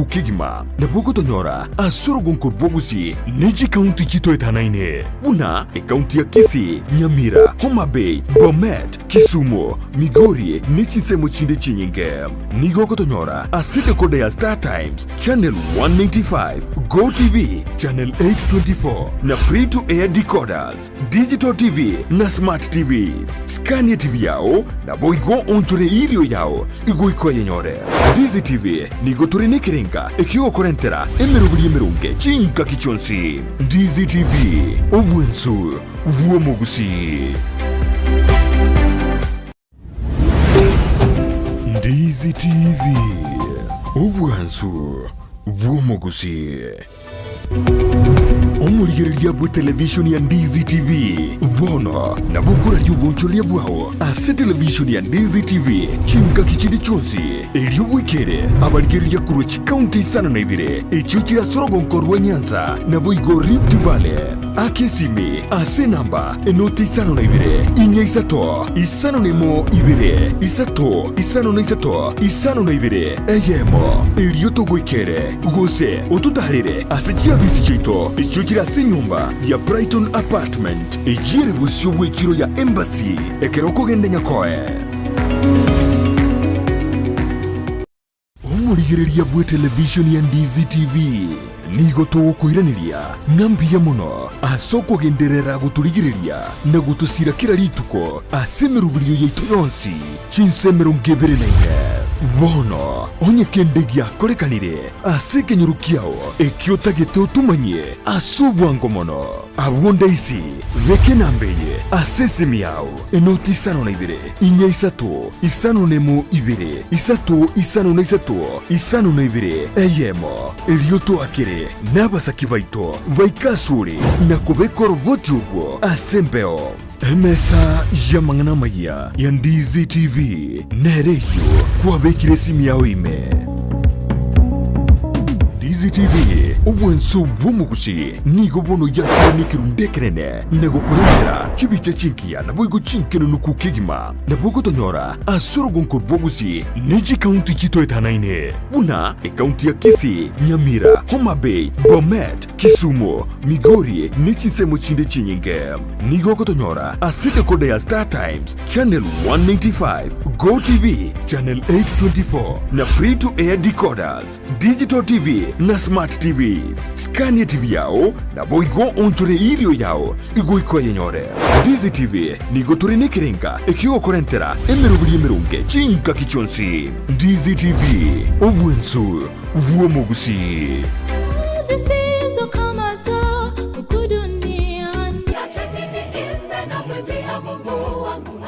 Kegima nabo ogotonyora ase orogonko rwa Gusii ne chikaunti chitoetanaine buna ekaunti ya Kisii, Nyamira, Homa Bay, Bomet, Kisumu, Migori ne chinsemo chinde chinyinge. Nigo ogotonyora ase decoder ya Star Times channel 195, Go TV channel 824 na free to air decoders, Digital TV na Smart TVs. Skania TV yao naboigo onchore erio yao igoika oyenyore. Ndizi TV nigo tore nekerenga ekiogokorentera emeroberi emeronge chingaki chionsi. Ndizi TV, obwensu bw'omogusii. Ndizi TV, obwansu bw'omogusii. Omorigereria bw'etelevishoni ya Ndizi TV bono nabo okoraria obonchoreria bwao ase televishoni ya Ndizi TV chingaki chinde chionsi, erio bwekere abarigereria korwa chikaunti isano na ibere echio chire ase orogonko rwa Nyanza naboigo Rift Valley. Aka esimi ase enamba enoti 52 4 5 1 2 3 5 3 52 eyemo, erio togoikere, gose ototaarere ase chiabisi chiaito echio chire ase enyomba ya Brighton Apartment, eyio ere bosio bw'echiro ya Embassy ekero okogenda Nyakoe. Omorigereria bw'etelevishoni ya Ndizi TV, nigo togokoiraneria ng'a mbuya mono ase okogenderera gotorigereria na gotosira kera rituko ase emeroberio yaito yonsi chinsa 24. Bono onye kende giakorekanire ase ekenyoro kiao ekio otagete otomanyie ase obwango mono, abwo ndaisi beka enamba eye ase esimi yao. Enoti 52, inya isato, 51 ibere, isato 53 52 eyemo. Erio toakere nabasaki baito baike asore na kobeka oroboti orwo ase embeo. Emesa y'amang'ana amayia ya Ndizi TV nere eyio kwabekire esimi yao ime. Ndizi TV, obwanso bw'omogusi nigo bono yakire nekerundu ekenene na gokorentera chibicha chingiya naboigo chinkenunuku kegima. Nabo ogotonyora ase orogonko rwa Gusii ne chikaunti chitoetanaine buna ekaunti ya Kisii, Nyamira, Homa Bay, Bomet, Kisumu, Migori ne chinsemo chinde chinyinge. Nigo ogotonyora ase decoder ya Star Times channel 195, Go TV channel 824 na free to air decoders. Digital TV na Smart TVs. Skania TV yao naboigo onchore erio yao igoika oyenyore. Ndizi TV nigo tore nekerenga ekiogokorentera emeroberi emeronge chingaki chionsi. Ndizi TV, obwensu bw'omogusii. Zisizo kama za huku duniani.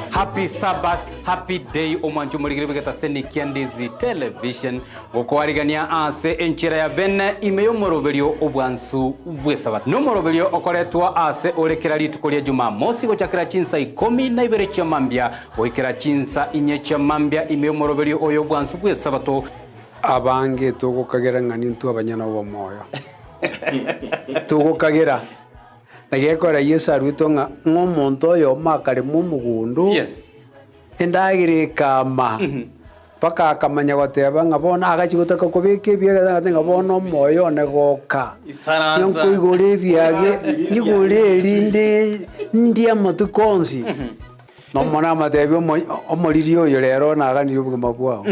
Happy Sabbath, happy day omwancho omorigere bw'egetaseni kia Ndizi Television gokoarigania ase enchera ya bene ime y'omoroberio obwansu bw'esabato. Nomoroberio okoretwa ase ore kera rituko ria Jumamosi gochakera chinsa ikomi na ibere chia mambia goikera chinsa inye chia mambia ime y'omoroberio oyo obwansu bw'esabato. Abange togokagera ng'a nintwe abanyene obomoyo. Togokagera. Na gekogera Yeso aruetwe ng'a ng'a omonto oyomo akarema omogondo, Yes. endagera ekama, mpaka akamanya goteba ng'a bono agachia gotaka kobeka ebiage agateba ng'a bono omoyo one goka, Isaransa. nkoigora ebiage, nyigore erinde ndie amatuko onsi. Na omone amatebia omo omoriri oyo rero naganirie obogima bwao,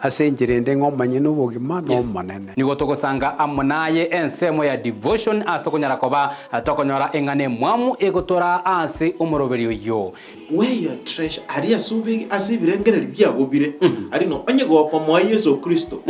ase enchera ende ng'a omonyene obogima na omonene. Nigo togosanga amo naye ensemo ya devotion ase tokonyara koba tokonyora eng'ana emwamu egotoraa ase omoroberi oyio. Where your treasure, aria ase obe ase ebirengererio biago bire, aria ng'a onye gokomoa Yeso Kristo,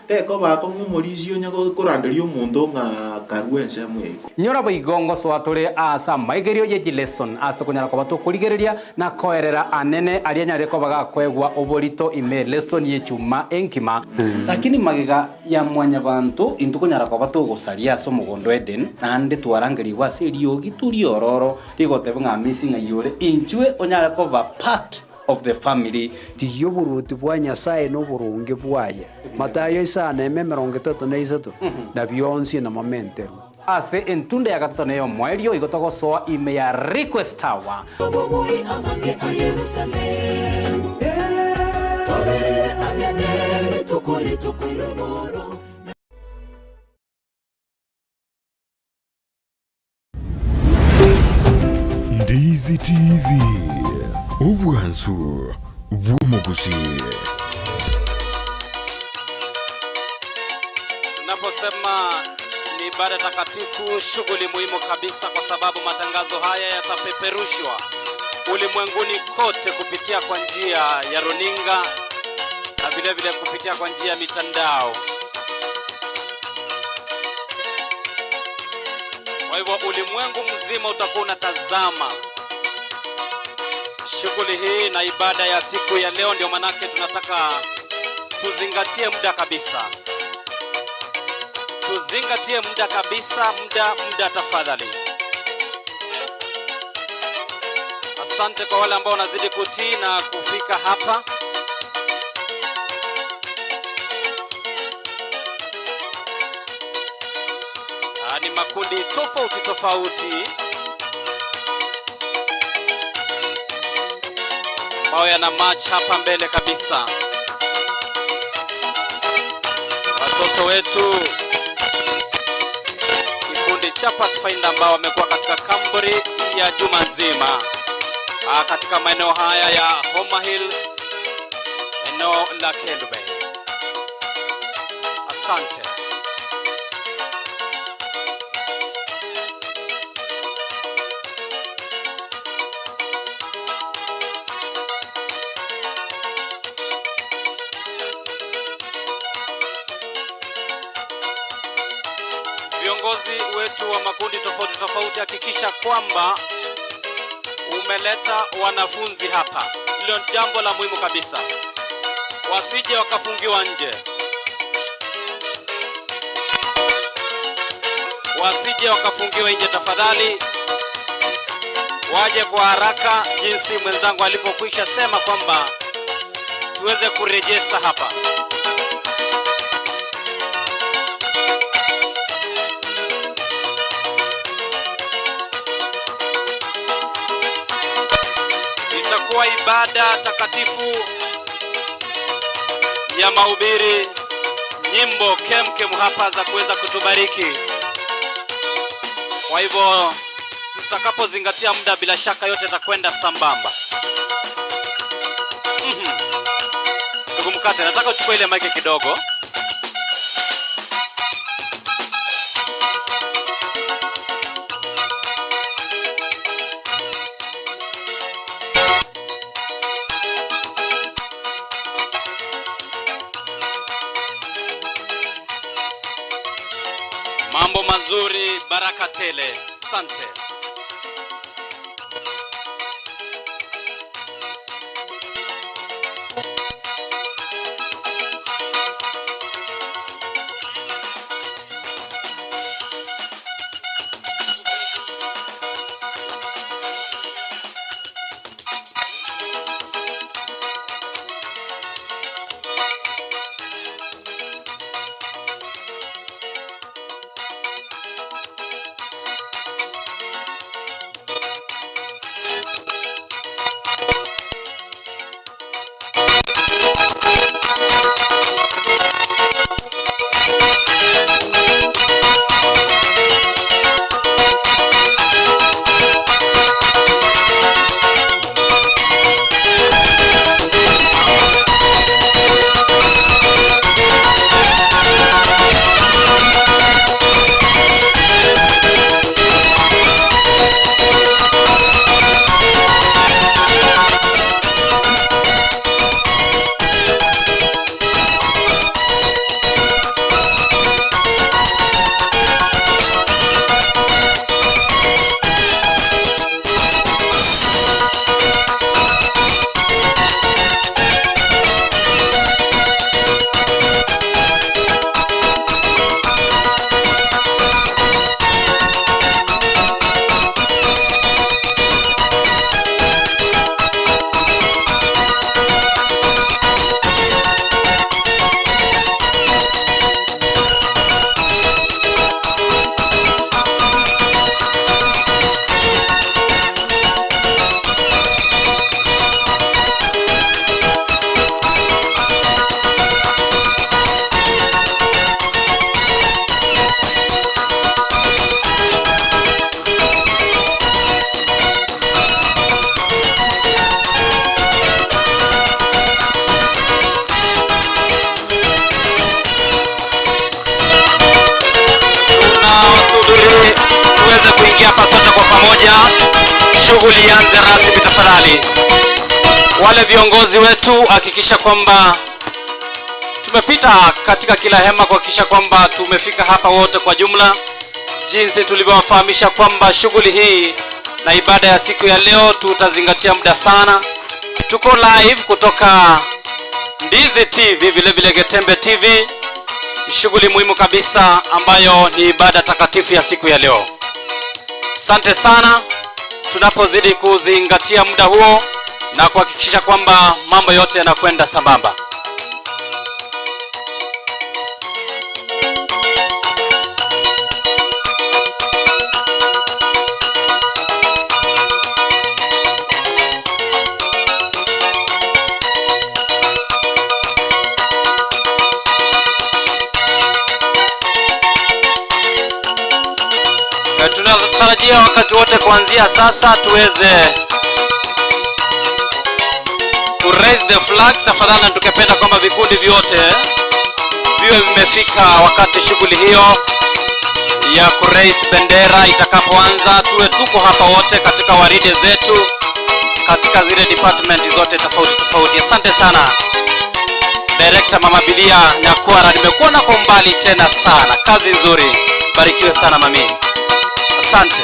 tekoba akong'u omorisia onye koranderia omonto ng'a karue ensemo ya igoro. Nyora boigo ngosoa tore aase amaigerio ye chileson ase tokonyara koba tokorigereria na koerera anene aria anyare koba gakoegwa oborito ime lesson y'echuma enkima. Lakini magega ya mwanyabanto intwe konyara koba togosaria ase omogondo o Eden, naende twarangerigwe ase eriogi riororo rigoteba ng'a amisi ng'ai ore, inchwe onyare koba part of the family. Rigia oboruoti bwa Nyasae na oboronge bwaye, Matayo isano eme 33, na bionsi namamenterwe. Ase entunda ya gatato na ey'omoerio igo togosoa ime ya Request Tower. Obobui amange a Yerusalemu, toberere ang'e ne rituko rituko ri'omoro. Easy TV, obwansu bw'omogusii. Tunaposema ni ibada takatifu, shughuli muhimu kabisa, kwa sababu matangazo haya yatapeperushwa ulimwenguni kote kupitia kwa njia ya runinga na vile vile kupitia kwa njia ya mitandao. Kwa hivyo ulimwengu mzima utakuwa unatazama shughuli hii na ibada ya siku ya leo. Ndio manake tunataka tuzingatie muda kabisa, tuzingatie muda kabisa, muda muda, tafadhali. Asante kwa wale ambao wanazidi kutii na kufika hapa. Ni makundi tofauti tofauti ambayo yana march hapa mbele kabisa. Watoto wetu kikundi cha Pathfinder ambao wamekuwa katika kamburi ya juma nzima katika maeneo haya ya Homa Hills, eneo la Kendu Bay. Asante. Viongozi wetu wa makundi tofauti tofauti, hakikisha kwamba umeleta wanafunzi hapa. Hilo ni jambo la muhimu kabisa, wasije wakafungiwa nje, wasije wakafungiwa nje tafadhali, waje kwa haraka, jinsi mwenzangu alipokwisha sema kwamba tuweze kurejesta hapa. Itakuwa ibada takatifu ya mahubiri, nyimbo kemkem hapa za kuweza kutubariki. Kwa hivyo tutakapozingatia muda, bila shaka yote itakwenda sambamba. Ndugu Mkate, nataka uchukue ile mic kidogo. Mambo mazuri, baraka tele. Asante. kwa pamoja, shughuli ianze rasmi tafadhali. Wale viongozi wetu, hakikisha kwamba tumepita katika kila hema kuhakikisha kwamba tumefika hapa wote kwa jumla, jinsi tulivyowafahamisha kwamba shughuli hii na ibada ya siku ya leo tutazingatia muda sana. Tuko live kutoka Ndizi TV, vile vile Getembe TV, shughuli muhimu kabisa ambayo ni ibada takatifu ya siku ya leo. Asante sana, tunapozidi kuzingatia muda huo na kuhakikisha kwamba mambo yote yanakwenda sambamba. Tunatarajia wakati wote kuanzia sasa tuweze ku raise the flags tafadhali, na tukipenda kwamba vikundi vyote viwe vimefika wakati shughuli hiyo ya ku raise bendera itakapoanza, tuwe tuko hapa wote katika waride zetu katika zile department zote tofauti tofauti. Asante sana Director Mama Bilia Nyakwara, nimekuona kwa umbali tena sana. Kazi nzuri, barikiwe sana mami, asante.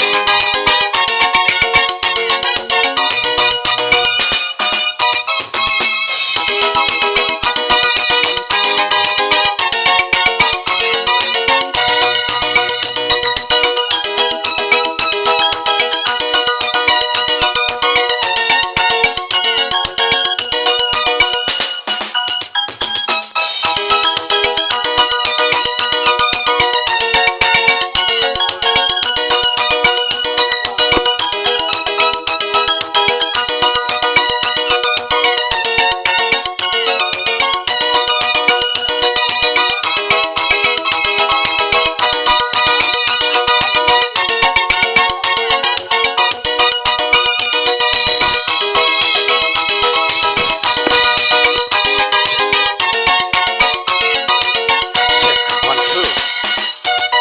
Check, one, two.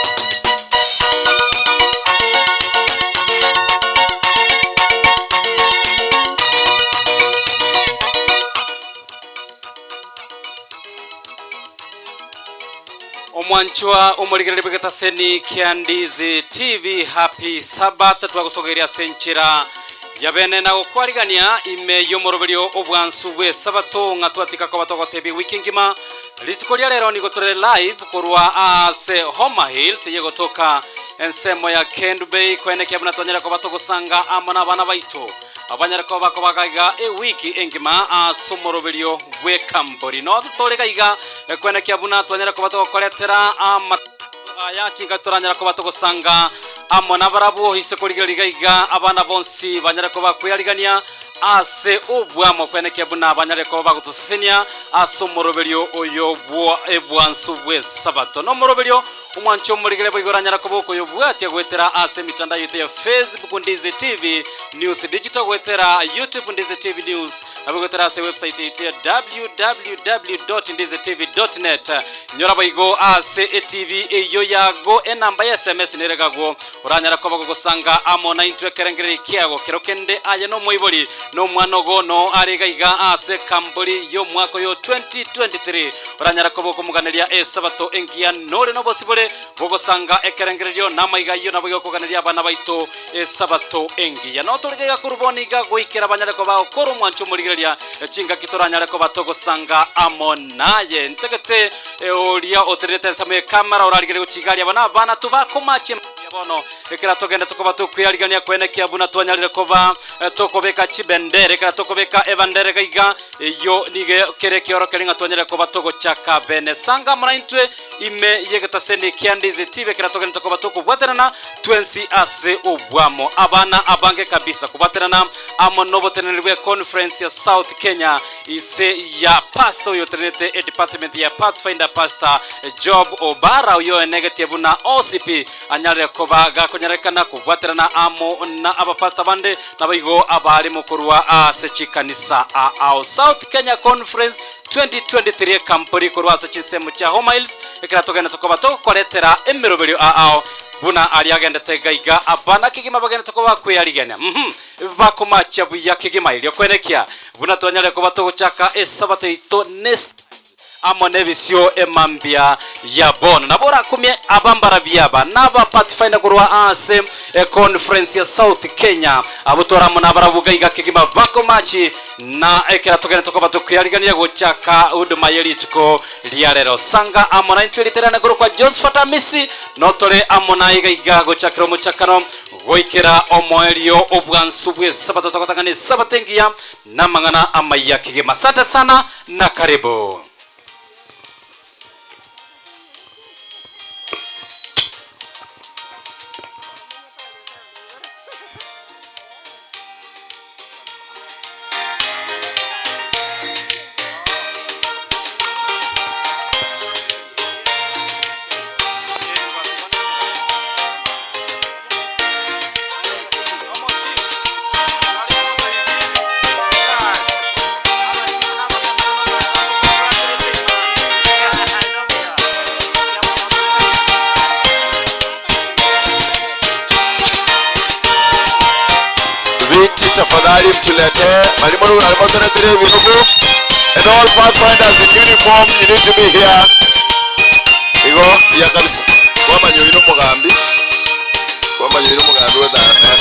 Omwanchwa omorigereria bw'egetaseni kia Ndizi TV, happy Sabbath. Twagosogeria ase enchera ya bene na gokwarigania ime y'omoroberio obwansu bw'esabato ng'a twatika koba togotebia wiki ngima. Rituko ria rero nigo tore live korwa ase Homa Hills yegotoka ensemo ya Kendu Bay koenekia buna twanyare koba togosanga amo na abana baito abanyare koba kobagaiga ewiki engima ase omoroberio bw'ekambori. No tore gaiga koenekia buna twanyare koba togokoretera ama aya chinga toranyara koba togosanga amo nabarabwo ise korigereria iga abana bonsi banyare koba kweyarigania ase obwamo kwenekia buna banyare koba bagotosesenia ase omoroberio oyo bwa ebwansu bw'esabato. Na omoroberio omwancho omorigere boigo oranyara koba okoyobwatia goetera ase emitandao yaito ya Facebook Ndizi TV News Digital, goetera YouTube Ndizi TV News, nabo goetera ase website yaito ya www.ndizitv.net. Nyora boigo ase etv eyo yago enamba ya SMS neregagwo oranyara koba gogosanga amo na intwe ekerengereri kiago kero kende aye nomoibori nomwana ogono are iga ase kambori y'omwaka oyo 2023 oranyara koba okomoganeria esabato engiya nore nobosibore bogosanga ekerengererio namaiga ayio nabo igokoganeria abana baito esabato engiya. No tore iga korwa bono iga goikera banyare koba okora omwancho omorigereria chingaki toranyare koba togosanga amo naye. Ntagete oria otererete ensemo ekamera orarigereria gochigaria abana abana tubakomachia bono ekera togende tokoba tokwiyarigania kwenekia buna twanyarire koba tokobeka chibendere ekera tokobeka ebandere gaiga eyo nige kere kioro kere ng'a twanyarire koba togochaka bene sanga muna intwe ime yegetaseni kia Ndizi TV ekera togende tokoba tokobwaterana twensi ase obwamo abana abange kabisa kobwaterana amo noboteneneri bwe conference ya South Kenya ise ya pastor oyo otenenete edepartment ya Pathfinder Pastor Job Obara oyo enegetie buna OCP anyare koba gakonyarekana kobwaterana amo na abapastor bande nabaigo abarimo korwa ase chikanisa ao South Kenya Conference 2023 kampori korwa ase chinsemo chia Homa Hills ekera togenda tokoba togokoretera emeroberio ao. Buna aria agendete iga iga, abana kegima bagendete koba kweyarigania, uhum, bakomachia buya kegima erio kwenekia buna twanyare koba togochaka Esabato yaito ne amo nebisio emambia ya bono. Nabo orakumie abambarabi aba naba Pathfinder korwa aase econference ya South Kenya, abwo tore amo nabarabwo iga iga kegima bakomachi na ekero togenderete koba tokweyarigania gochaka huduma ye rituko ria rero. Sanga amo naintwe riterane korokwa Josephat Amisi, notore amo naye iga iga gochakera omochakano goikera omoerio obwansu bw'Esabato togotang'ana Esabato engiya namang'ana amaya kegima. Asante sana na karibu. Viti tafadhali mtuletee. Mwalimu alimo tuletee virogo. And all pathfinders in uniform, you need to be here. Igo ya kabisa. Kwamanyoire omogambi. Kwamanyoire omogambi wetharana.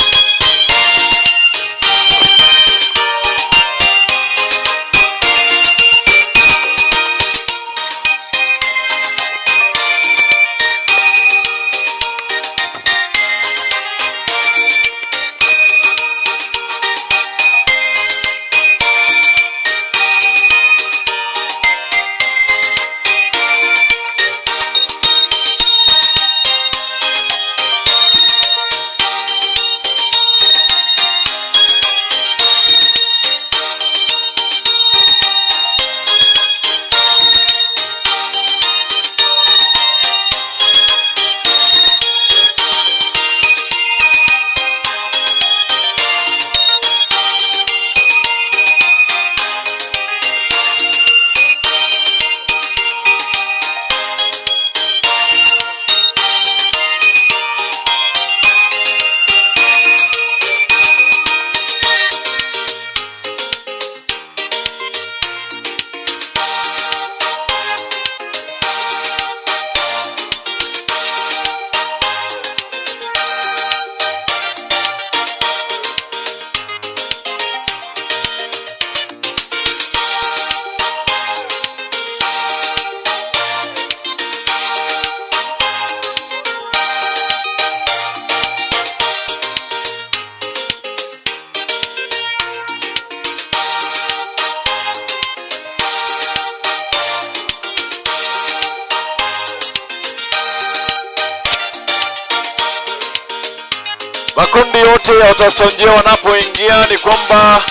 Makundi yote ya watafuta njia wanapoingia ni kwamba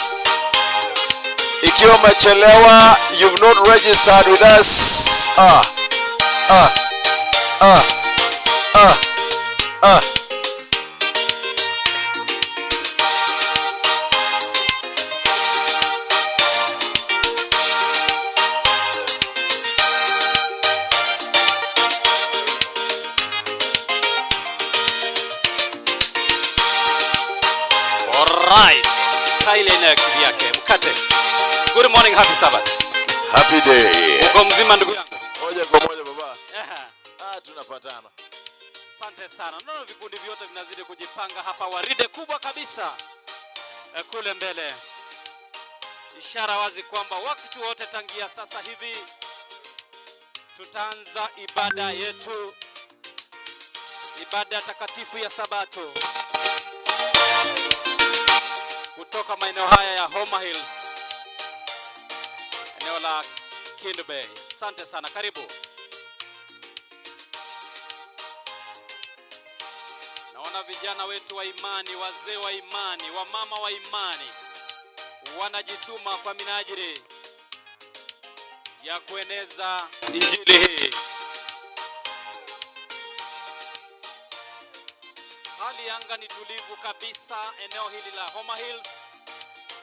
ikiwa umechelewa, you've not registered with us. Ah, ah, ah, ah, ah. Alright. Kaile na kivyake. Mkate. Good morning, happy Sabbath. Happy day. Uko mzima ndugu yangu? Moja kwa moja baba. Aha. Ah, tunapatana. Asante sana. Naona vikundi vyote vinazidi kujipanga hapa, waride kubwa kabisa kule mbele, ishara wazi kwamba wakati wote tangia sasa hivi tutaanza ibada yetu, ibada takatifu ya Sabato kutoka maeneo haya ya Homa Hills, eneo la Kendu Bay. Asante sana, karibu. Naona vijana wetu wa imani, wazee wa imani, wamama wa imani wanajituma kwa minajili ya kueneza injili hii. Hali ya anga ni tulivu kabisa eneo hili la Homa Hills.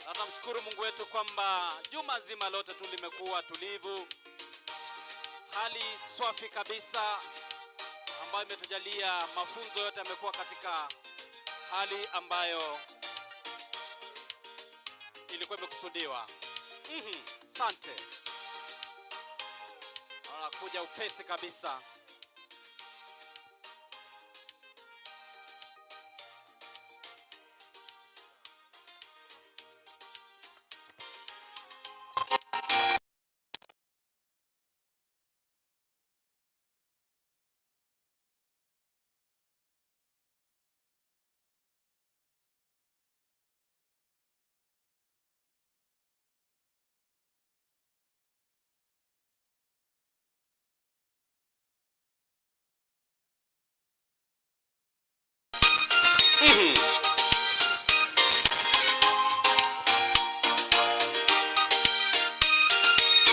Na tunamshukuru Mungu wetu kwamba juma zima lote tu limekuwa tulivu, hali swafi kabisa. ambayo imetujalia mafunzo yote yamekuwa katika hali ambayo ilikuwa imekusudiwa. Sante. Wanakuja upesi kabisa.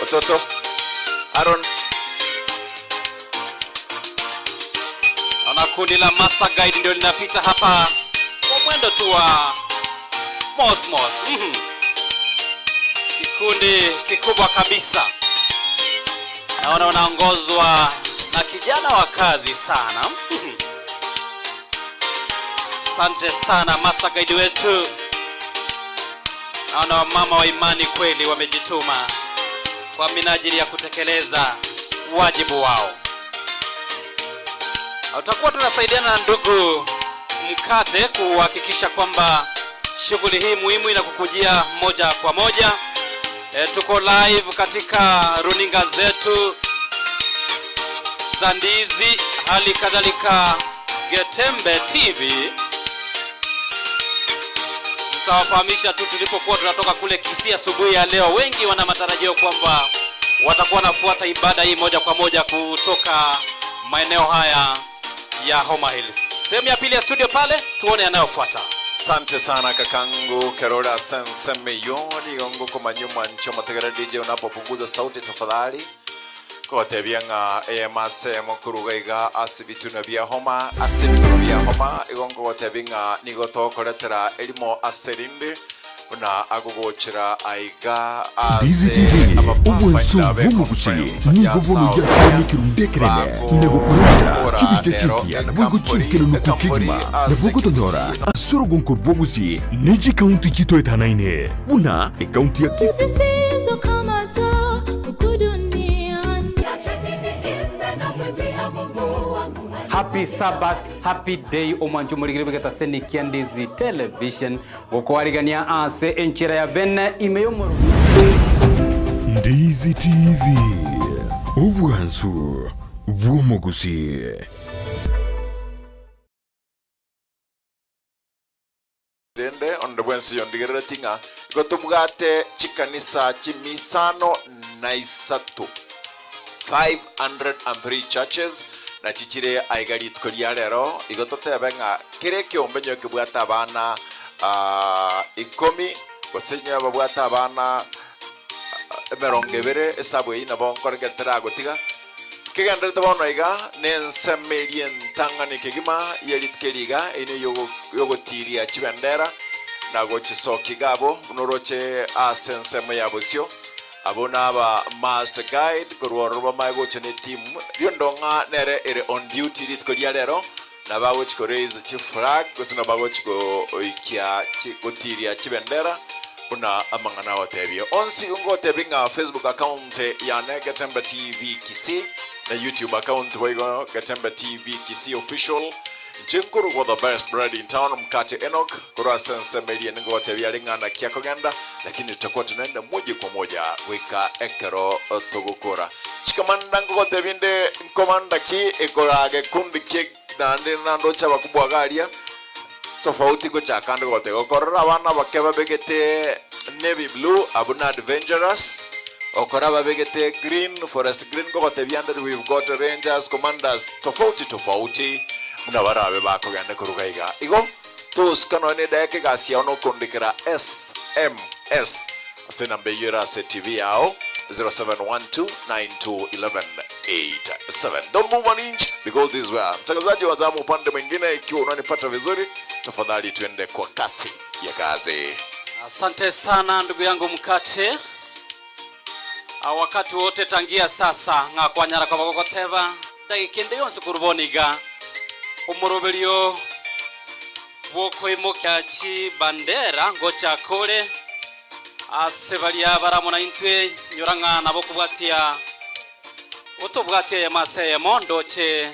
Watoto Aaron Naona kundi la Master Guide ndio linapita hapa kwa mwendo tu wa mosmos. Kikundi kikubwa kabisa, naona unaongozwa na kijana wa kazi sana. Asante sana Master Guide wetu. Naona wamama wa imani kweli wamejituma kwa minajili ya kutekeleza wajibu wao. Na Utakuwa tunasaidiana na ndugu Mkate kuhakikisha kwamba shughuli hii muhimu inakukujia moja kwa moja. Tuko live katika runinga zetu za Ndizi, hali kadhalika Getembe TV. Tutawafahamisha tu tulipokuwa tunatoka kule Kisii asubuhi ya leo. Wengi wana matarajio kwamba watakuwa wanafuata ibada hii moja kwa moja kutoka maeneo haya ya Homa Hills. Sehemu ya pili ya studio pale, tuone yanayofuata. Asante sana kakangu Kerora Sensemeyoni gongo kumanyuma ncho mategera DJ unapopunguza sauti tafadhali kotebia ng'a emase mokuruga iga ase bituna bia homa ase bigoro bia homa igongo gotebia ng'a nigo tokoretera erimo ase rinde buna agogochera aiga Ndizi ase TV abapathfinder obwenso be bw'omogusi conference nigo ya bono South yakonekerundekerene nagokorentera chibicha rero chinkiya nabwo ekampori chinkenunuku ekampori kegima ase nabwo gotonyora Kisii ase orogonko rw'ogusi n'echikaunti chitoetanaine buna ekaunti ya Kisii Zisizo kama za huku duniani. Happy Sabbath, happy day omwancho morigire bigeta senikia Ndizi Television gokwarigania ase enchera ya bene ime yomoro Ndizi TV obwansu bw'omogusi. Rende onde bwensi yondigerereti ng'a igo tobwate chikanisa chimisano na isato 503 churches na chichire aiga rituko ria rero igo totebe ng'a kere ekiombe nyo kebwate abana ikomi gose nyo babwate abana emerongo ebere esabu eyio nabo nkoregetera agotiga kigenderete bono iga na ensemo eria entang'ani kegima ya rituko eri iga eyio niyo yogotiria chibendera na gochisokia iga abwo buna oroche ase ensemo ya bosio abo na aba master guide korwa ororo bamae gocha na etimu riondo ng'a nere ere on duty rituko ria rero na bagochi ko raise chiflag gose nabo bagochi goikia gotiria chibendera buna amang'ana agotebia onsi ngotebia ng'a Facebook account yane Getembe TV Kisii na YouTube account boigo Getembe TV Kisii official nchinkuru kwa the best bread in town mkate Enoch korwa ase ensemo eria ningotebia are ng'ana kia kogenda lakini tutakuwa tunaenda moja kwa moja goika ekero togokora chikamanda ngogotebia inde nkomanda ki ekora gekundi ki naende nandoche abakubwa garia tofauti gochaka ande goteba okorora abana bake babegete navy blue abwo na adventurous okora babegete green forest green ngogotebia ande we've got rangers commanders tofauti tofauti buna barabe bakogenda koruga iga igo tosika nonya na edageka egasi yao nokondekera sms ase enamba eyio ere ase tv yao 0712921187 don't move an inch because this is where mtangazaji wa zamu upande mwingine ikiwa unanipata vizuri tafadhali tuende kwa kasi ya kazi. Asante sana ndugu yangu Mkate. Wakati wote tangia sasa ng'a kwanyara kwa bagogoteba Dageka ende yonsi korwa bono iga, omoroberio bw'okoimokia chibandera ngochaka ore ase baria bare amo naintwe, nyora ng'a nabo okobwatia otobwatie eyemo ase eyemo, ndoche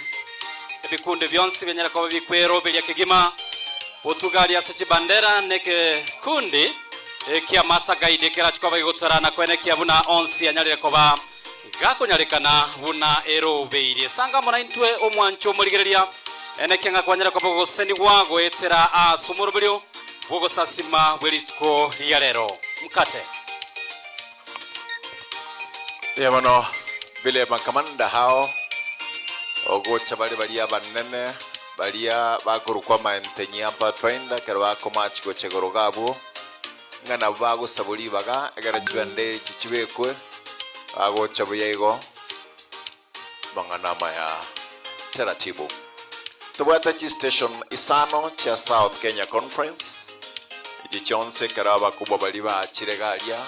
ebikundi bionsi bianyare koba bikweroberia kegima, botugarie ase chibandera na ekekundi ekia Master Guide kerache koba gegotora na koenekia buna onsi anyarire koba Gakonyarekana buna erobeirie. Sanga amo naintwe, omwancho omorigereria, enekia ng'a kwanyare koba ogosesenigwa goetera ase omoroberio bw'ogosasima bwe rituko ria rero. Mkate. Mbuya mono vile makamanda hao ogocha bare baria abanene baria bakorokwa amaentenyi a Pathfinder ekero bakomachi gocha igoro iga abwo. Ng'a nabwo bagosabwa ribaga, ekero chibendera echi chibekwe, bagocha buya igo, amang'ana amaya taratibu. Tobwate chistation isano chia South Kenya Conference, echi chionsi ekero abakubwa baria bachire iga aria,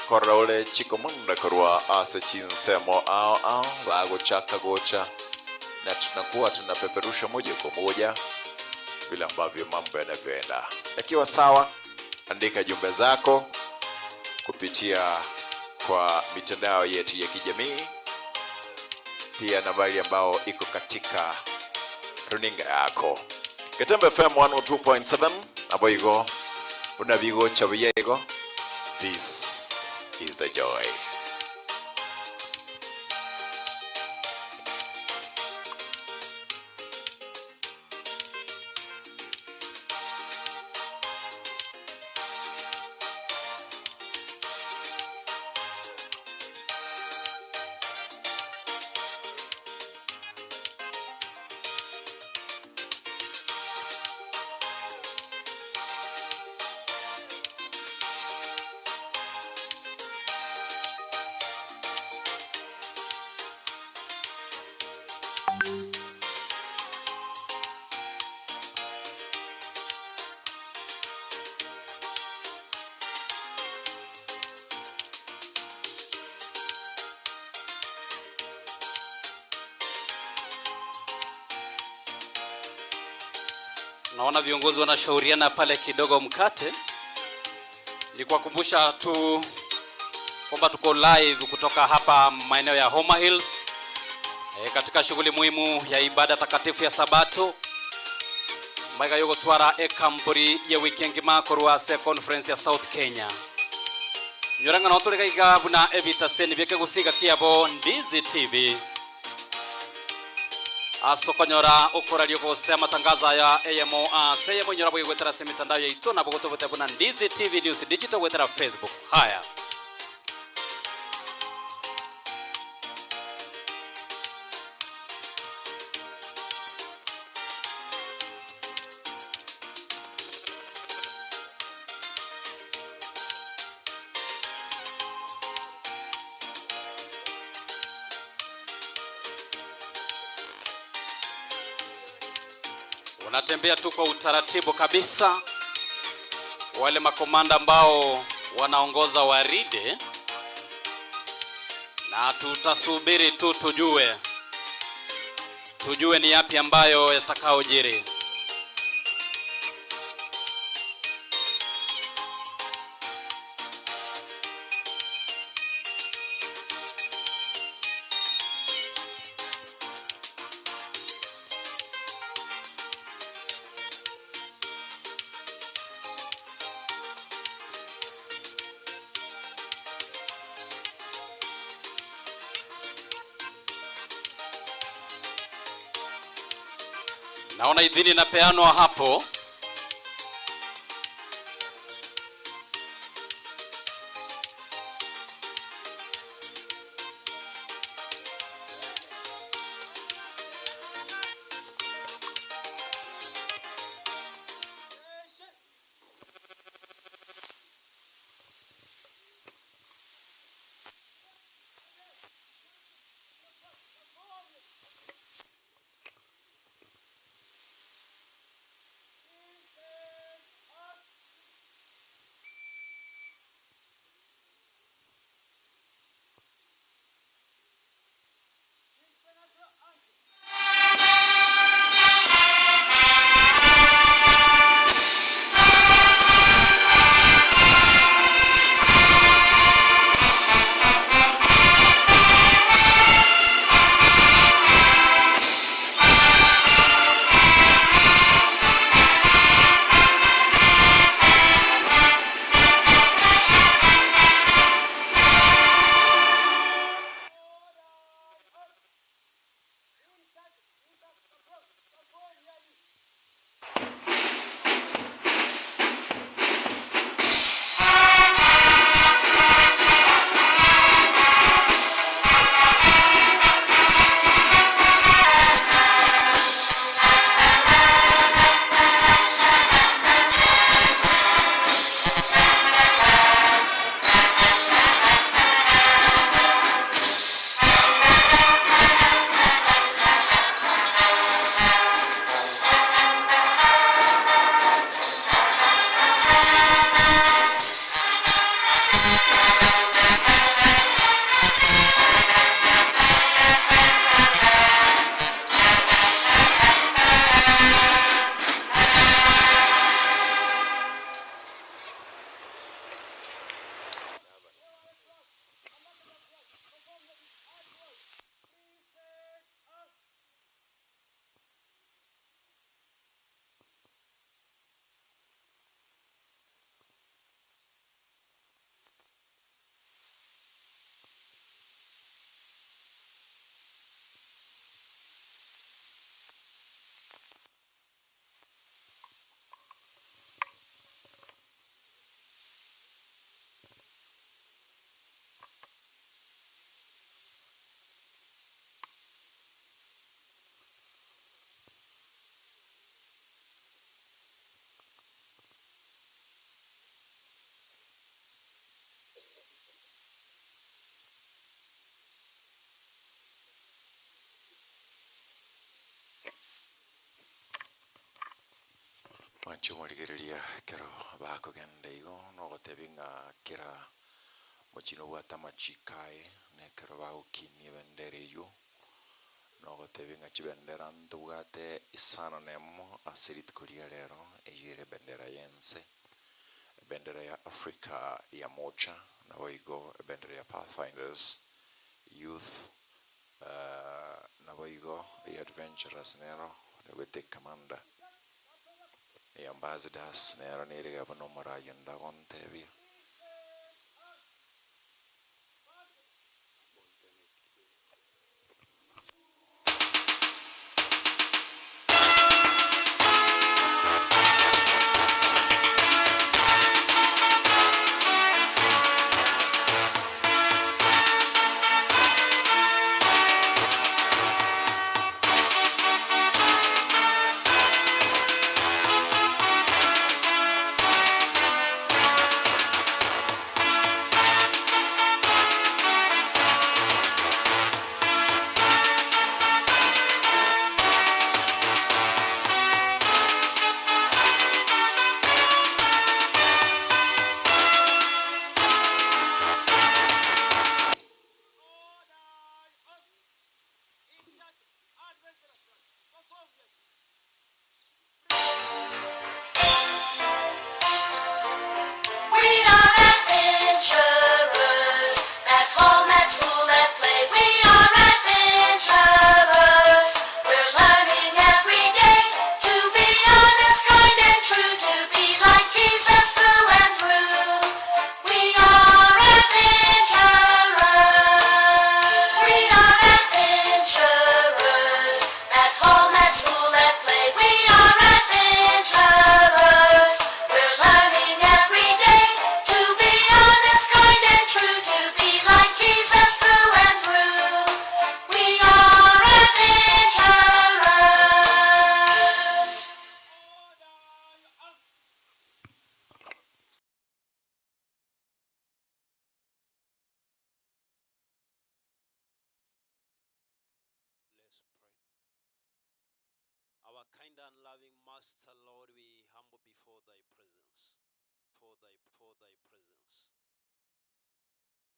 korora ore chikomanda korwa ase chinsemo ao ao, bagochaka gocha, na tunakuwa tunapeperusha moja kwa moja vile ambavyo mambo yanavyoenda. Yakiwa sawa, andika jumbe zako kupitia kwa mitandao yetu ya kijamii, pia nambari ambao iko katika runinga yako Getembe FM 102.7 nabo igo buna bigocha buya igo this is the joy. Naona viongozi wanashauriana pale kidogo mkate. Ni kuwakumbusha tu kwamba tuko live kutoka hapa maeneo ya Homa Hills e, katika shughuli muhimu ya ibada takatifu ya Sabato maiga yogotwara ekamburi ye wiki engima korwa ase conference ya South Kenya nyora ng'a notore gaiga buna ebitaseni bieke gati yabo Ndizi TV ase okonyora okoraria gose amatangazo aya eyemo ase eyemo inyora boigo goetera ase emitandao yaito nabo gotobete buna Ndizi TV News Digital goetera Facebook. Haya. Unatembea tu kwa utaratibu kabisa. Wale makomanda ambao wanaongoza waride, na tutasubiri tu tujue ni yapi ambayo yatakaojiri. Naona idhini inapeanwa hapo. Mwanche omorigereria ekero bakogenda igo, nogotebia ng'a kera mochie nobwate amachiko aye, na ekero bagokinia ebendera eywo, nogotebia ng'a chibendera ntobwate isano na emo ase rituko ria rero, eywo ere ebendera y'ense, ebendera ya Africa ya mocha, naboigo ebendera ya Pathfinders Youth, naboigo ey'Adventurers nero ebwate ekamanda. Eye Ambassadors nero nere iga buna omoraia onde agontebia. We are adventurers, at home, at school, at play. We are adventurers. We're learning every day to be honest, kind, and true, to be like Jesus through and through. We are adventurers. We are adventurers. At home, at school, at play. We are adventurers. We're learning every day to be honest, kind, and true, to be like Jesus through and through. We are adventurers. Let's pray. Our kind and loving Master, Lord, we humble before thy presence. For thy, for thy presence.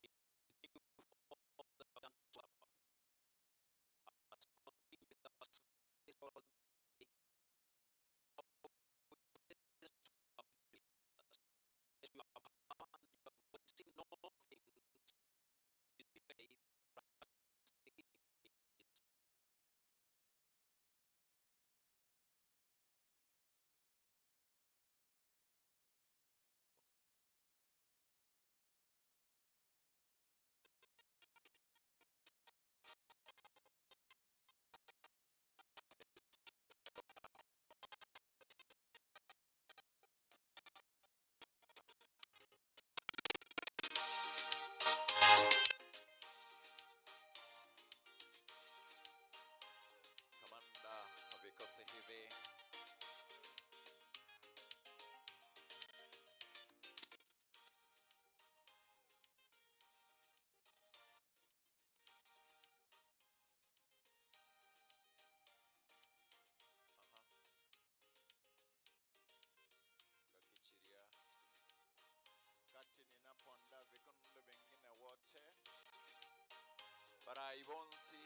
We thank you for all that you have done to us. As continue with our service all day. We praise to our leaders. As you have commanded your voice in all things, you faith, Kamanda wa vikosi hivi Kakichiria kati ninapoandaa vikundi vingine wote Baraibonsi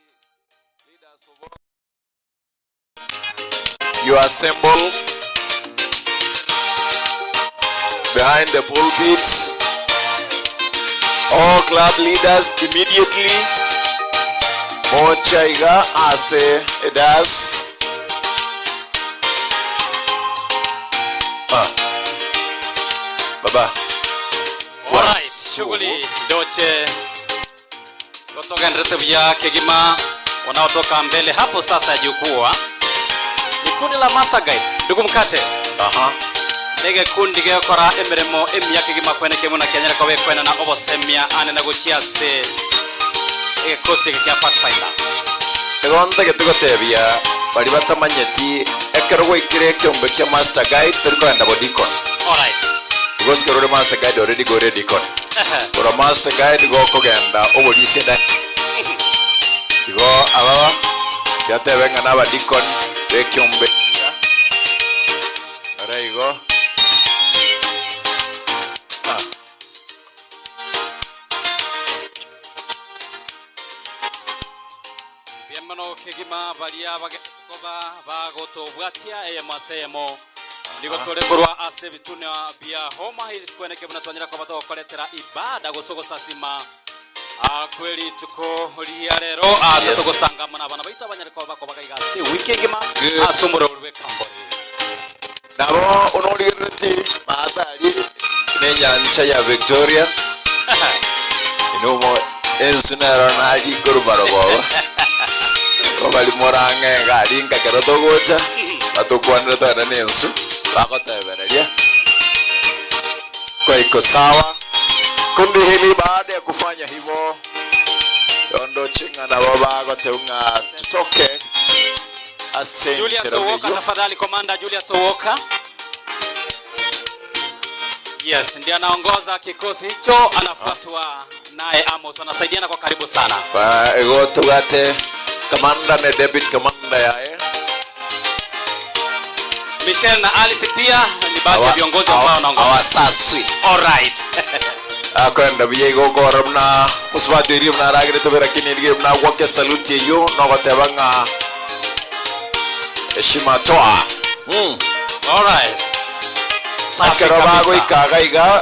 leaders of all you assemble behind the pulpits all club leaders immediately mocha iga ase edas ah. baba Alright, shughuli ndoche kutoka nderete vya kegima wanaotoka mbele hapo sasa ya jukwaa ni kundi la Master Guide ndugu mkate aha nege kundi gekora emirimo emiya kegima kwene kemo na kenyere kobe kwena na obosemia ane na gochia ase egekosi eke kia Pathfinder igo ntagete gotebia bari batamanyeti ekero gwaikire ekiombe kia master guide tori kogenda bo deacon Alright. because kero ore master guide already gore deacon ora master guide gokogenda oborisia da igo ababa kiatebe ng'a na abadikon bekiombe ara igo. Igo. Ah. Mbuya mono kegima baria bagete koba bagotobwatia eyemo ase eyemo. Nigo tore korwa ase ebitunwa bia Homa Hills kweneke buna twanyara koba togokoretera ibada gose ogosasima ah, kwe rituko ria rero ase Yes. togosanga amo nabana baito abanyare koba bakobaga iga ase ewiki engima Good. ase omorero bw'ekambori. Nabo onorigerereti maata aria nenyancha ya Victoria inomo ensu nero nari korubarogoba kobari morang'e iga aria nka kero togocha batokwanere togende na ensu bagotebereria kwa iko sawa kundi hili baada ya kufanya hivo yondo ching'a nabo bagoteu ng'a tutoke ase Julius enchera Owoka eyio tafadhali, Komanda Julius Owoka. Yes, ndiye anaongoza kikosi hicho, anafuatwa naye Amos, wanasaidiana kwa karibu sana. Ba igo tobwate commander ne deputy commander yaye Michelle na Alice pia ni baadhi ya viongozi ambao wanaongoza. awasasi All right. akoenda buya igo okora buna mosubati oria buna aragerete buya lakini rigiya buna agwake saluti eywo nogoteba ng'a heshima toa mm. All right. Safi Ekero kabisa. bagoika iga iga,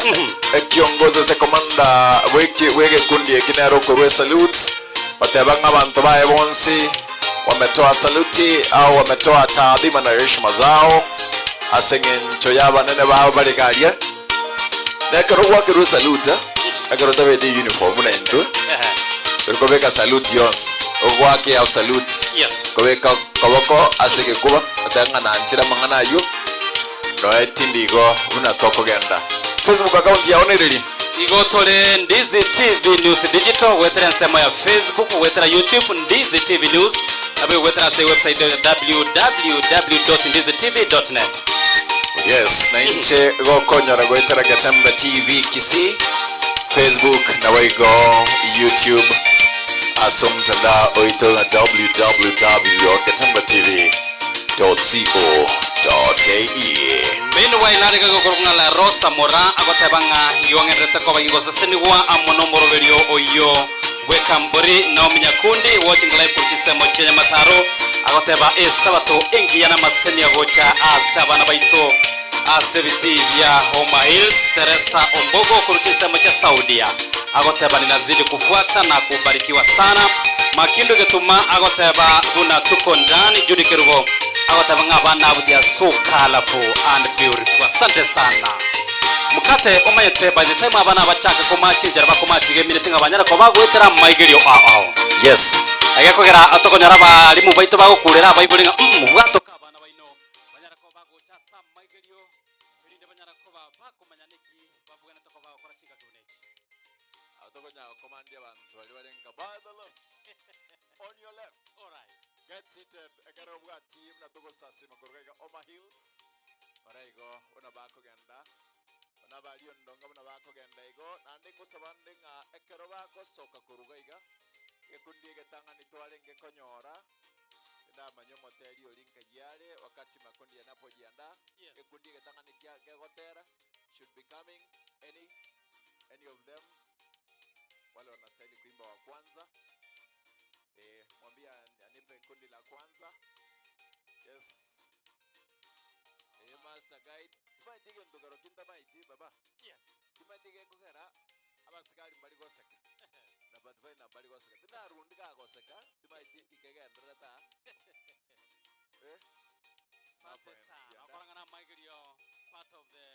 ekiongozi ase commander bw'eki bw'egekundi eki nere okorua esalute, goteba ng'a abanto baye bonsi wametoa saluti au wametoa taadhima na heshima zao ase eng'encho y'abanene babo bare iga aria. Na ekero gwakerwa esalute, ekero otabete uniform buna intwe, tori kobeka salute yonsi, ogoaka ehalf salute, Yes. kobeka koboko ase egekuba, goteba ng'a nanchire amang'ana ayio. Noe tindi igo buna tokogenda. Facebook account yao nereri? Igo tore Ndizi TV News Digital goetera ensemo ya Facebook, goetera YouTube Ndizi TV News, naboigo goetera ase ewebsite ya www.ndizitv.net. Yes, na inche gokonyora goetera Getembe TV Kisii, Facebook naboigo YouTube ase omotandao oito ng'a www.getembetv. .co.ke. Meanwhile, arenge gokorwa ng'a La Rosa Mora agoteba ng'a igo ng'enderete koba ingosesenigwa amo nomoroberio oyio bw'ekambori. Naomi Nyakundi watching live korwa chinsemo chia Nyamataro agoteba esabato engiya namasesenia gocha ase abana baito ase ebitii bia Homa Hills. Teresa Ombogo korwa chinsemo chia Saudia agoteba ninazidi kufuata na kubarikiwa sana. Makindu Getuma agoteba buna tuko ndani. Judy Kerubo agoteba ng'a abana abwo they are so colourful and beautiful. Asante sana. Mokate omanyete by the time abana bachake komacha enchera bakomacha iga emineti ng'a banyare koba bagoetera amaigerio ao ao. Yes. Egekogera tokonyora abalimu baito bagokurera abaibori ng'a mm bwatoka abana baino banyare koba bagocha ase amaigerio erinde banyare koba bakomanya neki babwenerete koba bagokora chingaki buna echi. Nabo tokonyara gokomandia abanto baria bare nka by the left, on your left, Alright. get seated ekero obwati buna togosasima korwa iga Homa Hills, ora igo buna bakogenda, buna baria ondonga buna bakogenda igo, naende ngosaba nde ng'a ekero bagosoka korwa iga iga, egekundi egetang'ani twarenge konyora, Tindamanya omoteri oria nkagia are wakati makundi yanapojiandaa, Yes. egekundi egetang'ani kia kegotera should be coming any any of them wale wanastahili kuimba wa kwanza eh, mwambie anipe kundi la kwanza yes eh, master guide timaiti gento kero kintamaiti baba Yes. timaiti gekogera abasigari mbari goseka na pathfinder mbari goseka tinarundi gagoseka timaiti nki kegendererete aa eh Asante sana. Okorang'ana amaigerio part of the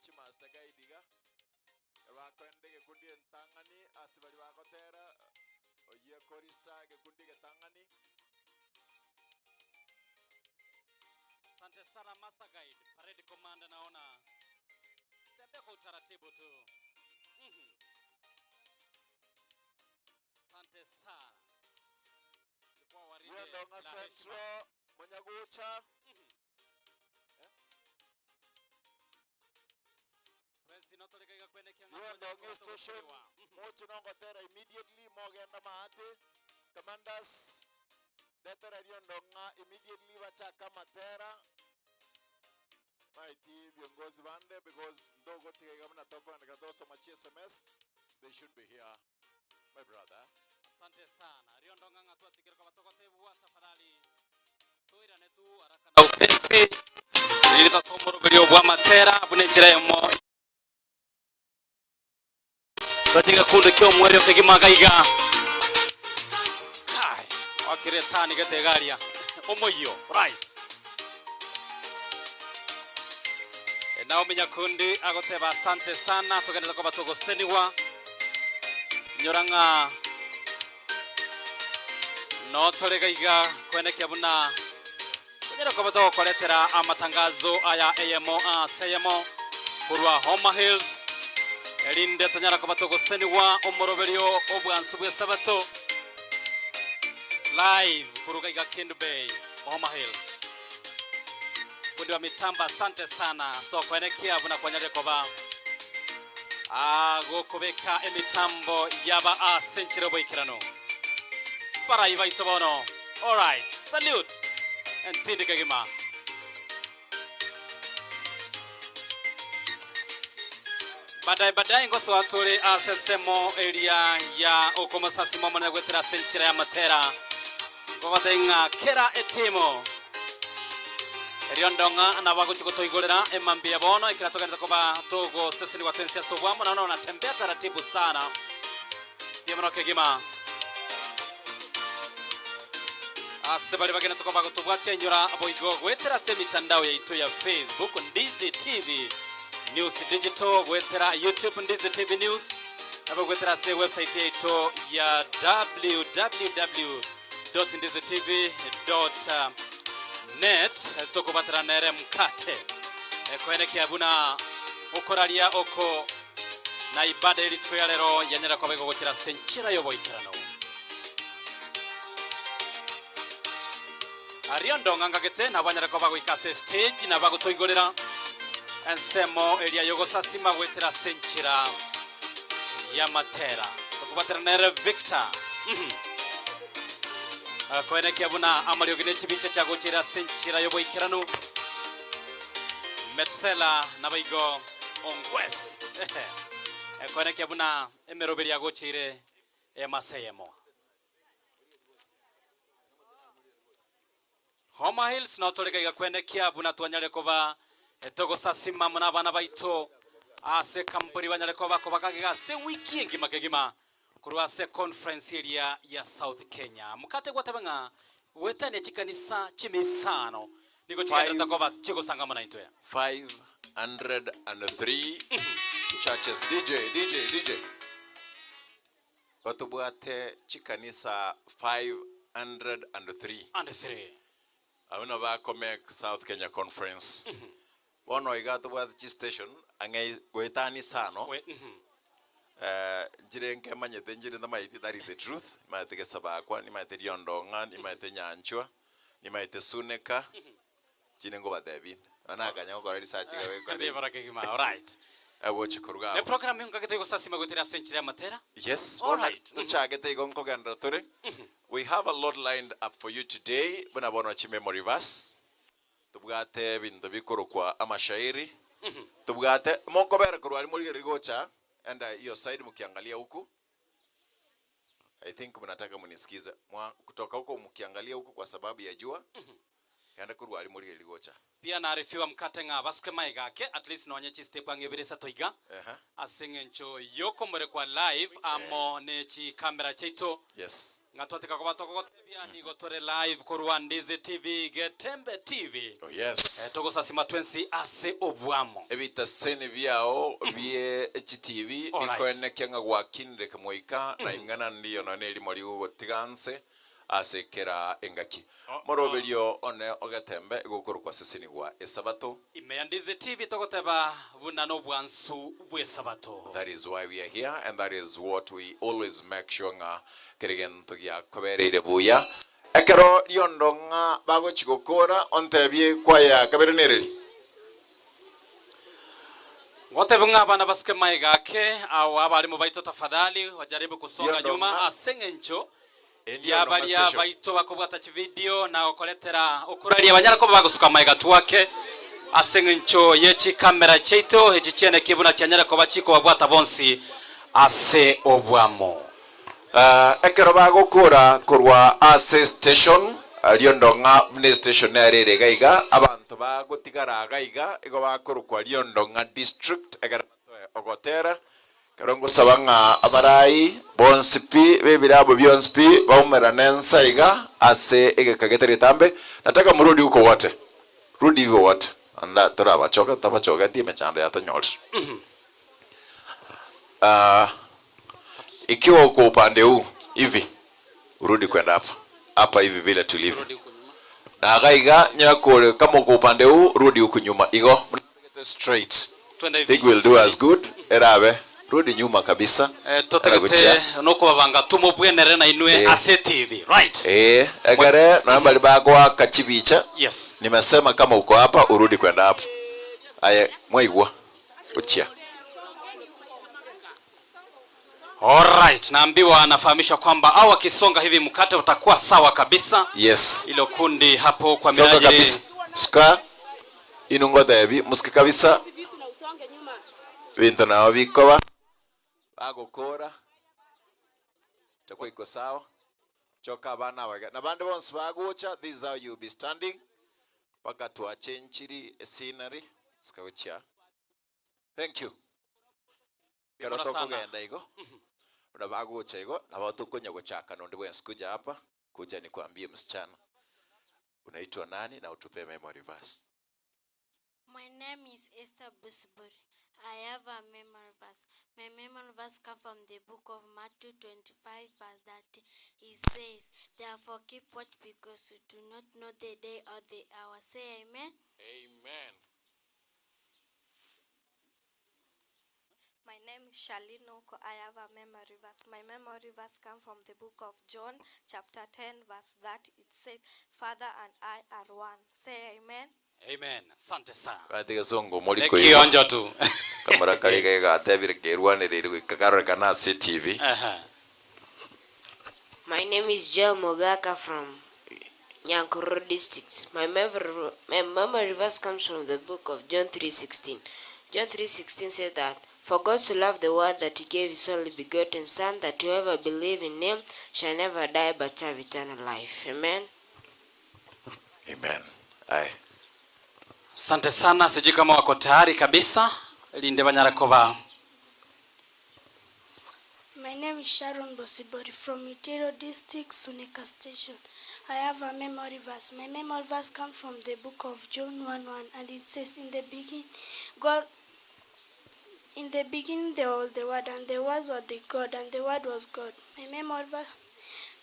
Chimaster guide iga bakoenda egekundi entang'ani ase baria bagotera oyio ekorista egekundi egetang'ani. Asante sana Master Guide, Parade Commander naona tembea kwa utaratibu tu. Asante sana. Kwa waride Riondong'a na heshima. Central Monyagocha. Riondong'a Station moche nogotera immediately mogenda maate commanders retera Riondong'a immediately bachake amatera. Maiti viongozi bande because ntogotiga iga buna tokoendeka tosoma chi sms they should be here my brother. Asante sana. Riondo ng'a twatigire koba togotebwa tafadhali toirane tu haraka na upesi riri tasomoroberio bw'amatera buna enchera eyemo Toche gekundi ki'omwerio kegima gaiga. Kai, wakire etani gete egaria. Omoyio, right. E, Naomi Nyakundi agoteba asante sana togenderete koba togosenigwa. Nyora ng'a notore gaiga kwenekia buna tonyare koba togokoretera amatangazo aya eyemo ase eyemo korwa Homa Hills, erinde tonyare koba togosenigwa omoroberio obwansu bw'Esabato live korwa gaiga Kendu Bay, Homa Hills. Fundi wa mitambo asante sana ase okoenekia buna kwanyarire koba agokobeka emitambo yaba ase enchera y'oboikeranu. Barai baito bono. Alright, salute entindi kegima. Badae badae ngosoa tore ase ensemo eria ya okomosasima Omonene goetera ase enchera y'amatera. Nkogotebia ng'a kera etimu erio ndong'a nabo agochia gotoigorera emambia bono ekero togenderete koba togosesenigwa twensi ase obwamo naende natembea taratibu sana mbuya mono kegima ase baria bagenderete koba gotobwatia inyora boigo goetera ase emitandao yaito ya Facebook Ndizi TV News Digital goetera YouTube Ndizi TV News Nabo goetera ase ewebsite yaito ya www.ndizitv.net tokobatera nere mkate ekoenekia buna okoraria oko na ibada ye rituko ya rero yanyara koba egogochera ase enchera y'oboikeranu. Aria ndong'a ngagete nabo anyare koba goika ase estage nabo agotoigorera ensemo eria y'ogosasima goetera ase enchera y'amatera. Tokobatera nere Victor. Mhm. Agakoenekia buna amariogi ne chibicha chiagocheire ase enchera y'oboikeranu. Metsela nabaigo Ongwes. Ehe. Ekoenekia buna emeroberi yagocheire emase eyemo. Homa Hills notore gaiga kwenekia buna twanyare koba togosasima muna abana baito ase ekampuni banyare koba kobagagega ase ewiki engima kegima korwa ase econference eria ya South Kenya. Mokate gwateba ng'a goetania chikanisa chimisano nigo chigenderete koba chigosanga naintwe. 503 churches. DJ, DJ, DJ. Batobwate chikanisa 503. And three. Abwo nabo bakomake South Kenya Conference. Bono iga tobwate chistation ang'e goetania isano. We, mhm. Eh, nchire nkemanyete nchire ntamaeti that is the truth. Nimaete Gesabakwa, nimaete Riondong'a, nimaete Nyanchwa, nimaete Suneka, chinde nkobatebia inde. Nonya nakanya gokora research iga goikora Ndebora kegima. Alright. Agochi koruga Ne abwo. program engagete gosasima goetera ase enchera y'amatera. Yes, bono Alright. tochagete igo nkogenderera tore. We have a lot lined up for you today, buna bono chi memory verse, tobwate ebinto bikorokwa amashairi, tobwate, mokobera korwa aria morigereria gocha, enda hiyo side mukiangalia huku, I think mnataka munisikize, mwa kutoka huko mkiangalia huku kwa sababu ya jua, enda korwa aria morigereria gocha. Pia narefiwa mkate ng'a basuke maega ake at least nonye chistep ang'e ibere isato iga Ehe. ase eng'encho yokomorekwa live amo ne chikamera chiaito Yes. ng'a twateka koba tokogotebia nigo tore live korwa Ndizi TV Getembe TV Oh yes. Eh, togosasima twensi ase obwamo Ebitaseni biao bie chitibi Alright. bikoenekia ng'a gwakinire kemoika na ing'ana ndiyo nonya nerimo rigogotiga nse ase kera engaki. Moroberio one ogetembe igokorokwa sesenigwa esabato. Ime ya Ndizi TV togoteba buna nobwansu bw'esabato. That is why we are here and that is what we always make sure ng'a kera egento giakobereire buya. Ekero riondo ng'a bagochi gokora ontebie kwaya kabere nereri. Ngotebe ng'a abana basuke maega ake, ao abalimu baito tafadhali wajaribu kusonga Riondo nyuma ng'a ase eng'encho Endio ya Noma baria Station. baito bakobwata chividio na gokoretera okoraria banyare koba bagosuka maega twake. Ase engencho ye chikamera chiaito echi chieneki buna chianyare koba chikobabwata bonsi ase obwamo. Ekero bagokora korwa ase station, Riondong'a buna estation nere ere iga iga, abanto bagotigara iga iga igo bakorokwa Riondong'a district ekero batoe ogotera. Ekero ngosaba ng'a abarai bonsi pi b'ebirabu bionsi pi baumerane nsa iga ase egeka getari getambe, nataka murudi huko wote, rudi hivyo wote, anda torabachoke totabachogeti emechando yatonyorire. Ikiwa uko upande huu hivi urudi kwenda hapa hapa hivi vile tulivyo na iga iga nyakore kama uko upande huu rudi huku nyuma igo muna straight Twende hivi. think will do us good erabe rudi nyuma kabisa Eh, totagete nokobabanga tumobwenere na inwe Eh. ase TV right eh ekere nambari bagoaka chibicha yes nimesema kama uko hapa urudi kwenda hapo aye mwaigwa uchia Alright, naambiwa anafahamishwa kwamba au akisonga hivi mkate utakuwa sawa kabisa. Yes. Ilo kundi hapo kwa Songa minajili kabisa. Suka inungo tebi musike kabisa binto nao bikoba bagokora itakuwa iko sawa choka abana abaga na bande bonsi bagocha this is how you be standing mpaka tuachenchiri scenery sikagochia thank you kero Bora sana. tokogenda igo na bagocha igo nabo tokonya gochaka nonde bwensi kuja hapa kuja nikwambie msichana unaitwa nani na utupe memory verse My name is Esther Busbury. I have a memory verse. My memory verse comes from the book of Matthew 25, verse 30. It says, Therefore keep watch because you do not know the day or the hour. Say amen. Amen. My name is Charlene Oko. I have a memory verse. My memory verse comes from the book of John, chapter 10, verse 30. It says, Father and I are one. Say amen. Amen. Asante sana. Bate gesongo mori Nĩ koigwa. kĩonjo tu. Kamura kari gagatebire kerwanĩrĩire goika karorekana ase TV. My name is Joel Mogaka from Nyankuru district. My memory, my memory verse comes from the book of John 3.16. John 3.16 says that, For God so loved the world that he gave his only begotten Son, that whoever believe in him shall never die but have eternal life. Amen. Amen. Aye. Asante sana, sijui kama wako tayari kabisa. Linde Banyarakoba. My name is Sharon Bosibori from Itiro District, Sunika Station. I have a memory verse. My memory verse comes from the book of John 1 1, and it says, In the beginning, God. In the beginning there was the Word, and the Word was the God, and the Word was God. My memory verse,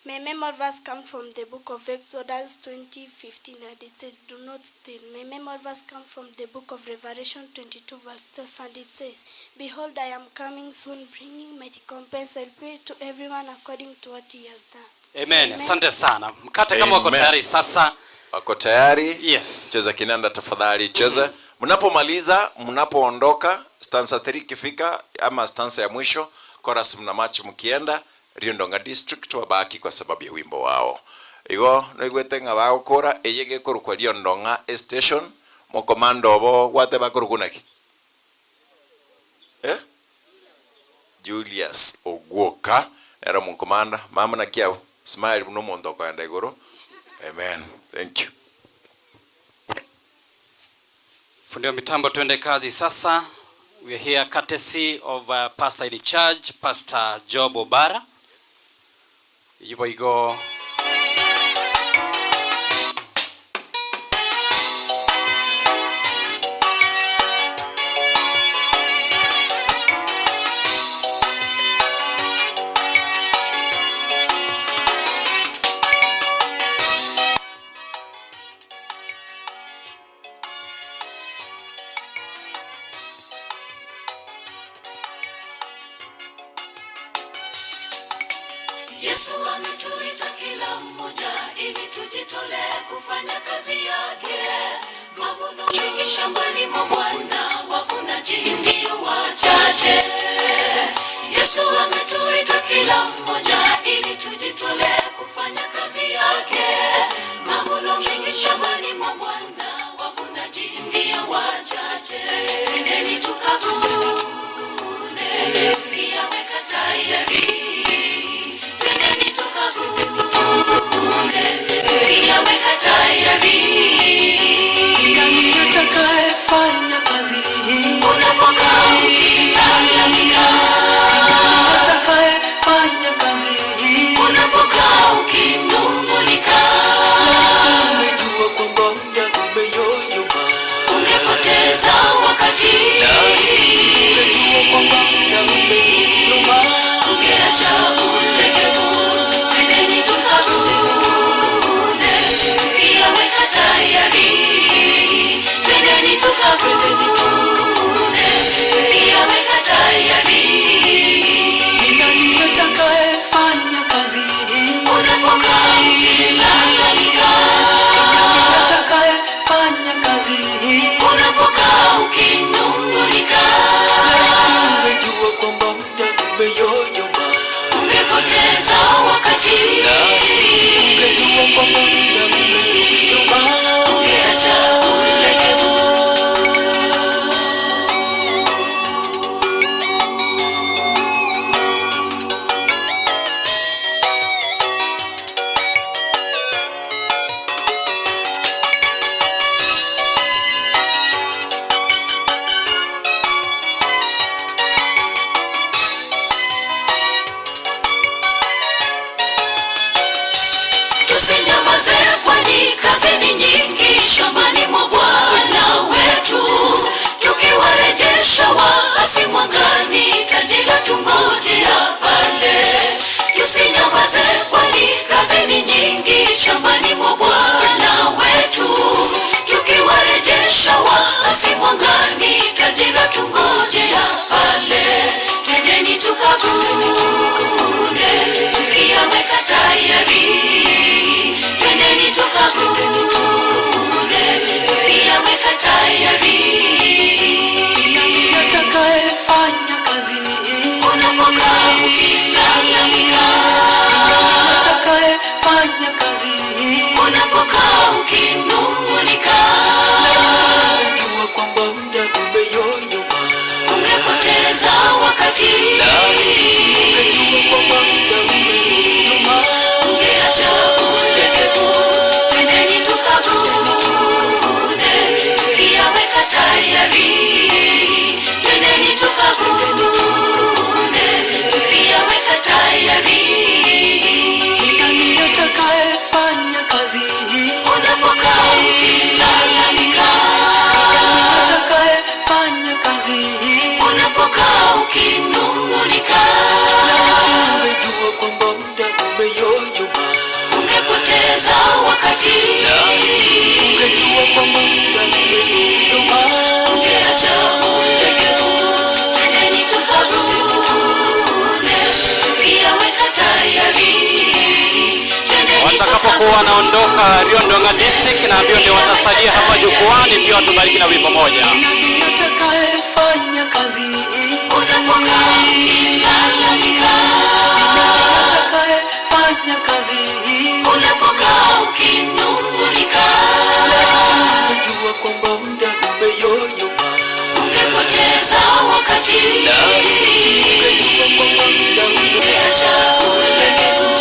my memory verse comes from the book of Exodus 20:15, and it says, "Do not steal." My memory verse comes from the book of Revelation 22, verse 12, and it says, "Behold, I am coming soon, bringing my recompense. I'll pay to everyone according to what he has done." Amen. Asante sana. Mkate kama wako Amen. tayari sasa. Wako tayari? Yes. Cheza kinanda tafadhali, cheza. Mnapomaliza, mnapoondoka, stanza 3 ikifika ama stanza ya mwisho, chorus mna march mkienda Riondonga district wabaki kwa sababu ya wimbo wao. Igo noigwete ng'a bagokora eye gekorokwa Riondong'a station mokomando obo gwate bakorokwa naki? Eh? Julius Ogwoka ero mokomanda mama naki abwo smile buna omonto okoenda igoro. Amen. Thank you. Fundi wa mitambo, tuende kazi sasa. We are here courtesy of Pastor in charge, Pastor Job Obara. Yubo igo Yesu ametuita kila mmoja ili tujitolee kufanya kazi yake. Mavuno mengi shambani mwa Bwana, wavunaji ndio wachache. Yesu ametuita kila mmoja ili tujitolee kufanya kazi yake. Mavuno mengi shambani mwa Bwana, wavunaji ndio wachache. kazi Unapokaa ukinung'unika, Laiti ungejua kwamba muda umeyoyoma ungepoteza wakati, Laiti ungejua kwamba muda umeyoyoma ungeacha ulegevu. Twendeni tukavune, pia weka tayari. Twendeni Watakapokuwa wanaondoka Riondonga District, na ndio ndio watasalia hapa jukwani, pia watubariki na wimbo moja. Nani atakayefanya kazi Unapokaa ukilalamika, Nani atakayefanya kazi unapokaa ukinung'unika, Laiti ungejua kwamba muda umeyoyoma ungepoteza wakati, Laiti ungejua kwamba muda ungeacha ulegevu.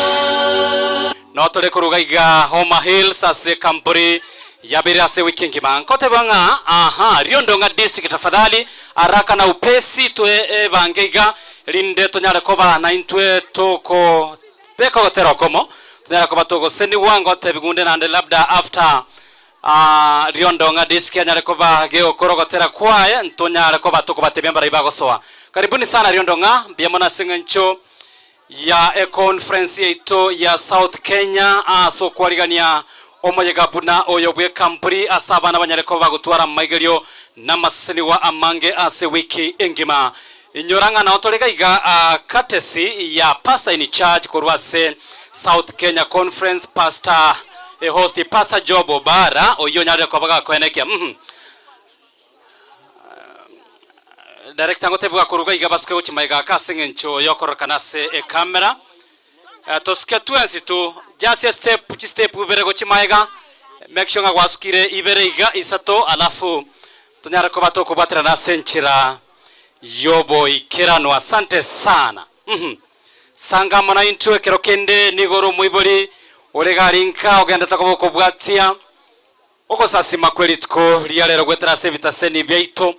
No turi kuruga iga Homa Hills ase kampuri yabere ase wiki ngima nkote banga aha Riondonga District tafadhali araka na upesi twe e, bange iga rinde tonyare koba na intwe toko beko gotero komo tonyare koba toko seni wango te bigunde nande labda after Riondonga District anyare koba geokorogotera kwaye ntonyare koba toko batebia mbara ibagosoa. Karibuni sana Riondonga mbiamona sing'encho ya e conference yaito ya South Kenya aso kwarigania omoyega buna oyo bwe kampuri ase abana banyareko bagotwara maigerio na maseniwa amange ase wiki engima inyorang'a nao torega iga courtesy ya pastor in charge korwa ase South Kenya Conference pastor host pastor Job Obara oyo nyareko bagakoenekia Director ngote bwa kuruga iga basuke gochimaiga ase ng'encho yokorokana ase ekamera. Tosuke twensi tu just a step chi step ibere gochimaiga, make sure ng'a gwasukire ibere iga isato, alafu tonyare koba tokobwaterana ase enchera yoboikerano. Asante sana. Sangamana intwe ekero kende nigoro moibori ore garinka ogendete koba okobwatia ogosasima kwerituko ria rero gwetera ase ebitaseni biaito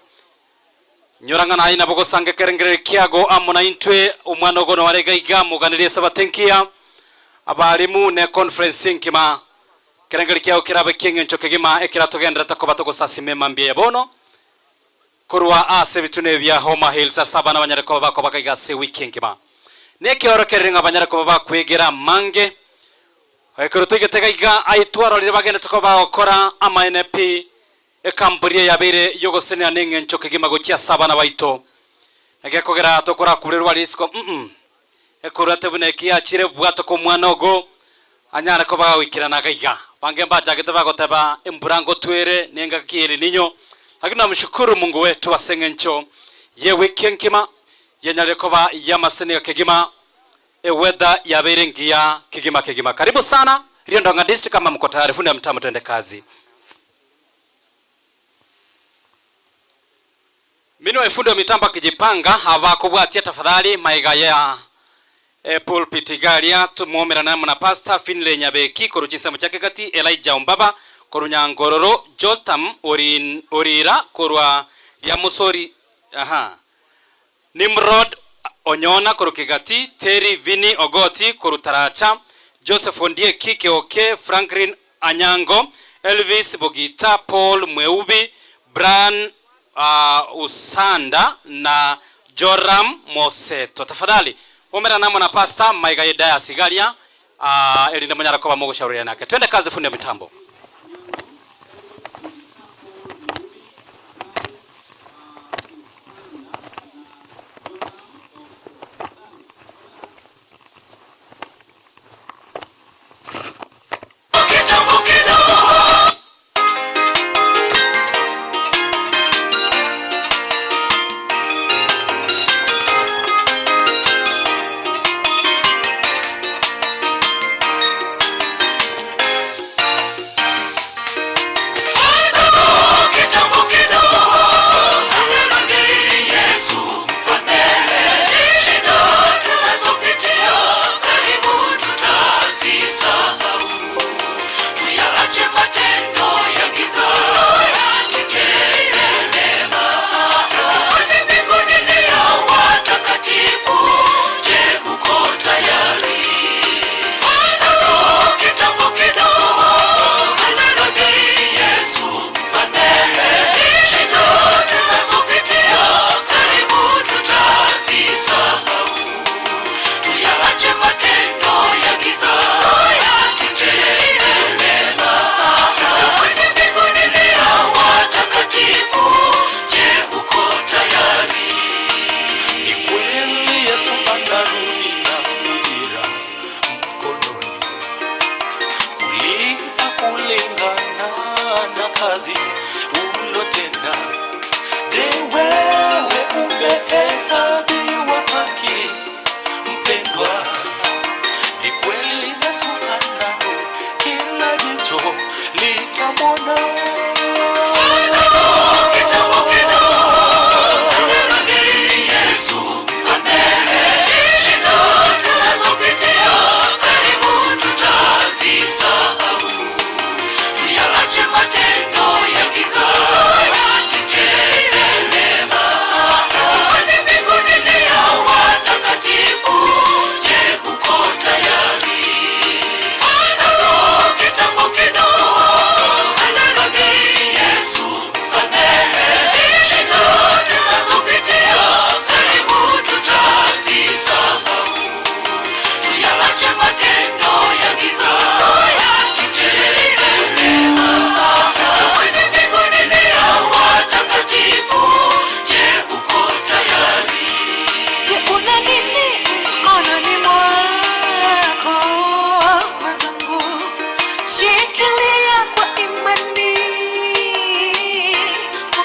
nyorang'ana aye nabo gosanga ekerengereri kiago amo na intwe omwana ogo noarega iga moganirie esabato enkiya abarimu ne conference nkima kerengeri kiago kirabe kieng'encho kegima ekera togenderete koba togosasima emambia ya bono korwa ase ebitune bia Homa Hills ase abana banyare koba bakoba iga ase wiki engima nekeorokerere ng'a banyare koba bakwegera mange ekero toigetega iga aitwarorire bagendete koba bagokora amaene pi ekampuni yabeire yogosenera n'eng'encho kegima gochia ase abana baito egekogera tokorakurerwa risiko ekorate buna eki yachire bwato ko omwana ogo anyare koba gagwikiranaga iga bange mbachagete bagoteba embura ngotwere nenga kiere ninyo, lakini namshukuru Mungu wetu ase ng'encho ye wiki enkima yenyare koba yamaseniga kegima ewedha yabeire ngiya kegima kegima. Karibu sana Riondonga District, kama mko tayari fundi mtamu twende kazi. Mimi wa fundi wa mitambo akijipanga habakubwatia tafadhali maiga ya pulpit garia tumuomerana na pastor Finley Nyabeki koruchisa muchake kati Elijah Ombaba korunyangororo Jotam Orin, Orira korwa ya Musori aha Nimrod Onyona korukigati Terry Vini Ogoti korutaracha Joseph Ondieki Keoke Franklin Anyango Elvis Bogita Paul Mweubi Brian Usanda na Joram Moseto. Tafadhali omera namo na pasta maiga yedaya sigalia elinde manyara kwa mogoshauriana nake. Twende kazi fundi ya mitambo. Kitambo kidogo.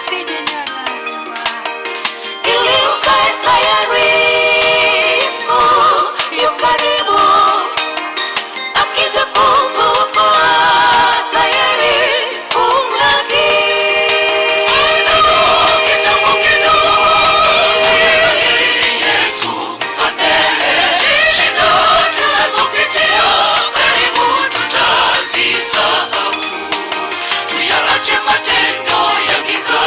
usije nyang'anywa, ili ukae tayari. Yesu yu karibu, akija kukuokoa, tayari kumlaki. Kitambo kidogo, Yesu mfalme, shida tunazopitia karibu tutazisahau. Tuyaache matendo ya giza,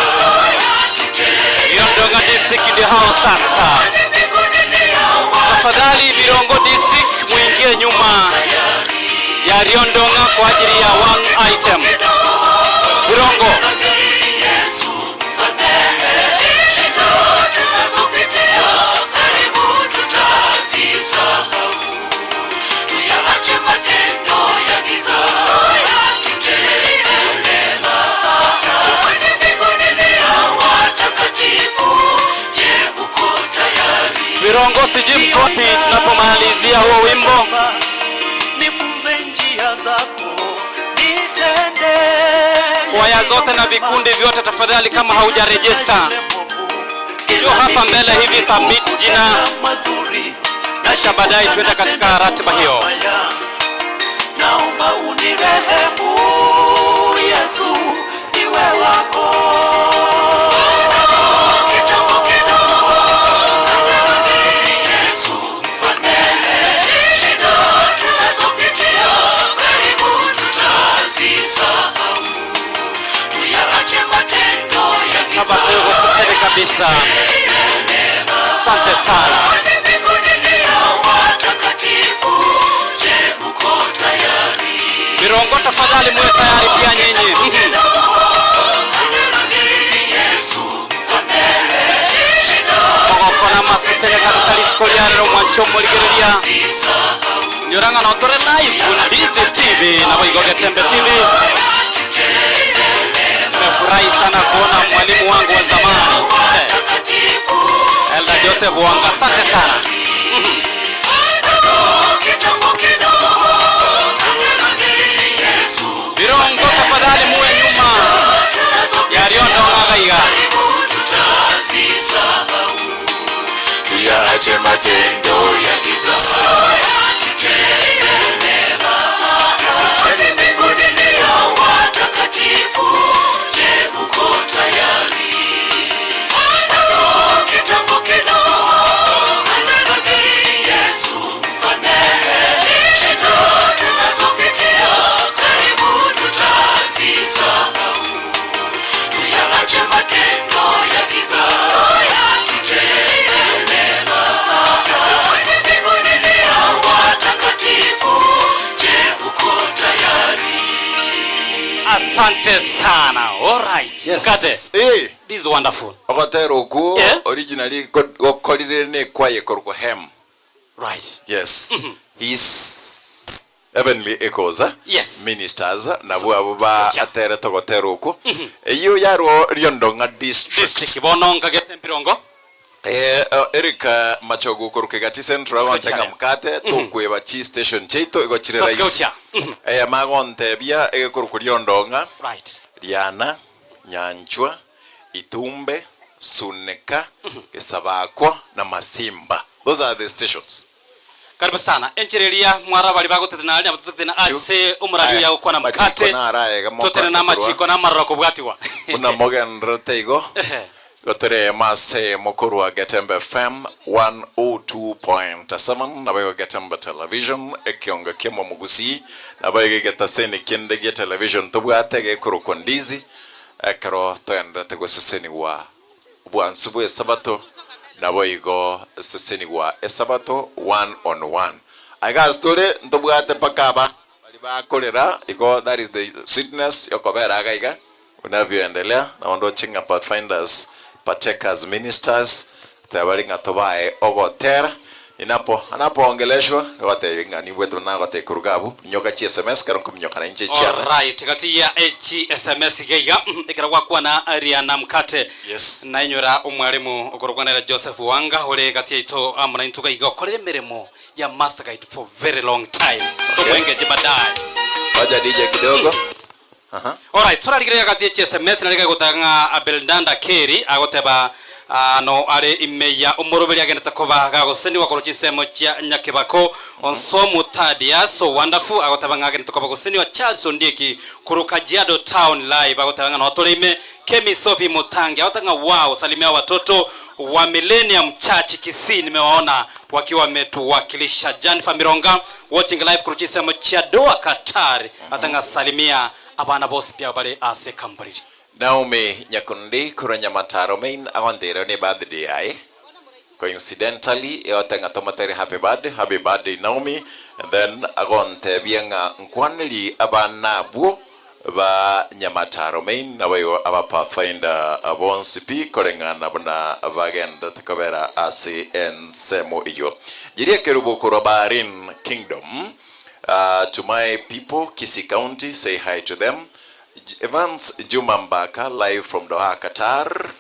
Riondong'a district ndio hao sasa. Tafadhali Birongo district muingie nyuma ya Riondong'a kwa ajili ya one item. Birongo. Yesu mfalme, shida tunazopitia karibu tutazisahau. Tuyaache matendo ya giza, tutende mema. Kwani mbinguni ni ya watakatifu. Je, uko tayari? Birongo sijui mko wapi tunapomalizia huo wimbo. Nifunze njia zako, nitende Kwaya zote na vikundi vyote tafadhali, kama haujarejista njoo hapa mbele hivi, submit jina, kisha baadaye tuende katika ratiba hiyo. Naomba unirehemu Yesu, niwe wako. Kitambo kidogo, Yesu mfalme, shida tunazopitia karibu tutazisahau. Tuyaache matendo ya giza, Sabato sasa kabisa. Asante sana. kwani mbinguni ni ya watakatifu. Je, uko tayari? Birongo tafadhali muwe tayari pia nyinyi. Yesu mfalme, shida Mogokona masesene kabisa rituko ria rero mwancho morigereria nyoranga no tore live Ndizi TV na Boigo Getembe TV. Nimefurahi sana kuona mwalimu wangu wa zamani eh, Elder Joseph Wanga, asante sana. kitambo kidogo, Yesu Birongo tafadhali muwe nyuma ya Riondong'a gaiga. Tuyaache matendo ya giza, tutende mema. Kwani mbinguni ni ya watakatifu. Je, uko tayari? Kitambo kidogo, Yesu mfalme, shida tunazopitia karibu tutazisahau. Tuyaache matendo ya giza, tutende mema. Kwani mbinguni ni ya watakatifu. Je, uko tayari? Asante sana. All right. Yes. Mukate. Eh. This is wonderful. Ogotera okwo Yeah. originally gokorire ne kwaye korwa hem. Right. Yes. His heavenly echoes. eh? Yes. Ministers nabwo abo ba atere togotera okwo. Eyo yarwo Riondong'a district. District bononga Getembe Birongo. Eh, Eric Machogu koruka Gati Central agontenga Sikochaya. mukate tokweba chi station chaito igochire rahisi. Tosikocha. Eh, magontebia egekorokwa Riondong'a. Right. Riana, Nyanchwa, Itumbe, Suneka, Gesabakwa na Masimba. Those are the stations. Karibu sana. Enchereria mwara bari bagotetena ari abatetena ase omuradi ya gokwana Machiko mukate. naraega Totene na machiko na maroro kobwatiwa. Buna mogenderete igo gotore mase mokorwa Getembe FM 102.7 nabo Getembe Television ekiongo kiamo mugusi nabo getaseni kende gia television tobwate gekorokwa ndizi ekero toenderete goseseniwa bwansu bwa esabato nabo igo seseniwa esabato one on one aiga tore ntobwate mpaka aba bari bakorera igo that is the sweetness yokobera agaiga unavyoendelea na ondu chinga pathfinders partakers ministers tabari ng'a tobae ogotera inapo anapoongeleshwa gotebi ng'a nibwete nagote kurugabu nyoka chi sms karo nkuminyoka na inche chiana Alright, kati ya HSMS geiga ekera gwakwana Riana Mkate. Yes. Nainyora omwarimu okorokwanera Joseph Wanga ore kati yaito amo naintwe gaiga okorire emeremo ya Master Guide for very long time. Tomwengeje baadaye. Waja DJ kidogo. Aha. Alright, torarigereria gati ye chiSMS nari gegoteba ng'a Beldanda Kerry agoteba ah, no are ime ya omoroberi agendete koba gagosenigwa korwa chinsemo chia Nyakebako. Onsomu Thaddeus so wonderful agoteba ng'a agendete koba gosenigwa Charles Ondieki korwa Kajiado Town live agoteba ng'a no tore ime. Kemi Sophie Mutangi agoteba ng'a wow salimia watoto wa Millennium Church Kisii nimewaona wakiwa wametuwakilisha. Jannifer Mironga watching live korwa chinsemo chia Doha Qatar agoteba ng'a salimia abana bonsi pi abwo bare ase ekambariri. Naomi Nyakundi korwa Nyamataro Main agonteire ne birthday yaye coincidentally egote ng'a tomotere happy birthday, happy birthday Naomi and then agontebia ng'a nkwaneri abana abwo ba Nyamataro Main naboigo aba Pathfinder bonsi pi koreng'ana buna bagenderete kobera ase ensemo eyio. Jeria Kerubo korwa Bahrain Kingdom to my people Kisii County say hi to them Evans Juma Mbaka live from Doha Qatar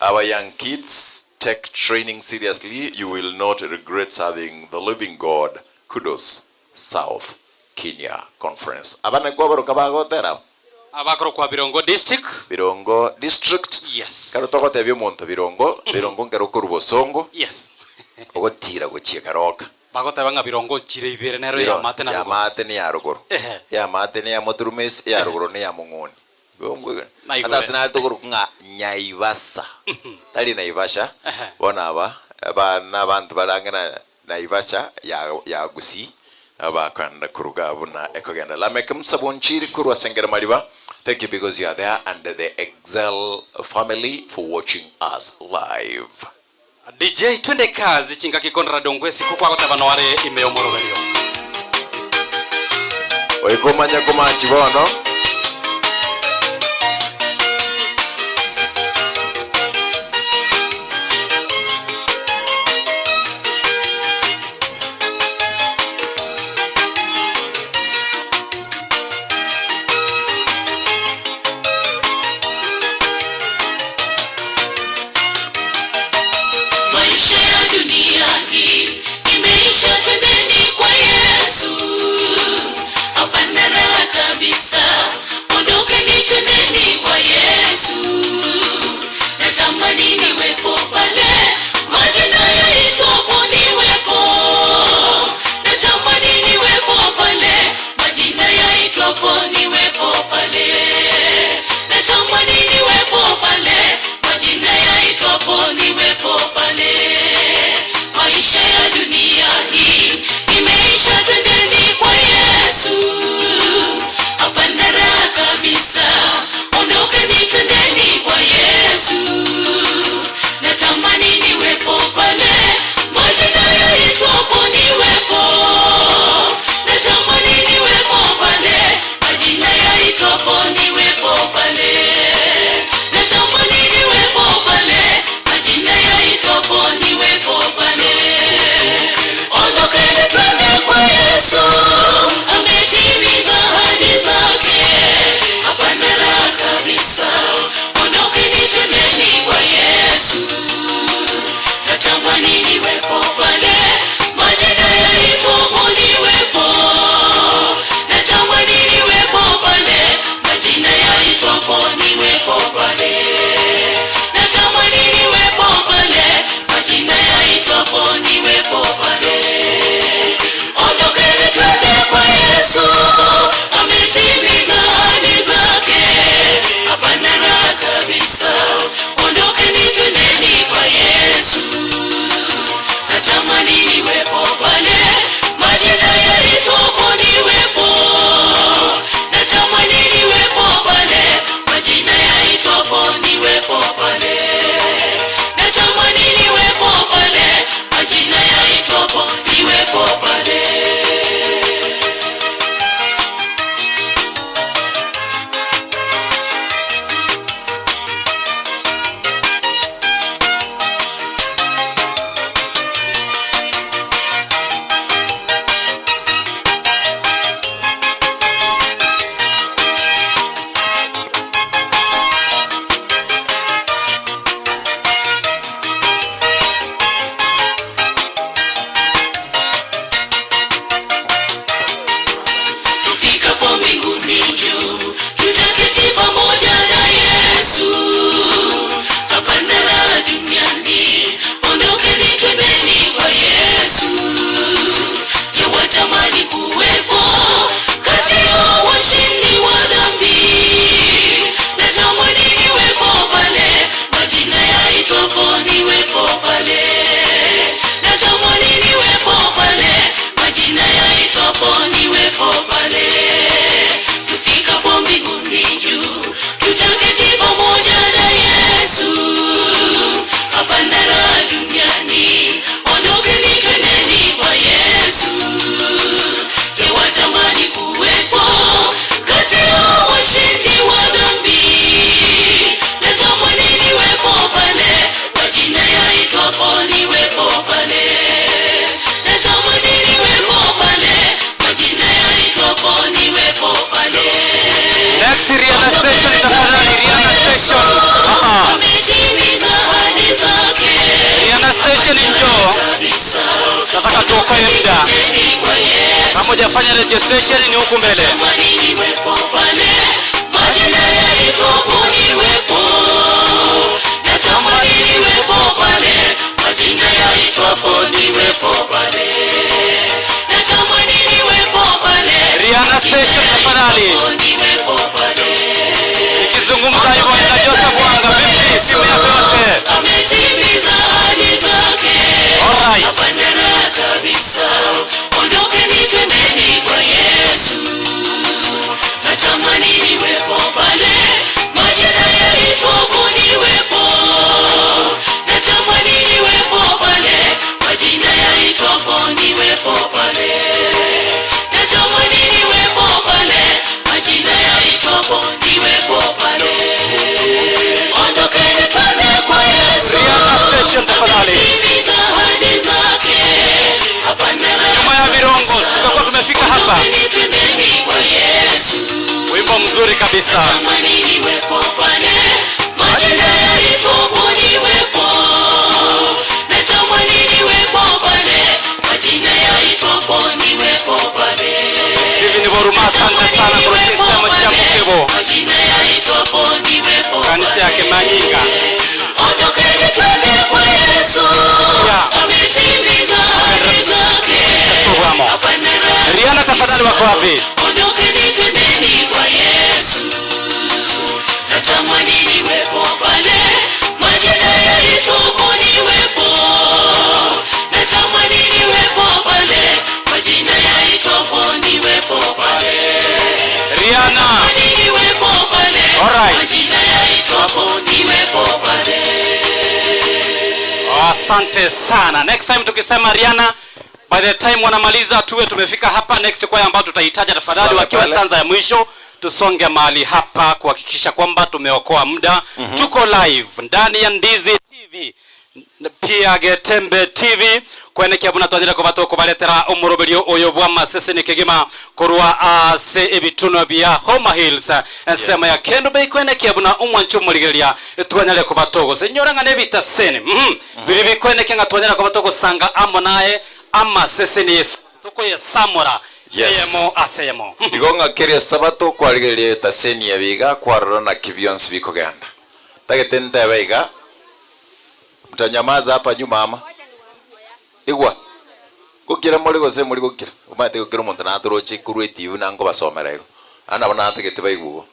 our young kids take training seriously you will not regret serving the living God kudos South Kenya Conference aba nakwo abaroka bagotera aba. Abakorokwa Birongo District. Birongo District Yes. Ekero togotebia omonto Birongo, Birongo nkero okorwa Bosongo Yes. ogotira gochia Keroka. Bagoteba ng'a birongo chire ibere nero Biro, y'amate na rogoro. y'amate ne ya rogoro. Ehe. Y'amate ne ya moturumesi, eya rogoro ne ya mong'oni. Igo mbwegene. Naigure. Ata ase nare tokorokwa ng'a Nyaibasa. Tari Naivasha, Ehe. bono aba, aba nabanto bare ang'e na Naivasha ya, ya Gusii, nabo bakoenda koruga abwo buna ekogenda. Lameck Musa Bonchiri korwa Sengera Mariba, thank you because you are there and the Excel family for watching us live. DJ twende kazi chingaki Conrad Ongwesi kokwagoteba noare ime yomoroberio. Goika omanye komachi bono. Maisha ya dunia hii imeisha, twendeni kwa Yesu. Hapana raha kabisa, ondokeni, twendeni kwa Yesu. Natamani niwepo pale majina yaitwapo, niwepo. Natamani niwepo pale majina yaitwapo, niwepo pale. Natamani niwepo pale majina yaitwapo, niwepo pale. Maisha ya dunia hii imeisha, twendeni kwa Yesu. Hapana raha kabisa, ondokeni, twendeni kwa Yesu. Natamani niwepo pale majina yaitwapo, niwepo. Natamani niwepo pale majina yaitwapo, niwepo pale. Natamani niwepo pale majina yaitwapo, niwepo pale. Ondokeni twende kwa Yesu, ametimiza ahadi zake, hapana raha kabisa. Ondokeni twendeni kwa Yesu, natamani niwepo pale majina yaitwapo, niwepo. Natamani niwepo pale majina yaitwapo, niwepo pale. Natamani niwepo pale majina yaitwapo, niwepo pale. Ondokeni twende kwa Yesu, ametimiza ahadi zake, hapana raha kabisa. Ondokeni twendeni kwa Yesu, natamani niwepo pale majina yaitwapo, niwepo. Natamani niwepo pale majina yaitwapo, niwepo pale. Natamani niwepo pale majina yaitwapo, niwepo pale. Wanafanya registration ni huku mbele. Majina yaitwapo niwepo, natamani niwepo pale. Majina yaitwapo niwepo pale, natamani niwepo pale. Rihanna Station tafadhali. Niwepo pale. Nikizungumza hivyo na Joseph Wanga, vipi simu yako yote? Ametimiza ahadi zake. Alright. Hapana raha kabisa. Ondokeni twendeni kwa Yesu. Natamani niwepo pale. Majina yaitwapo niwepo. Natamani niwepo pale. Majina yaitwapo niwepo pale. Natamani niwepo pale. Majina yaitwapo niwepo pale. Ondokeni twende kwa Yesu. Rihanna Station tafadhali. Ametimiza ahadi zake. Hapana raha Nyuma ya Virongo tutakuwa tumefika hapa. Ondokeni twendeni kwa Yesu. Wimbo mzuri kabisa. Natamani niwepo pale. Majina yaitwapo niwepo. Natamani niwepo pale. Majina yaitwapo niwepo pale. Steven Boruma, asante sana kwa sistema cha Mukebo. Majina yaitwapo niwepo Kanisa ya Kimanyinga. Ondokeni twende kwa Yesu. Ametimiza ahadi zake. Hapana raha Rihanna tafadhali wako wapi? Ondokeni twendeni kwa Yesu. Natamani niwepo pale, majina yaitwapo niwepo. Natamani niwepo pale, majina yaitwapo niwepo pale. Rihanna. Natamani niwepo pale, Alright. majina yaitwapo niwepo pale. Asante sana. Next time tukisema Rihanna, by the time wanamaliza tuwe tumefika hapa. Next kwaya ambayo tutahitaja tafadhali, Simame wakiwa pale. stanza ya mwisho tusonge mahali hapa kuhakikisha kwamba tumeokoa muda. Tuko live ndani ya Ndizi TV pia Getembe TV kwene kiabuna twanyire kuba tukubaretera umurubirio uyu bwa masisi ni kigima kurwa ase ebituno bia Homa Hills ensemo ya Kendu Bay kwene kiabuna umwanchu murigeria twanyare kuba tugose nyora ng'a nebita sene biri bikwene kenga twanyare kuba tugusanga amo naye amasisi ni tukuyesamura Yes. eyemo aseyemo Igo ng'akeria sabato kwarigereria taseni ya biga kwarora na kibionsi bikogenda tagete ntebe iga mtanyamaza hapa nyuma ama igwa gukira muri gose muri gukira umate gukira omonto natoroche korwa etibi nango basomera igo ana nabo natagete baiguo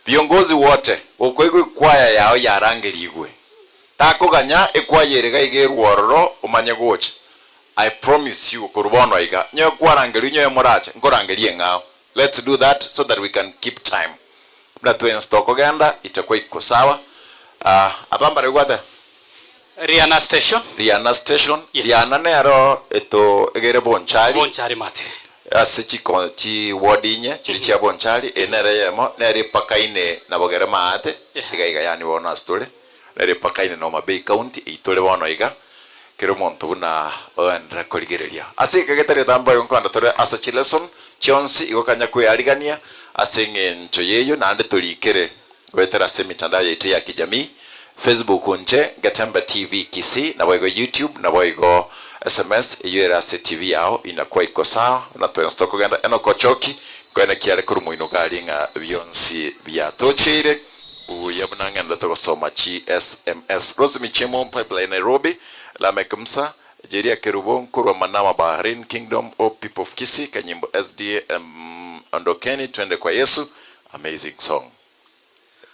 viongozi wote gokoigwa ekwaya yao yarangerigwe takoganya ekwaya ere iga iga erwororo omanye gocha. I promise you korwa bono iga nyoe kwarangeria nyoe morache nkorangeria eng'ao. Let's do that so that we can keep time buna twensi tokogenda itakuwa iko sawa. Abambare gwate Rihanna Station. Rihanna Station. Yes. Rihanna nero eto egere Bonchari. Bonchari mate. Ase chiko chi ward inye chiri chia Bonchari enere yemo nere pakaine na Bogere maate iga iga yani bono ase tore nere pakaine na Homa Bay County eitore bono iga kero omonto buna oendere korigereria ase eke getari tambo igo nkoenda tore ase chileson chionsi igo kanya kweyarigania ase eng'encho yeyo naende torikere goetera ase emitandao yaito ya kijamii Facebook nche Getembe TV Kisii nabo igo YouTube nabo igo SMS eyo ere ase TV yao inakuwa iko sawa na twensi tokogenda eno kochoki kwene kiare korwa moino gari ng'a bionsi biatocheire buya buna ng'ende togosoma chi SMS. Rose Michemo Pipeline Nairobi Lamek Musa Jeria Kerubo Nkurwa Manama Bahrain Kingdom o People of Kisii Kanyimbo SDA Ondokeni twende kwa Yesu amazing song.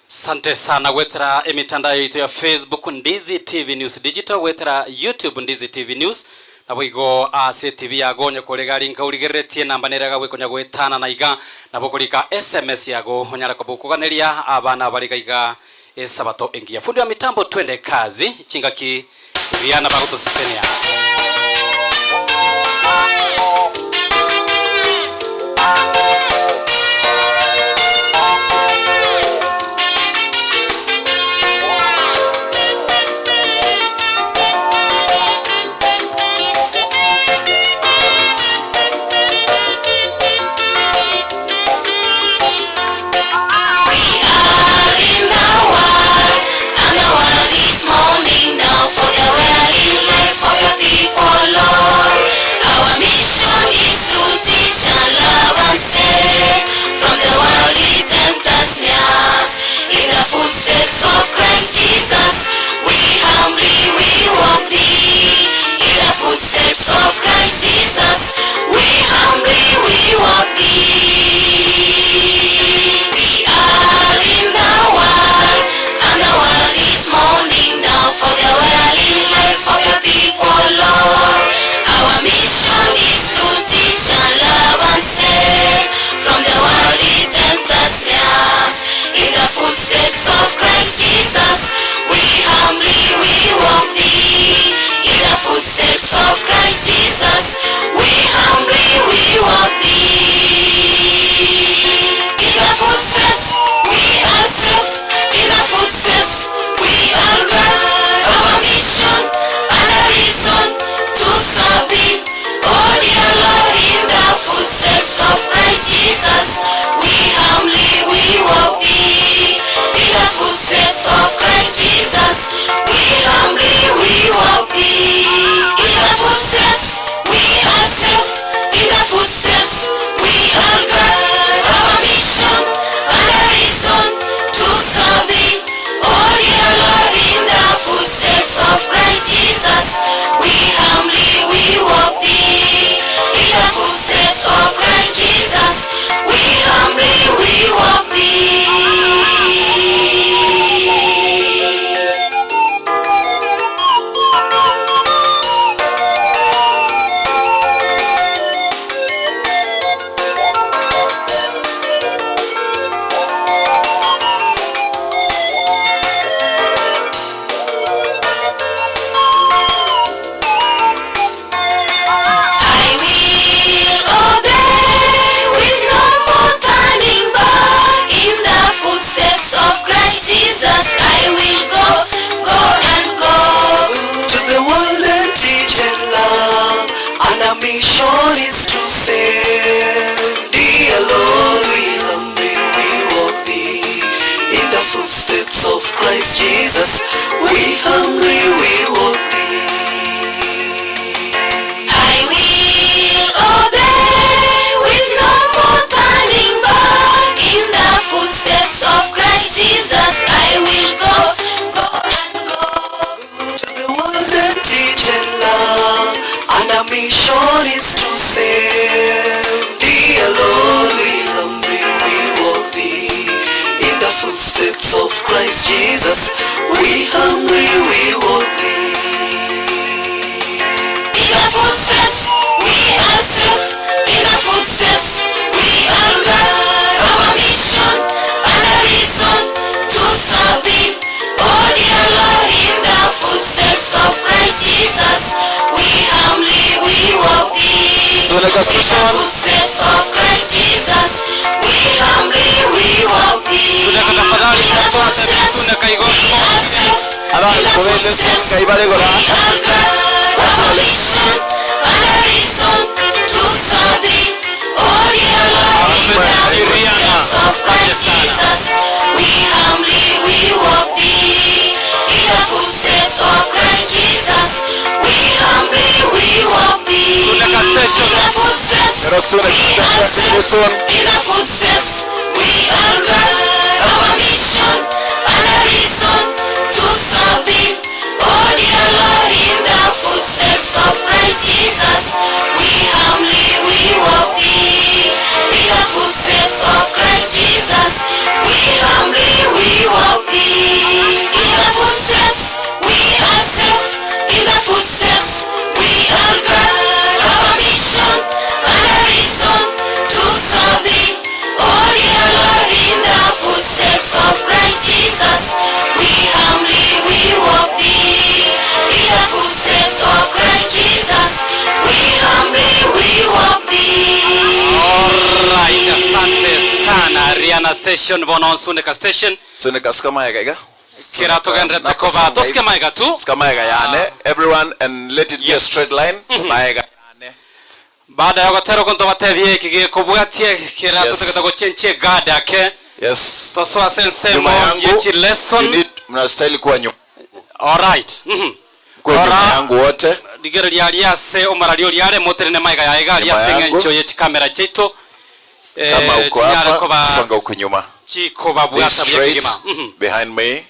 Sante sana gwetera emitandao yaito ya Facebook Ndizi TV News Digital gwetera YouTube Ndizi TV News nabo igo ase TV yago onye korega rinka urigereretie namba nere gagwekonya gwetana na iga nabo korika SMS yago onyara kobukuganeria abana bariga iga esabato engiya. Fundi wa mitambo twende kazi chingaki Rihanna bagutosesenia. We are in the world, and the world is mourning now for the world in life, for your footsteps of Christ Jesus, we humbly we walk thee. In the footsteps of Christ Jesus, we humbly we walk thee. In the footsteps we are safe. In the footsteps we are God. Our mission and a reason to serve thee. Oh dear Lord, in the footsteps of Christ Jesus, we humbly we walk thee. In the footsteps of Christ Jesus, we humbly we walk thee. In the footsteps we are safe. In the footsteps we are God. Our mission and a reason to serve thee. Oh dear Lord, in the footsteps of Christ Jesus, we humbly we walk thee. In the footsteps of Christ Jesus, we humbly we walk thee. I will obey with no more turning back. In the footsteps of Christ Jesus, I will go, go and go. To the world and teach and love, and our mission is to save. Dear Lord, we humbly we walk thee in the footsteps of Christ Jesus. We humbly we walk thee. I will obey with no more turning back. In the footsteps of Christ Jesus, I will go, go and go. To the world and teach and love, and our mission is to save. Dear Lord, we humbly we walk thee in the footsteps of Christ Jesus. We humbly we walk thee. In the footsteps we are safe. In the footsteps we are God. Our mission and a reason to serve thee. Oh dear Lord, in the footsteps of Christ Jesus, we humbly we walk thee. Suneka In the station. footsteps of Christ Jesus, we humbly we walk thee. Suneka tafadhali In the tasoa footsteps Suneka igo we are safe. Abantu In the kube lesson footsteps kayibaregora. we are God. Our mission and a reason to serve thee. Oh dear Lord, in the footsteps of Christ Jesus, we humbly we walk thee. In the footsteps of Christ Jesus, we humbly we walk thee. Suneka station. In the footsteps Pero Suneka we are safe. lesson. In the footsteps we are God. Our mission and a reason to serve thee. Oh dear Lord, in the footsteps of Christ Jesus, we humbly we walk thee. In the footsteps of Christ Jesus, we humbly we walk thee. In the footsteps we are safe. In the footsteps we are God. Our mission and a reason to serve thee. Oh dear Lord, in the footsteps of Christ Jesus, we humbly we walk thee. In the footsteps of Christ Jesus, we humbly we walk thee. Alright, asante sana Riana Station bono Suneka Station Suneka sukamaega iga. kira tugenderete koba tosike maega tu Sukamaega yane. Everyone and let it be a straight line. Maega yane. baada ya gotera okonto batebie eki gekobwatie kira Yes. tutageta gochenchie guard ake Yes. tosoa sensemo Nyuma yangu. yechi You lesson need mnastahili kuwa nyuma. alright mhm Kuwa nyuma Ora. yangu wote. rigereria riase omarario riare moterene maiga yaega Nyuma riase yangu. ng'encho ye chikamera chiaito Kama eh, uko chinyare hapa koba songa huku nyuma. Be chikobabwata buya straight kegima Mhm. behind me.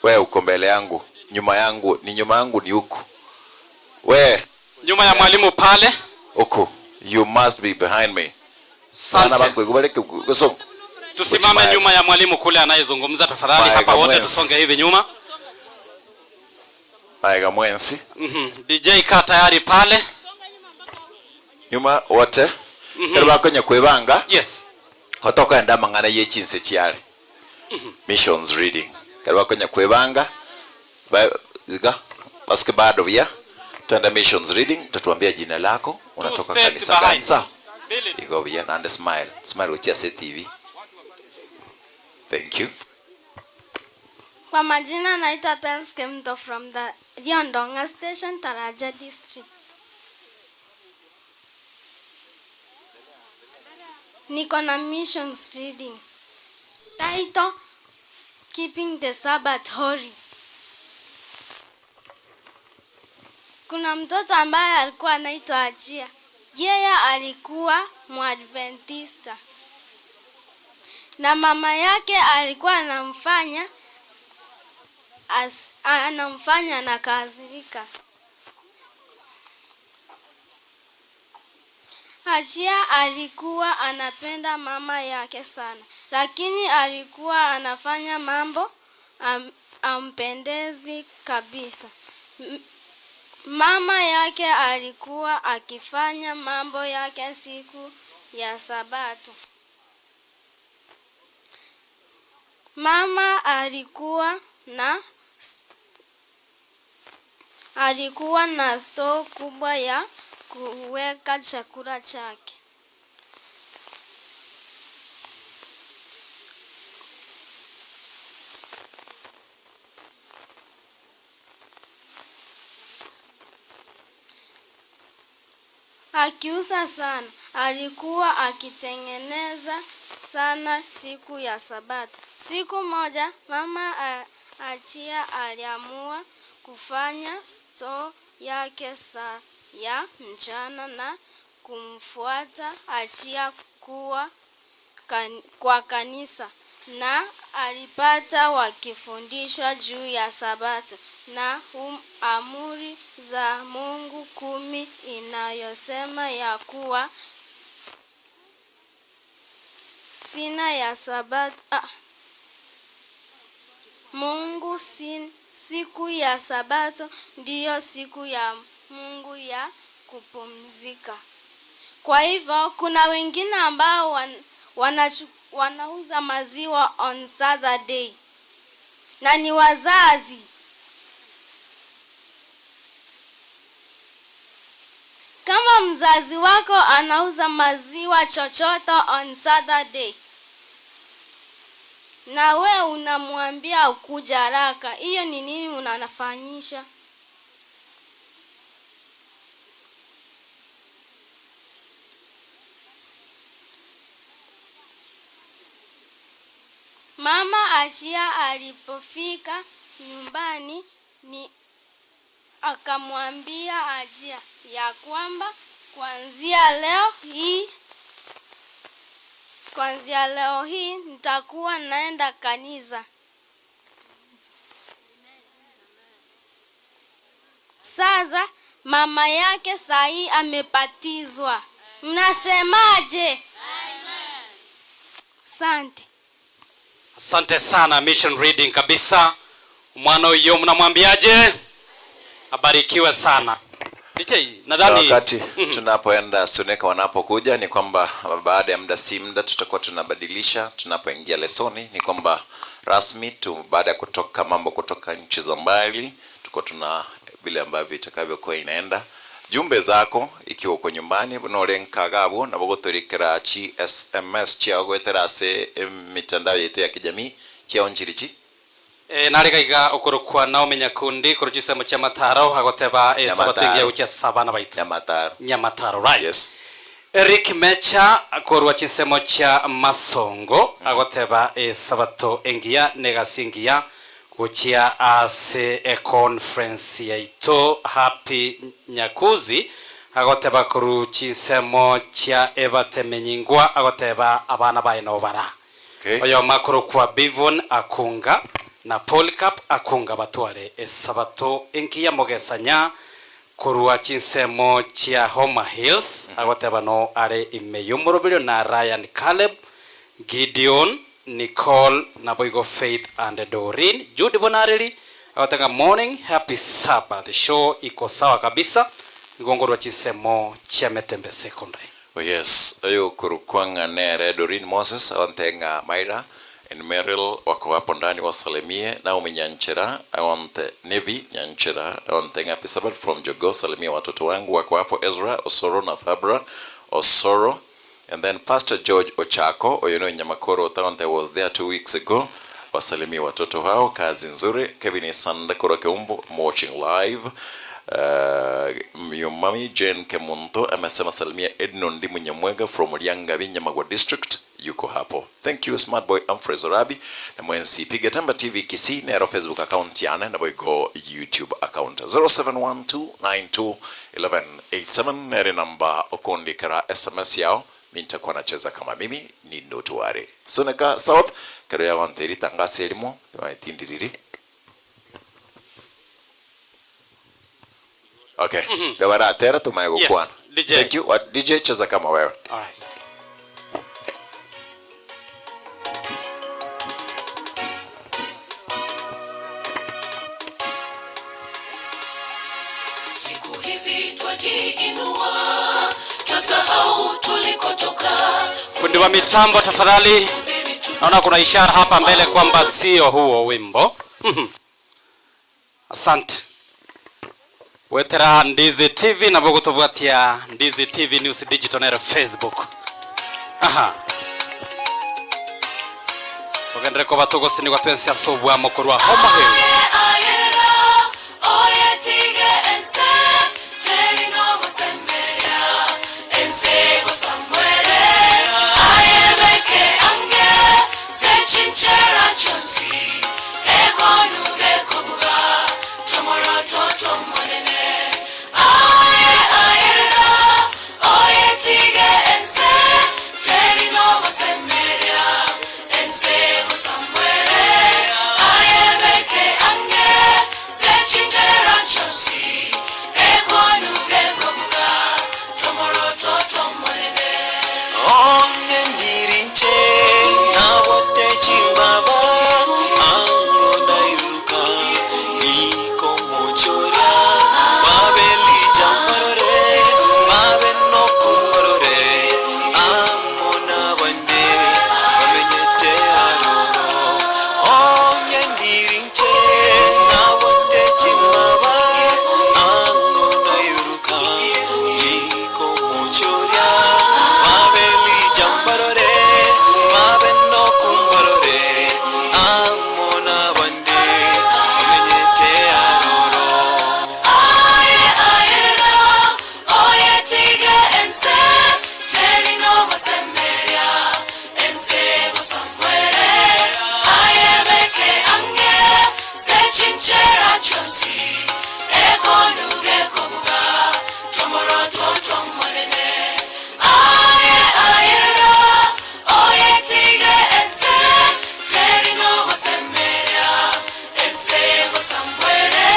We uko mbele yangu. Nyuma yangu ni nyuma yangu ni huku. We nyuma ya mwalimu pale huku. You must be behind me. Bana sante bakwe kubaleke kusonga. tusimame Maega. nyuma ya mwalimu kule anayezungumza tafadhali Maega hapa wote mwenzi. tusonge hivi nyuma Maega mwensi. Mhm. dj kaa tayari pale Nyuma wote. Mhm. Kero bakonya kwebanga yes kotokaenda amang'ana ye chinse chiare. Missions reading. Ekero bakonya kwebanga, ba iga, basuke bado buya, twende missions reading, utatuambia jina lako, unatoka steps kanisa behind. gani, sawa? Billy. Igo buya, naende smile, smile gochia ase etibi. Thank you. Kwa majina naitwa Pels Kemto from the Riondonga Station, Taraja District. Niko na missions reading. Title, Keeping the Sabbath Holy. Kuna mtoto ambaye alikuwa anaitwa Achia. Yeye alikuwa Mwadventista na mama yake alikuwa anamfanya as, anamfanya anakasirika. Achia alikuwa anapenda mama yake sana, lakini alikuwa anafanya mambo am, ampendezi kabisa. M- Mama yake alikuwa akifanya mambo yake siku ya Sabato. Mama alikuwa na alikuwa na stoo kubwa ya kuweka chakula chake. Akiuza sana. Alikuwa akitengeneza sana siku ya Sabato. Siku moja mama a- Achia aliamua kufanya stoo yake saa ya mchana na kumfuata Achia kuwa kan, kwa kanisa na alipata wakifundishwa juu ya Sabato na um, amri za Mungu kumi inayosema ya kuwa sina ya Sabato ah, Mungu sin, siku ya Sabato ndiyo siku ya Mungu ya kupumzika. Kwa hivyo kuna wengine ambao wan, wanachu, wanauza maziwa on Saturday na ni wazazi. Kama mzazi wako anauza maziwa chochote on Saturday na we unamwambia ukuja haraka, hiyo ni nini unanafanyisha? Mama Achia alipofika nyumbani ni akamwambia Achia ya kwamba kuanzia leo hii kuanzia leo hii nitakuwa naenda kanisa. Sasa mama yake sahii amebatizwa. Mnasemaje? Asante. Asante sana mission reading kabisa. Mwana huyo mnamwambiaje? Abarikiwe sana. DJ, Na nadhani wakati tunapoenda Suneka wanapokuja ni kwamba baada ya muda si muda tutakuwa tunabadilisha tunapoingia lesoni, ni kwamba rasmi tu baada ya kutoka mambo kutoka nchi za mbali, tuko tuna vile ambavyo itakavyokuwa inaenda jumbe zako ikiwa uko nyumbani norenkagabwo nabo gotorikera chi sms chiao gwetera ase mitandao yetu ya kijamii chiao nchirichi e, narigaiga ukurukwa Naomi Nyakundi kuru chisemo cha mataro agoteba e, Nyamataro. sabato ingia guchia sabana baitu Nyamataro Nyamataro right yes Eric Mecha korwa chisemo cha Masongo agoteba e, sabato engiya negasi engiya guchia ase e conference yaito Happy Nyakuzi agoteba koru chisemo cha ebatemenyingwa agoteba abana baye no bara okay. oyo makuru kwa Bivon akunga na Polycarp akunga batware esabato enkiya mogesanya korwa chinsemo chia Homa Hills agoteba no are ime yomorobirio na Ryan Caleb Gideon Nicole naboigo Faith and Doreen Jude Bonareli agotega morning happy Sabbath show iko sawa kabisa ngongorwa chinsemo chia Metembe Secondary Oh yes, oyo kurukwanga nere Doreen Moses awantenga Maira. And Meryl wako hapo ndani wasalimie. Naomi Nyanchera, I want Nevi Nyanchera, I want thank happy Sabbath from Jogo. Salimia watoto wangu wako hapo Ezra Osoro na Fabra Osoro. And then Pastor George Ochako, Oyono Nyamakoro Town, I was there 2 weeks ago. Wasalimie watoto hao, kazi nzuri. Kevin Sanda Koro Keumbu, I'm watching live. Mami Jane Kemunto amesema salimia Ednon Ndimu Nyamwega from Lianga Nyamagwa District, yuko hapo. Thank you Smart Boy Humphrey Zorabi na mwensi Piga Tamba TV Kisii nero Facebook account yane na boigo YouTube account 0712921187 nere namba okondikera SMS yao mi nitakuwa nacheza kama mimi ni Notuare Suneka South kero ya wanteri tangasi elimo tindiriri. Okay. Ndio tumaye gukwana. Yes, DJ. Thank you. What DJ cheza kama wewe. All right. Siku hizi twajiinua, twasahau tulikotoka. Fundi wa mitambo tafadhali, naona kuna ishara hapa mbele kwamba sio huo wimbo. Asante. Wetera Ndizi TV na bogotobwatia Ndizi TV News Digital nero Facebook. Aha. Tugendere ko batugosinigwa twensi asobwa mokorwa Homa Hills. Ayera, oyetige ense, terinogosemeria, ense gosamwere, ayebeke ange, sechinchera chonsi, ekonuge kobuga, tomoroto tomonene. Aye, ayera, oyetige ense, terinogosemeria, ense gosamwere, ayebeke ange, sechinchera chonsi, ekonuge kobuga, tomoroto tomonene. Onye ndirinche nabote chimbaba ango nairuka ikomochoria babelija mbarore babe nokumbarore amona bande bamenyete aroro onye ndirinche nabote chimbaba ango nairuka ikomochoria babelija mbarore babe nokumbarore amona bande bamenyete aroro. Aye, ayera, oyetige ense, terinogosemeria, ense gosamwere, ayebeke ange, sechinchera chonsi, ekonuge kobuga, tomoroto tomonene. Aye, ayera, oyetige ense, terinogosemeria, ense gosamwere,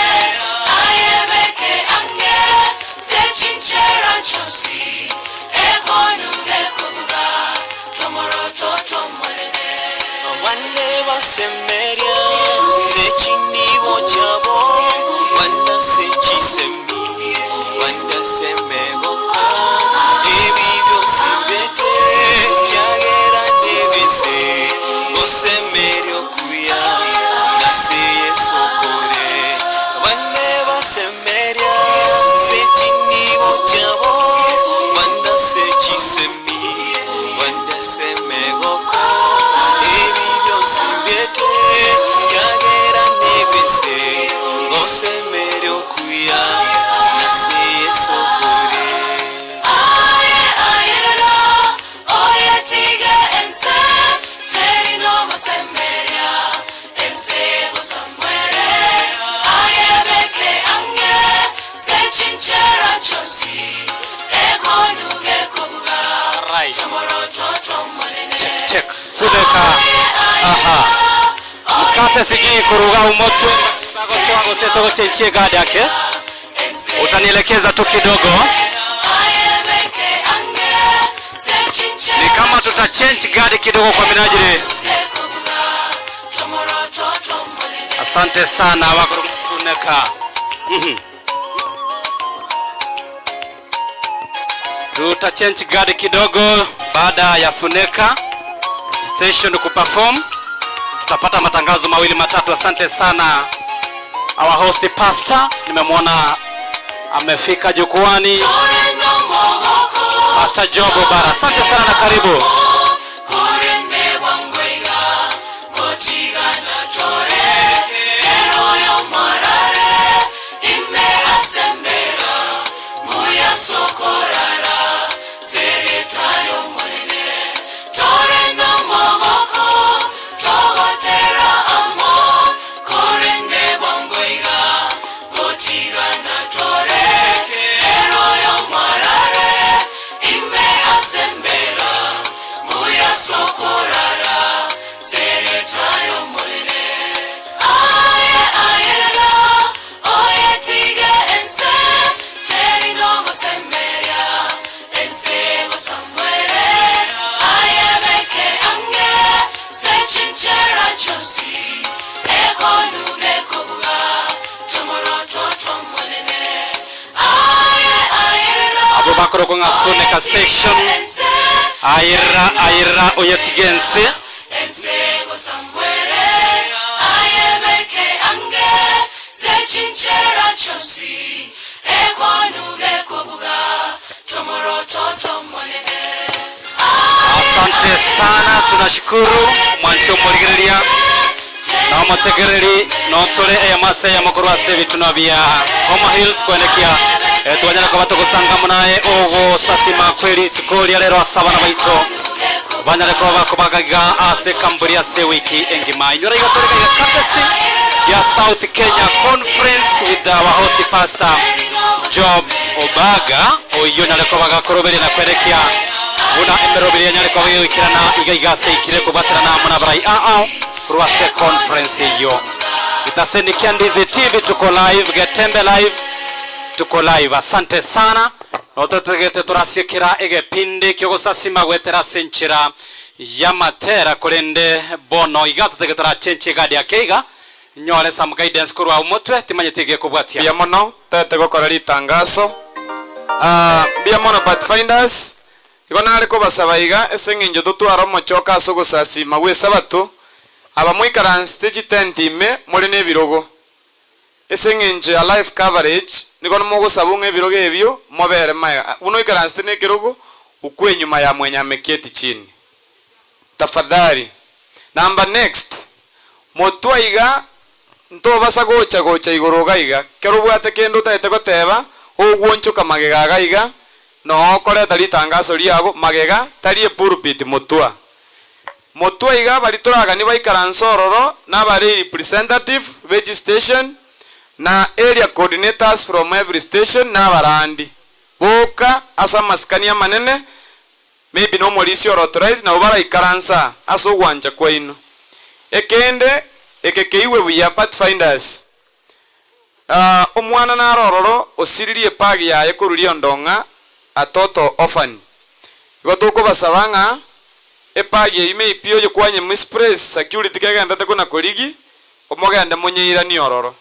ayebeke ange, sechinchera chonsi, ekonuge kobuga, tomoroto tomonene. Bane basemeria sechinibo chabo banda sechisemi banda semegoko ebi byose mbete byagera nebese gosemerio kuya nase yesokore bane basemeria sechinibo chabo banda sechisemi banda semegoko ebi byose mbete byagera nebese gosemerio kuya nase yesokore. Aye, ayera, oyetige ense, terinogosemeria, ense gosamwere, ayebeke ange, sechinchera chonsi, ekonuge kobuga, Right. tomoroto tomonene. Check check. Suleka. Aha. Mkate sijui kuruga umotwe gosetogo gadi yake. Utanielekeza tu kidogo. Ayebeke ange, sechinchera Ni kama tuta change gari kidogo kwa minajili. Asante sana wakuruneka. Tuta change gari kidogo baada ya Suneka station kuperform. Tutapata matangazo mawili matatu. Asante sana our host pastor, nimemwona amefika jukwani. Pastor Job Obara, asante sana na karibu. Abwo bakorokwa ng'a Suneka Station, Aira aira oyetige ense. Asante sana, tunashukuru mwanche omorigereria na omotegereri notore eyamase eyamo korwa ase ebitunwa bia Homa Hills kwenekia eh, twanyara koba togosanga naye ogosasima kwe rituko ria rero ase abana baito banyare koba bakobagaga ase ekamburi ase ewiki engima. Inyora iga tore gaiga courtesy ya South Kenya Conference with our host pastor Job Obaga oyio onyare koba gakoroberia na kwerekia buna emeroberi enyare koba gegoikerana iga iga ase eikire kobwaterana amo nabarai ao korwa ase conference eyio. Getasendi kia Ndizi TV tuko live, Getembe live tuko live. Asante sana nototagete torasiekera egepindi kiogosasima goetera ase enchera y'amatera korende bono iga totagete torachenchie egadi ake iga Nyore some guidance korwa omotwe, timanyeti egekobwatia. Mbuya mono tete gokora ritangaso. Aah mbuya mono Pathfinders. Igo nare kobasaba iga ase eng'encho totware omochoko ase ogosasima gw'esabato, aba moikaransete chitenti ime more nebirogo. Ase eng'encho ya live coverage nigo mogosabwa ng'a ebirogo ebio mobere magega. Buna oikaransete nekerogo, ukwe enyuma ya mwenye ameketi chini. Tafadhali. Number next, motwe iga ntobasa gocha gocha igoro iga iga, kero obwate kende otagete goteba, ogwonchoka magega iga iga, noo okoreta ritangaso riago magega, tari epulpit motwa. Motwe iga baria toraganie baikaranse ororo nabare representative be chistation na area coordinators from every station nabarandi boka ase amasikani amanene Maybe nomorisia ore authorized nabo baraikaranse aa ase ogwancha kwaino. Ekende eke keigwe buya pathfinders aah omwana nare ororo osiririe epag yaye korwa riondo ng'a a total orphan. Igo tokobasaba ng'a epag eyio maybe oye kwanye misplace security kegenderete kona korigi omogende monyeiranie ororo.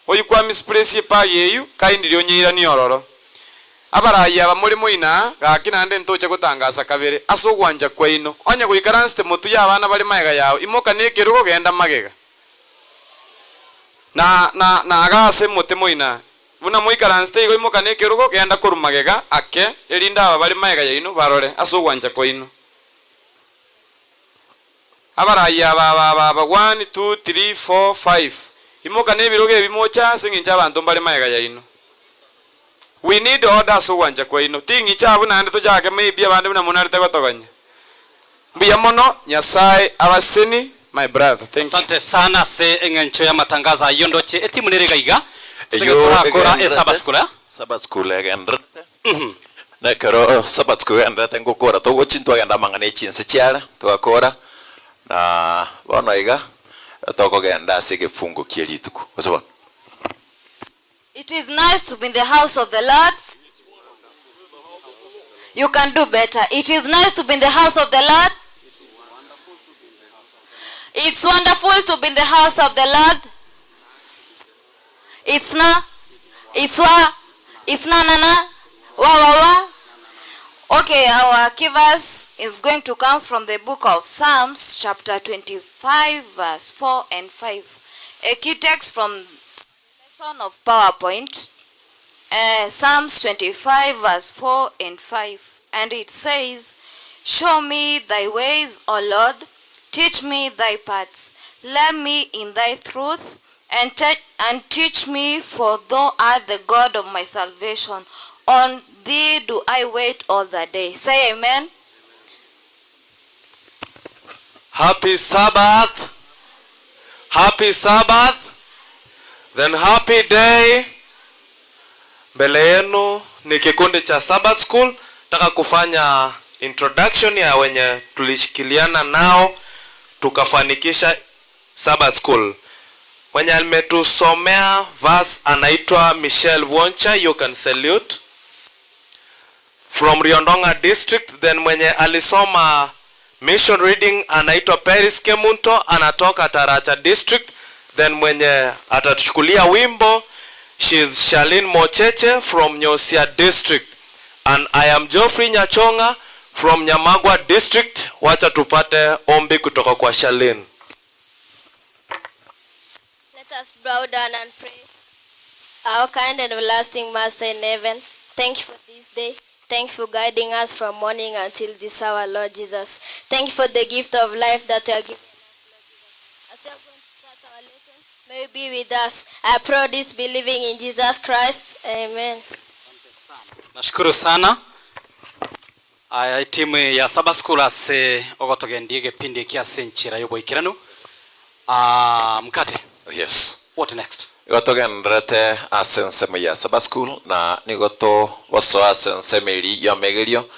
Oyio kwa misplace epag eyio kindly onyeiranie ororo. Abarai aba more moino aa, gaki naende ntoche gotangasa kabere ase ogwancha kwaino. Onye goikaransete motwe y'abana bare magega yao, imoka nekerogo, genda magega. Na, na, na iga ase mote moino aa, buna moikaransete igo, imoka nekerogo, genda korwa magega ake, erinde aba bare magega yaino barore ase ogwancha kwaino. Abarai aba, aba, aba, aba, one, two, three, four, five, imoka nebirogo ebi moche ase engencho abanto mbare magega yaino. We need order ase ogwancha kwaino. Ting'icha abwo naende tochake maybe abande buna monarete gotogonya. Mbuya mono Nyasae abaseni my brother. Thank you. Asante sana ase eng'encho y'amatangazo ayio ndoche etimu nere iga iga totagete Eyio torakora egenderete, esabba school eh? Sabbath school egenderete, na ekero Sabbath school egenderete ngokora togochi ntwagenda amang'ana e chinse chiare twakora, na bono iga tokogenda ase egefungo kie rituko, gose bono? It is nice to be in the house of the Lord. You can do better. It is nice to be in the house of the Lord. It's wonderful to be in the house of the Lord. It's na, it's wa, it's na na na, wa wa wa. Okay, our key verse is going to come from the book of Psalms chapter 25 verse 4 and 5. A key text from lesson of PowerPoint, uh, Psalms 25 verse 4 and 5. And it says, Show me thy ways, O Lord, teach me thy paths. Lead me in thy truth and, te- and teach me, for thou art the God of my salvation. On thee do I wait all the day. Say amen. Happy Sabbath. Happy Sabbath. Then happy day. Mbele yenu ni kikundi cha Sabbath School. Nataka kufanya introduction ya wenye tulishikiliana nao tukafanikisha Sabbath School. Mwenye ametusomea verse anaitwa Michelle Woncha, you can salute from Riondonga district. Then mwenye alisoma mission reading anaitwa Paris Kemunto, anatoka Taracha district. Then mwenye atatuchukulia wimbo she's Charlene Mocheche from Nyosia district, and I am Geoffrey Nyachonga from Nyamagwa district. Wacha tupate ombi kutoka kwa Charlene. Let us bow down and pray. Our kind and everlasting Master in heaven, thank you for this day. Thank you for guiding us from morning until this hour, Lord Jesus. Thank you for the gift of life that you are giving us, Lord Jesus. As we are going to start our lessons, may you be with us. I pray this believing in Jesus Christ. Amen. Nashukuru sana. Aya timu ya Sabbath School ase ogotogendia egepindi eki ase enchera ya oboikeranu. Ah, mkate. Yes. What next? Igo togendererete ase ensemo ya Sabbath School na nigo togosoa ase ensemo eria y'omegerio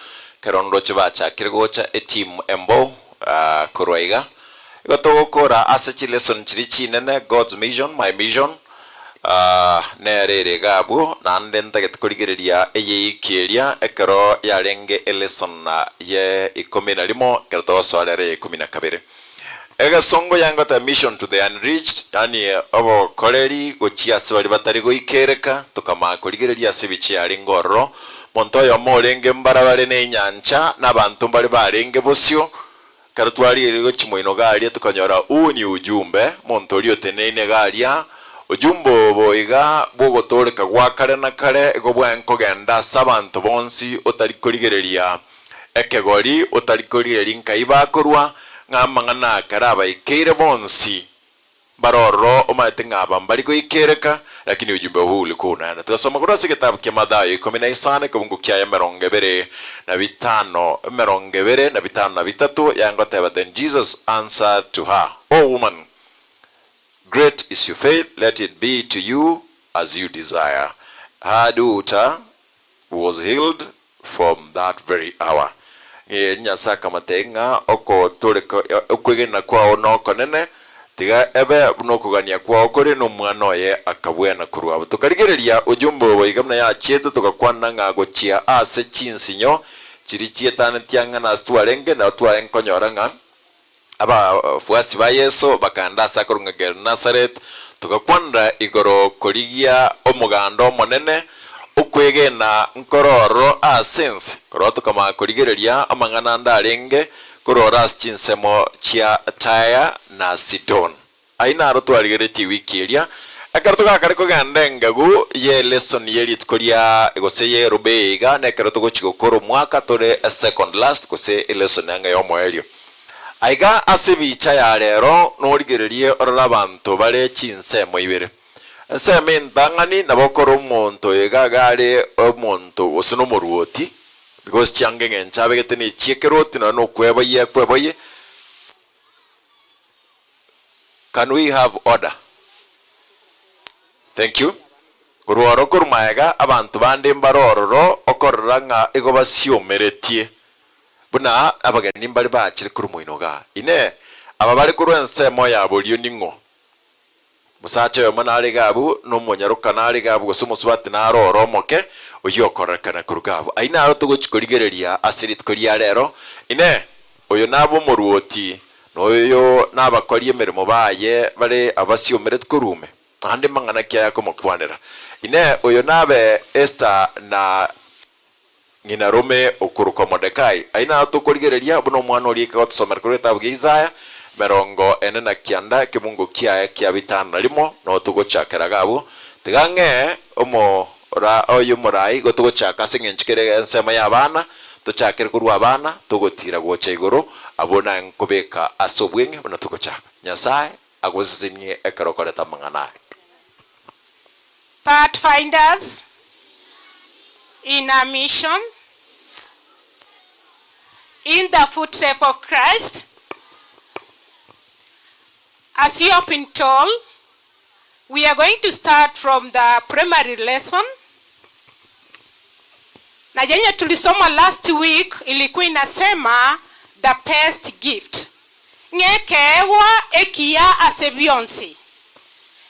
ekero ndoche bachakire gocha etimu embo ah, korwa iga. Igo togokora ase chilesson chiria chinene God's mission, my mission ah, nere ere iga abwo naende ntagete korigereria eyeiki eria ekero yarenge elesson ye ikomi na rimo ekero togosoa rero eye ikomi na kabere. Egesongo yangota mission to the unreached, yaani obokoreri gochia ase baria batari goikereka, tokamanya korigereria ase ebichie yarenge ororo. Monto oyomo orenge mbarabare na enyancha, na abanto mbare barenge bosio. Ekero twarigereria gochia moino iga aria tokanyora huu ni ujumbe, omonto oria oteneine iga aria, ujumbe obo iga bwogotooreka gwa kare na kare igo bwaye nkogenda ase abanto bonsi otari korigereria ekegori, otari korigereria nkai bakorwa, ng'a amang'ana akare abaikeire bonsi mbare ororo omanyete ng'a aba mbari goikereka, lakini ujumbe huu ulikuwa unaenda. Tugasoma korwa ase egetabu kia Mathayo ikomi na isano ekebungu kiaye emerongo ebere na bitano, emerongo ebere na bitano na bitato, yangoteba, Then Jesus answered to her, O woman, great is your faith, let it be to you as you desire. Her daughter was healed from that very hour. Ee, Nyasae akamotebia ng'a okotoreka okwegena kwao nokonene, tiga ebe buna okogania kwao kore, na omwana oye akabwena korwa abwo. Tokarigereria ujumbe obo iga buna yachiete, togakwana ng'a gochia ase chinsinyo chiria chietanetie ang'e nase twarenge, nabo twarenge konyora ng'a Abafuasi ba Yeso bakaenda ase akorong'a Genesaret, togakwanera igoro korigia omoganda omonene, okwegena nkore ororo ase ense. Korwa tokamanya korigereria amang'ana ande arenge korwa ore ase chinsemo chia Taya na Sidon. Ayio naro twarigeretie ewiki eria, ekero togakare kogenda engegu ye lesson ye rituko ria gose ye erobe iga, nekero togochia gokora omwaka tore second last gose elesson ang'e yomoerio. Aiga ase ebicha ya rero norigererie orore abanto bare chinsemo ibere. Ensemo entang'ani nabo okore omonto oyo iga iga are omonto gose nomoruoti, because chianga eng'encho abegete ne chiekeroti nonya nokweboyia ekweboyie, Can we have order? Thank you. Korwa oro korwa maega abanto bande mbare ororo okorora ng'a igo basiomeretie buna abageni mbare bachire korwa moino igaa. Inee! Aba bare korwa ensemo ya borio ning'o? Omosacha oyomo nare iga abwo, na omonyaroka nare iga abwo, gose omosubati nare ore omoke, oyio okorerekana korwa iga abwo. Ayio naro togochia korigereria ase rituko ria rero. Inee! Oyo nabe omorwoti, na oyo nabakori emeremo baye bare abasiomereti korwa ime? Naende mang'ana ki aya akomokwanera? Inee! Oyo nabe Esta na. Ng'ina rome okorokwa Modekai. Ayio naro tokorigereria buna omwana oria ekegotosomera korwa egetabu gia Isaya, emerongo ene na kianda, ekemungo kiaye kia bitano na rimo, noo togochakera iga abwo. Tiga ng'ee omo ra oyo omorai igo togochaka ase eng'encho kere ensemo y'abana, tochakere korwa abana, togotira gocha igoro, abwo naye nkobeka ase obweng'e buna togochaka. Nyasae agosesenie ekero okoreta amang'ana aya. Pathfinders in a mission, in the footstep of Christ. As you have been told, we are going to start from the primary lesson. Na yenye tulisoma last week ilikuwa inasema the best gift. Ng'ekeegwa ekiya ase bionsi.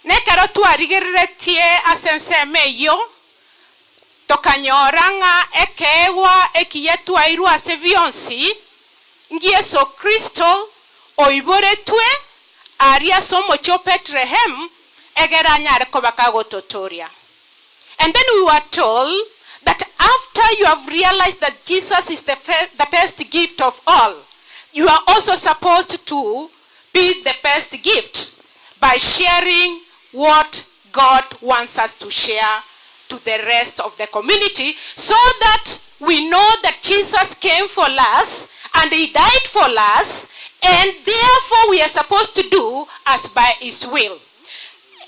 Nekero twarigereretie ase ensemo eyio, tokanyora ng'a ekeegwa ekiya twairwe ase bionsi, n'Yeso Kristo oiboretwe aria ase omochie o Bethlehemu, egere anyare koba kagototoria. And then we were told that after you have realized that Jesus is the, the best gift of all, you are also supposed to be the best gift by sharing what God wants us to share to the rest of the community so that we know that Jesus came for us and he died for us and therefore we are supposed to do as by his will.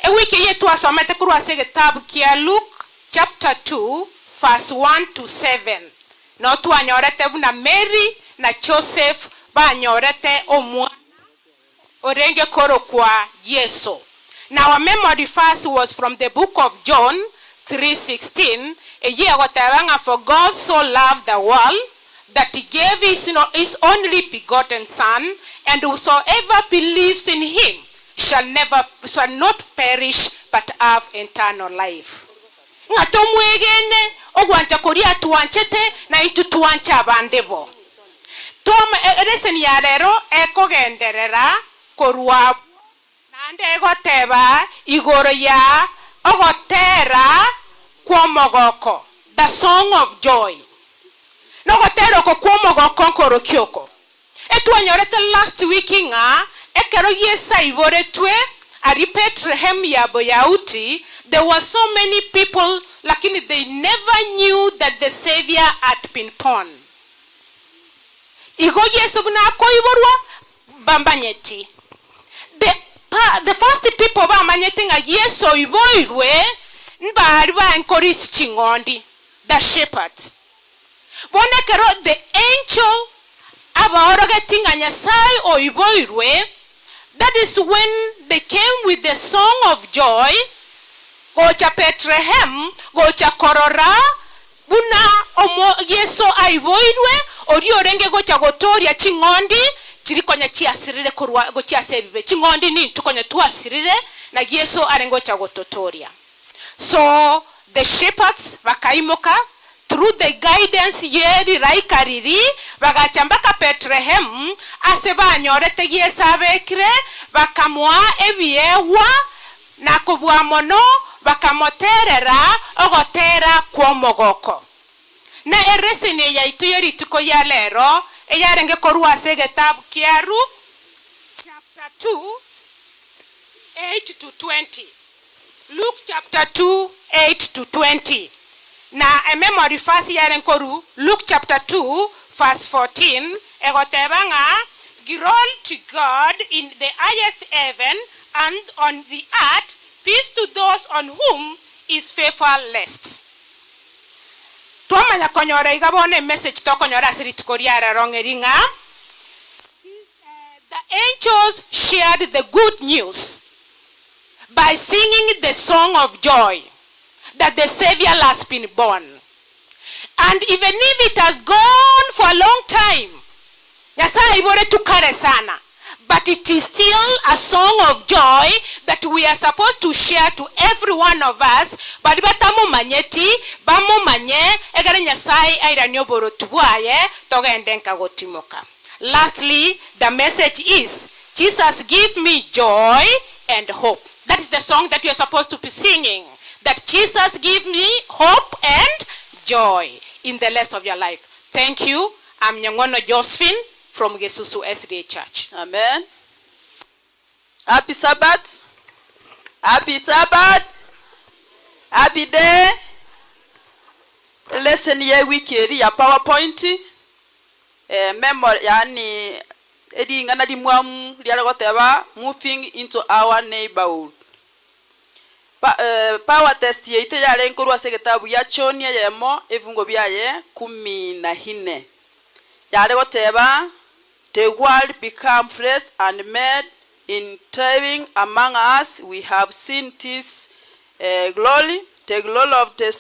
Ewiki eye twasomete korwa ase egetabu kia Luke chapter 2 verse 1 to 7 no twanyorete buna Mary na Joseph banyorete omwana orenge korokwa Yeso. Na our memory verse was from the book of John 3:16, eyio egoteba ng'a for God so loved the world that he gave his, his only begotten son, and whosoever believes in him shall never shall not perish but have eternal life. Ng'a tomwegene ogwancha koria atwanchete, na intwe twanche abande bo. Toma eleseni ya rero ekogenderera korwa abwo naende egoteba igoro ya ogotera kw'omogoko, the song of joy. Nogotera oko kw'omogoko nkorokia oko etwanyorete last week ng'a ekero Yeso aiboretwe aria Bethlehem ya Boyahudi, there were so many people lakini they never knew that the Saviour had been born. Igo Yeso buna akoiborwa mbamanyeti. The pa the first people bamanyete ng'a Yeso oiboirwe mbari baenkorisi ching'ondi, the shepherds. Bono ekero the angel abaorogeti ng'a Nyasae oiboirwe, that is when they came with the song of joy gocha Bethlehem gocha korora Buna omo Yeso aiboirwe, oria orenge gocha gotooria ching'ondi chiria konya chiasirire korwa gochia ase ebibe. Ching'ondi nintwe konya twasirire, na Yeso arenge gocha gototooria. So the shepherds bakaimoka through the guidance ye rilaika riria, bagacha mpaka Bethlehemu, ase banyorete Yeso abekire, bakamoa ebiegwa, Na kobua mono bakamoterera ogotera kw'omogoko. Na ereseni yaito ye rituko ria rero eyarenge korwa ase egetabu kia Luke chapter 2, 8 to 20, Luke chapter 2, 8 to 20. Na ememory verse yarenge korwa Luke chapter 2 verse 14 egoteba ng'a Glory to God in the highest heaven and on the earth peace to those on whom his favour rests. Twamanya konyora iga bono emessage tokonyora ase rituko ria rero ng'eri ng'a the angels shared the good news by singing the song of joy that the Saviour has been born. And even if it has gone for a long time, Nyasaye aiboretwe kare sana, but it is still a song of joy that we are supposed to share to every one of us, baria batamomanyeti bamomanye, egere Nyasaye airanie oborotu bwaye togende nka gotimoka. Lastly, the message is, Jesus give me joy and hope. That is the song that we are supposed to be singing, that Jesus give me hope and joy. in the rest of your life. Thank you. I'm Nyang'ono Josephine from Gesusu SDA Church. Amen. Happy Sabbath. Happy Sabbath. Happy day. Lesson ye wiki eri ya PowerPoint eh, memory yani ering'ana rimwamu riare goteba moving into our neighborhood. Pa, eh, power test yaito yarenge korwa ase egetabu gia John eyemo ebifungo biaye kumi na ine. Yare goteba The world become flesh and made in thriving among us, we have seen this glory, the glory of the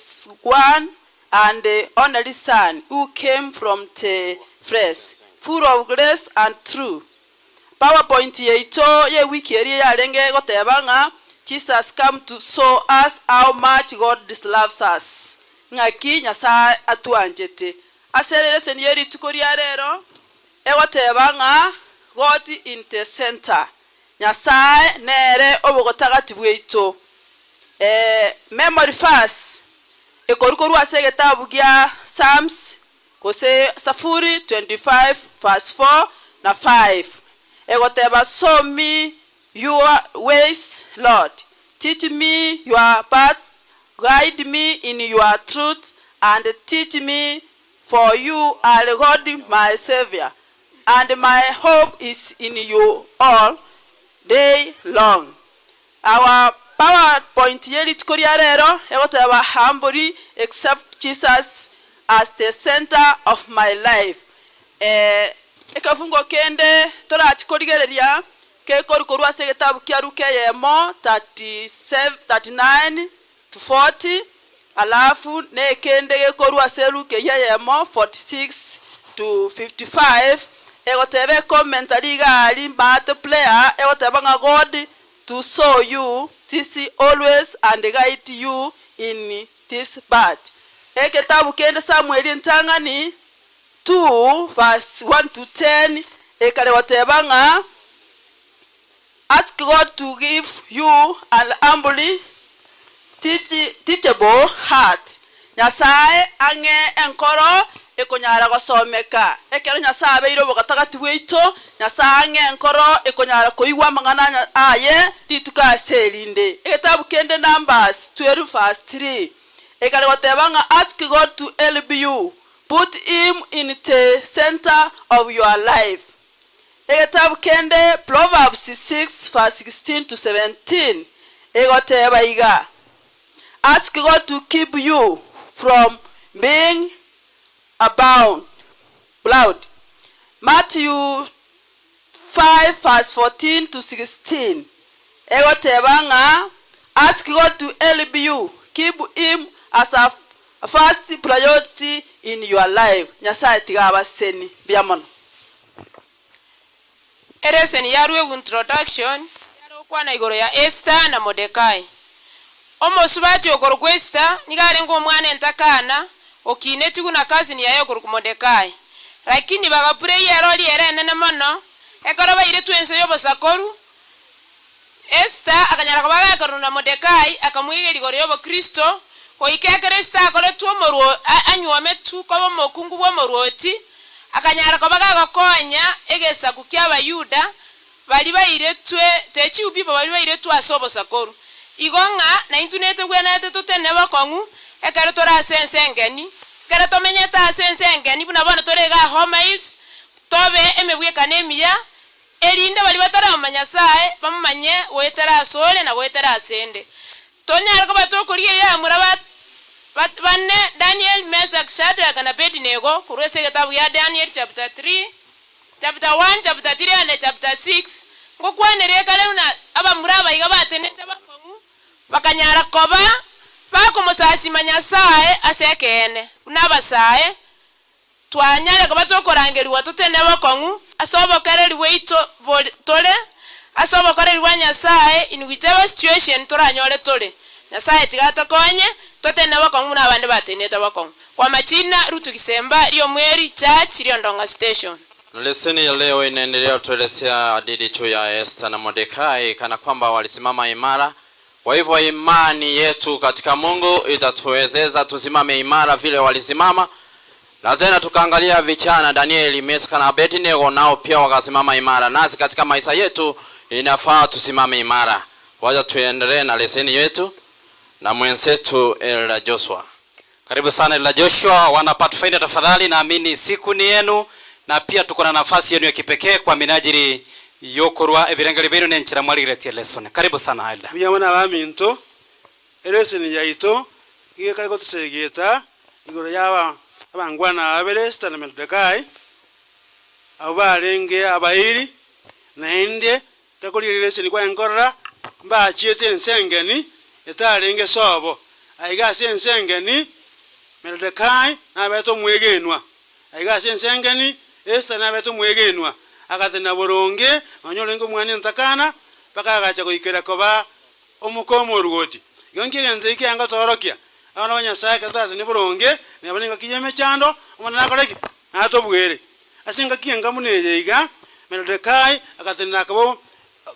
one and only Son who came from the flesh, full of grace and truth. Powerpoint yaito ye wiki eria yarenge goteba ng'a Jesus come to show us how much God loves us, ng'aki Nyasae atwanchete. Ase leseni ye rituko ria rero egoteba ng'a God in the center, Nyasae nere obogotagati bwaito. Ee, memory verse ekorwa korwa ase egetabu gia Psalms gose Safuri 25 verse 4 na 5 egoteba Show me your ways, Lord, teach me your path, guide me in your truth and teach me, for you are God my Saviour, and my hope is in you all day long. Our power point ye rituko ria rero egoteba humbly accept Jesus as the center of my life. Eh, ekefungo kende torachi korigereria kekorwa korwa ase egetabu kia Luka eyemo 37 39 to 40, alafu nekende gekorwa ase Luka eyio eyemo 46 to 55, egoteba ecommentary iga aria mbate prayer egoteba ng'a God to show you this always and guide you in this path. Egetabu kende Samueli entang'ani 2 verse 1 to 10 ekare goteba ng'a Ask God to give you an humbly teachable heart. Nyasae ang'e enkoro ekonyara gosomeka. Ekero Nyasae abeire obogatagati bwaito, Nyasae ang'e enkoro ekonyara koigwa amang'ana aye rituko ase erinde. Egetabu kende Numbers 12 verse 3 ekare goteba ng'a ask God to help you put him in the center of your life. Egetabu kende Proverbs 6 verse 16 to 17 egoteba iga, Ask God to keep you from being abound proud. Matthew 5 verse 14 to 16 egoteba ng'a Ask God to help you keep him as a first priority in your life. Nyasae tiga abaseni mbuya mono. Ereseni yarwegwe Introduction yare gokwana igoro ya Esther na Mordekai. Omosubati okorokwa Esther nigo arenge omwana entakana okinetigwe na cousin yaye okorokwa Mordekai. Lakini bagapura erori ere enene mono ekero bairetwe ense y'obosakoru. Esther akanyara koba agakorwa na Mordekai akamwegeria igoro y'obokristo goika ekero Esther akoretwe omorwo anywometwe koba omokungu bw'omorwoti akanyara koba gagokonya egesaku ki'Abayuda baria bairetwe the Jew people baria bairetwe ase obosakoru. Igo ng'a naintwe netogwenerete totene bokong'u ekero tore ase ense engeni, ekero tomenyete ase ense engeni buna bono tore igaa Homa Hills, tobe emebwekano emiya, erinde baria bataramomanya Nyasae bamomanye goetera asore na goetera asende. Tonyare koba tokorigereria abamura ba bane, Daniel, Meshach, Shadrach, na Abednego, korwa ase egetabu gia Daniel chapter 3, chapter 1, chapter 3 and chapter 6, ngokwaneria ekare buna abamura aba iga batenenete bakong'u, bakanyara koba bakomosasima Nyasae ase ekeene, buna abasae, Twanyare koba tokorangerigwa totene bokong'u ase obokereri bwaito tore ase obokoreri bwa Nyasae in whichever situation toranyore tore. Nyasae tiga atokonye totene bokong'u buna abande batenete bokong'u. Kwa majina, Rutu Gisemba, Riomweri Church, Riondong'a Station. Leseni ya leo inaendelea kutuelezea hadithi tu ya Esther na Mordekai kana kwamba walisimama imara. Kwa hivyo imani yetu katika Mungu itatuwezesha tusimame imara vile walisimama. Na tena tukaangalia vijana Danieli, Mesha na Abednego nao pia wakasimama imara. Nasi katika maisha yetu inafaa tusimame imara. Wacha tuendelee na leseni yetu na mwenzetu Elda Joshua. Karibu sana Elda Joshua, wana Pathfinder tafadhali, naamini siku ni yenu na pia tuko na nafasi yenu ya kipekee kwa minajili yokorwa ebirengeri binu nenchira mwarigeretie lesson. Karibu sana Elda. Mbuya mono abaminto, eleseni yaito iga ekare gotusegeta igoro ya aba abangwana babere Esita na Moredekai, abwo barenge abairi, naende takorigereria eleseni kwaye nkorora, mbachiete ense engeni etarenge sobo. Aiga ase ense engeni, Moredekai nabete omwegenwa, aiga ase ense engeni, Esita nabete omwegenwa, agatena boronge nonya orenge omwana entakana, mpaka agacha goikera koba omoka omorwoti. Igo nki egento eke kiaye ngotoorokia? Abana ba Nyasae ekero toratene boronge, neba nengaki y'emechando, Omonene nakore ki? Natobwere. Ase engaki enga buna eye iga, Moredekai agatenena akaba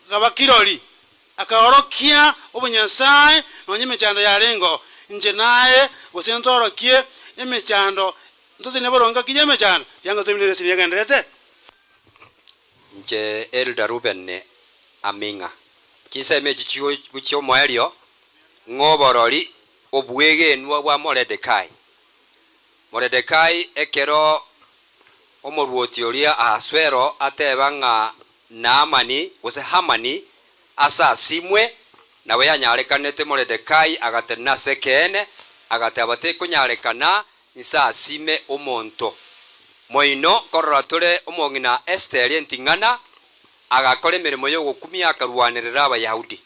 akaba kirori, akaorokia obonyasae nonya emechando yarengeo. Inche naye, gose ntoorokie emechando, ntotene boronge engaki y'emechando, tiga tominere esegi egendererete. Inche Elder Reuben Aming'a. Chinsemo echi chigochia omoerio, ng'a oborori obwegenwa bwa Moredekai. Moredekai ekero omorwoti oria Ahasuero ateba ng'a Naamani, gose Hamani, asasimwe, nabo yanyarekanete Moredekai agatenena ase ekeene, agateba, Tekonyarekana nsasime omonto. Moino nkorora tore omong'ina Esteri enting'ana, agakora emeremo y'ogokumia akarwanerera Abayahudi.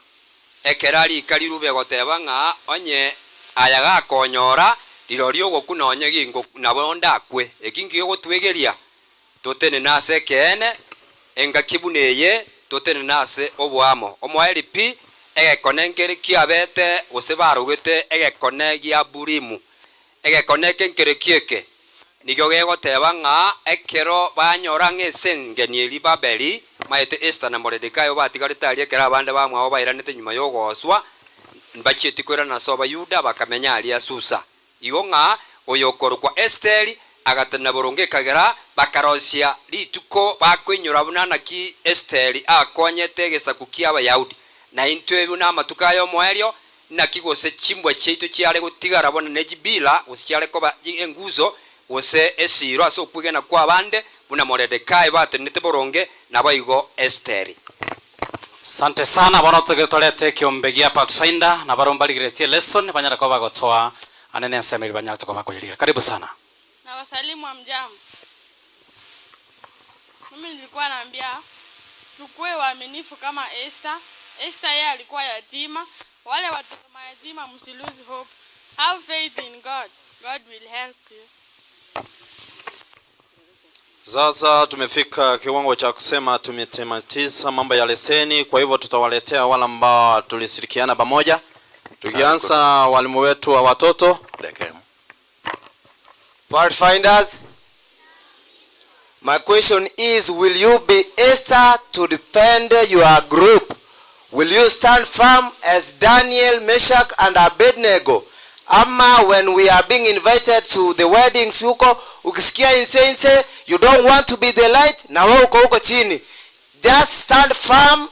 Ekero arika rirube goteba ng'a onye aya gakonyora, rirorio ogokwa nonye gingo nabo ndakwe. Eki nkio gotwegeria totenene ase ekeene, engaki buna eye totenene ase oboamo. Omoerio pi, egekone nkere kiabete gose barogete egekone gia Purimu. Egekone eke nkerekio eke, nigo gegoteba ng'a ekero banyora ng'a ase engeni eria Babeli maete Esta na Moredekai obatigarete aria ekero abande bamwabo bairanete nyuma y'ogooswa, mbachieti koirana ase Abayuda, bakamenya aria Susa. Igo ng'a oyokorokwa Esteri agatenena boronge ekagera bakarosia rituko bakoinyora buna naki Esteri akonyete egesaku ki'Abayahudi. Na intwe buna amatuko aya omoerio, Naki gose chimbwa chiaito chiare gotigara bono ne chibila, gose chiare koba enguso, gose esiiro ase okwegena kw'abande, buna Moredekai batenenete boronge, naboigo Esteri. Sante sana, bono toge torete ekiombe gia Pathfinder na barobwo mbarigeretie lesson banyare koba bagotoa ande nensemo eria banyarete koba bakoyerigereria. Karibu sana. Nawasalimu hamjambo. Mimi nilikuwa naambia tukue waaminifu kama Esther. Esther yeye alikuwa yatima. Wale watoto mayatima msi lose hope. Have faith in God. God will help you. Sasa tumefika kiwango cha kusema tumetematiza mambo ya leseni, kwa hivyo tutawaletea wale ambao tulishirikiana pamoja, tukianza walimu wetu wa watoto. Pathfinders, my question is will you be Esther to defend your group? Will you stand firm as Daniel, Meshach and Abednego? Ama when we are being invited to the weddings huko, ukisikia inse inse, you don't want to be the light, na wewe uko huko chini. Just stand firm,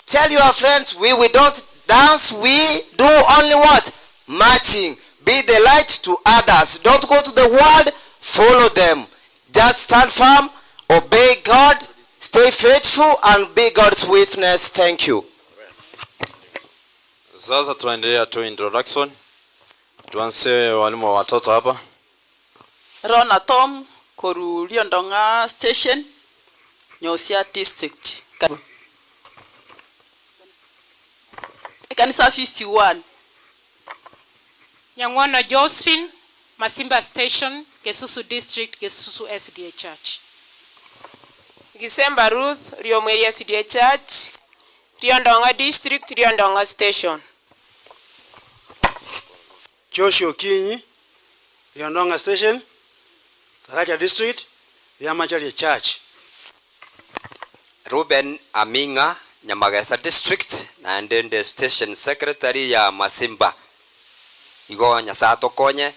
tell your friends we, we don't dance, we do only what? Marching. Be the light to others. Don't go to the world, follow them. Just stand firm, obey God, stay faithful and be God's witness. Thank you. Sasa tunaendelea tu introduction. Tuanze walimu wa watoto hapa. Rona Tom koru Riondong'a station Nyosia district. Karibu. Ekanisa 51. Nyang'wono Josephine, Masimba Station, Gesusu District, Gesusu SDA Church. Gisemba Ruth, Riomweri SDA Church, Riondong'a District, Riondong'a Station. Joshua Okinyi, Riondong'a Station, Taracha District, Riamacharia Church. Reuben Aming'a, Nyamagesa District, naende nde Station Secretary ya Masimba. Igo Nyasae atokonye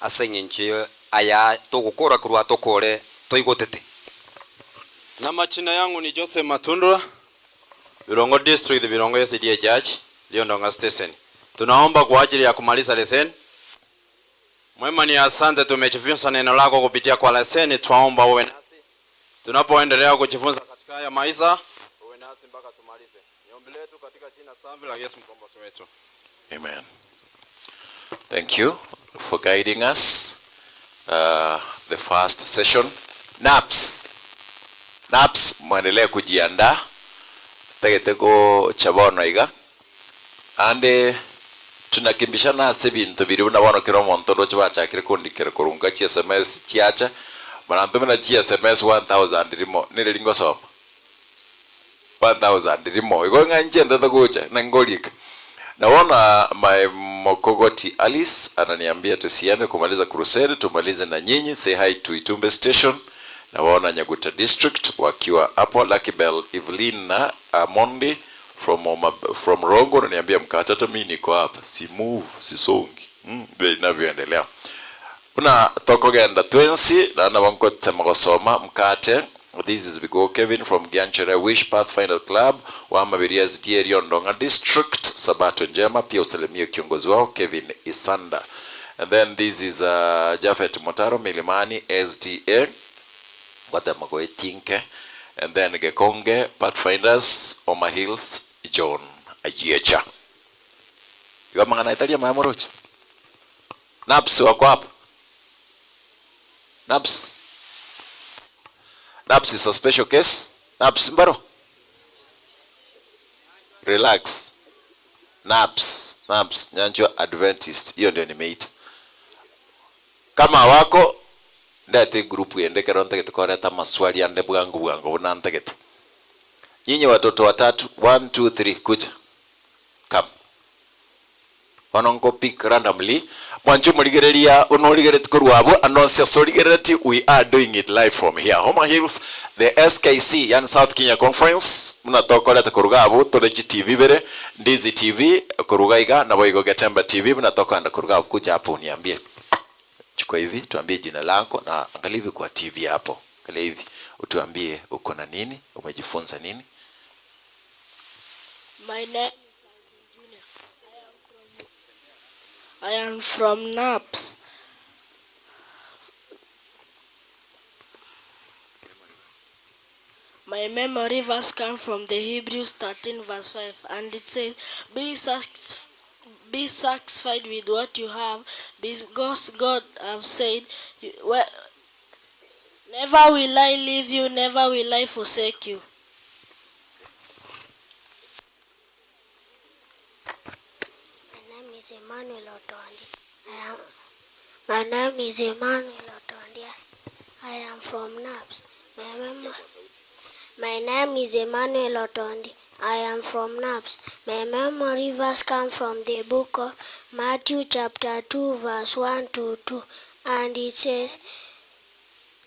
ase eng'encho Aya togokora korwa tokore toigotete. Na majina yangu ni Joseph Matundura, Birongo District, Birongo SDA Church, Liondonga Station. Tunaomba kwa ajili ya kumaliza leseni. Mwema ni asante, tumejifunza neno lako kupitia kwa leseni. Twaomba uwe nasi tunapoendelea kujifunza katika haya maisha, uwe nasi mpaka tumalize. Ni ombi letu katika jina safi la Yesu mkombozi wetu. Amen. Thank you for guiding us the first session. Naps. Naps mwendelee kujiandaa. Tagete gocha bono iga. Ande tunakimbishana ase ebinto biria buna bono kera omonto ndoche bachakire kondikera korwa nka chi sms chiacha, barantomera chi sms 1000 rimo, nereri ngosoma? 1000 rimo, igo ng'a nchendete gocha na ngorika. Na bono my mokogoti Alice ananiambia tusiende kumaliza crusade, tumalize na nyinyi. Say hi to Itumbe Station. Nawaona Nyaguta District wakiwa hapo. Lucky Bell Evelyn na Amondi from Oma, from Rongo ananiambia mkatata, mimi niko hapa, si move sisongi vile inavyoendelea buna tokogenda twensi na nabo nkotema gosoma mkate. This is Bigo Kevin from Gianchere Wish Pathfinder Club wa Mabiria SDA Riondonga District. Sabato njema. Pia usalimie kiongozi wao Kevin Isanda. And then this is Jafet Motaro Milimani SDA Gwatema Goetinke. And then Gekonge Pathfinders Oma Hills John Ayiecha. Igo amang'ana etari amaya moroche. Naps wako hapa. Naps. Naps is a special case. Naps mbaro. Relax. Naps. Naps. Nyanchwa Adventist. Hiyo ndio nimeita. Kama wako ndete group ende kero ntagete koreta maswali ande bwangu bwangu buna ntagete. Nyinyi watoto watatu 1 2 3 kuja. Come. Bono nko pick randomly mwanche omorigereria onorigereti korwa abwo anonsi ase origerereti we are doing it live from here Homa Hills the SKC yani South Kenya Conference buna tokorete koruga abwo tore chi TV ibere Ndizi TV koruga iga naboigo Getemba TV buna tokoenda koruga abwo kuja hapo uniambie chukua hivi tuambie jina lako na angalia hivi kwa TV hapo angalia hivi utuambie uko na nini umejifunza nini. My name is Junior. I am from NAPS. My memory verse comes from the Hebrews 13 verse 5, and it says, Be be satisfied with what you have, because God have said, Never will I leave you, never will I forsake you. My name is Emmanuel Otondi. I am, my name is Emmanuel Otondi. I am from NAPS. My, mem- my name is Emmanuel Otondi. I am from NAPS. My memory verse comes from the book of Matthew chapter 2 verse 1 to 2. And it says,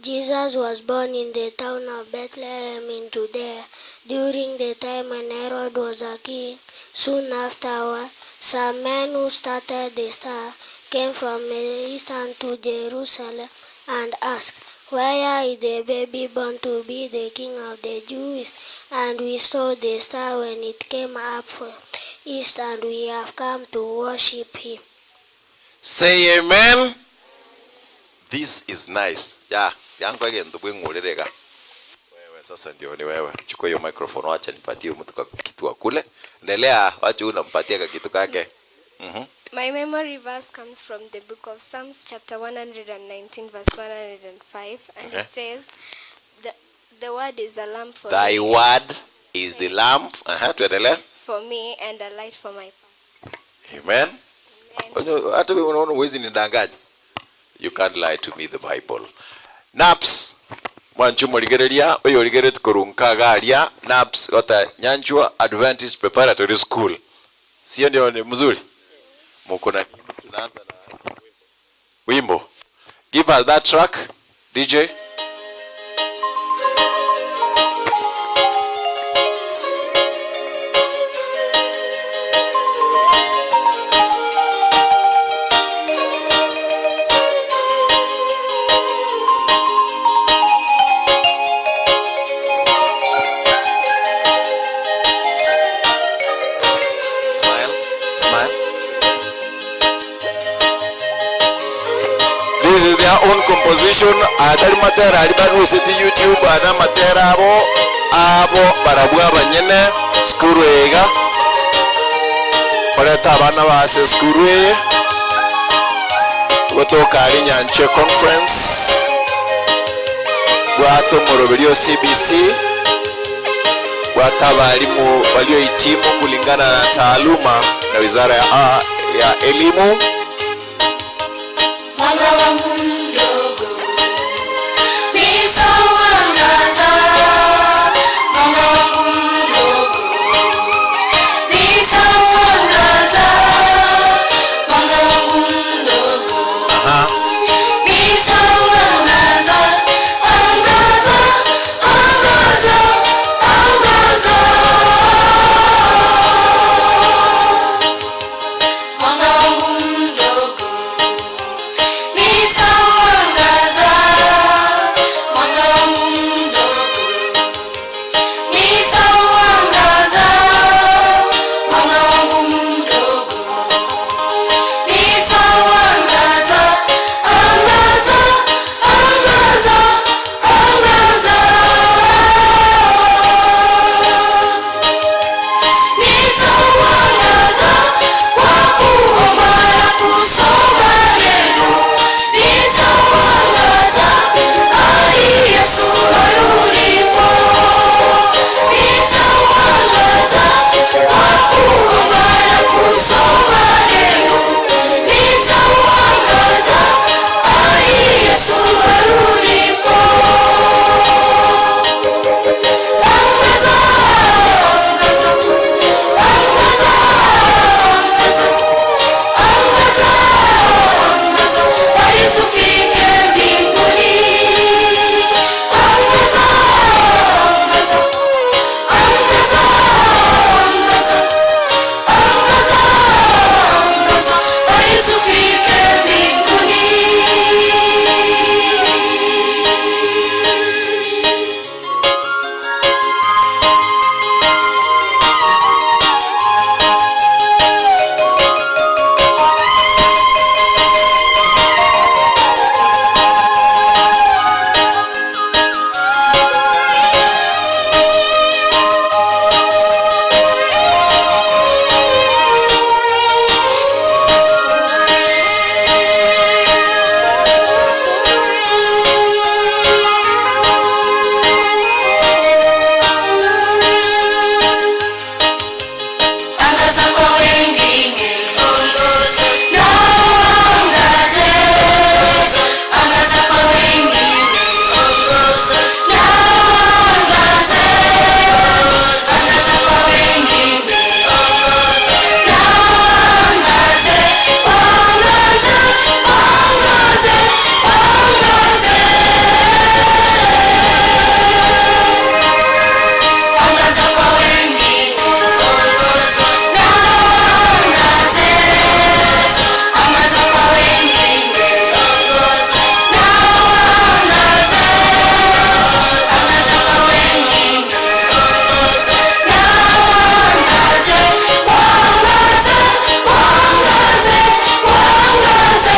Jesus was born in the town of Bethlehem in Judea during the time when Herod was a king. Soon afterward, some men who started the star came from the east to Jerusalem and asked, Where is the baby born to be the king of the Jews? And we saw the star when it came up from the east, and we have come to worship him. Say amen. This is nice. Ya, yangu egento bweng'orere iga. Wewe sasa ndio ni wewe. Chukua hiyo microphone wacha nipatie mtu ka kitu akule. Endelea, wacha huyu nampatia ka kitu kake. My memory verse comes from the book of Psalms, chapter 119, verse 105, and it says, The word is a lamp for Thy me, word is the lamp. Aha, tuendelee. for me and a light for my path. Amen. Unajua, Hata wewe unaona huwezi nidanganya. You can't lie to me the Bible. Naps. Mwanchu morigereria oyo origereti korunka garia Naps gota Nyanchwa Adventist Preparatory School. Sio ndio ni mzuri? Muko na nini? Tunaanza na wimbo. Give us that track DJ. Their own composition, aya tari matera aria baruseti YouTube, aya namatera abo abo barabwo abanyene sukuru eye iga. Koreta abana ba ase esukuru eye gotoka aria Nyanchwe Conference, bwate omoroberio o CBC, bwate abalimu waliohitimu kulingana na taaluma na wizara ya, ya elimu. Mwanga wangu mdogo nitauangaza, mwanga wangu mdogo nitauangaza, mwanga wangu mdogo nitauangaza, angaza, angaza, angaza, mwanga wangu mdogo nitauangaza, mwanga wangu mdogo nitauangaza, mwanga wangu mdogo nitauangaza, angaza, angaza, angaza, nitauangaza kwa kuomba na kusoma neno, nitauangaza hadi Yesu arudipo. Nitauangaza kwa kuomba na kusoma neno, nitauangaza hadi Yesu arudipo. Angaza, angaza, angaza, angaza, angaza, angaza, hadi tufike mbinguni. Angaza, angaza, angaza, angaza, angaza, angaza, hadi tufike mbinguni. Angaza kwa wengine, ongoza na uangaze. Angaza kwa wengine, ongoza na uangaze. Angaza kwa wengine, ongoza na uangaze. Angaze, angaze, angaze. Angaza kwa wengine, ongoza na uangaze. Angaza kwa wengine, ongoza na uangaze. Angaza kwa wengine, ongoza na uangaze. Uangaze, uangaze, uangaze.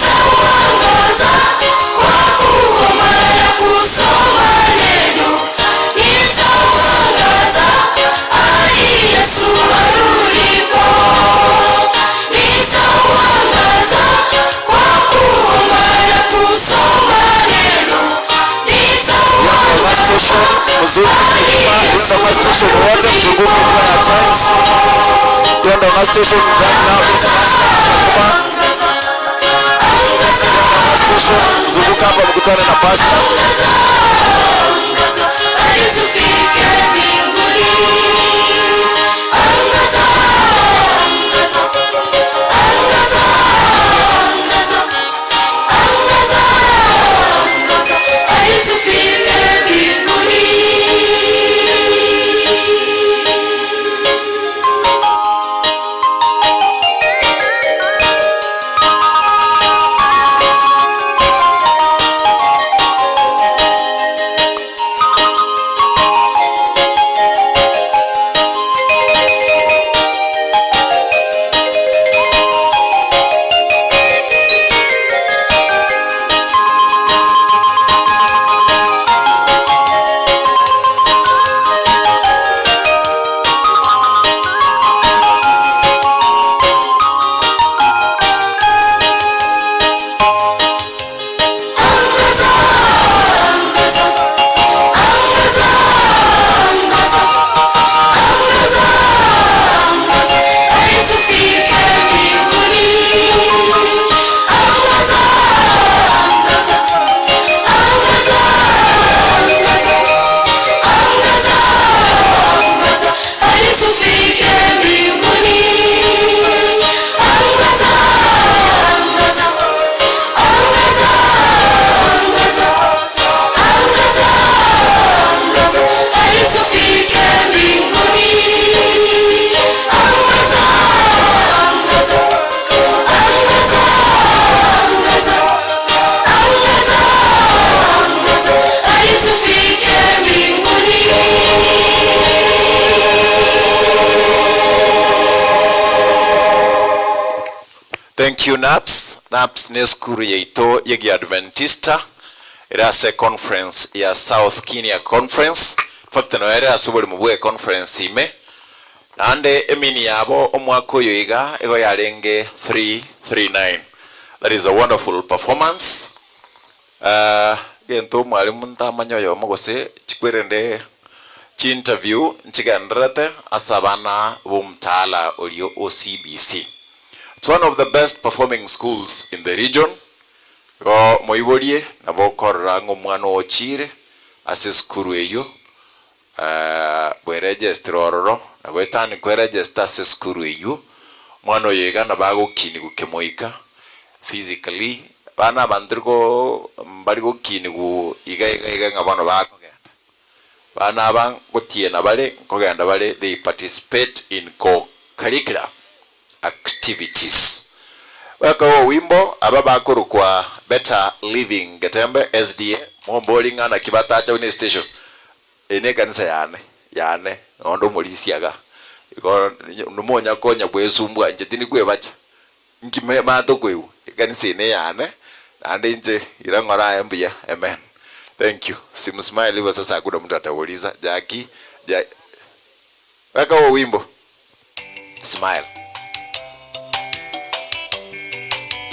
Nitauangaza kwa kuomba na kusoma neno, nitauangaza hadi Yesu arudipo. Nitauangaza kwa kuomba na kusoma neno, Bus station, mzunguke nyuma, Rwanda bus station wote mzunguke nyuma ya tent. Rwanda bus station right now, Rwanda bus station nyuma. Rwanda bus station, mzunguke hapa mkutane na pastor. angaza hadi tufike mbinguni. Angaza, angaza, angaza, angaza, angaza, angaza hadi tufike mbinguni. Thank Thank you Naps. Naps ne esukuru yaito y'Egiadventista ere ase econference ya South Kenya Conference. In fact noyo ere ase oboremo bwe econference ime. Naende emini yabo omwaka oyo iga igo yarenge 339. That is a wonderful performance. Egento omwalimu ntamanya oyomo gose chikwerende Chiinterview nchigendererete ase abana b'omtaala oria o CBC. It's one of the best performing schools in the region. Igo moiborie nabo okorora ng'a omwana oo ochiire ase esukuru eyio bweregestire ororo na goetania kweregesta ase esukuru eyio, omwana oyo iga nabo agokinigwa kemoika physically. Abana aba ntiri ko mbari gokinigwa iga iga iga ng'a bono bakogenda. Abana aba ngotiena bare nkogenda bare they participate in co-curricular activities. Bakawa owimbo aba bakorokwa Better Living Getembe SDA mombori ng'a naki batacha buna estation eye ne ekanisa yane yane noonde omorisia iga igo nomonya konya bwesumbua inche tindi kwebacha Inki maate okoigwa? Ekanisa eye neyane, naende inche ira ng'ora aye mbuya. Amen. Thank you. Simsmile hivyo sasa hakuna mtu atauliza. Jackie, ja weka huo wimbo. Smile.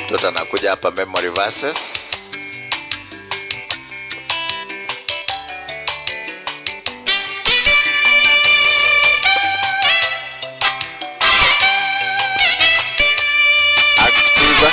Mtoto anakuja hapa memory verses. Active.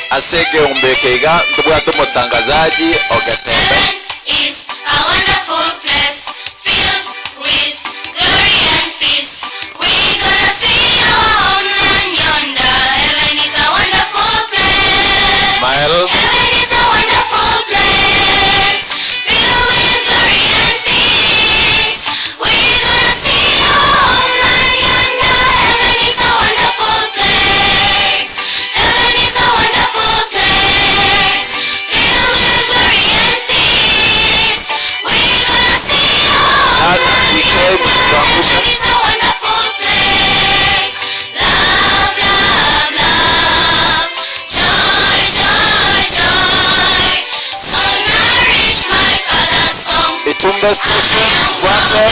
Ase ekeombe eke iga ntobwate omotangazaji o Getembe. Is a wonderful place filled with glory and peace. We gonna see our homeland yonder. Heaven is a wonderful place. Smile. Heaven is a wonderful place filled with glory and peace. We gonna see our homeland yonder. Heaven is a wonderful place. Heaven is a wonderful place filled with glory and peace. We gonna see our homeland yonder. Heaven is a wonderful place. Love, love, love. Joy, joy, joy. Soon I reach my father's song. Itumbe station fuate,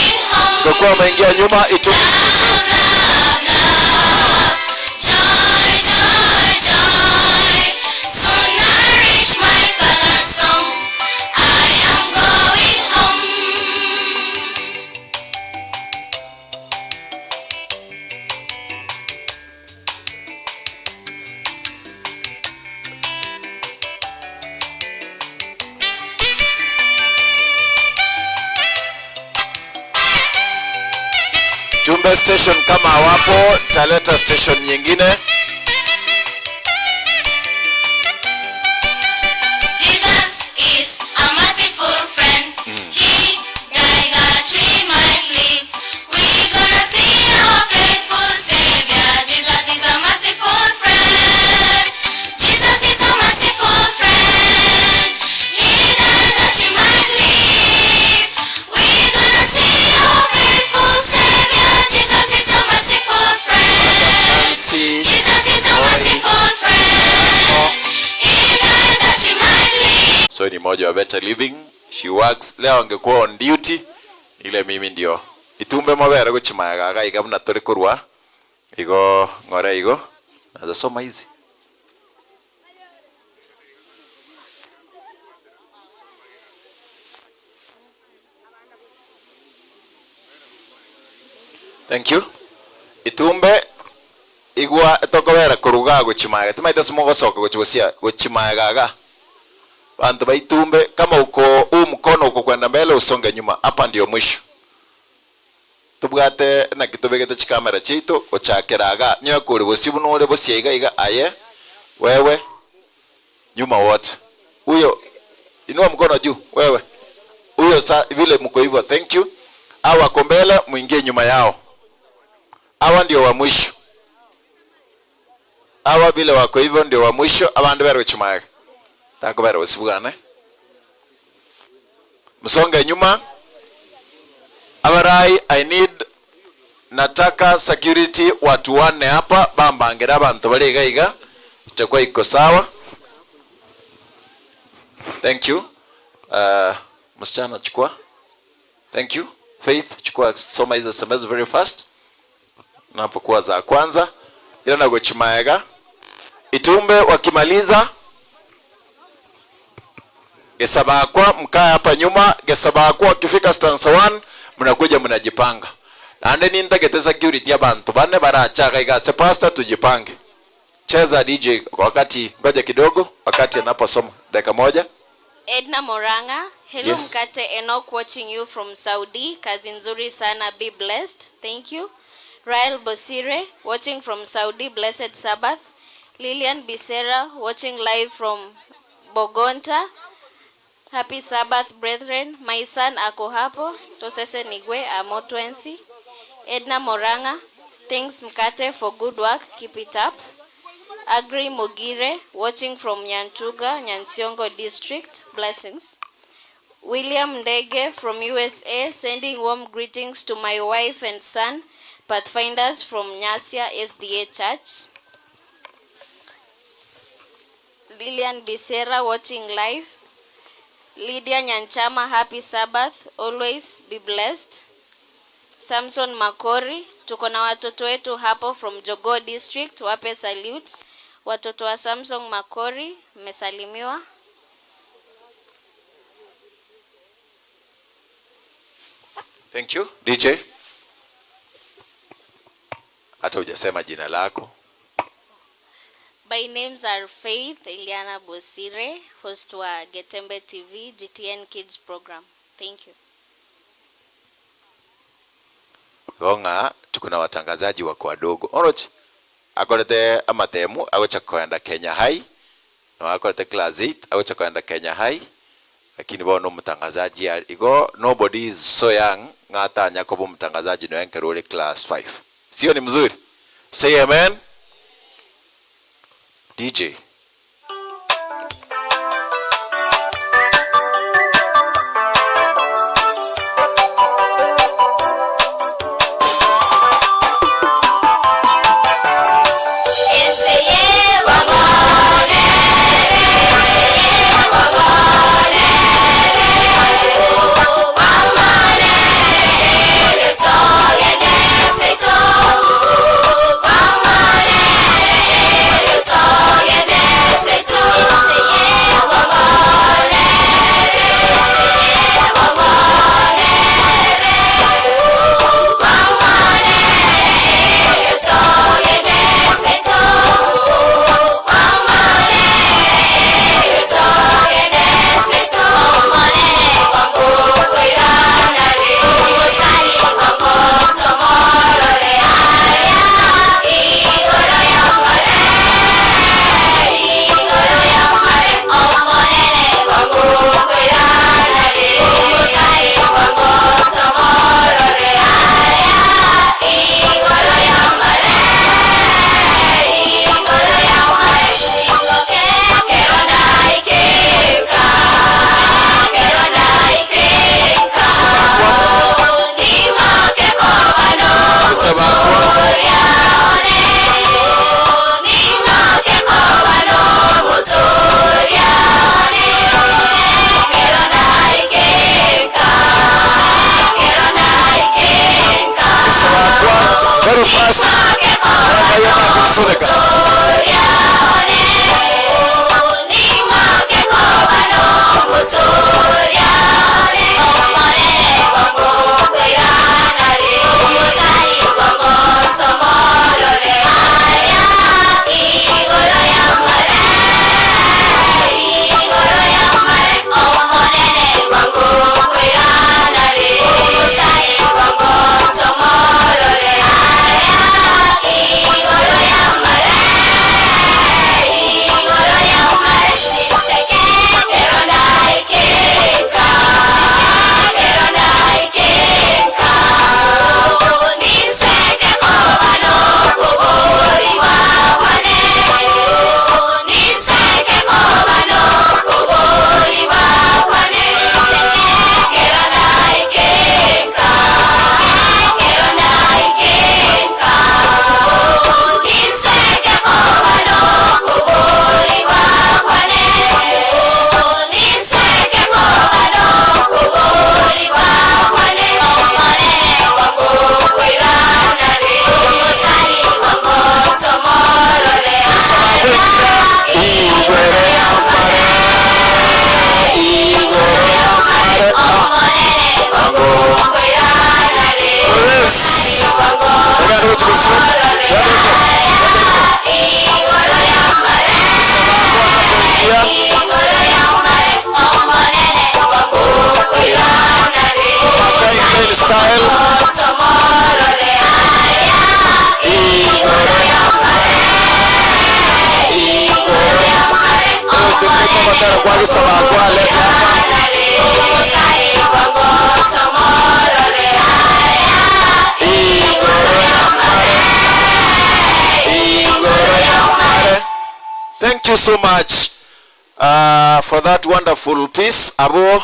utakuwa umeingia nyuma. Itumbe station. Joy, joy, joy. Soon I reach my father's song. I am going home. Itumbe station kama hawapo, taleta station nyingine. Jesus is a merciful friend. He died that we might live. We gonna see our faithful Savior. Jesus is a merciful friend. Jesus is a merciful friend. He died that we might live. We gonna see our faithful Savior. Jesus is a merciful friend. Nancy, Jesus is a merciful friend. He died that we might live. So ni mmoja wa Better Living. She works. Leo angekuwa on duty, ile mimi ndio. Itumbe mabere gochimaya gaga iga buna tore korwa igo ng'ore igo nazasoma hizi. Thank you. Itumbe igwa tokobera koruga gochimaya timaite ase mogosoka gochi bosia gochimaya gaga bantu baitumbe kama uko huu mkono uko kwenda mbele usonge nyuma hapa ndio mwisho tubwate naki tobegete chikamera chiaito gochakera iga nyoe kori bosia buna ore bosia iga iga aye wewe nyuma wote huyo inua mkono juu wewe huyo sa vile mko hivyo thank you hawa wako mbele muingie nyuma yao hawa ndio wa mwisho hawa vile wako hivyo ndio wa mwisho abandu bere gochimaega takobera gosibugane msonge nyuma abarai i need Nataka security watu wanne hapa bambangere abanto bare iga iga itakuwa iko sawa. Thank you. Msichana chukua. Thank you. Faith chukua, soma hizo SMS very fast. Napokuwa za kwanza ila nagochimaega Itumbe wakimaliza Gesabakwa mkae hapa nyuma. Gesabakwa wakifika stanza 1 mnakuja mnajipanga. Nande nintagete security abantu bane barachaga igase pastor, tujipange. Cheza DJ wakati, ngoja kidogo, wakati anaposoma dakika moja. Edna Moranga, hello. Yes. Mkate Enoch watching you from Saudi. Kazi nzuri sana, be blessed. Thank you. Rael Bosire watching from Saudi, blessed Sabbath. Lilian Bisera watching live from Bogonta. Happy Sabbath, brethren. My son ako hapo. Tosese Nigwe Amotwensi. Edna Moranga, thanks Mkate for good work. Keep it up. Agri Mogire watching from Nyantuga, Nyansiongo district. Blessings. William Ndege from USA sending warm greetings to my wife and son, Pathfinders from Nyasia SDA Church. Lilian Bisera watching live. Lydia Nyanchama, happy Sabbath. Always be blessed. Samson Makori, tuko na watoto wetu hapo from Jogoo District, wape salute. Watoto wa Samson Makori, mmesalimiwa. Thank you DJ. Hata hujasema jina lako. By names are Faith Eliana Bosire, host wa Getembe TV GTN Kids program. Thank you. Gonga tuko na watangazaji wako wadogo. Oroch akorete amatemu agocha kwenda Kenya High no akorete class 8 agocha kwenda Kenya High, lakini bono mtangazaji igo nobody is so young ng'atanya kobo mtangazaji no enkerore class 5. Sio ni mzuri? Say amen. DJ. Very fast. Suleka. alete hapa. Thank you so much for that wonderful piece. Abo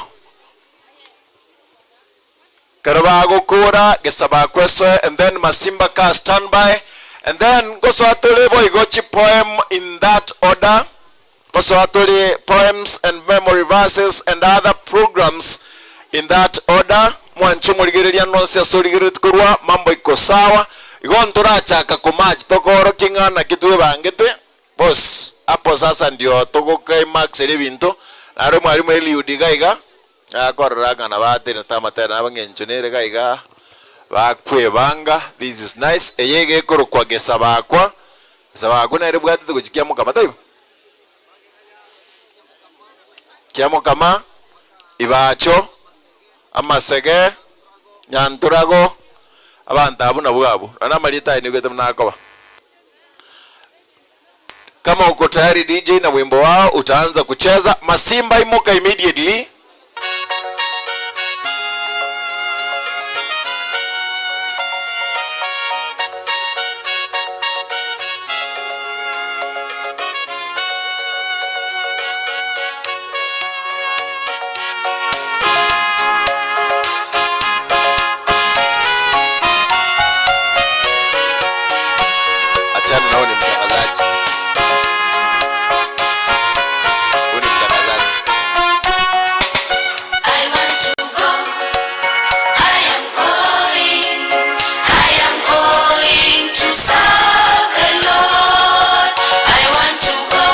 kero bagokora gesaba kwesoe and then Masimba ka stand by and then ngosoa tore boigo chi poem in that order ngosoa tore poems and memory verses and other programs in that order mwanche omorigereria nonsi ase origereretie korwa mambo iko sawa igo ntorachaka komatch tokorokia ng'a naki twebangete Boss, hapo sasa ndio togo climax ere ebinto, naro mwalimu Eliud iga iga, nakorora ng'a nabo atenete amatera nabo ng'encho nere iga iga, bakwebanga, this is nice, eye iga ekorokwa gesabakwa, gesabakwa nere ebwatete gochia kiamokama taibo? Kiamokama, ibacho, amasege, nyanturago, abanto abwo nabwo abwo, nonya amarieta aye nigo buna akoba. Kama uko tayari DJ na wimbo wao utaanza kucheza. Masimba imuka immediately. Achana nao, ni mtangazaji. Huyu ni mtangazaji. I want to go. I am going. I am going to serve the Lord. I want to go.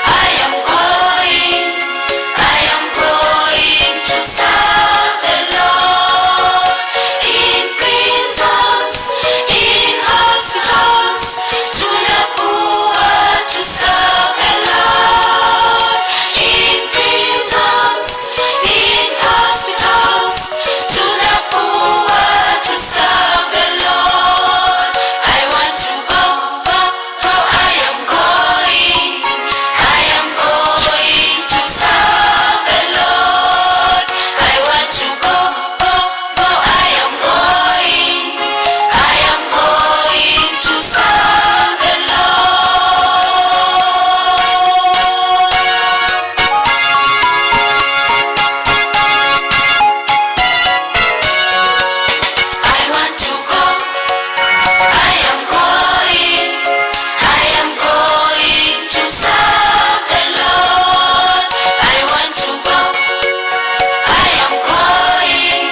I am going. I am going to serve the Lord. In prisons, in hospitals, to the poor to serve the Lord. In prisons, in hospitals, to the poor to serve the Lord. I want to go, go, go. I am going. I am going to serve the Lord. I want to go, go, go. I am going. I am going to serve the Lord. I want to go. I am going. I am going to serve the Lord. I want to go. I am going.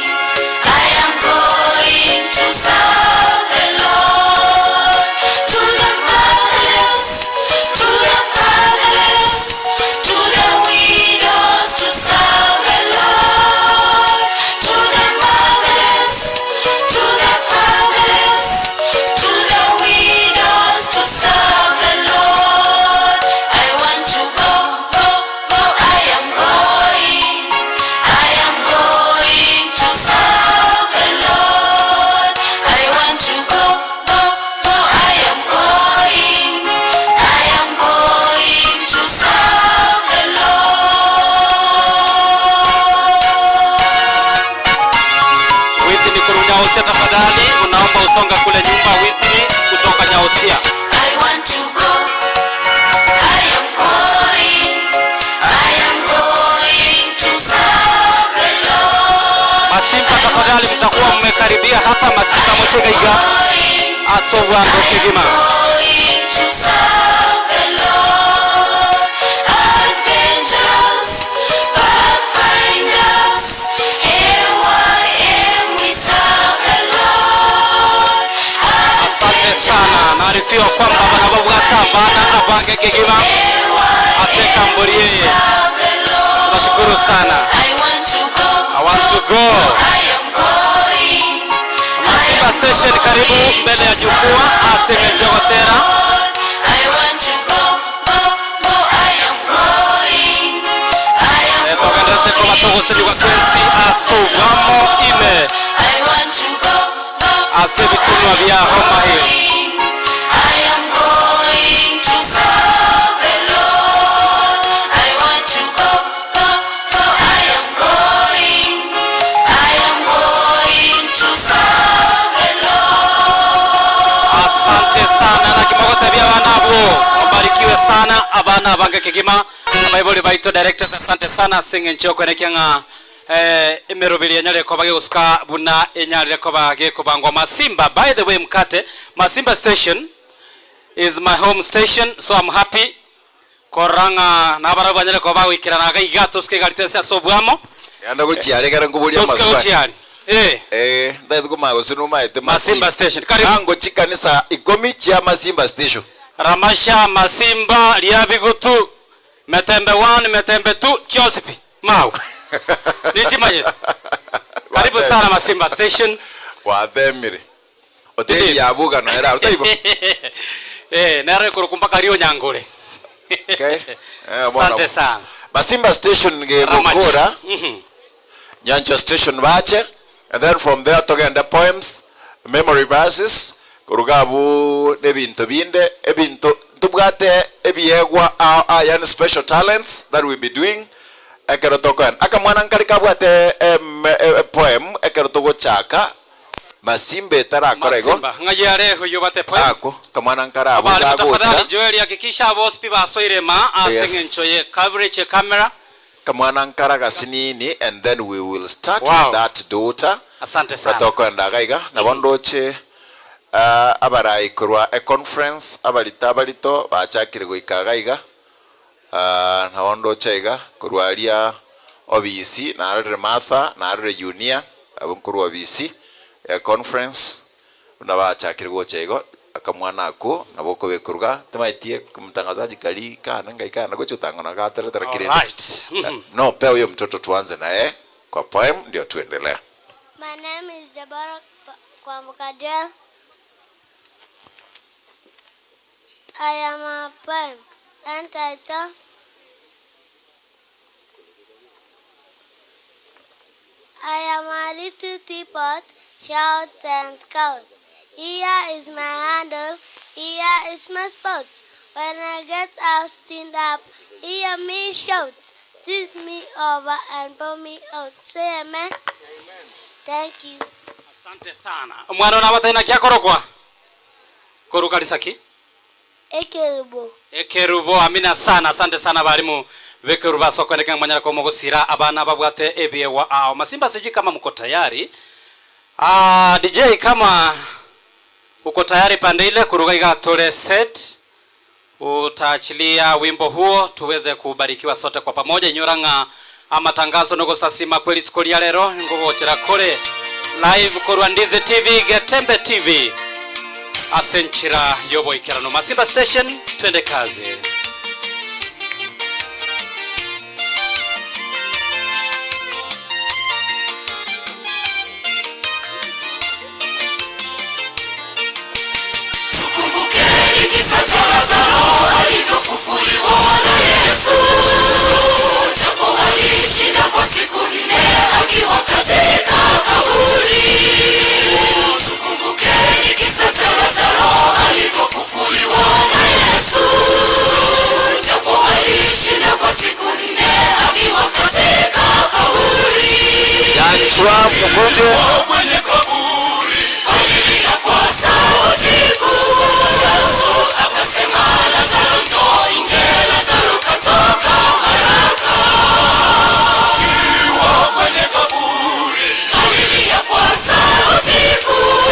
I am going to serve the Lord. To the motherless, to the fatherless, to the widows to serve the Lord. To the motherless, to the fatherless, to the widows to serve the Lord. I want to go, go, go. I am going. I am going to serve the Lord. I want to go, go, go. I am going. I am going to serve the Lord. Whitney kuru Nyausia, tafadhali unaomba usonga kule nyumba. Whitney kutoka Nyausia. I want to go. I am going. I am going to serve the Lord. Masimba tafadhali, mtakuwa mmekaribia hapa. Masimba mochegaiga asobwango kigima. Going to serve the Lord. Adventurers, pathfinders, AYM, we serve the Lord. Asante sana, naarifiwa kwamba banababwata bana abange kigima asekamburie. Tunashukuru sana. I want to go. I want to go. I am going. Masimba session karibu mbele ya jukwaa asemejogotera. I want to go, go, go. I am going. I am Togenderete ko batogosirigwa twensi asubwamo ime I want to go, go. ase bitunwa bya Homa Hill. I am going to serve the Lord. I want to go, Batebie abana abwo mbarikiwe sana, abana abange kegima, abaibori baito directors asante sana ase eng'encho yokoenekia ng'a eh, emeroberi enyare koba gegosuka buna enyarire koba gekobangwa. Masimba, by the way mkate, Masimba station is my home station so I'm happy Korora ng'a nabarabwo banyare koba bagoikerana iga iga, tosuke egari twensi ase obwamo. Genda gochia aria ekero nkoboria Tosuke amaswali. gochia aria. Eh. Eh, ntagete komanya gose nomaete Masimba Station. Karibu. Ango chikanisa ikomi chia Masimba Station. Ramasha, Masimba, Riabigutu, Metembe one, Metembe two, chionsi pi. Mau. Ninchimanyete. Karibu sana Masimba Station. Gwathemire. Hoteli ya Bugano ere abwo, taibo? Eh, nero ekorokwa mpaka Rionyangore. Okay. Eh, bono. Asante sana. Masimba Station gegokora, Nyanchwa Station bache, and then from there togende poems, memory verses, koruga abwo nebinto binde, ebinto ntobwate ebiegwa ao ao, yaani special talents that we be doing ekero tokoenda. Akamwana nkare kabwate em, e, poem ekero togochaka Masimba etarakora igo. Masimba, ng'ai are oyio bate poem? Ako kamwana nkare abwo Abalimu tafadhali gagocha. Joel hakikisha abos pi basoire ma ase Yes. eng'encho ye coverage ye camera. Kamwana nkare agasinini and then we will start Wow. with that daughter. Asante sana. Tokoenda iga iga nabo ndoche ah, abarai korwa econference abarito abarito bachakire goika iga iga ah, nabo ndoche iga korwa aria obisi narorire Martha narorire Yunia abwo nkorwa obisi ya conference buna bachakire gocha igo akamwana akwo nabo okobekorwa timaeti mtangazaji kari kane ngai kane gocha gotang'ana gateretera kirende Alright. Mhm. no pea huyo mtoto tuanze naye kwa poem ndio tuendelee. My name is Deborah Kwamukadel. I am a poem entitled I am a little teapot, shouts and scout. Here is my handle, here is my spout. When I get all steamed up, hear me shout. Tip me over and pour me out. Say amen. Thank you. Asante sana. Omwana one abatari naki akorokwa? Korwa kanisa ki? Ekerubo. Ekerubo, amina sana. Asante sana balimu bekerubo ase okoeneka ng'a mwanyare koba mogosira abana babwate ebiegwa ao. Masimba sijui kama mko tayari. Ah, DJ kama uko tayari pande ile kuruga iga tore set utaachilia wimbo huo tuweze kubarikiwa sote kwa pamoja. Inyora ng'a amatangazo nogosasima kwe rituko ria rero ngogochera kore live korwa Ndizi TV Getembe TV ase enchera yoboikerano. Masimba Station, twende kazi. Tukumbukeni kisa cha Lazaro alivyofufuliwa na Yesu. Japo alishinda kwa siku nne akiwa katika kaburi. Tukumbukeni kisa cha Lazaro alivyofufuliwa na Yesu. Japo alishinda kwa siku nne akiwa katika kaburi. Nyanchwa mkuje. Kwenye kaburi alilia kwa sauti kuu. Akasema, Lazaro njoo nje. Lazaro katoka haraka. Akiwa kwenye kaburi alilia kwa sauti kuu.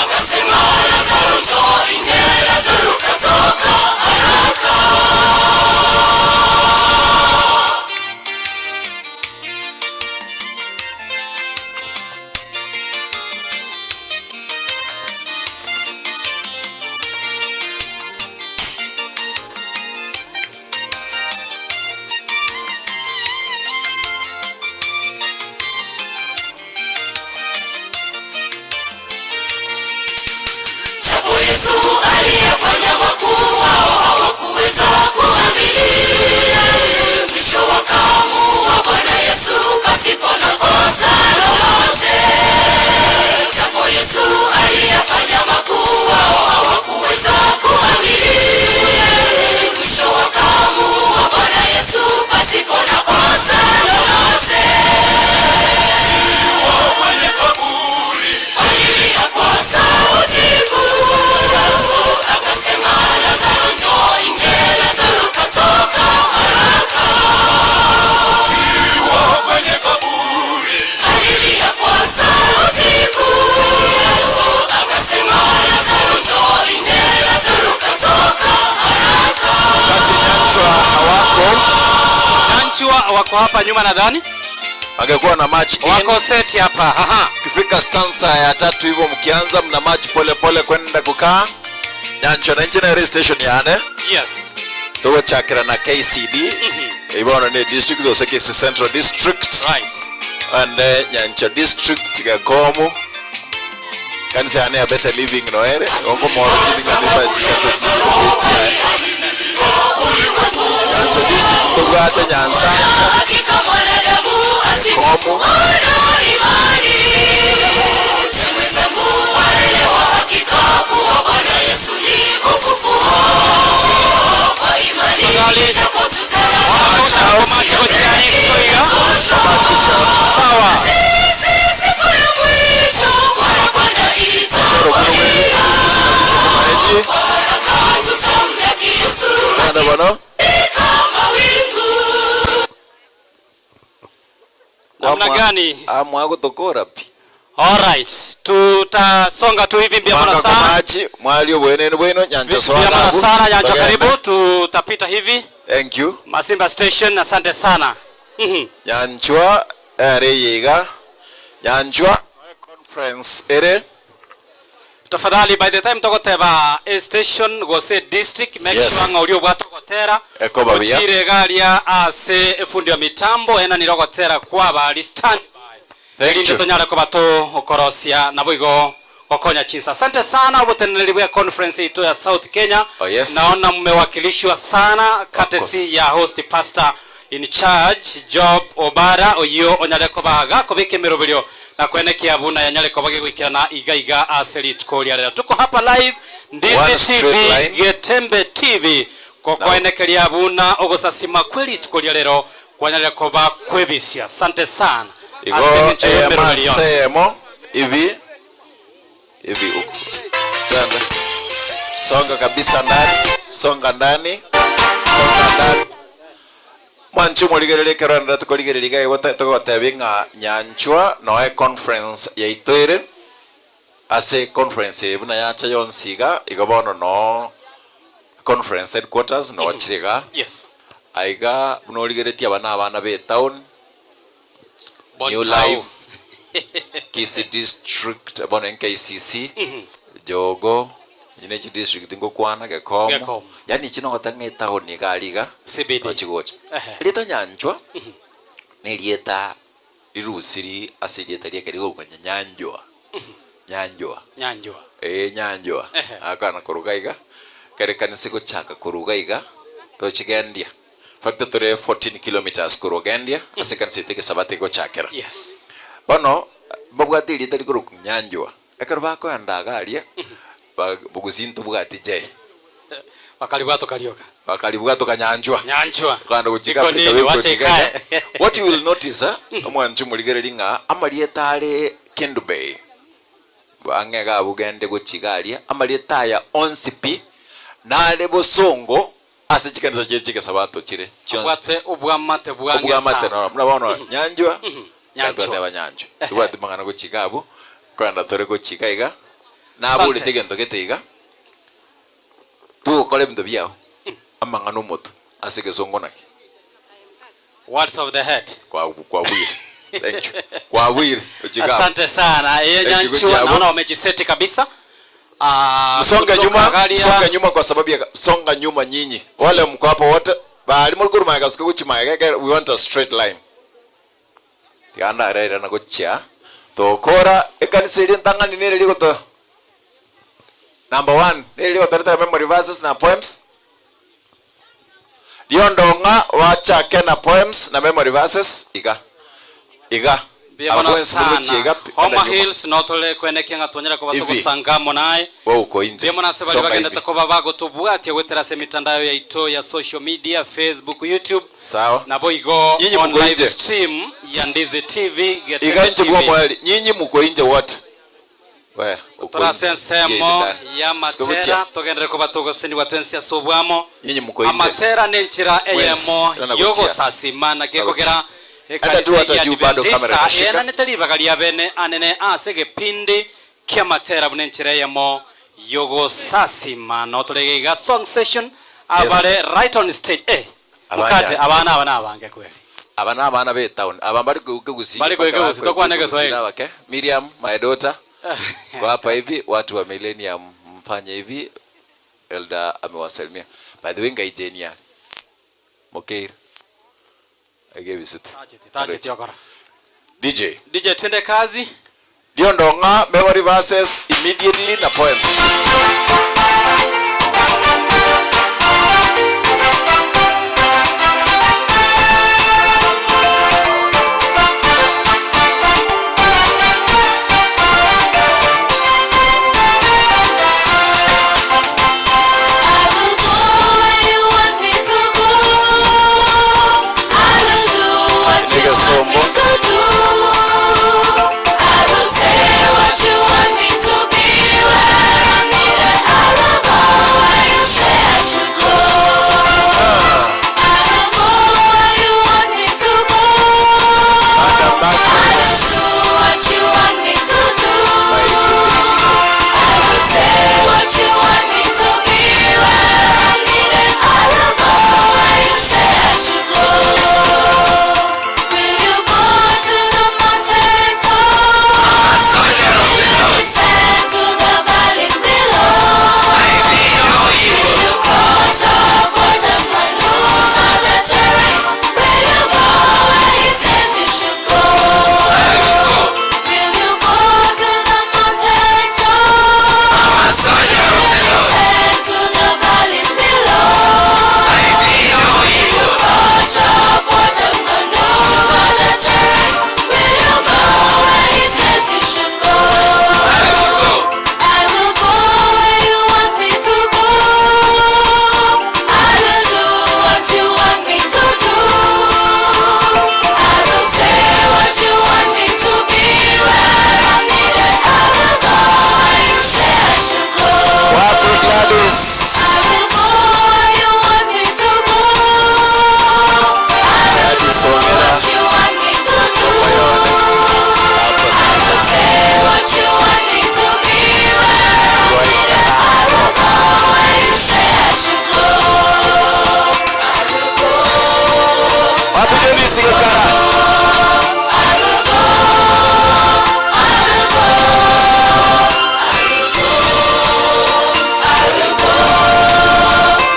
Akasema, Lazaro njoo nje. Lazaro katoka haraka. Japo Yesu aliyefanya makuu, wao hawakuweza kuamini. Mwisho wakaamua Bwana Yesu pasipo na kosa lolote. Japo Yesu aliyefanya makuu, wao hawakuweza kuamini. Mwisho wakaamua Bwana Yesu pasipo na kosa lolote. Kwenye kaburi alilia kwa sauti kuu, akasema wako hapa nyuma nadhani. Angekuwa na march in. Wako seti hapa. Aha. Kifika stanza ya tatu hivyo mkianza mna march pole pole kwenda kukaa. Nyanchwa na engineering station yane. Yes. Tugochakira na KCD. Ibono ni district gose Kisii Central District. Right. And Nyanchwa District Gakomo. Kanisa yane ya Better Living noere. Ongo moro chini kanisa chikato. Nyanchwa District tobwate Nyansancha. Hakika mwanadamu Komo. asipoona imani, mwenzangu waelewa hakika kuwa Bwana Yesu ni ufufuo. Kwa imani japo Sawa. Sisi siku ya mwisho parapanda itapolia. Kwa haraka tutamlaki Yesu Nanda bono. katika mawingu. Namna gani? Amwa gutokora pi. Alright. Tutasonga tu hivi mbia Mwanga mwana kwa sana. machi mwali obwenene bwino nyancha Mbia soa mwana nabu. sana Nyanchwa Bagende. karibu tutapita hivi. Thank you. Masimba Station asante sana. Nyanchwa ere yiga. Nyanchwa conference ere. Tafadhali by the time togoteba a station gose district make Yes. sure ng'a uria obwatogotera Ekoba buya. ochire garia ase efundi ya mitambo ena nirogotera kwa bari stand by Thank Erinde you. tonyare koba tokorosia nabo igo gokonya chinsa asante sana oboteneneri bwa conference ito ya South Kenya Oh, yes. naona mmewakilishwa sana courtesy ya host pastor in charge Job Obara oyo onyare kobaga kobeka emeroberio na kwenekia buna yanyare koba gegwikirana iga iga ase rituko ria rero tuko hapa live One Ndizi straight TV line. Getembe TV kokwenekeria buna ogosasima kweri rituko ria rero kwanyare koba kwebisia asante sana Igo Ase eng'encho y'emeroberio yonsi. emasemo hivi hivi huku. Twende. Songa kabisa ndani, songa ndani, songa ndani. Mwanchi murigererie kero ndira tukorigereria iga igo tugotebia ng'a Nyanchwa noe conference yaito ere ase conference eye buna yacha yonsi iga igo bono no conference headquarters no chire iga Yes. aiga buna origeretie aba na abana ba etown New Bontau. Life Kisii District bono NKCC Jogo nyine chi district ngokwana Gekomo Gekomo. yani ichi nogota ng'a etown iga aria iga CBD. nochigocha Ehe. rieta Nyanchwa na erieta rirusiri ase erieta riake rigokwa Nyanjwa Nyanjwa Nyanjwa. eh Nyanjwa Ehe. akana koruga iga kere kanisa gochaka koruga iga tochigendia fact tore 14 kilometers korugendia ase kanisa ete gesabate gochakera Yes. bono babwate erieta rikorokwa Nyanjwa ekero bakoenda iga aria bogusinto bwati je Bakaribwato karioka. bakaribwato kanyanjwa Nyanjwa. kando gochika Iko Africa nini, beko wacha chiganya. ikae. What you will notice eh, omwanchi murigereri ng'a amarieta are Kendu Bay ang'e iga abwo gende gochiga aria amarieta aya onsi pi nare bosongo ase chikanisa chire chigesabato chire chionsi Abwate obwamate bwange obwamate sana. noro muna bono Nyanjwa Nyanchwa. twateba Nyanchwa tobwati mang'ana gochiga abwo kwenda tore gochiga iga naborete Asante. egento gete iga togokora ebinto biao amang'ana omotu ase egesongo naki Words of the head. kwa kwa bwire thank you kwa bwire gochiga abwo. Asante sana. Yeye Thank you, Nyanchwa Gochiabo. naona wamejiseti kabisa. Ah, Msonge kutoka nyuma, Galia. msonge nyuma kwa sababu ya songa nyuma nyinyi. Wale mko hapo wote, bali muri maega siko guchimaega, we want a straight line. Tiganda rera na guchia. Tokora ekanisa eri ntang'ani nere rigoto. Number 1, nere rigotoretera memory verses na poems. Riondong'a wachake na poems na memory verses iga. Iga. Mbia mono Abagoensi sana. guchia iga, pi- Homa enda nyuma. Hills notole kwenekia ng'atwonyera koba Hivi. togosangamo naye. Wewe uko nje. Mbia mono ase bari Songa bagendete hivi. koba bagotobwatia gwetera ase mitandao yaito ya social media Facebook, YouTube Sawa. nabo igo Nyinyi on mko live nje. stream ya Ndizi TV Getembe Iga nje TV. bwa mwali. Nyinyi mko nje wote. We, uko Torase nje. ensemo ya Sikubutia. matera togendere koba togosenigwa twensi ase obwamo Nyinyi mko nje. amatera nenchira eyemo Wes, nagotia. yogosasima na gekogera Hata tu hata juu bado kamera inashika. enanete ribaga ria bene anene ase egepindi kia amatera buna enchera eyemo yogosasima notorege iga song session abare right on stage eh Abanya. mukate abana aba nabange kweli. Aba na abana be town. Aba mbari koigwa Ekegusii Mbari mpaka koigwa Ekegusii, bakoigwa tokwane Ekegusii Egeswahili. na abake. Miriam, my daughter, kwa hapa hivi watu wa Millennium mfanye hivi, Elder amewasalimia. By the way ngai Jane are. Mokeire. Egebisete. Tacheti okora. DJ. DJ twende kazi. Diondong'a memory verses immediately na poems. I will go where you want me to go. I will do what you Nigga want me Sombo. to do. I will say what you want me to be where I'm needed. I will go where you say I should go. I will go where you want me to go. I will do what you want me to do. I will say what you want me to be where I'm needed. I will go where you say I should go. Will you go to the mountain top? Will you descend to the valleys below? Will you cross over waters, maneuver the terrains? Will you go where he says you should go? Will you go to the mountain top? Will you descend to the valleys below? Will you cross over waters, maneuver the terrains? Will you go where he says you should go? I will go where you want me to go. I will do what you want me to do. I will say what you want me to be where I'm needed. I will go where you say I should go. Wapi Gladys? I will go where you want me to go. I will Gladys do Ongera. what you want me to do. I will say what you want me to be where I'm needed. I will go where you say I should go. I will go. Wapi Jonis Gakara? I will go. I will go. I will go. I will go.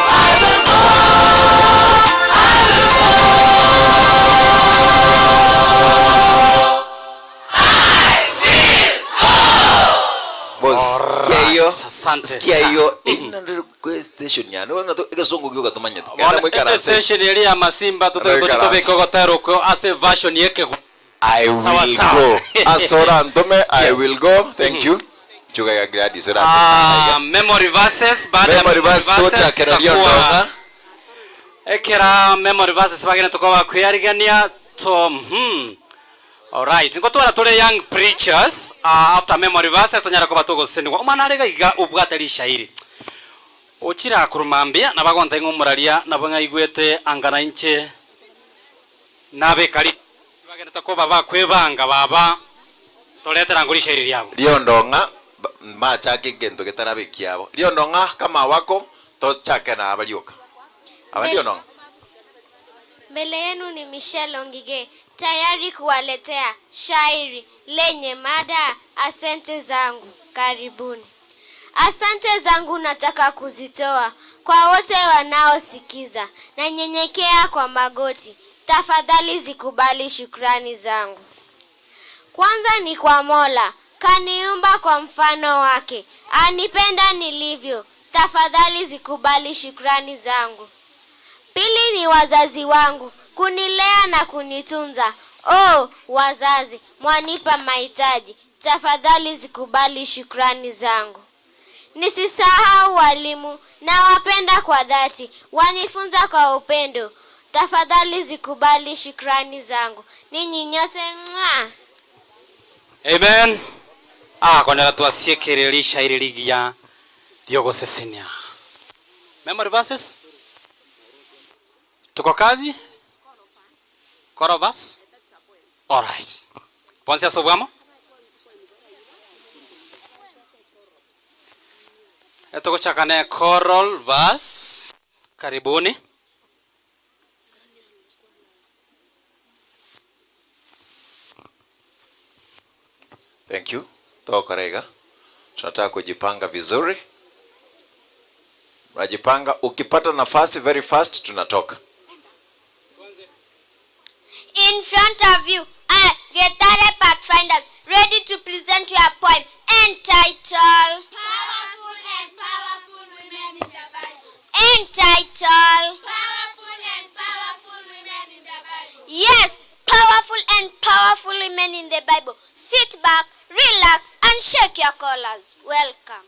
I will go. Boss, sikia hiyo. Asante Sikia sana. hiyo. 800 station ya. Ndio egesongo gyoka tumanyete. Genda mwikaranse. Station eri ya masimba Mwikaranse. tutobeka ogotera okwo ase version yekegu I Sawa, will sawa. go. Asora Ntome, I Yes. will go. Thank you. Chuga ya Gladys ora. Ah, memory verses baada ya Memory verse tochakera Diondong'a. Ekera memory verses bagene tukoba kwiyarigania to Alright, ngotwara tuli young preachers after memory verses tonyara koba tugosenigwa omwana are gaiga obwate rishairi ochira kurumambia nabagonta ing'omuraria nabo ng'aigwete angana inche nabekari bagene tokoba bakwebanga baba toretera ngo rishairi riabo Diondong'a machake gento getarabe kiabo. Diondong'a kama wako tochake na abarioka. Aba Diondong'a. Mbele yenu ni Michelle Ongige tayari kuwaletea shairi lenye mada asante zangu. Karibuni. Asante zangu nataka kuzitoa kwa wote wanaosikiza, na nyenyekea kwa magoti, tafadhali zikubali shukrani zangu. Kwanza ni kwa Mola, kaniumba kwa mfano wake, anipenda nilivyo, tafadhali zikubali shukrani zangu. Pili ni wazazi wangu kunilea na kunitunza. Oh, wazazi, mwanipa mahitaji, tafadhali zikubali shukrani zangu. Nisisahau walimu, nawapenda kwa dhati, wanifunza kwa upendo, tafadhali zikubali shukrani zangu. Ninyi nyote mwa. Amen. Ah, kondera twasiekereri rishairi rigiya ryogosesenia. Memory verses? Tuko kazi? Choral verse? All right. Bonsi asobwamo? Etugochakane choral verse. Karibuni. Thank you. Togokora iga. Tunataka kujipanga vizuri. Unajipanga, ukipata nafasi very fast tunatoka. In front of you are Getare Pathfinders ready to present your poem entitled Powerful and powerful women in the Bible. Entitled Powerful and powerful women in the Bible. Yes, powerful and powerful women in the Bible. Sit back, relax, and shake your collars. Welcome.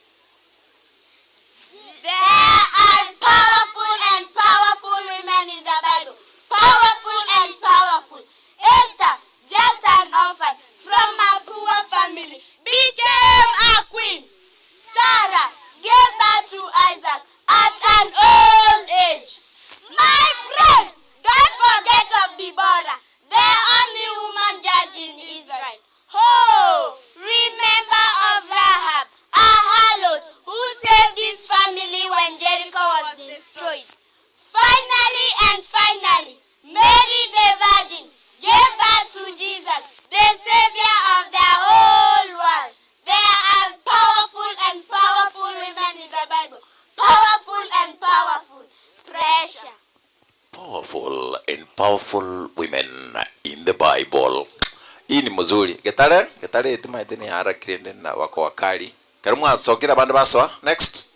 There are powerful and powerful women in the Bible. Powerful and powerful. Esther, just an orphan from a poor family, became a queen. Sarah gave birth to Isaac at an old age. My friend, don't forget of Deborah, the only woman judge in Israel. Ho! Remember of Rahab, a harlot who saved his family when Jericho was destroyed. Finally and finally, Mary the Virgin gave birth to Jesus, the Savior of the whole world. There are powerful and powerful women in the Bible. Powerful and powerful. Pressure. Powerful and powerful women in the Bible. Hii ni mzuri. Getare, Getare etimaete ni harakire na wako wakali. Karibu mwasokera abandu basoa. Next.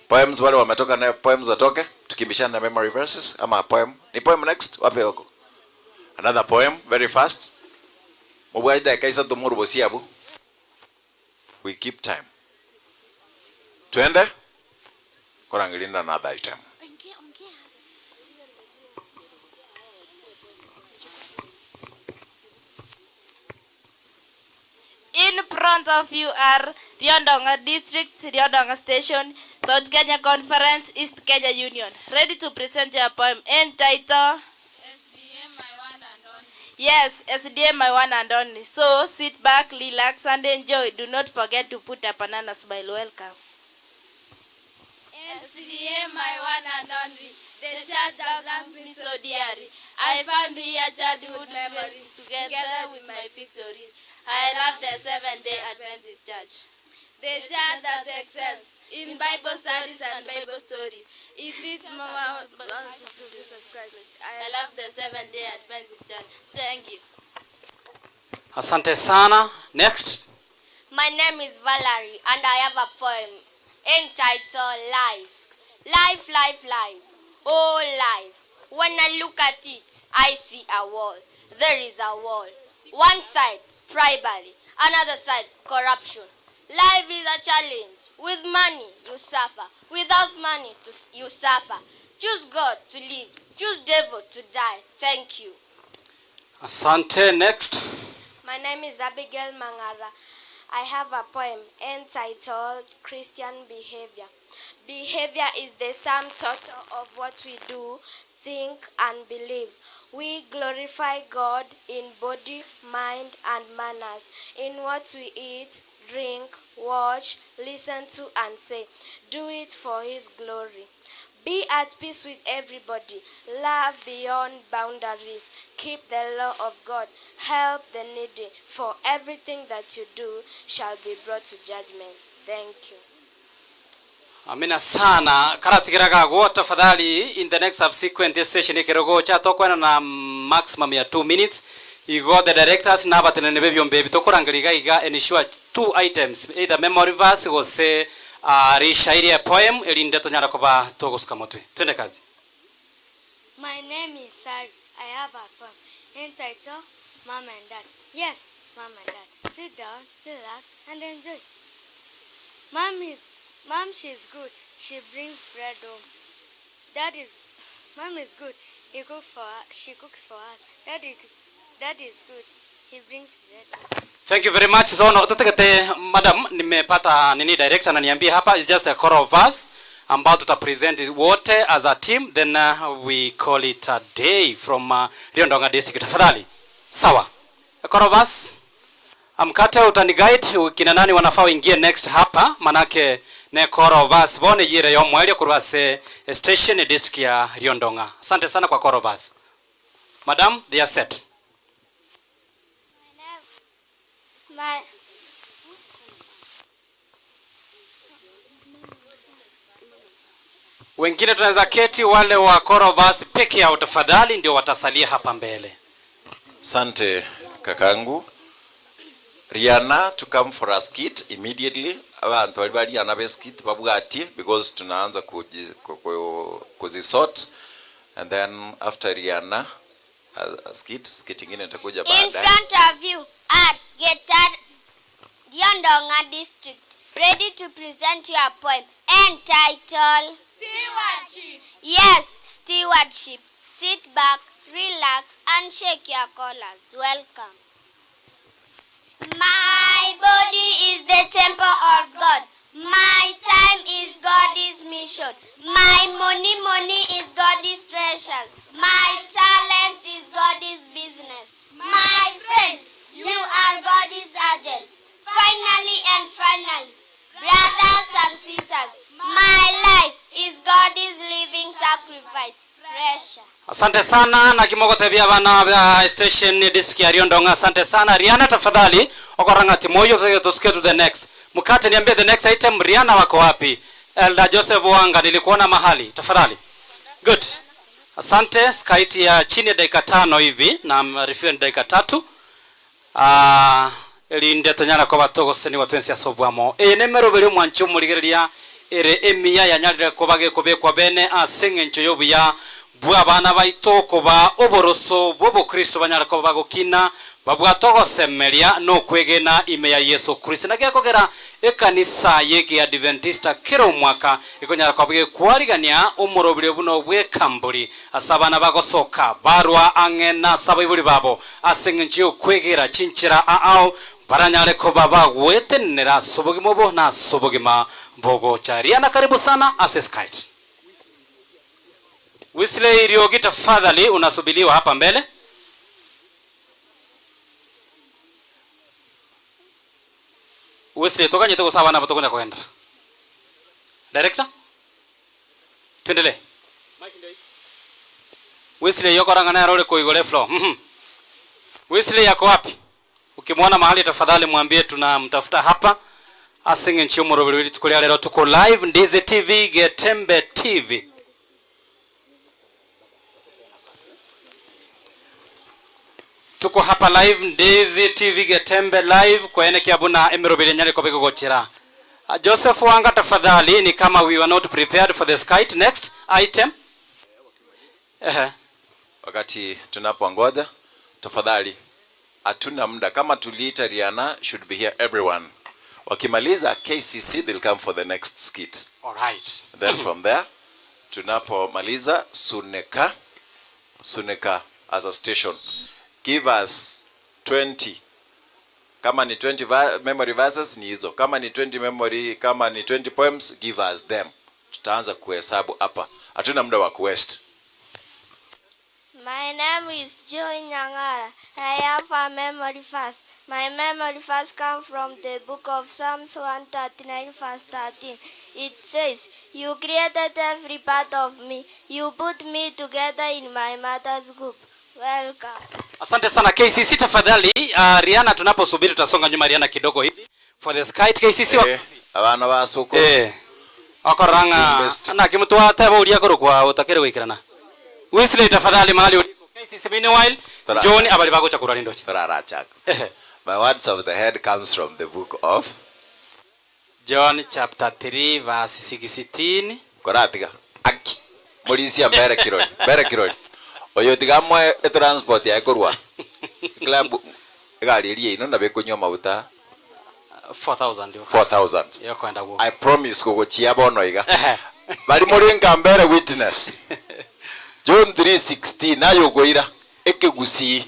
Poems wale wametoka na poems watoke. Tukimbishana na memory verses ama poem. Ni poem next wape huko. Another poem very fast. Mubwaje dakika isato morubosi abu. We keep time. Twende. Korangilinda another item. In front of you are Riondonga District, Riondonga Station, South Kenya Conference, East Kenya Union. Ready to present your poem entitled Yes, SDA my one and only. So sit back, relax and enjoy. Do not forget to put a banana smile. Welcome. SDA my one and only, the church that loves me so dearly. I found here childhood memories together with my victories. I love the Seventh-day Adventist Church. The church that excels in Bible studies and Bible stories. It is more Jesus Christ. I love the Seventh-day Adventist Church. Thank you. Asante sana. Next. My name is Valerie and I have a poem entitled Life. Life, life, life. Oh, life. When I look at it, I see a wall. There is a wall. One side, bribery. Another side, corruption. Life is a challenge. With money, you suffer. Without money, to, you suffer. Choose God to live. Choose devil to die. Thank you. Asante. Next. My name is Abigail Mangara. I have a poem entitled Christian Behavior. Behavior is the sum total of what we do, think, and believe. We glorify God in body, mind, and manners, in what we eat, drink, watch, listen to, and say. Do it for His glory. Be at peace with everybody. Love beyond boundaries. Keep the law of God. Help the needy. For everything that you do shall be brought to judgment. Thank you. Amina sana karatigiraga gwo tafadhali in the next subsequent session ekerogo chatokwena na maximum ya 2 minutes igo the directors na abatenene bebyombe ebi tokorangeria iga iga ensure two items either memory verse gose uh, rishairi a poem erinde tonyara koba togosuka motwe twende kazi My name is Sari. I have a poem entitled Mom and Dad. Yes, Mom and Dad. Sit down, relax, and enjoy. Mom is Mom, she's good. She brings bread home. Dad is Mom is good. He cook for us. She cooks for us. Dad is Dad is good. He brings bread. Thank you very much. Zono, tutekete madam, nimepata nini director ananiambia hapa is just a choral verse ambao tuta present wote as a team then uh, we call it a day from uh, Riondonga district. Tafadhali. Sawa. A choral verse. Amkate utani guide kina nani wanafaa waingie next hapa manake ne choral verse bone yire yo mwelio kurwase station district ya Riondonga. Asante sana kwa choral verse. Madam, they are set. My, Wengine tunaweza keti, wale wa choral verse peke yao tafadhali ndio watasalia hapa mbele. Sante kakangu. Riana to come for a skit immediately. Abantu bari bariana be skit babwatie because tunaanza kuji, kuzisort and then after Riana a skit, skit ingine itakuja In baadaye. front of you are Getar Diondonga District, ready to present your poem entitled Stewardship. Yes, Stewardship. Sit back, relax, and shake your collars. Welcome. My body is the temple of God. My time is God's mission. My money, money is God's treasure. My talent is God's business. My friend, you are God's agent. Finally and finally, brothers and sisters, my life is God's living sacrifice. Pressure. Asante sana na kimogotebia bana ba station district ya Riondong'a. Asante sana Riana, tafadhali okoranga timoyo tusikie to the next. Mkate niambie the next item Riana wako wapi? Elder Joseph Wanga nilikuona mahali. Tafadhali. Good. Asante, skaiti ya chini ya dakika tano hivi na review ni dakika tatu. Ah, erinde tonyara koba togoseniwa twensi ase obwamo. Eye nemeroberi omwancho omorigereria ere emiya yanyarire koba gekobekwa bene ase eng'encho y'obuya bwa abana baito koba oboroso bwa obokristo banyare koba bagokina babwate ogosemeria na okwegena ime ya Yeso Kristo. Naki gekogera ekanisa y'Egeadventista kera omwaka ekonyara koba gekwarigania omoroberi buna obw'ekamburi ase abana bagosoka barwa ang'e na ase abaibori babo ase eng'encho y'okwegera chinchera ao baranyare koba bagwetenenera ase obogima obo na ase obogima bogocha. Riana karibu sana ase skite. Wesley Riogi tafadhali unasubiliwa hapa mbele. Wesley tokanyete gose abana aba tokonya kogenderera. Director? Tuendelee. Wesley yokoranga nere ore koigora efloor. Mhm. Wesley ako wapi? Ukimwona mahali tafadhali mwambie tunamtafuta hapa. Ase eng'encho y'omoroberi bwe rituko ria rero tuko live Ndizi TV Getembe TV. Tuko hapa live Ndizi TV Getembe live kwaenekia buna emeroberi enyare koba egogochera. Joseph Wanga tafadhali ni kama we were not prepared for the skit. Next item. Ehe. Wakati tunapongoja tafadhali, hatuna muda. Kama tuliita Rihanna should be here everyone. Wakimaliza KCC they'll come for the next skit. All right. Then from there tunapomaliza Suneka, Suneka as a station give us 20 kama ni 20 memory verses ni hizo, kama ni 20 memory, kama ni 20 poems give us them. Tutaanza kuhesabu hapa, hatuna muda wa kuwaste. My name is Joy Nyangara. I have a memory verse. My memory verse comes from the book of Psalms 139 verse 13. It says, You created every part of me. You put me together in my mother's womb. Welcome. Asante sana KCC tafadhali. Rihanna tunaposubiri tutasonga nyuma Rihanna kidogo hivi. For the skit KCC wa Abana ba soko. Okoranga na kimutwa tebo uria korokwa utakere gwikirana. Wesley tafadhali mahali uliko. KCC meanwhile John abali bagocha kurwa rindoche. Turarachaka. My words of the head comes from the book of John chapter 3 verse 16. Koratiga. Aki. Mulisia mbere kirori. Mbere kirori. Oyo tiga mwe e transport ya korwa. Club egari eria ino nabe kunywa maguta 4000 yo. 4000. Yo kwenda guo. I promise kugochia bono iga. Bari muri nkambere witness. John 3:16 nayo goira ekegusii.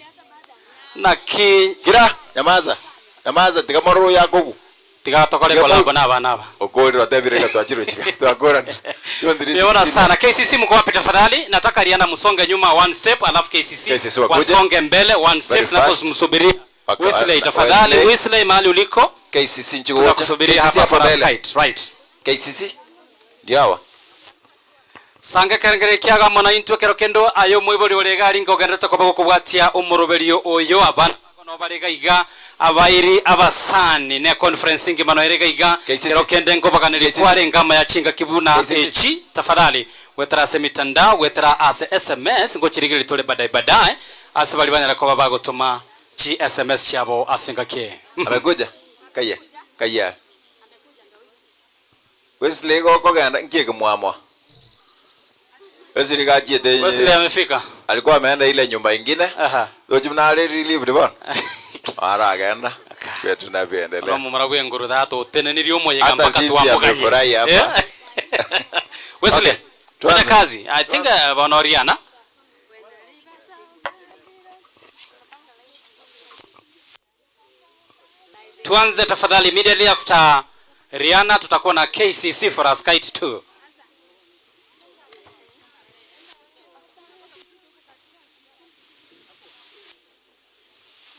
Naki Gira nyamaza. Nyamaza tiga mororo yakogu. Tiga tokore kolabo na abana aba. Okorira tebire gatwachiro chiga. Twakorana. John 3:16. Nimeona sana. KCC mko wapi tafadhali? Nataka Rihanna msonge nyuma one step alafu KCC KCC wakuje. wasonge mbele one step Very na fast. msubiria. Wesley tafadhali, Wesley. Wesley mahali uliko. KCC nchigo. Tunakusubiria KCC hapa for mbele. skit, right. KCC ndio hawa. Sange kerengere kiaga mona intwe kero kendo ayo mwibori ore gari ngogenderete koba gokobwatia omoroberio oyo abana no bare gaiga Abairi abasani ne conference engima noere iga iga, kero kende nkobaganeria kwarenge amaya chingaki buna echi, tafadhali goetera ase emitandao, goetera ase sms ngochirigereria tore badae badae ase baria banyare koba bagotoma chi sms chiabo ase engaki eye. Amekuja? Kaiya, kaiya. Wesley igo okogenda nki ekemwamwa? Wesley iga achiete Wesley amefika. Alikuwa ameenda ile nyumba ingine. Rochi buna are relieved bono. Aragenda. Vile tunavyoendelea. Omomura bw'enguru tata otenenirie omoyega Hata mpaka Cynthia twamboganye. amefurahi hapa. Eh? Wesley, Okay, fanya tuanze. kazi. I think bono Oriana. Tuanze tafadhali immediately after Rihanna tutakuwa na KCC for us kite 2.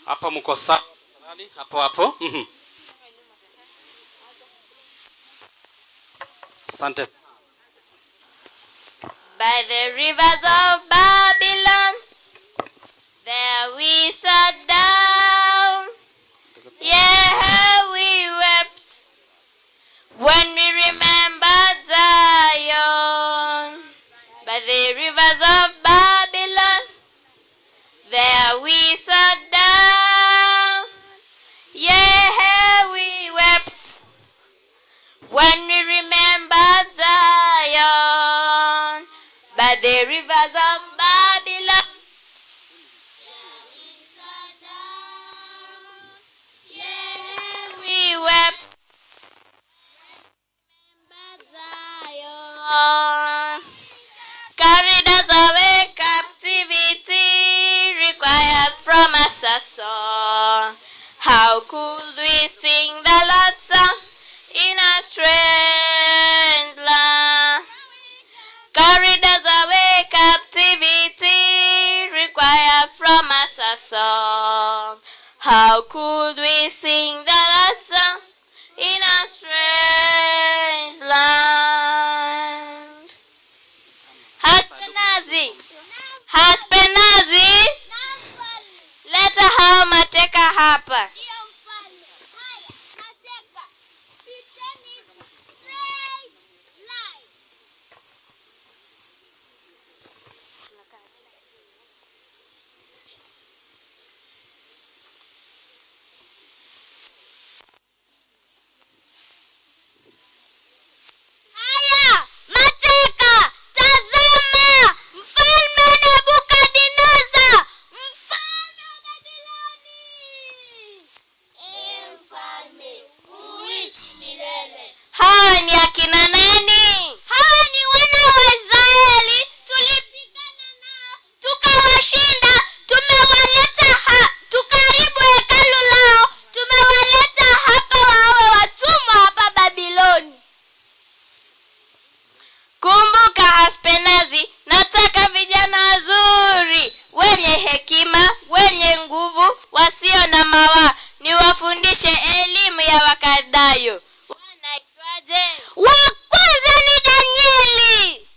Hapa mko sawa tafadhali, hapo hapo. Asante. By the rivers of Babylon, there we sat down. Yeah, we wept when we remembered Zion. By the rivers of Babylon, there we sat down. Yeah, we wept when we remembered Zion. By the rivers of Babylon. We wept. Zion. Carried us away captivity, required from us a song. How could we sing the Lord's song in a strange land? Carried us away captivity, required from us a song. How could we sing the Lord's song in a strange land? Ashpenazi, Ashpenazi, leta hao mateka hapa. Haya, mateka, tazama, mfalme Nebukadneza, mfalme wa Babiloni. Ee mfalme, uishi milele. Hawa ni akina nani? Hawa ni wana wa Israeli, tulipigana nao tukawashinda, tumewaleta ha, tukaribu hekalu lao, tumewaleta hapa wawe watumwa hapa Babiloni. Kumbuka Aspenazi, nataka vijana wazuri wenye hekima, wenye nguvu, wasio na mawaa, niwafundishe elimu ya Wakaldayo. Wanaitwaje? Wa kwanza ni Danieli.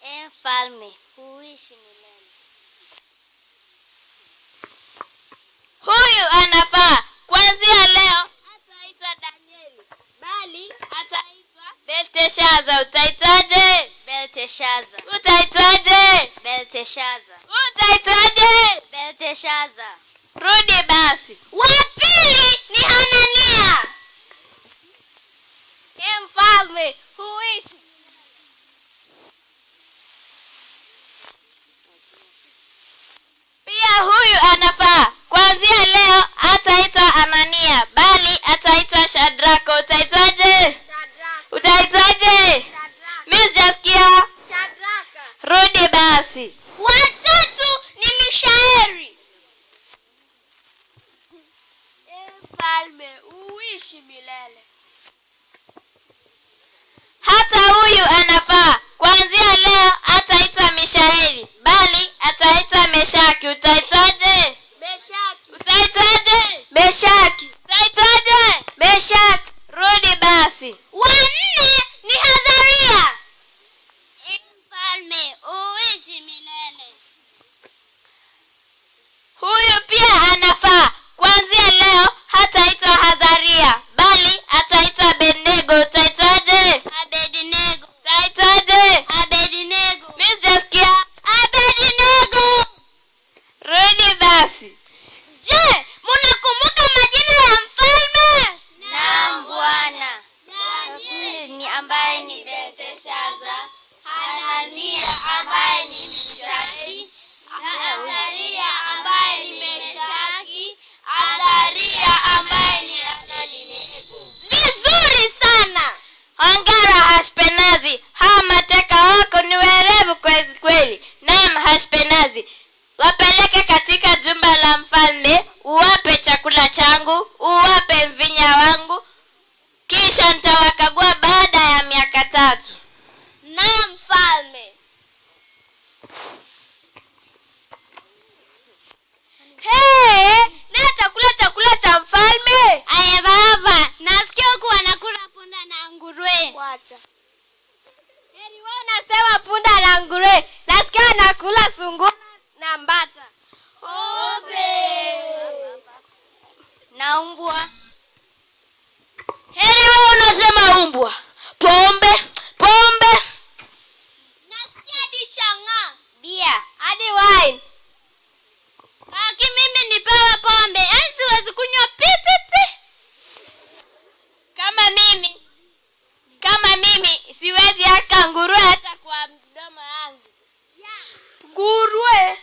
Ee mfalme, uishi milele. Huyu anafaa. Kuanzia leo hataitwa Danieli, bali ataitwa Belteshaza. Utaitwaje? Belteshaza. Utaitwaje? Belteshaza. Utaitwaje? Belteshaza. Rudi basi. Wa pili ni Hanania. Ee mfalme, uishi Pia huyu anafaa. Kuanzia leo hataitwa Anania, bali ataitwa Shadraka. Utaitwaje? Utaitwaje? Mimi sijasikia. Rudi basi. Watatu ni Mishaeli. Ee mfalme, uishi milele. Hata huyu anafaa. Kuanzia leo hataitwa Mishaeli, bali ataitwa Meshaki. Utaitwaje? Meshaki. Utaitwaje? Meshaki. Utaitwaje? Meshaki. Rudi basi. Wa nne ni Hazaria. Ee mfalme, uishi milele. chakula changu, uwape mvinya wangu, kisha nitawakagua baada ya miaka tatu. Naam mfalme. Hey, leo chakula chakula cha mfalme. Aya baba, nasikia huku wanakula punda na nguruwe. Wacha. Heri wewe unasema punda na nguruwe. Nasikia wanakula sungura na mbata. Ope. Na umbwa. Heri wewe unasema umbwa. Pombe, pombe. Nasikia hadi chang'aa. Bia. Hadi wine. Kaki mimi nipewe pombe, yaani siwezi kunywa pi pi pi. Kama mimi. Kama mimi siwezi aka nguruwe hata kwa mdomo wangu. Nguruwe.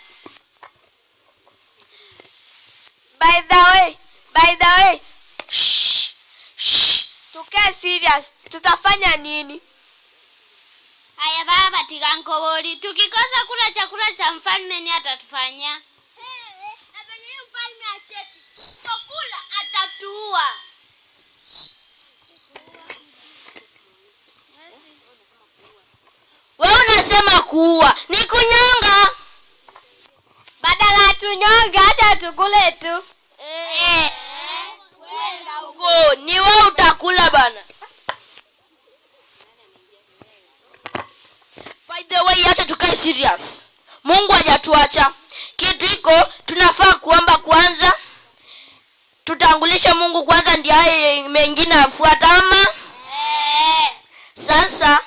By the way, by the way. Shh, shh. Tukae serious. Tutafanya nini? Haya baba, tigankobori, tukikosa kula chakula cha mfalme ni atatufanya. Na penye huyu mfalme acheti, tusipokula atatuua. Wewe unasema kuua, ni kunyonga. Badala ya tunyonge, hata tukule tu. Eh. Huko ni wewe utakula bana. By the way, acha tukae serious. Mungu hajatuacha. Kitu iko tunafaa kuomba kwanza. Tutangulishe Mungu kwanza ndio hayo mengine afuata ama? Sasa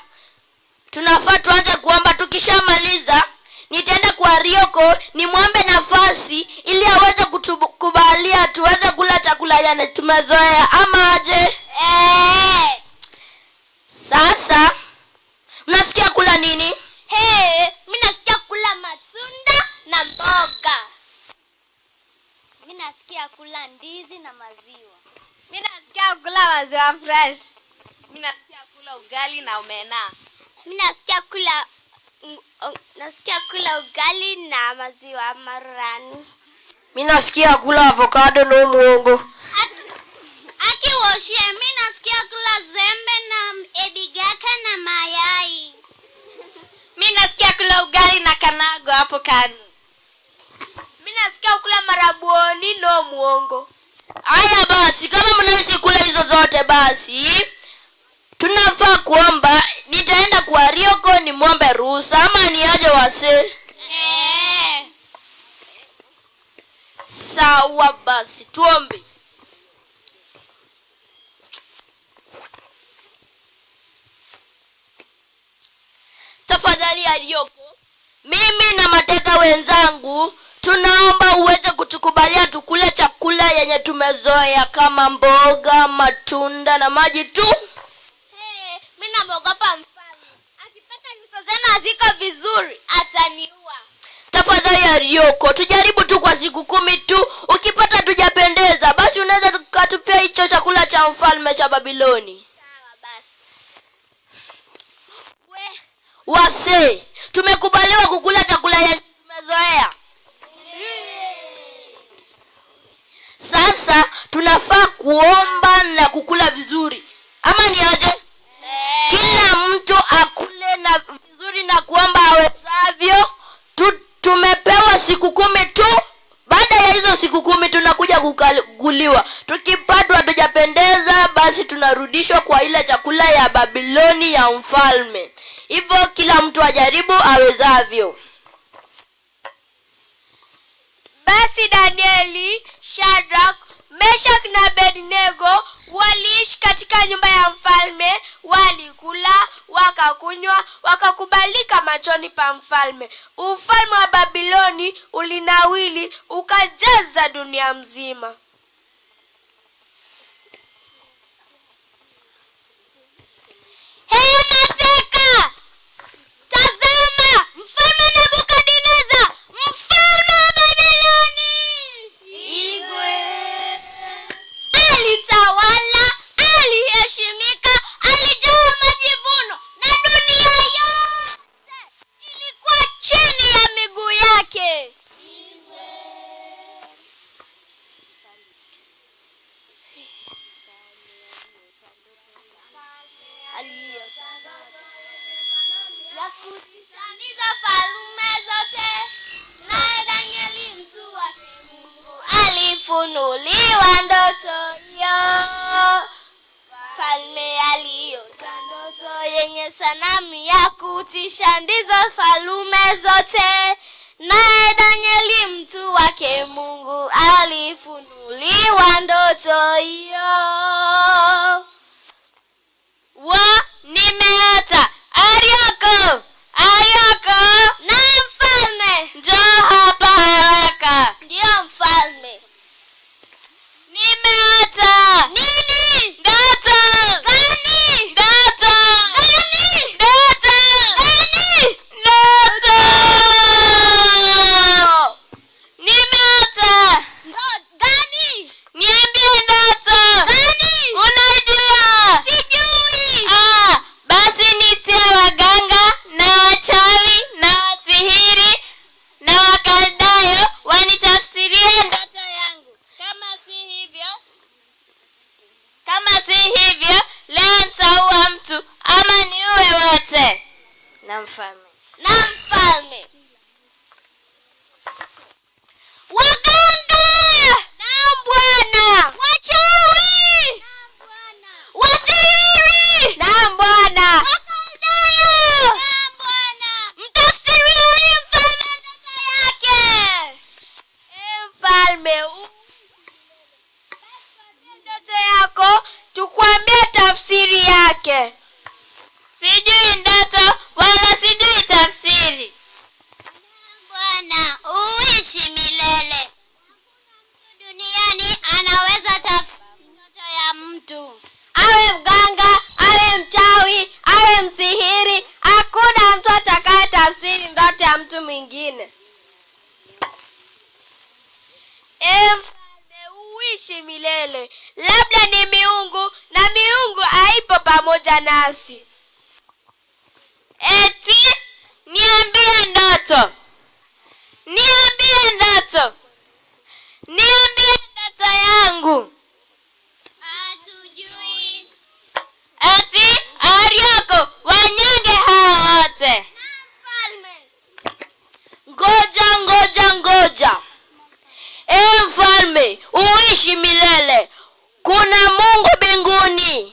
tunafaa tuanze kuomba. Tukishamaliza nitaenda kwa Rioko nimwombe nafasi ili aweze kutukubalia tuweze kula chakula yane tumezoea ama aje? Sasa mnasikia kula nini? Hey, mimi nasikia kula matunda na mboga. Mimi nasikia kula ndizi na maziwa. Mimi nasikia kula maziwa fresh. Mimi nasikia kula ugali na omena. Mimi nasikia kula nasikia kula ugali na maziwa marurani. Mi nasikia kula avocado na muongo. Aki woshie, mimi nasikia kula zembe na ebigaka na mayai. Mimi nasikia kula ugali na kanago hapo kando. Mimi nasikia kula marabuoni no muongo. Haya basi, kama mnaweza kula hizo zote basi tunafaa kuomba. Nitaenda kwa Rioko nimwombe ruhusa ama niaje wase? Sawa basi, tuombe. Tafadhali Arioko, mimi na mateka wenzangu tunaomba uweze kutukubalia tukule chakula yenye tumezoea kama mboga, matunda na maji tu. Hey, mimi namuogopa mfalme. Akipata nyuso zenu haziko vizuri, ataniua. Tafadhali Arioko, tujaribu tu kwa siku kumi tu. Ukipata tujapendeza, basi unaweza tukatupia hicho chakula cha mfalme cha Babiloni. Wase, tumekubaliwa kukula chakula yenye tumezoea. Sasa tunafaa kuomba na kukula vizuri, ama ni aje? Kila mtu akule na vizuri na kuomba awezavyo. Tu, tumepewa siku kumi tu. Baada ya hizo siku kumi tunakuja kukaguliwa. Tukipatwa hatujapendeza, basi tunarudishwa kwa ile chakula ya Babiloni ya mfalme. Hivyo kila mtu ajaribu awezavyo. Basi Danieli, Shadrach, Meshach na Abednego waliishi katika nyumba ya mfalme, walikula, wakakunywa, wakakubalika machoni pa mfalme. Ufalme wa Babiloni ulinawili ukajaza dunia mzima. Hei mateka! Tazama, mfalme Nebukadneza, mfalme wa Babiloni! Igwe. Alitawala, aliheshimika, alijawa majivuno na dunia yote ilikuwa chini ya miguu yake. sanamu ya kutisha, ndizo falume zote. Naye Danieli mtu wake Mungu alifunuliwa ndoto hiyo. Wa nimeota. Arioko, Arioko. Na mfalme, Njoo hapa haraka. Ndiyo mfalme. Nimeota. Nini? Ndoto. Gani? Ndoto. Gani? Ndoto. Gani? Ndoto. Nimeota. Gani? Niambie ndoto. Gani? Unajua? Sijui. Ah, basi nitie waganga na wachawi na wasihiri na Wakaldayo wanitafsirie ndoto yangu. Kama si hivyo, kama si hivyo leo nitaua mtu ama niue wote. Na mfalme. Na mfalme. Waganga! Naam bwana. Wachawi! Wasihiri! Naam bwana. Wakaldayo! Naam bwana. Mtafsirieni mfalme ndoto yake. Ee mfalme, ndoto yako tukwambie tafsiri yake. Sijui ndoto wala sijui tafsiri. Bwana, uishi milele. Mtu duniani anaweza tafsiri ndoto ya mtu. Awe mganga, awe mchawi, awe msihiri, hakuna mtu atakaye tafsiri ndoto ya mtu mwingine. Ee mfalme, uishi milele. Labda ni miungu na miungu haipo pamoja nasi. Eti niambie ndoto, niambie ndoto, niambie ndoto yangu. Hatujui. Eti Arioko, wanyonge hao wote. Mfalme. Ngoja, ngoja, ngoja. Ee mfalme, uishi milele. Kuna Mungu mbinguni,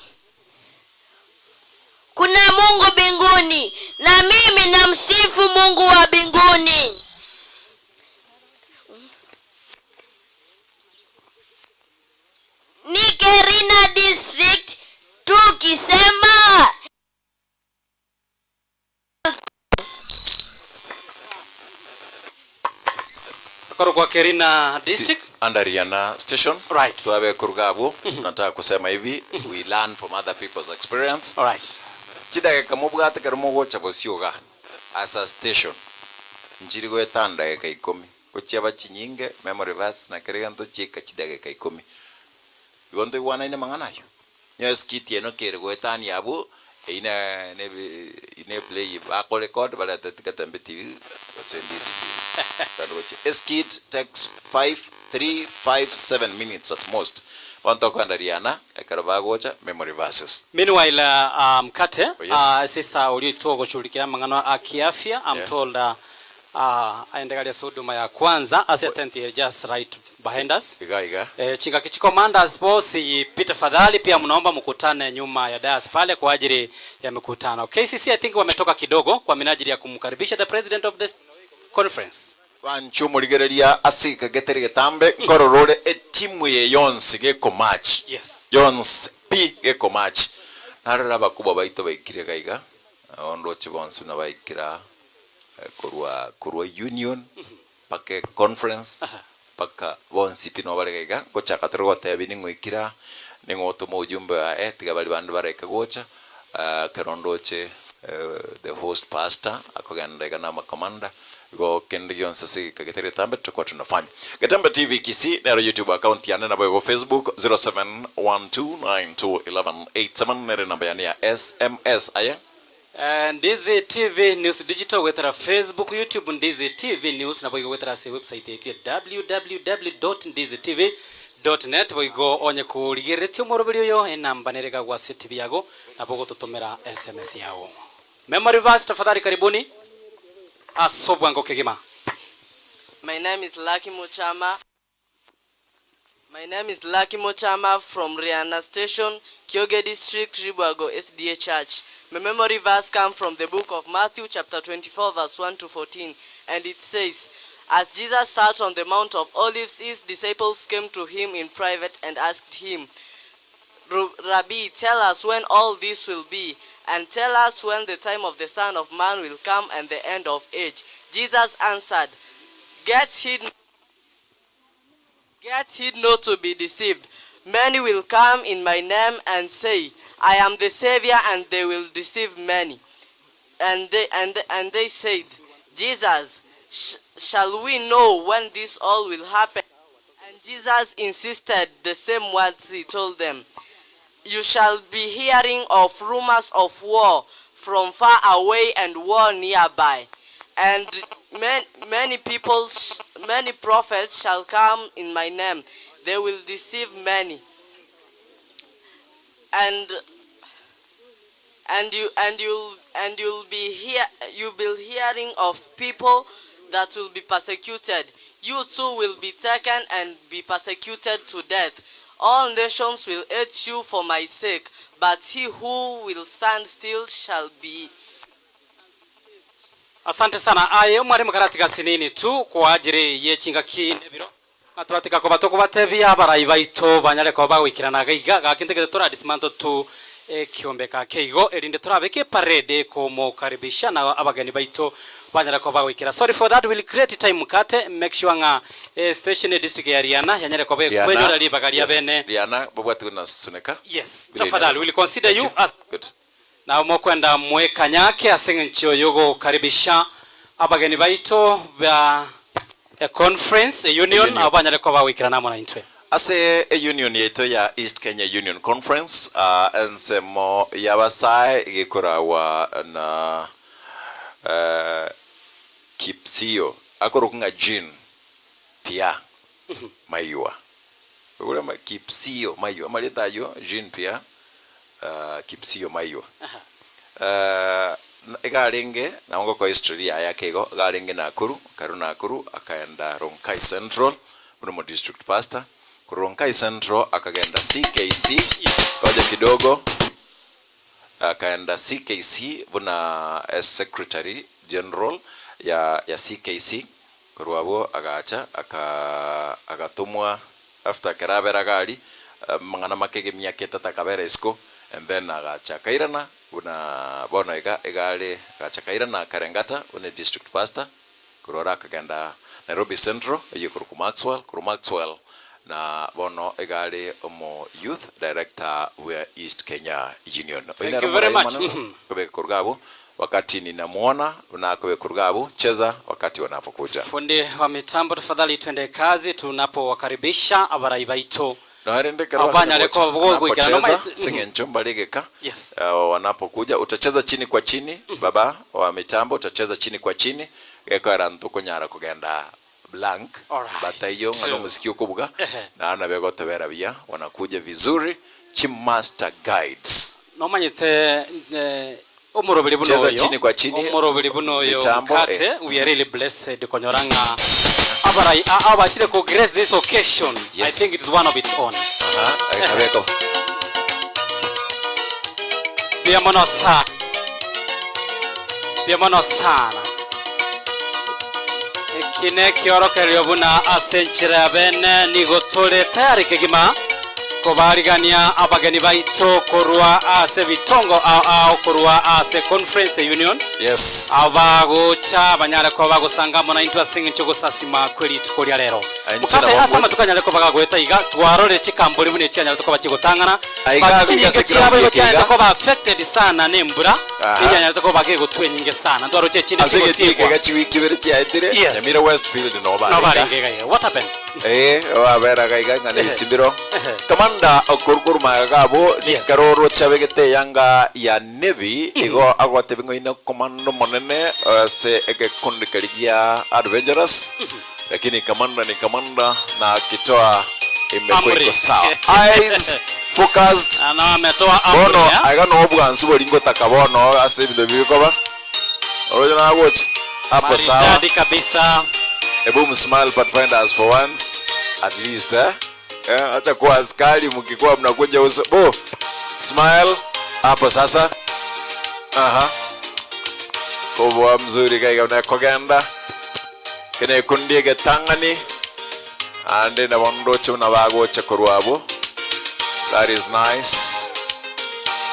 kuna Mungu mbinguni, na mimi namsifu Mungu wa mbinguni. Ni Kerina District tukisema Kwa Kerina District Andariana Station. Right. Tuabe kuruga Nataka kusema hivi, we learn from other people's experience. All right. Chidageka mobwate kero mogocha bosioga as a station. Nchiri goeta ndageka ikomi. Gochiaba chinyinge memory verse na kere gento chika chidageka ikomi. Igo ntoigwanaine mang'ana ayo. Nyoe skit eno kere goetania abwo eine ne ine play bako record barete Gatembe TV gose Ndizi TV. Tando gochi. A skit takes 5 3 5 7 minutes at most. Banto kwandariana ekero bagocha memory verses. Meanwhile, Mkate, Oh, yes. sister uliotoa kushughulikia mang'ano a kiafya, I'm Yeah. told aendegalia huduma ya kwanza as tent here just right behind us. Iga iga. Chika Commanders boss Peter Fadhali pia mnaomba mkutane nyuma ya dais pale kwa ajili ya mikutano. KCC I think wametoka kidogo kwa minajili ya kumkaribisha the president of this conference. Banchu murigereria asika getere getambe nkororore etimu ye yonsi geko match. Yes. Yonsi pi geko match. Narora bakubwa baito baikire gaiga. Ondoche bonsi na baikira korwa korwa union pake conference paka bonsi pi no bare gaiga gochaka tere gotebi ning'oikira ning'otoma ujumbe wa tiga bari bandu bareka gocha kerondoche the host pastor akogenda iga na makomanda go kende gionse sigika getere tambe tutakuwa tunafanya Getembe TV Kisii nero YouTube account yane nabo igo Facebook 0712921187 nere namba yane ya SMS aya Ndizi TV News Digital wethera Facebook, YouTube Ndizi TV News na boigo wethera se website yetu ya www.ndizitv.net boigo onye kurigeretie omoroberi oyo enamba nerega gwa CTV yago na bogo tutumira SMS yao. Memory verse tafadhali karibuni. Asobwango kegima. My name is Lucky Muchama. My name is Lucky Mochama from Riana Station, Kioge District, Ribwago SDA Church. My memory verse comes from the book of Matthew chapter 24 verse 1 to 14 and it says, As Jesus sat on the Mount of Olives, his disciples came to him in private and asked him, Rabbi, tell us when all this will be, and tell us when the time of the Son of Man will come and the end of age. Jesus answered, Get heed Get heed not to be deceived. Many will come in my name and say, I am the Savior, and they will deceive many. And they, and, and they said, Jesus, sh- shall we know when this all will happen? And Jesus insisted the same words he told them. You shall be hearing of rumors of war from far away and war nearby. And many, many people, many prophets shall come in my name. They will deceive many. And and you and you'll and you'll be hear you will be hearing of people that will be persecuted. You too will be taken and be persecuted to death. All nations will hate you for my sake, but he who will stand still shall be Asante sana. Aye omwarimu karatiga sinini tu kwa ajili ye chingaki nebiro ng'a toratiga koba tokobatebia abarai baito banyare koba bagoikerana iga iga gaki ntagete tora dismantle tu ekiombe gake igo erinde torabeke eparade komokaribisha na abageni baito banyare koba bagoikera. Sorry for that, we'll create time mukate make sure ng'a station district ya Riana yanyare koba Riana, ekwenyora ribaga ria yes, bene. Riana babwate na Suneka. Yes, Vile tafadhali ina- we'll consider Thank you you. as Good. Nabo mokwenda mwekanye ake ase engencho y'ogokaribisha abageni baito ba econference, eunion, Eunion. abo banyare koba bagoikerana amo naintwe. Ase eunion yaito ya East Kenya Union Conference, ah, ensemo y'abasae gekoragwa na eh, Kipsio akorokwa ng'a Jean Pierre Maiwa. Igoro ama Kipsio Maiwa, amarieta ayio Jean Pierre Kipsio Maiwa. Iga arenge, nabo ngokoa history yaye ake igo, iga arenge Nakuru, akarwa Nakuru akaenda Ronkai Central buna omo district pastor, korwa Ronkai Central akagenda CKC, ngoja kidogo, akaenda CKC buna secretary general ya ya CKC, korwa abwo agacha aka agatomwa after ekero abera iga aria amang'ana make emiaka etato akabera isiko and then agacha akairana buna bono iga iga are agacha akairana akarengata buna edistrict pastor korwa oro akagenda Nairobi Central eyio ekorokwa Maxwell korwa Maxwell na bono iga are omo youth director bwa East Kenya Union. Oyio Thank nere you very omorai much. omonene Mhm. kobeka korwa abwo wakati ninamuona buna akobeka korwa abwo cheza wakati wanapokuja. Fundi wa mitambo tafadhali twende kazi tunapowakaribisha abarai baito Nonya rende ekero abanyare bakanya koba gocha, goikera wanapocheza nomaete ase eng'encho mbare egeka Yes. wanapokuja utacheza chini kwa chini baba wa mitambo utacheza chini kwa chini gekoera ntokonyara kogenda blank Alright. bataiyo ng'a True. nomosiki okobuga Ehe. naende nabo egotobera buya wanakuja vizuri chimaster guides Nomanyete omoroberi buna Cheza oyo, chini kwa chini, omoroberi buna oyo mitambo, mkate, eh. we are really blessed konyora ng'a abarai a- abachire ko grace this occasion. I Yes. think it is one of its own. Aha, abeko. Mbuya mono sana. Mbuya mono sana. Eki nekiorokererio buna ase enchera ya bene nigo tore tayari kegima kobarigania abageni baito korwa ase ebitongo ao ao korwa ase Conference Union Yes. abagocha banyare koba bagosanga amo naintwe ase eng'encho y'ogosasima kwe rituko ria rero. Inche Mokate nabo ase mbwate. amatuko anyare koba gagoeta iga, twarore chikambori buna echianyarete koba chigotang'ana, Aiga but abe chinyinge ase chiabo ground igo eke iga. chianyarete koba affected sana nembura, Aha. echianyarete koba gegotwa enyinge sana. Ntwaroche echinde Ase egetii chigosiekwa. eke iga chiwiki ibere chiaetire, Yes. Nyamira Westfield noo Noo barenge. barenge iga iga. What happened? Ee, babera iga ng'a nebisimbiro. Commander okoru korwa magega gabo nikero oroche abegete eyanga ya navy igo agotebia ng'a oine commander omonene ase egekundi keria gia adventurous lakini commander ni commander na akitoa imekwa Amri. iko sawa eyes focused Ana ametoa amri bono ya. aiga no obwansu bori ngotaka bono ase ebinto bikoba oroche nagocha hapo sawa Maridadi kabisa. Ebu msmile Pathfinders for once at least eh. Eh, acha kuwa askari mkikuwa mnakunja uso. Bo. Smile hapo sasa. Aha. Kobwa mzuri kaiga unakogenda. Kene kundi getangani. Ande na bondoche na bagoche korwabo. That is nice.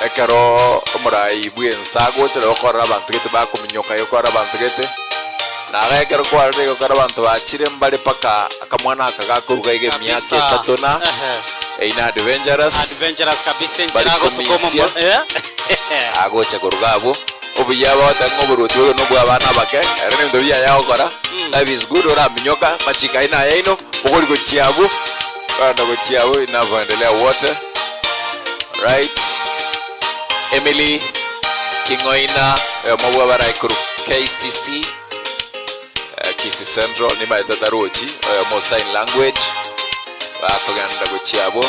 Ekero omorai bwensa agocha gokora abantu gete bakominyoka gokora abantu gete naga ekero kwarire gokora abantu bachire mbare paka akamwana aka gakoruga iga emiaka Kabisa. etato na Ehe. eina adventurous Adventurous kabisa Bari enchera agosukuma komisia. eh agocha koruga abwo obuya bagoteba ng'a oboruoti obo nobwa abana abake ere nebinto biaye agokora life is good oraminyoka machika aino aya aino bogori gochia abwo oragenda gochia abwo inavyoendelea wote right Emily King'oina oyomo bwa abarai korwa KCC eh, Kisii Central nimaete tarochi oyomo sign language bakogenda gochia abwo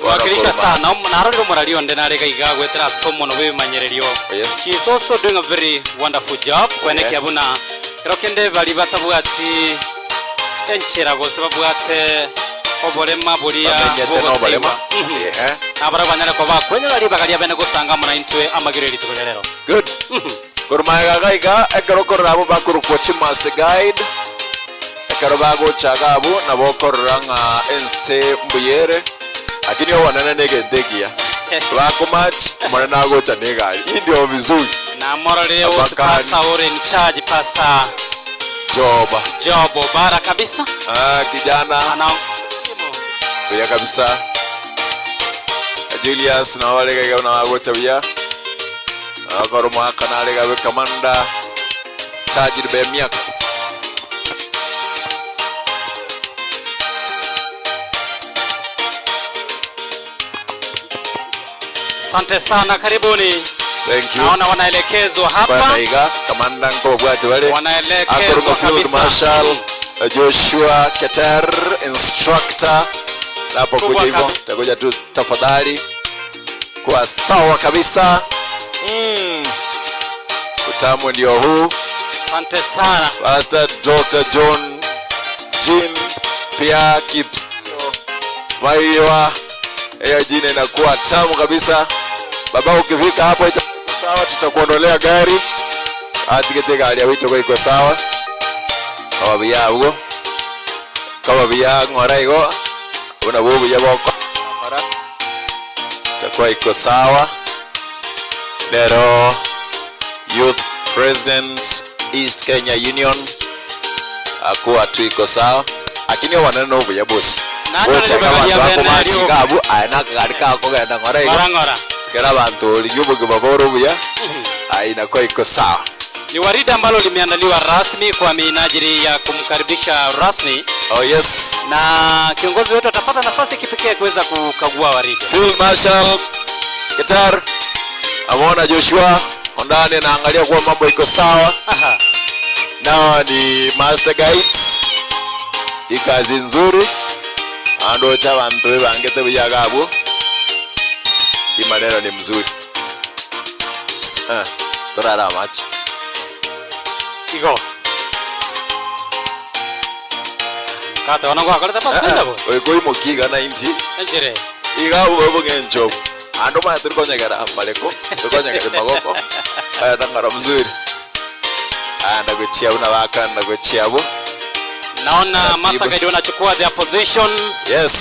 Wakilisha sana narorire omorari onde narega iga gwetera ase omono bwebimanyererio Yes. She is also doing a very wonderful job kwenekia Yes. buna kero kende bari batabwati enchera gose babwate oborema buria Bamenyete na oborema. Ehe. nabara banyare koba kwenyora ribaga ria bene gosanga muna intwe amagiro rituko ria rero Good. Korumaega gaiga ekero okorora abo bakorokwa chimaster guide ekero bagochaga abo nabo okorora ng'a ense mbuyere lakini obonene na egento ekiya bakomach omonene agocha na egari hii ndio vizuri namororire Abakani. pastor ore in charge pastor Job Job Obara kabisa ah, kijana buya kabisa Julius nabo baregaiga buna bagocha buya akora omwaka narega kamanda charged by emiaka asante sana karibuni Thank you. naona wanaelekezwa hapa Banaiga kamanda nkobwate bale Wanaelekezwa Akorwa Field kabisa. Marshal Joshua Keter instructor napokuja Kubwa hivyo kabisa. takuja tu tafadhali kwa sawa kabisa mm. Utamu ndio huu. Asante sana Pastor Dr. John Jean Pierre Kips Maiwa, hiyo jina inakuwa tamu kabisa. Baba, ukifika hapo itakuwa sawa, tutakuondolea gari atigete gari ya wito iko sawa kaba buya ubwo kaba buya ng'ora igo buna bwo buya boko ng'ora itakuwa iko sawa. Lero Youth President East Kenya Union akuwa tu iko sawa lakini wanene nobuya bosi Nani gochaka ararebe abantu bene bakomachinga abu aya nakagari kako genda ng'ora igo Ng'ora, ng'ora. kera abantu origia obogima bore obuya aya inakuwa iko sawa Ni waridi ambalo limeandaliwa rasmi kwa minajili ya kumkaribisha rasmi. Oh yes. Na kiongozi wetu atapata nafasi kipekee kuweza kukagua waridi. Field Marshal Gitar ameona Joshua ndani anaangalia kuwa mambo iko sawa. Aha. Nao ni master guides. Ikazi nzuri andocha abantu bebangete buyaga abo imaneno ni mzuri ah, torara machi Igo Kata wana kwa kaleta pa bo. oikoimokiga 90 Enjere. iga ubwo bung'encho andu maya turikonyegera mareko turikonyegera magoko aya nang'ora mzuri aya ndagochia buna baka ndagochia bo Naona master guide wanachukua their position. Yes.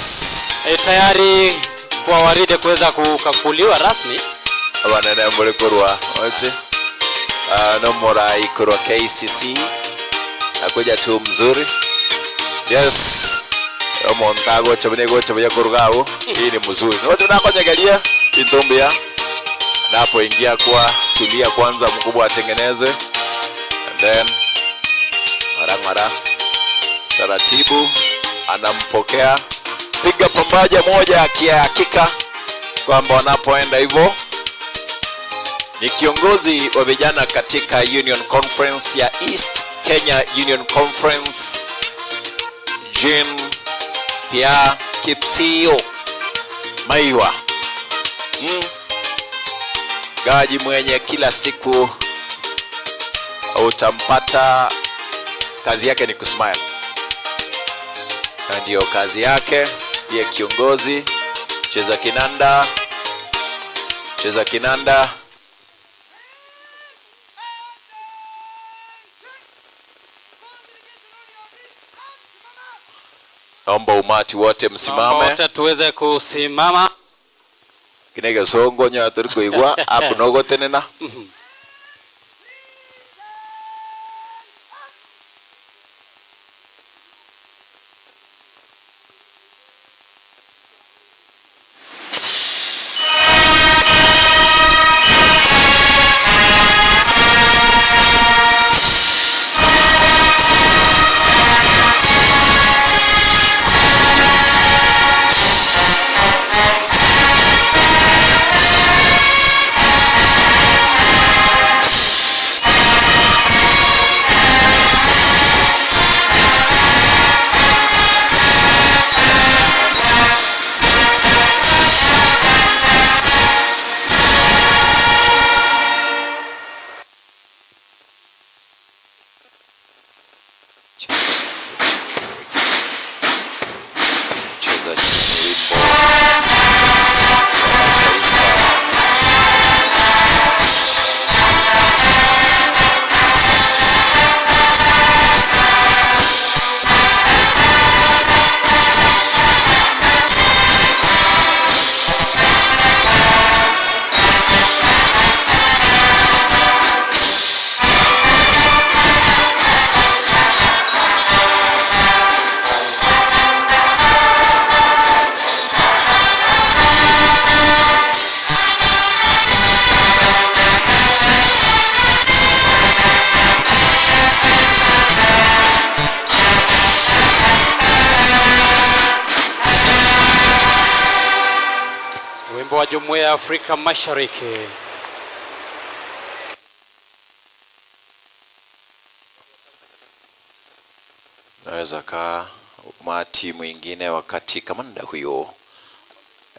E, tayari kwa waridi kuweza kukakuliwa rasmi. abanene mbori korwa oche uh, nomorai korwa KCC nakuja tu mzuri yes omonto agocha bune gocha buya koruga abo hii ni mzuri noche nakonyegeria intumbi ya napoingia kwa tulia kwanza mkubwa atengenezwe and then mara mara taratibu anampokea piga pambaja moja akihakika kwamba wanapoenda hivyo ni kiongozi wa vijana katika Union Conference ya East Kenya Union Conference Jean Pierre Kipsio Maiwa mm. Gaji mwenye kila siku utampata, kazi yake ni kusmile, na ndiyo kazi yake. Ndiye kiongozi. Cheza kinanda. Cheza kinanda. Naomba umati wote Naomba msimame. wote tuweze kusimama. Kine gesongo onye tori koigwa apu nogotenena. Cheza chini wimbo wa taifa. Wimbo wa Jumuiya ya Afrika Mashariki. Naweza kaa umati mwingine wakati kamanda huyo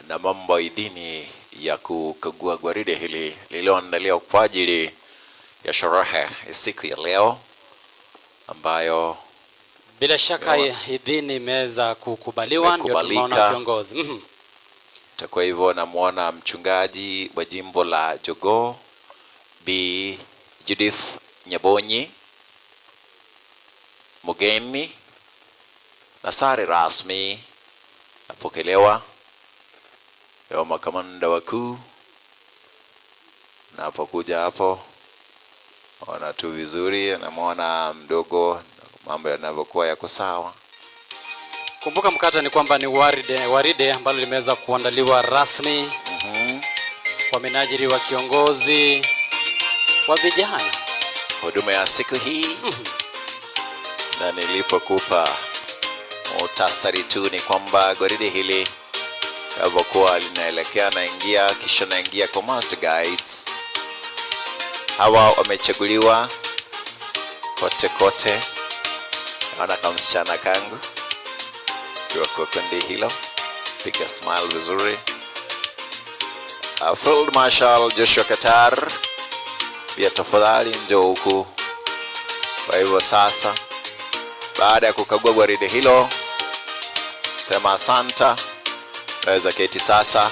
na mambo idhini ya kukagua gwaride hili lililoandaliwa kwa ajili ya sherehe ya siku ya leo ambayo Bila shaka idhini imeweza kukubaliwa, ndio tumeona Imekubalika. kiongozi. Itakuwa hivyo. Namwona mchungaji wa jimbo la Jogoo Bi Judith Nyabonyi mgeni na sare rasmi napokelewa ya makamanda wakuu. Napokuja hapo ona tu vizuri, namwona mdogo, mambo yanavyokuwa yako sawa. Kumbuka mkata ni kwamba ni waride, waride ambalo limeweza kuandaliwa rasmi kwa minajili wa kiongozi wa vijana. Huduma ya siku hii na nilipokupa muhtasari tu ni kwamba gwaride hili linapokuwa linaelekea naingia kisha naingia kwa Master Guides. Hawa wamechaguliwa kote kote. Naona kama msichana kangu kiwa kwa kundi hilo, piga smile vizuri. Field Marshal Joshua Katar pia tafadhali njoo huku. Kwa hivyo sasa, baada ya kukagua gwaride hilo, sema asanta, naweza keti sasa.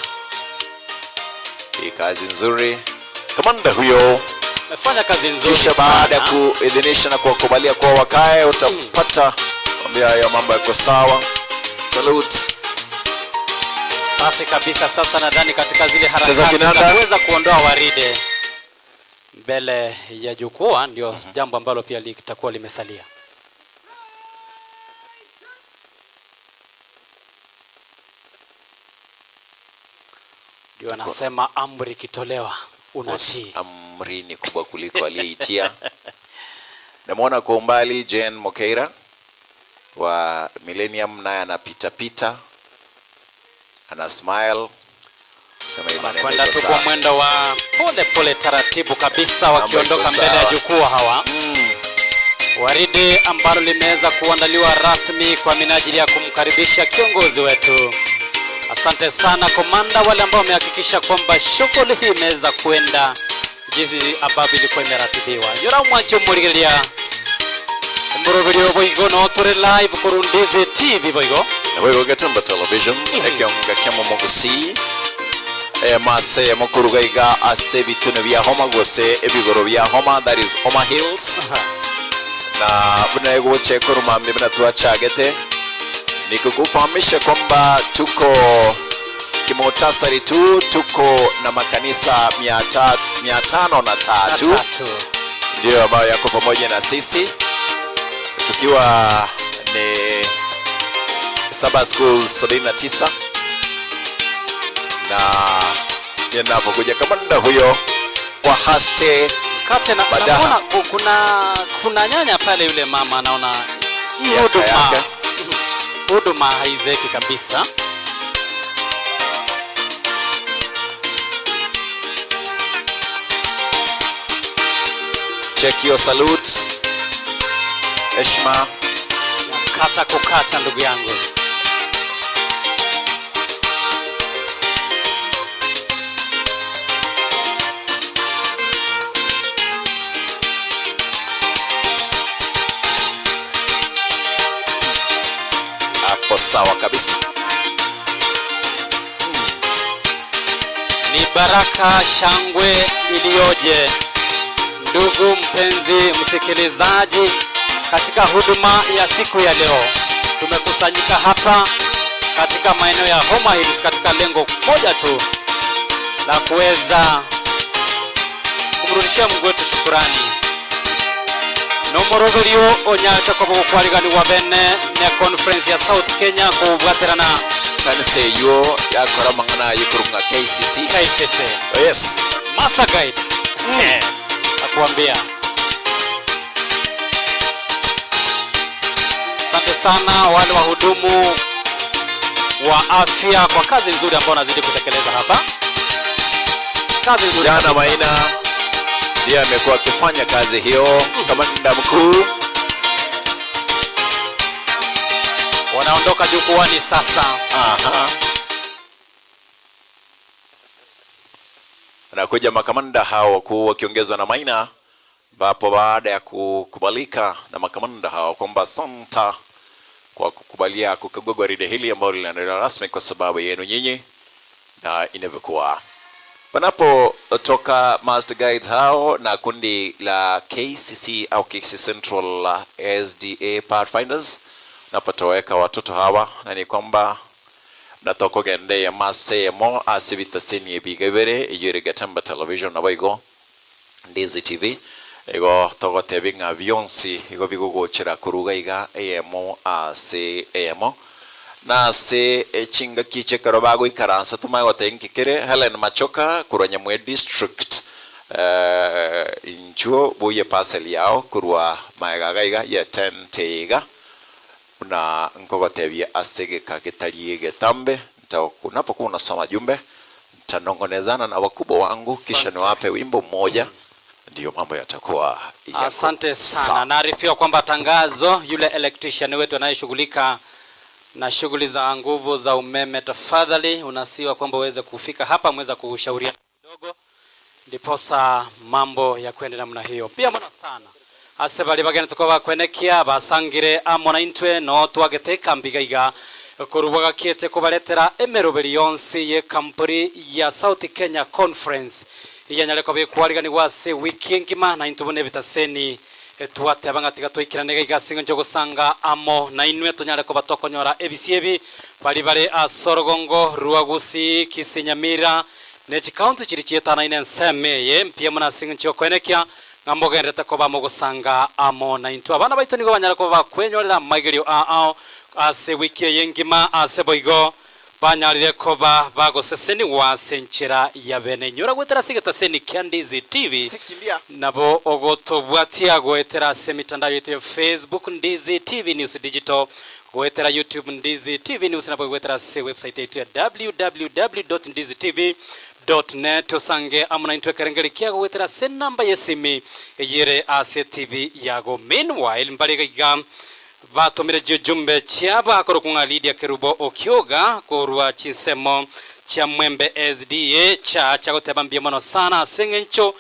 Hii kazi nzuri, kamanda huyo Amefanya kazi nzuri kisha baada ya sana. kuidhinisha na kuwakubalia kuwa wakae, utapata kwambia hayo mambo yako sawa. Salute. Safi kabisa. Sasa nadhani katika zile Cheza harakati za kinanda. kuweza kuondoa waride mbele ya jukwaa ndio jambo ambalo pia litakuwa limesalia. Ndio anasema amri ikitolewa unatii. Amri ni kubwa kuliko aliyeitia. Namwona kwa umbali Jane Mokeira wa Millennium, naye anapita pita, ana smile, sema hii maneno Kwenda iko tu kwa sawa. mwendo wa pole pole taratibu kabisa, Mambo wakiondoka iko mbele ya sawa. jukwaa hawa. Waridi ambalo limeweza kuandaliwa rasmi kwa minajili ya kumkaribisha kiongozi wetu. Asante sana komanda, wale ambao wamehakikisha kwamba shughuli hii imeweza kwenda jinsi ambavyo ilikuwa imeratibiwa. Yora mwancho murigeria muroberio boigo no turi live kurundizi TV boigo. Naboigo Getemba Television, ekeonga kia Momogusii, eyemo ase eyemo koruga iga ase ebitunu bia Homa gose ebigoro bia Homa, that is Homa Hills. Na buna egocha ekorwa mambia buna twachagete, nikukufahamisha kwamba tuko kimuhtasari tu, tuko na makanisa mia ta, 503 ndiyo ambayo yako pamoja na sisi tukiwa ni Sabbath School 79 na ninapokuja kamanda huyo wa haste Kate na, Badaha. namuona ku- kuna kuna nyanya pale, yule mama naona hii Miaka huduma yake. huduma haizeki kabisa. Check your salute. Heshima. Kata kukata, ndugu yangu. Hapo sawa kabisa. Ni baraka shangwe iliyoje, ndugu mpenzi msikilizaji, katika huduma ya siku ya leo tumekusanyika hapa katika maeneo ya Homa Hills katika lengo moja tu la kuweza kumrudishia Mungu wetu shukurani nomoroberio onyarete koba gokwariganiwa bene ne conference ya South Kenya kobwaterana Kanisa eyo yakora amang'ana aye korwa ng'a KCC. KCC. Oh, yes. Master Guide. Eh, nakuambia. Asante sana wale wahudumu wa afya kwa kazi nzuri ambao wanazidi kutekeleza hapa. Kazi nzuri Jana kabisa. Maina ndiye amekuwa akifanya kazi hiyo, kamanda mkuu. Wanaondoka jukwani sasa. Aha. Anakuja makamanda hao wakuu wakiongezwa na Maina, ambapo baada ya kukubalika na makamanda hao kwamba asante kwa kukubalia kukagua gwaride hili ambalo linaendelea rasmi kwa sababu yenu nyinyi na inavyokuwa wanapotoka Master Guides hao na kundi la KCC au KCC Central SDA Pathfinders napotoweka watoto hawa, na ni kwamba natokogende masemo asibitasenie biga ibere eyere Gatemba Television naboigo Ndizi TV igo togotebi ng'a bionsi igo bigogochera koruga iga eyemo ase eyemo na ase echingaki echi ekero bagoikaransa tomanye goteba inki kere Helen Machoka korwa Nyamwe District eh, inchuo boyie parcel yao korwa maega iga iga ye tent iga buna nkogotebia ase egeka getari egetambe nitakunapokuwa unasoma jumbe nitanongonezana na wakubwa wangu kisha niwape wimbo mmoja ndiyo mambo yatakuwa yako Asante sana. sawa. Naarifiwa kwamba tangazo, yule electrician wetu anayeshughulika na shughuli za nguvu za umeme, tafadhali unasiwa kwamba uweze kufika hapa, mweza kushauriana kidogo, ndiposa mambo ya kwende namna hiyo. Pia mbona sana ase bari bagenetse ko bakwenekia basangire amo na intwe no twagete kambiga iga korubwa gakiete kobaretera emeroberi yonsi ye kampuni ya South Kenya Conference iyanyare ko bekwariganirwa ase wiki engima na intwe buna ebitaseni twateba ng'a tiga twaikiranega iga ase eng'encho ogosanga amo na inwe tonyare koba tokonyora ebisi ebi bari bare ase orogongo rwa Gusii, Kisii, Nyamira ne chikaunti chiri chietanaine ensemo eye mbuya mono ase eng'encho yokoenekia ng'a mogenderete koba mogosanga amo na intwe. Abana baito nigo banyare koba bakwenyorera amaigerio ao ase wiki eye engima ase boigo banyarire koba bagosesenigwa ase enchera ya bene. Inyora goetera ase egetaseni kia Ndizi TV nabo ogotobwatia goetera ase emitandao yaito ya Facebook Ndizi TV News Digital, goetera YouTube Ndizi TV News nabo goetera ase website yaito ya www.ndizitv.net osange amo naintwe ekerengeri kiago goetera ase enamba y'esimi eyere ase TV yago. Meanwhile mbare iga iga batomire chiujumbe chiabo akorokwa ng'a Lydia Kerubo Okioga korwa chinsemo chia Mwembe SDA Church agoteba mbuya mono sana ase eng'encho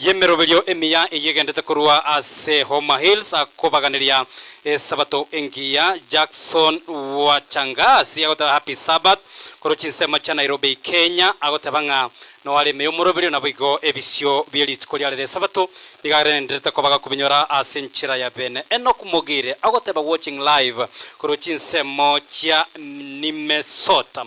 Y'emeroberio emiya eyio egendete korwa ase Homa Hills akobaganeria Esabato engiya. Jackson Wachangasi agoteba Happy Sabbath korwa chinsemo chia Nairobi Kenya agoteba ng'a noare ime y'omoroberio naboigo ebisio bie rituko ria rero Esabato nigo agendererete koba gakobinyora ase enchera ya bene. Enock Mogire agoteba watching live korwa chinsemo chia Nimesota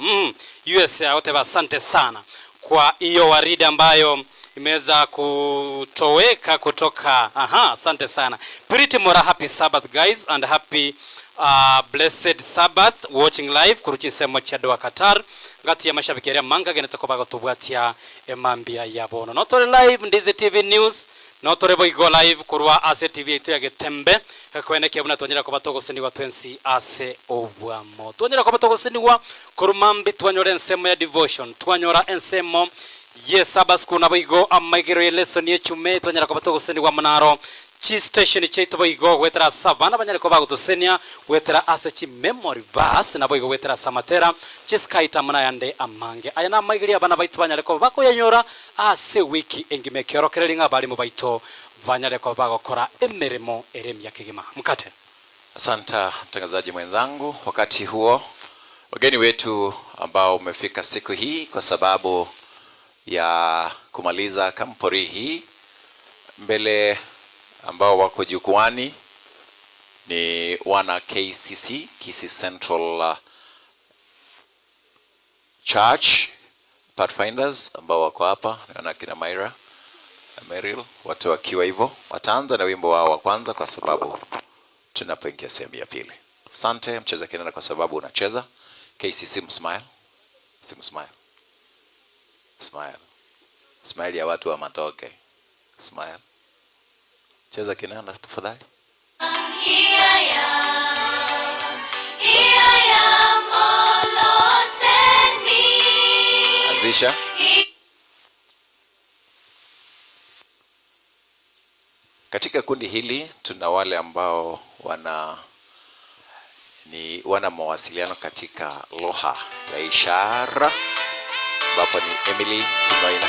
USA agoteba asante sana kwa hiyo waridi ambayo imeweza kutoweka kutoka aha asante sana Purity Mora happy Sabbath guys and happy uh, blessed Sabbath watching live korwa chinsemo chia Doha Qatar ngati ya mashabiki aria amange agenete koba gotobwatia emambia ya bono notore live Ndizi TV news notore boigo live korwa ase TV yaito ya Getembe gekwenekia buna twanyare koba togosenigwa twensi ase obwamo twanyare koba togosenigwa korwa mambi twanyora ensemo ya devotion twanyora ensemo Ye Sabbath School naboigo amaigero ye lesson ye chume twanyara koba togosenigwa amo naro chi station chiaito boigo goetera ase abana banyare koba bagotosenia goetera ase chi memory verse naboigo goetera ase amatera chi skit amo nayande amange. Aya namaigerio abana baito banyare koba bakoyanyora ase ewiki engima ekiorokereria ng'a abalimu baito banyare koba bagokora emeremo ere emiya kegima. Mkate. Asante mtangazaji mwenzangu. Wakati huo wageni wetu ambao umefika siku hii kwa sababu ya kumaliza kampori hii mbele, ambao wako jukwani ni wana KCC, Kisii Central Church Pathfinders ambao wako hapa, naona kina Myra na Meryl wote wakiwa hivyo. Wataanza na wimbo wao wa kwanza kwa sababu tunapoingia sehemu ya pili. Asante mcheza kinanda kwa sababu unacheza. KCC msmile. Simsmile. Smile. Smile ya watu wa matoke. Smile. Cheza kinanda tafadhali. Here I am, here I am, oh Lord, send me. Anzisha. Katika kundi hili tuna wale ambao wana ni wana mawasiliano katika lugha ya ishara ambapo ni Emily Kinoina.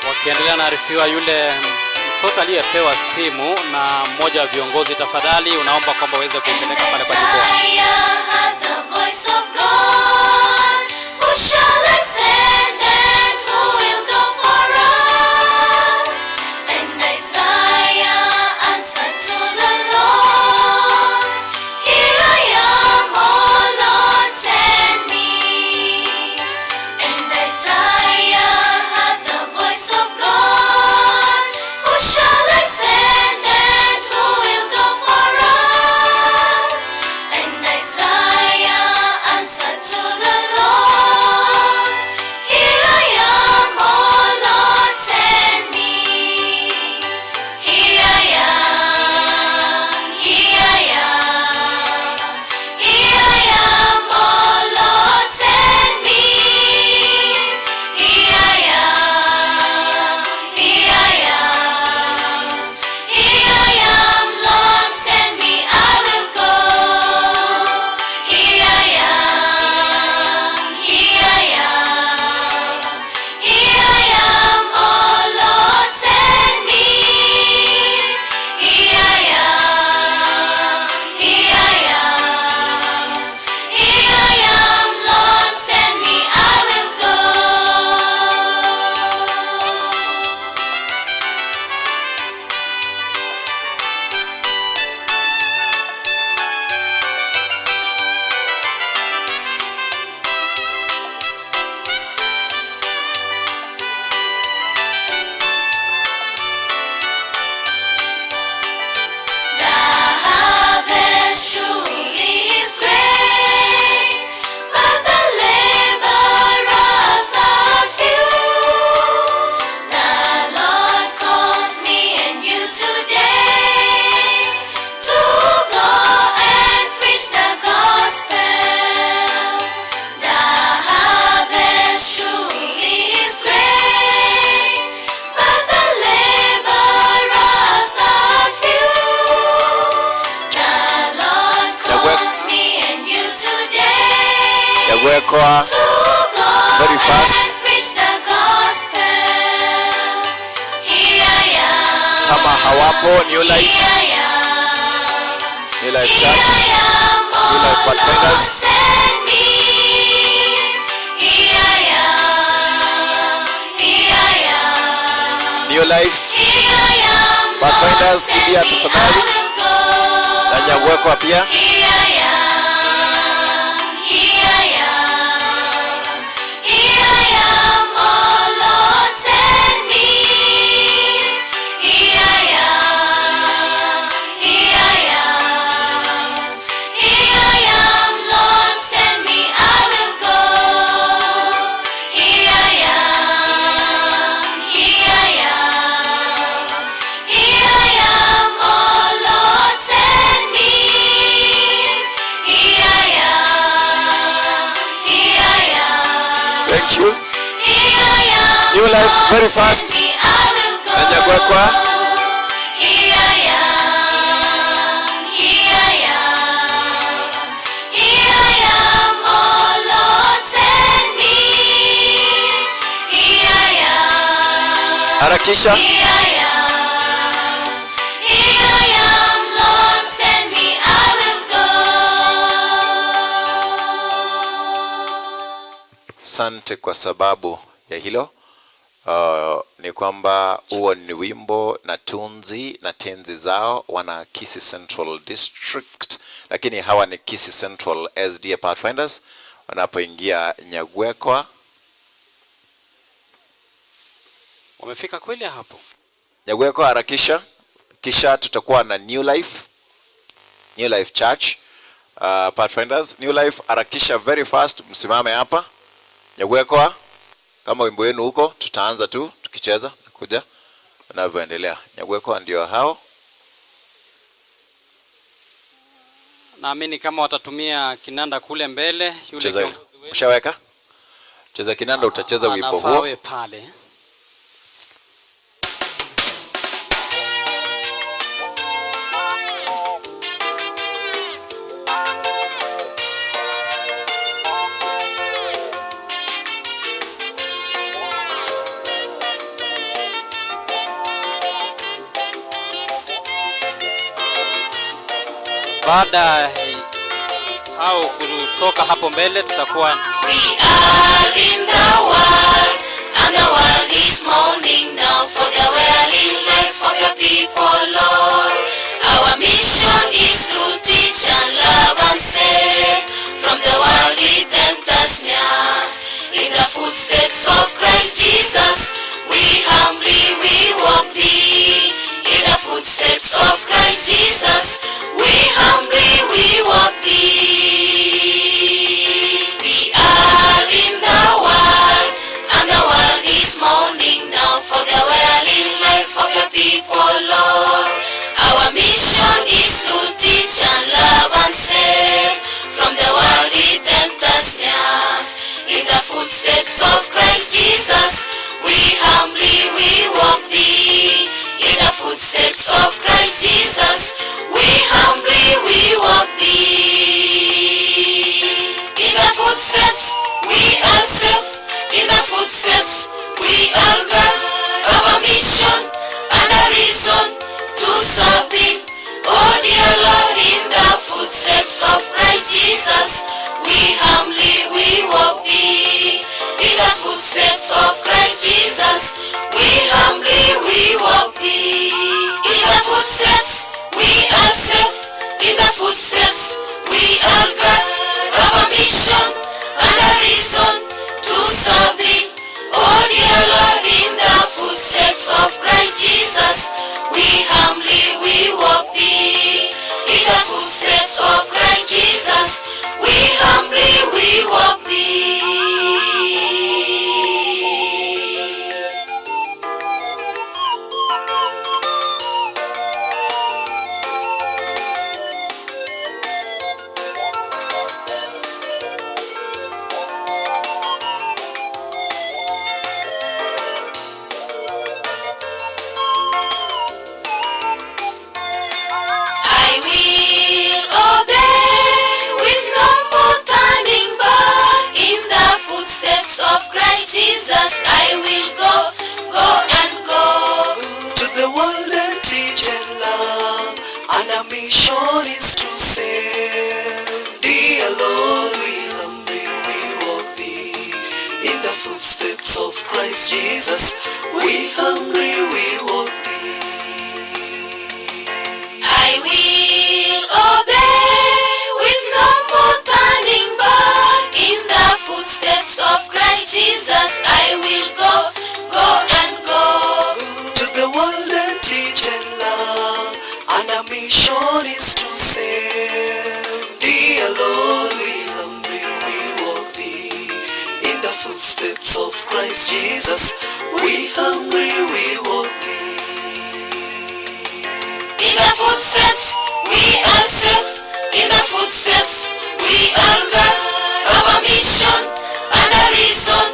Wakiendelea naarifiwa yule mtoto aliyepewa simu na mmoja wa viongozi, tafadhali unaomba kwamba uweze kuipeleka pale kwa jukwaa. Isaiah heard the voice of God. Who shall I send and who will go for us? And Isaiah answered to the Lord, Here I am, O Lord, send me. And Isaiah heard the voice of God. Who shall I send and who will go for us? And Isaiah Nyagwekoa To go very fast. and preach the gospel. Here I am. Kama hawapo New Life, Here I am. New Life Here Church, I am, New Life oh Lord, Pathfinders. send me. Here I am. Here I am. New Life Here I am, Lord, Pathfinders, send kimbia me. I tafadhali will go. na Nyagwekwa pia. Here I am, here I am, here I am, oh Lord, send me. Here I am, here I am, here I am, Lord, send me, I will go. Here I am, here I am. Here I am, oh Lord, send me. Here I am, here I am, Thank you. here I am. New Life Lord, very send fast me, I will go. na Nyagwekwa. Here I am, here I am, here I am, oh Lord, send me. Here I am. Harakisha. Here I am, here I am, Lord, send me, I will go. Asante kwa sababu ya hilo. Ni kwamba huo ni wimbo na tunzi na tenzi zao wana Kisii Central District, lakini hawa ni Kisii Central SDA Pathfinders wanapoingia Nyagwekwa. Wamefika kweli hapo? Nyagwekwa harakisha, kisha tutakuwa na New Life, New Life Church Pathfinders. New Life harakisha very fast, msimame hapa. Nyagwekwa, kama wimbo wenu huko, tutaanza tu tukicheza kuja unavyoendelea. Nyagwekwa ndio hao. Naamini kama watatumia kinanda kule mbele, yule Cheza, kiongozi ushaweka cheza kinanda, utacheza wimbo anafaa huo. awe pale. Baada ya hao kutoka hapo mbele, tutakuwa We are in the world, and the world is mourning now for the weary lives of your people, Lord. Our mission is to teach and love and save from the worldly tempters' snares. In the footsteps of Christ Jesus, we humbly we walk thee. In the footsteps of Christ Jesus, we humbly we walk thee. We are in the world, and the world is mourning now for the weary lives of your people, Lord. Our mission is to teach and love and save from the worldly tempters' snares. In the footsteps of Christ Jesus, we humbly we walk thee. In the footsteps of Christ Jesus, we humbly we walk thee. In the footsteps we are safe. In the footsteps we are God. Our mission and a reason to serve thee. Oh dear Lord, in the footsteps of Christ Jesus, we humbly we walk thee. In the footsteps of Christ Jesus, we humbly we walk thee. In the footsteps we are safe. In the footsteps we are God. Our mission and a reason to serve thee. Oh dear Lord, in the footsteps of Christ Jesus, we humbly we walk thee. In the footsteps of Christ Jesus, we humbly we walk thee. Christ Jesus, I will go, go and go. To the world and teach and love, and our mission is to save. Dear Lord, we humbly we walk thee in the footsteps of Christ Jesus. We humbly we walk thee. I will obey with no more turning back. In the footsteps of Christ Jesus, I will go, go and go. To the world and teach and love, and our mission is to save. Dear Lord, we humbly we walk thee in the footsteps of Christ Jesus. We humbly we walk thee. In the footsteps, we are safe. In the footsteps, we are God. Our mission and a reason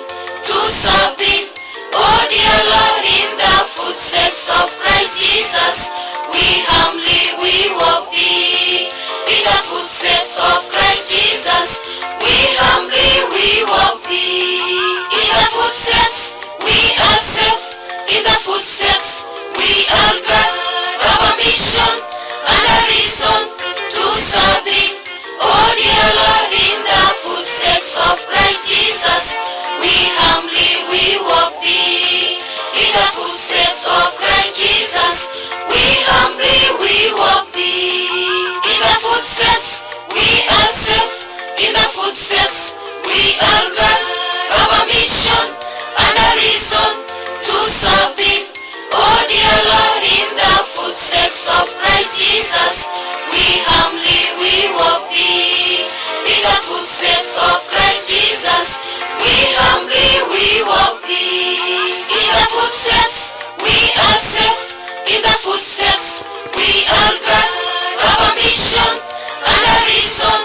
to serve Thee. Oh dear Lord, in the footsteps of Christ Jesus, we humbly we walk Thee. In the footsteps of Christ Jesus, we humbly we walk Thee. In the footsteps, we are safe. In the footsteps, we are God. Our mission and a reason to serve Thee. Oh dear Lord, in the footsteps of Christ Jesus, we humbly we walk Thee. In the footsteps of Christ Jesus, we humbly we walk Thee. In the footsteps, we are safe. In the footsteps, we are God. Our mission and a reason to serve Thee. Oh dear Lord, in the footsteps of Christ Jesus, we humbly we walk Thee. In the footsteps of Christ Jesus, we humbly we walk Thee. In the footsteps, we are safe. In the footsteps, we are God. Our mission and a reason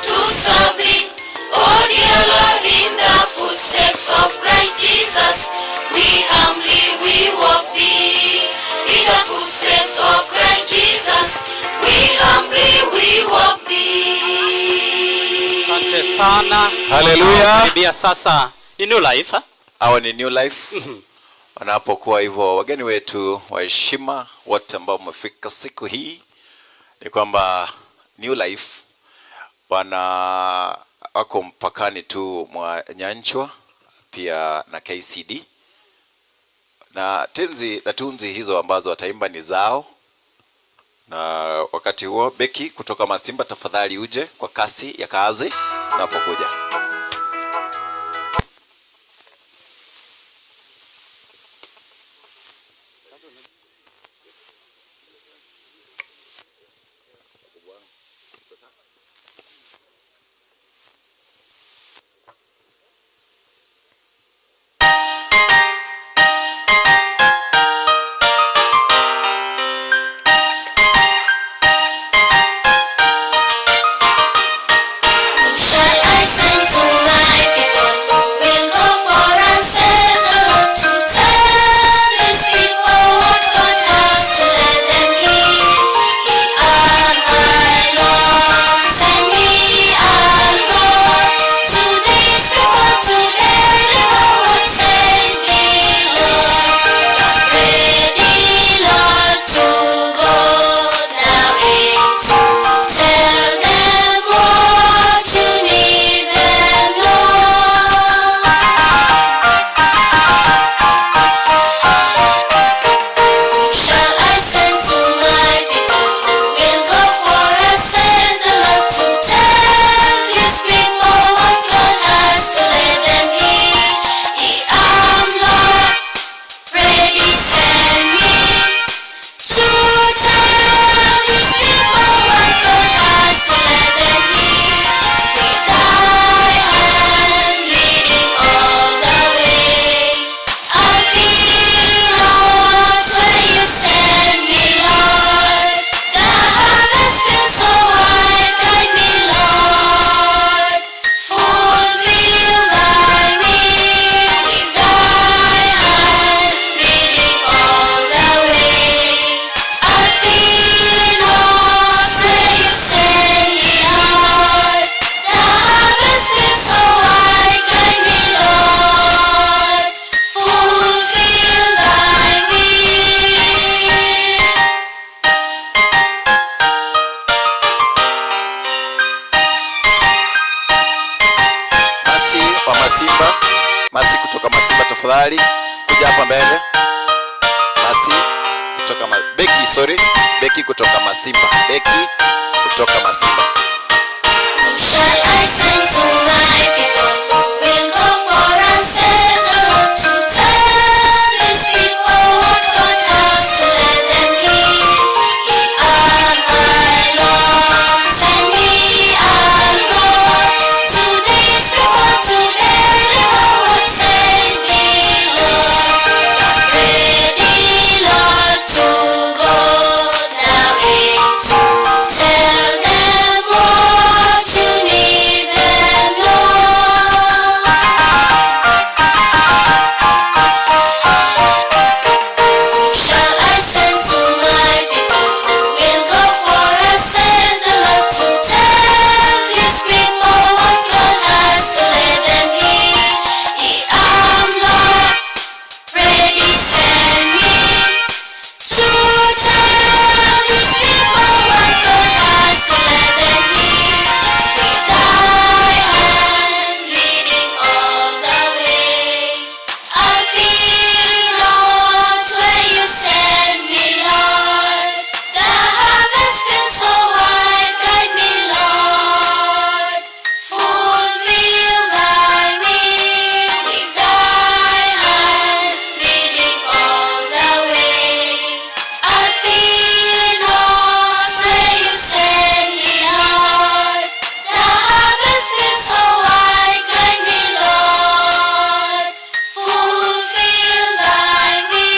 to serve Thee. Oh dear Lord, in the footsteps of Christ Jesus, we humbly we walk Thee. In the footsteps of Christ Jesus, we humbly we walk Thee. Asante sana. Haleluya. Karibia sasa ni New Life. ha? Hawa ni New Life wanapokuwa hivyo, wageni wetu wa heshima wote ambao mmefika siku hii, ni kwamba New Life wana wako mpakani tu mwa Nyanchwa pia na KCD, na tenzi na tunzi hizo ambazo wataimba ni zao. Na wakati huo beki kutoka Masimba, tafadhali uje kwa kasi ya kazi unapokuja. Whom shall I send? tafadhali kuja hapa mbele. Masi kutoka ma Beki, sorry, Beki kutoka Masimba. Beki kutoka Masimba. Whom shall I send to my people? Who will go for us? Says the Lord to tell His people what God has to let them hear. Here am I, Lord, send me, I'll go to these people to deliver what says the Lord. Ready, Lord, to go now to tell them what you need them know. Whom shall I send to my people? Who will go for us? Says the Lord to tell His people what God has to let them hear. Here am, Lord, ready send me to tell His people what God has to let them hear. With Thy hand leading all the way. I'll fear not where you send me, Lord. The harvest fields so wide, guide me, Lord. Fulfill Thy will with Thy hand, leading all the way. I'll fear not where you send me, Lord. The harvest fields so wide, guide me, Lord. Fulfill Thy will.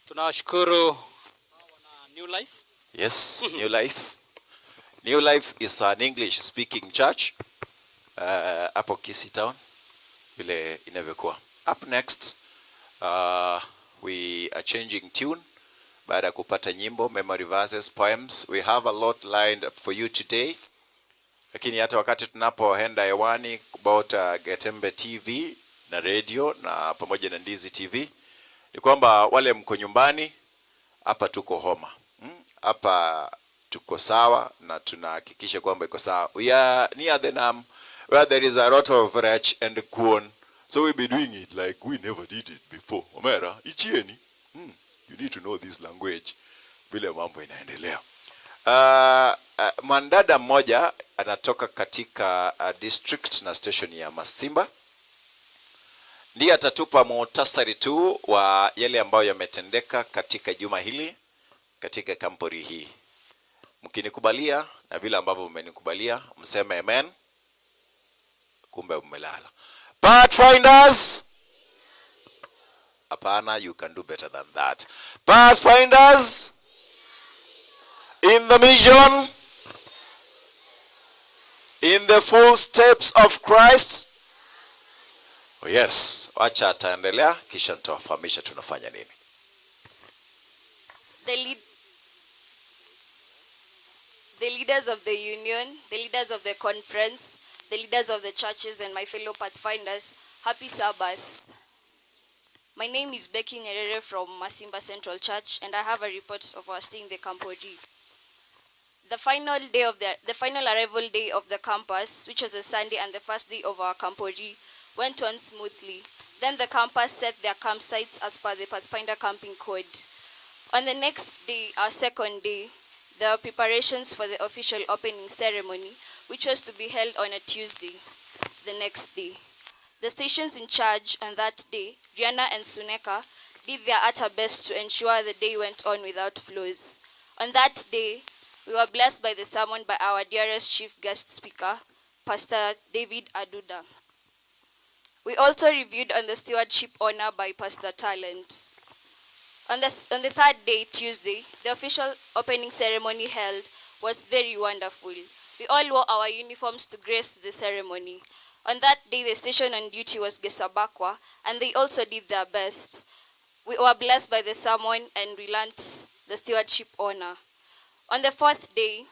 Tunawashukuru New Life. Yes, New Life. New Life is an English speaking church hapo Kisii Town vile inavyokuwa. Up next we are changing tune baada ya kupata nyimbo, memory verses, poems. We have a lot lined up for you today. Lakini hata wakati tunapoenda hewani about Getembe TV na radio na pamoja na Ndizi TV ni kwamba wale mko nyumbani hapa tuko homa hapa tuko sawa na tunahakikisha kwamba iko sawa. We are near the Nam where there is a lot of rech and corn. So we be doing it like we never did it before. Omera, ichieni. You need to know this language. Vile mambo inaendelea. Mwandada mmoja anatoka katika district na station ya Masimba ndiye atatupa muhtasari tu wa yale ambayo yametendeka katika juma hili katika kampori hii. Mkinikubalia na vile ambavyo mmenikubalia, mseme amen. Kumbe mmelala. Pathfinders! Hapana, you can do better than that. Pathfinders in the mission, in the full steps of Christ. Oh yes, wacha ataendelea kisha nitawafahamisha tunafanya nini. The leaders of the union, the leaders of the conference, the leaders of the churches, and my fellow Pathfinders, happy Sabbath. My name is Becky Nyerere from Masimba Central Church, and I have a report of our stay in the Campori. The final day of the final arrival day of the campus, which was a Sunday and the first day of our Campori, went on smoothly. Then the campus set their campsites as per the Pathfinder camping code. On the next day, our second day, there were preparations for the official opening ceremony, which was to be held on a Tuesday, the next day. The stations in charge on that day, Rihanna and Suneka, did their utter best to ensure the day went on without flaws. On that day, we were blessed by the sermon by our dearest chief guest speaker, Pastor David Aduda. We also reviewed on the stewardship honor by Pastor Talent. On the third day, Tuesday, the official opening ceremony held was very wonderful. We all wore our uniforms to grace the ceremony. On that day, the station on duty was Gesabakwa, and they also did their best. We were blessed by the sermon and we learnt the stewardship honor. On the fourth day,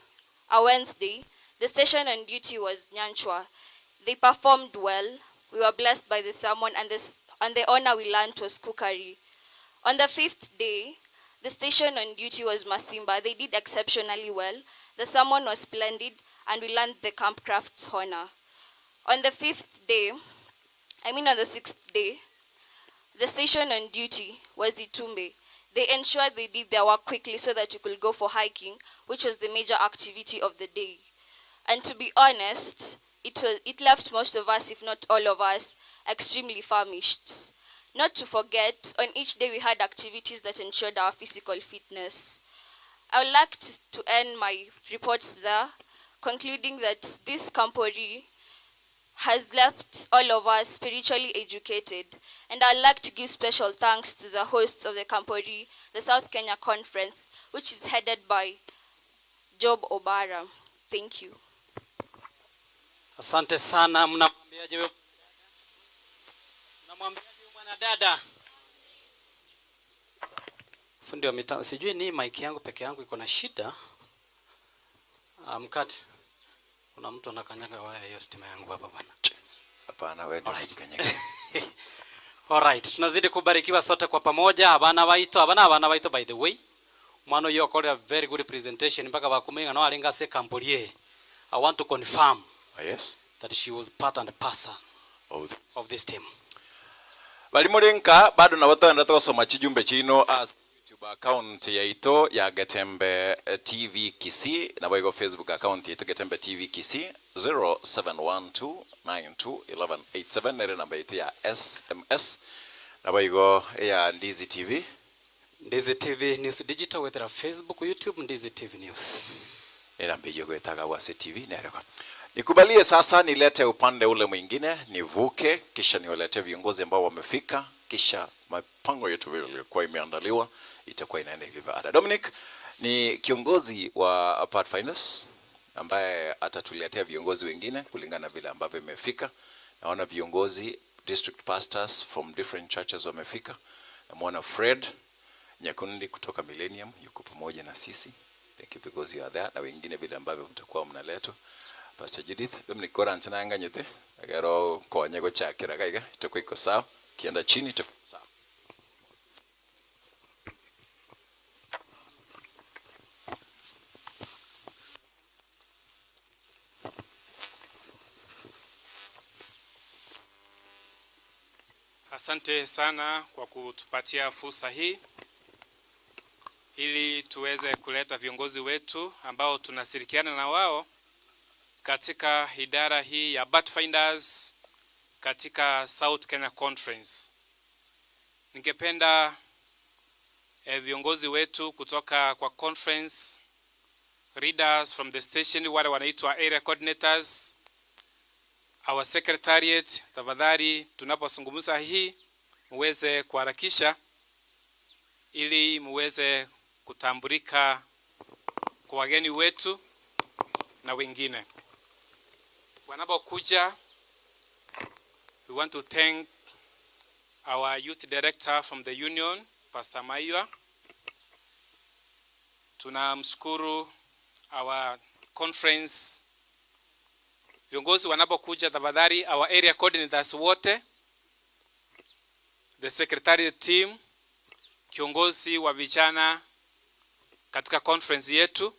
a Wednesday, the station on duty was Nyanchwa. They performed well. We were blessed by the sermon and the, and the honor we learnt was cookery. On the fifth day, the station on duty was Masimba. They did exceptionally well. The sermon was splendid and we learned the camp crafts honor. On the fifth day, I mean on the sixth day, the station on duty was Itumbe. They ensured they did their work quickly so that we could go for hiking, which was the major activity of the day. And to be honest, it, was, it left most of us, if not all of us, extremely famished. Not to forget, on each day we had activities that ensured our physical fitness. I would like to, to end my reports there, concluding that this camporee has left all of us spiritually educated. And I'd like to give special thanks to the hosts of the Camporee, the South Kenya Conference, which is headed by Job Obara. Thank you. Asante sana. Mnamwambiaje huyo? Mnamwambiaje huyo mwanadada? Fundi wa mitambo, sijui ni mic yangu peke yangu iko na shida. Ah, mkate. Kuna mtu anakanyaga waya hiyo stima yangu hapa bwana. Hapana, wewe ndio unakanyaga. Alright, tunazidi kubarikiwa sote kwa pamoja abana baito abana abana baito by the way mwana uyo okorera very good presentation mpaka bakumenga no alinga se kampolie I want to confirm Oh, yes. that she was part and parcel of, of this team. Bali murinka bado nabo twendete gosoma chijumbe chino as YouTube account yaito ya Getembe TV Kisii nabo igo Facebook account yaito Getembe TV Kisii 0712921187 nere namba yaito ya SMS nabo igo ya Ndizi TV Ndizi TV News Digital wethera Facebook, YouTube Ndizi TV News. Namba hiyo gwetaga Wase TV nereko. Nikubalie sasa nilete upande ule mwingine, nivuke kisha niwalete viongozi ambao wamefika, kisha mipango yetu vile ilikuwa imeandaliwa itakuwa inaenda ilivyo ada. Dominic ni kiongozi wa Pathfinders ambaye atatuletea viongozi wengine kulingana na vile ambavyo imefika. Naona viongozi district pastors from different churches wamefika. Namwona Fred Nyakundi kutoka Millennium yuko pamoja na sisi. Thank you because you are there. Na wengine vile ambavyo mtakuwa mnaletwa. Pastor Judith, Dominic Kora ntinanganyete agero konye gochakira gaiga itakuwa iko sawa. Kienda chini itakuwa sawa. Asante sana kwa kutupatia fursa hii ili tuweze kuleta viongozi wetu ambao tunashirikiana na wao katika idara hii ya Pathfinders katika South Kenya Conference. Ningependa viongozi wetu kutoka kwa conference leaders from the station, wale wanaitwa area coordinators, our secretariat, tafadhali tunapozungumza hii muweze kuharakisha ili muweze kutambulika kwa wageni wetu na wengine wanapokuja. We want to thank our youth director from the union, Pastor Maiwa. Tunamshukuru our conference viongozi wanapokuja, tafadhali our area coordinators wote, the secretariat team, kiongozi wa vijana katika conference yetu.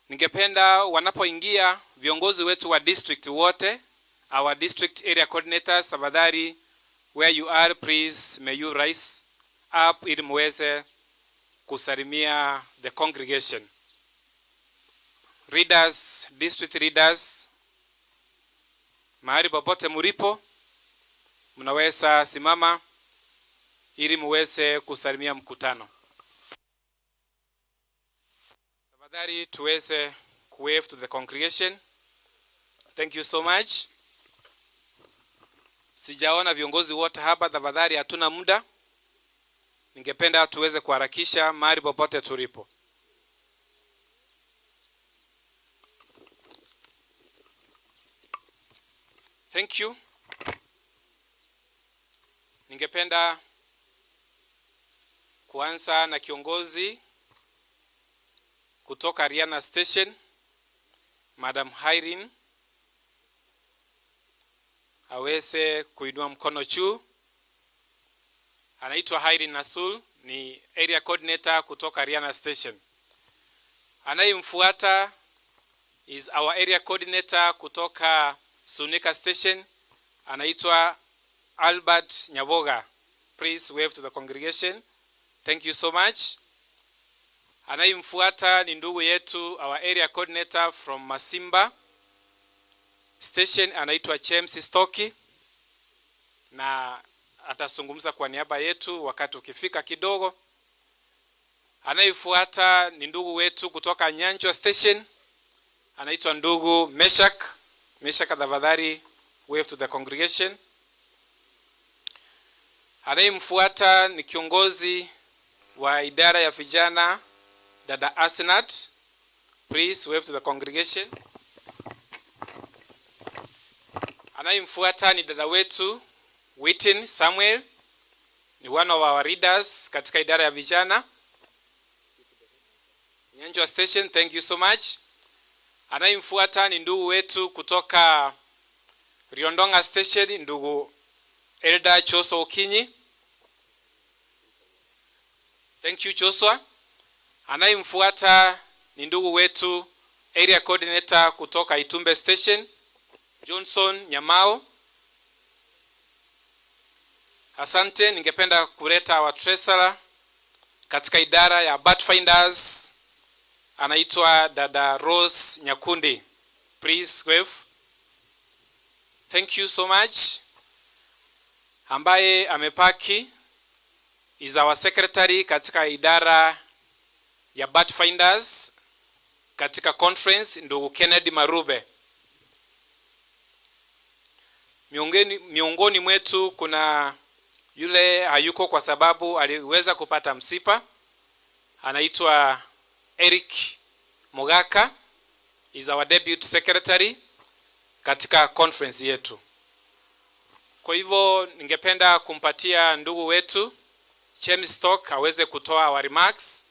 Ningependa wanapoingia viongozi wetu wa district wote, our district area coordinators, tafadhali where you are please may you rise up ili muweze kusalimia the congregation. Leaders, district leaders, mahali popote mulipo, mnaweza simama ili muweze kusalimia mkutano. Tafadhali tuweze kuwave to the congregation. Thank you so much. Sijaona viongozi wote hapa, tafadhali hatuna muda. Ningependa tuweze kuharakisha mahali popote tulipo. Thank you. Ningependa kuanza na kiongozi kutoka Riana Station, Madam Irene. Aweze kuinua mkono juu. Anaitwa Hairi Nasul, ni area coordinator kutoka Riana Station. Anayemfuata is our area coordinator kutoka Sunika Station, anaitwa Albert Nyaboga. Please wave to the congregation. Thank you so much. Anayemfuata ni ndugu yetu our area coordinator from Masimba Station, anaitwa James Stoki na atazungumza kwa niaba yetu wakati ukifika kidogo. Anayefuata ni ndugu wetu kutoka Nyanchwa Station, anaitwa ndugu Meshak. Meshak, tafadhali wave to the congregation. Anayemfuata ni kiongozi wa idara ya vijana dada Asenat. Please wave to the congregation. Anayemfuata ni dada wetu Wittin Samuel, ni one of our leaders katika idara ya vijana Nyanjwa Station. Thank you so much. Anayemfuata ni ndugu wetu kutoka Riondonga Station, ndugu Elda Joshua Okinyi. Thank you Joshua. Anayemfuata ni ndugu wetu area coordinator kutoka Itumbe Station, Johnson Nyamao. Asante, ningependa kuleta our treasurer katika idara ya Pathfinders, anaitwa dada Rose Nyakundi. Please wave. Thank you so much. Ambaye amepaki is our secretary katika idara ya Pathfinders katika conference, ndugu Kennedy Marube. Miongoni mwetu kuna yule hayuko kwa sababu aliweza kupata msiba, anaitwa Eric Mugaka, is our deputy secretary katika conference yetu. Kwa hivyo ningependa kumpatia ndugu wetu James Stock aweze kutoa our remarks,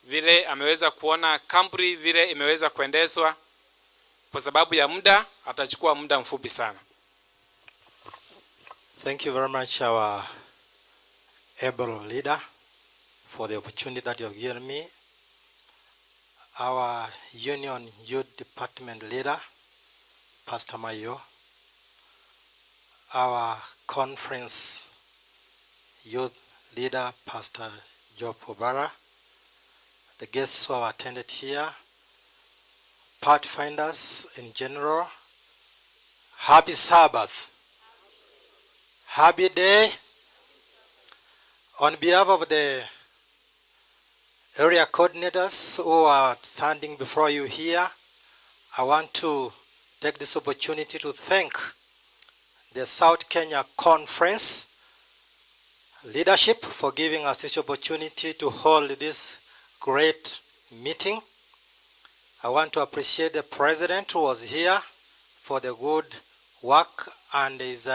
vile ameweza kuona camporee vile imeweza kuendeshwa. Kwa sababu ya muda, atachukua muda mfupi sana. Thank you very much, our able leader, for the opportunity that you have given me. Our Union Youth Department leader, Pastor Mayo, our conference youth leader, Pastor Job Obara, the guests who have attended here, Pathfinders in general, happy Sabbath. Happy day. On behalf of the area coordinators who are standing before you here, I want to take this opportunity to thank the South Kenya Conference leadership for giving us this opportunity to hold this great meeting. I want to appreciate the president who was here for the good work and his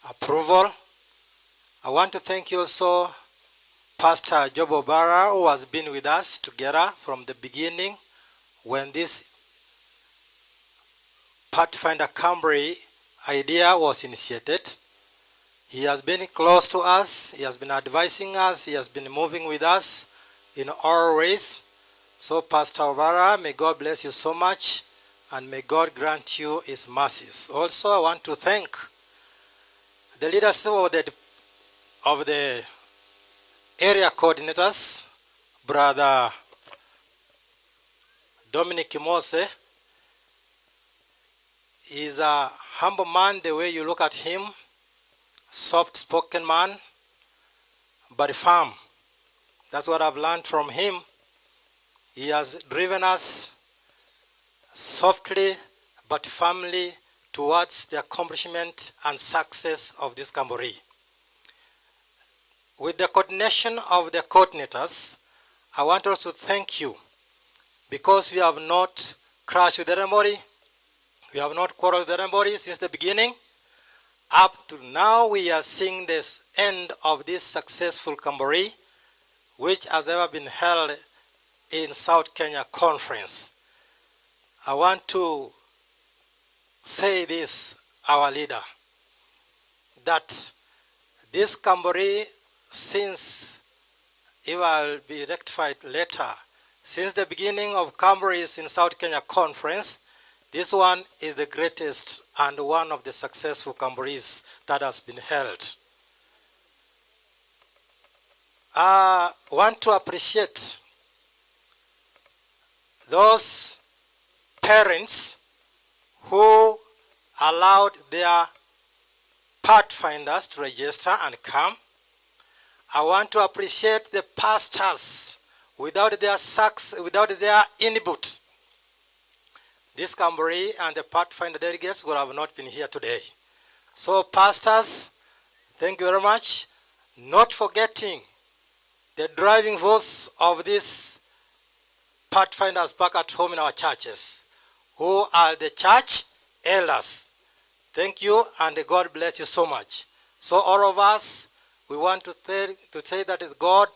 approval. I want to thank you also Pastor Job Obara, who has been with us together from the beginning when this Pathfinder Camporee idea was initiated. He has been close to us, he has been advising us, he has been moving with us in all ways. So, Pastor Obara, may God bless you so much and may God grant you his mercies. Also, I want to thank the leadership of the area coordinators, Brother Dominic Mose. He's a humble man the way you look at him, soft spoken man, but firm. That's what I've learned from him. He has driven us softly but firmly towards the accomplishment and success of this camporee. With the coordination of the coordinators, I want also to thank you because we have not crashed with anybody, we have not quarreled with anybody since the beginning. Up to now, we are seeing this end of this successful camporee, which has ever been held in South Kenya Conference. I want to say this, our leader. that this camboree, since it will be rectified later, since the beginning of camborees in South Kenya Conference, this one is the greatest and one of the successful camborees that has been held. I want to appreciate those parents who allowed their pathfinders to register and come. I want to appreciate the pastors. Without their success, without their input, this camboree and the Pathfinder delegates would have not been here today. So pastors, thank you very much. Not forgetting the driving force of these Pathfinders back at home in our churches, who are the church elders. Thank you, and God bless you so much. So all of us, we want to, tell, to say that God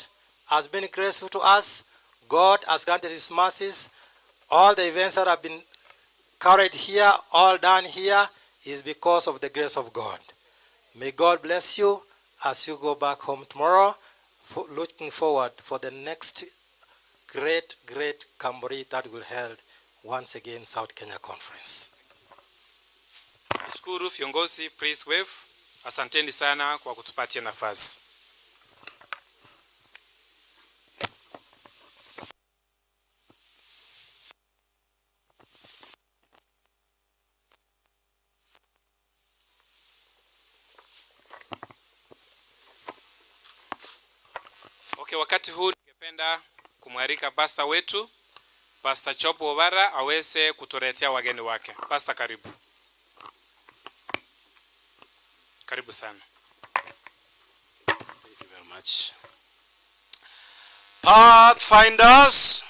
has been graceful to us. God has granted his mercies. All the events that have been carried here, all done here, is because of the grace of God. May God bless you as you go back home tomorrow, for looking forward for the next great, great camboree that will held once again South Kenya Conference. Shukuru viongozi, please wave. Asanteni sana kwa kutupatia nafasi. Okay, wakati huu ningependa kumwalika pasta wetu Pastor Chopo Obara aweze kutuletea wageni wake. Pastor, karibu. Karibu sana. Thank you very much. Pathfinders.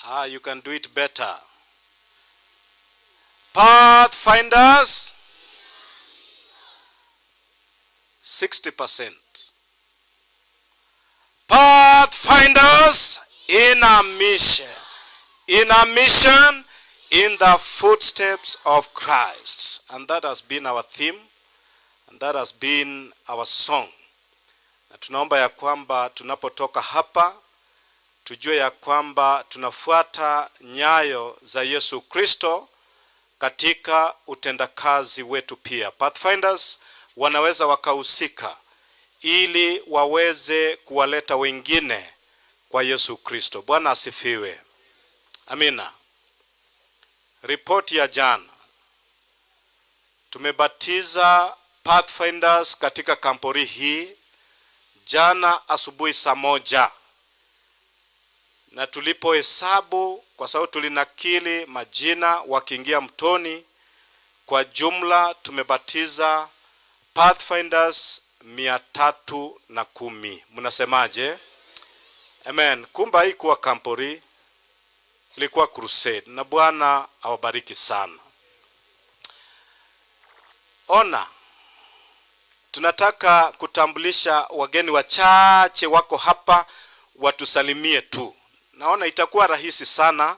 Ah, you can do it better. Pathfinders. 60%. Pathfinders in a mission. In a mission in the footsteps of Christ. And that has been our theme. And that has been our song. Na tunaomba ya kwamba tunapotoka hapa tujue ya kwamba tunafuata nyayo za Yesu Kristo katika utendakazi wetu pia. Pathfinders wanaweza wakahusika ili waweze kuwaleta wengine kwa Yesu Kristo. Bwana asifiwe. Amina. Ripoti ya jana, tumebatiza Pathfinders katika kampori hii jana asubuhi saa moja, na tulipohesabu, kwa sababu tulinakili majina wakiingia mtoni, kwa jumla tumebatiza Pathfinders 310. Mnasemaje? Amen. Kumbe haikuwa kampori, ilikuwa crusade, na Bwana awabariki sana. Ona, tunataka kutambulisha wageni wachache wako hapa, watusalimie tu. Naona itakuwa rahisi sana.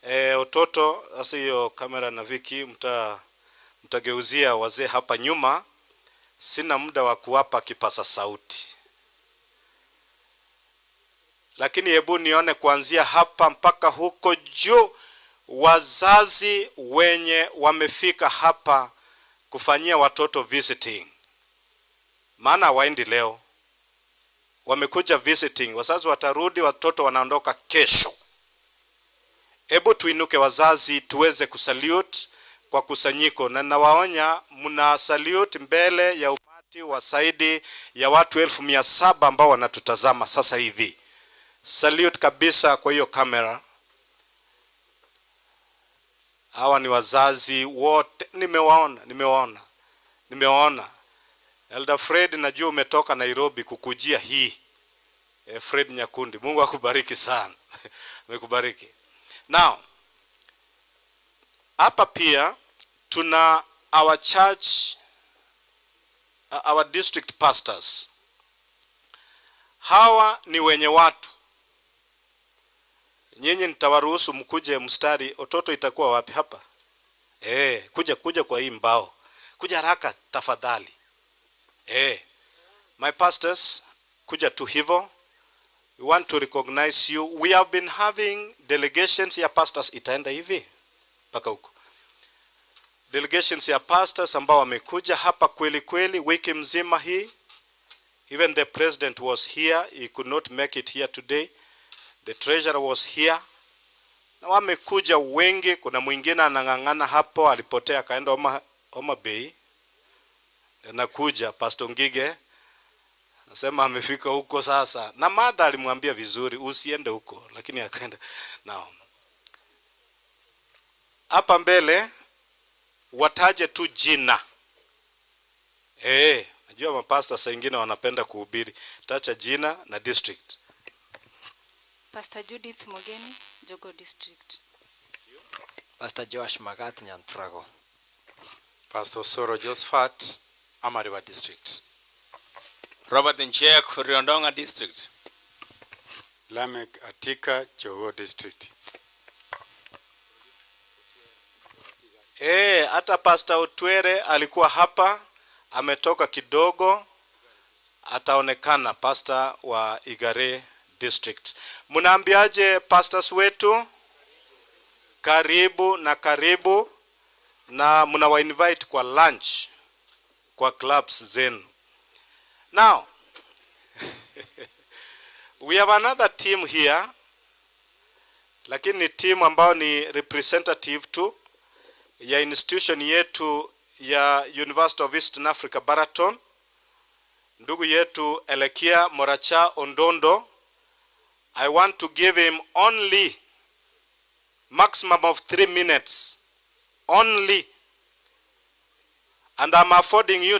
E, utoto sasa, hiyo kamera na Viki mta mtageuzia wazee hapa nyuma. Sina muda wa kuwapa kipasa sauti, lakini hebu nione kuanzia hapa mpaka huko juu, wazazi wenye wamefika hapa kufanyia watoto visiting, maana hawaendi leo, wamekuja visiting. Wazazi watarudi, watoto wanaondoka kesho. Hebu tuinuke wazazi, tuweze kusalute kwa kusanyiko, na nawaonya, mna salute mbele ya umati wa zaidi ya watu 700,000 ambao wanatutazama sasa hivi. Salute kabisa kwa hiyo kamera. Hawa ni wazazi wote, nimewaona, nimewaona, nimewaona. Elder Fred, najua umetoka Nairobi kukujia hii. Eh, Fred Nyakundi, Mungu akubariki sana. Amekubariki. Now, hapa pia tuna our church, our district pastors. Hawa ni wenye watu. Nyinyi nitawaruhusu mkuje mstari. Ototo itakuwa wapi hapa? Eh, kuja kuja kwa hii mbao. Kuja haraka tafadhali. Eh, my pastors, kuja tu hivo. We want to recognize you. We have been having delegations ya pastors itaenda hivi mpaka huko. Delegations ya pastors ambao wamekuja hapa kweli kweli wiki mzima hii. Even the president was here, he could not make it here today. The treasurer was here. Na wamekuja wengi. Kuna mwingine anang'ang'ana hapo, alipotea akaenda Homa Bay. Anakuja Pastor Ngige nasema amefika huko sasa, na madha alimwambia vizuri usiende huko, lakini akaenda. Now hapa mbele wataje tu jina. Eh, najua mapasta saa ingine wanapenda kuhubiri. Tacha jina na district. Pastor Judith Mogeni, Jogo District. Pastor Joash Magat Nyantrago. Pastor Soro Josephat, Amariba District. Robert Nchek, Riondonga District. Lamek Atika, Chogo District. Eh, hata Pastor Otwere alikuwa hapa, ametoka kidogo, ataonekana pastor wa Igare District. Mnaambiaje pastors wetu? Karibu na karibu, na mnawa invite kwa lunch kwa clubs zenu. Now, we have another team here, lakini ni team ambayo ni representative tu ya institution yetu ya University of Eastern Africa Baraton, ndugu yetu Elekia Moracha Ondondo. I want to give him only maximum of 3 minutes only, and I'm affording you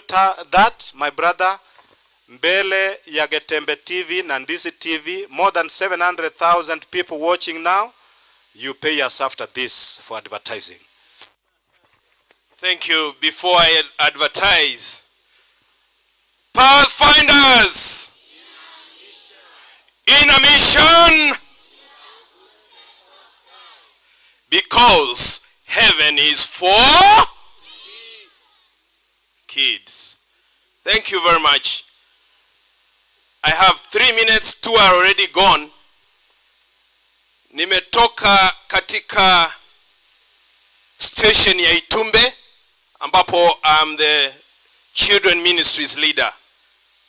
that, my brother, mbele ya Getembe TV na Ndizi TV, more than 700,000 people watching now. You pay us after this for advertising. Thank you. Before I advertise, Pathfinders in a mission, because heaven is for kids. Thank you very much. I have 3 minutes, 2 are already gone. Nimetoka katika station ya Itumbe ambapo I'm the children ministries leader.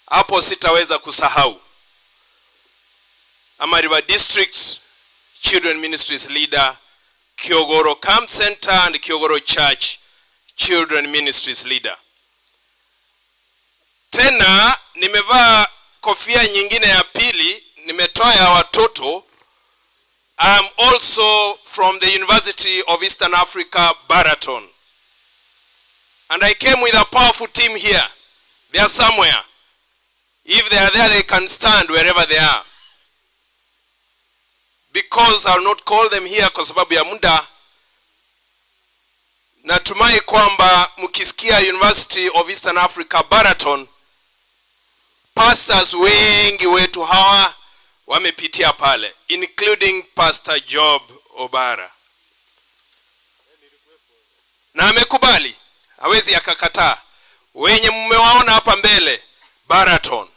Hapo sitaweza kusahau. Amariba District Children Ministries leader, Kiogoro Camp Center and Kiogoro Church Children Ministries leader. Tena nimevaa kofia nyingine ya pili, nimetoa ya watoto. I'm also from the University of Eastern Africa, Baraton. And I came with a powerful team here. They are somewhere. If they are there, they can stand wherever they are. Because I'll not call them here kwa sababu ya muda. Natumai kwamba mkisikia University of Eastern Africa Baraton, pastors wengi wetu hawa wamepitia pale, including Pastor Job Obara. Na amekubali, hawezi akakataa. Wenye mmewaona hapa mbele Baraton,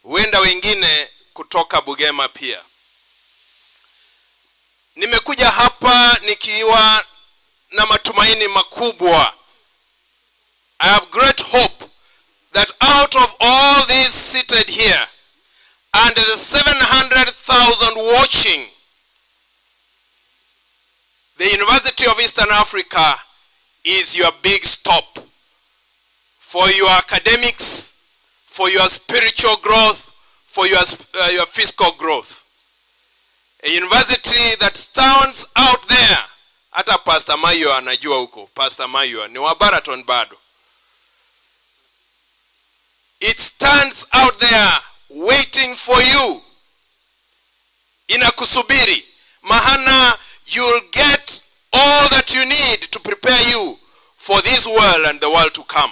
huenda wengine kutoka Bugema pia. Nimekuja hapa nikiwa na matumaini makubwa. I have great hope that out of all these seated here and the 700,000 watching, the University of Eastern Africa is your big stop for your academics, for your spiritual growth, for your physical growth. A university that stands out there. Hata Pastor Mayo anajua huko. Pastor Mayo ni wa Baraton bado. It stands out there waiting for you. Inakusubiri. Mahana you'll get all that you need to prepare you for this world and the world to come.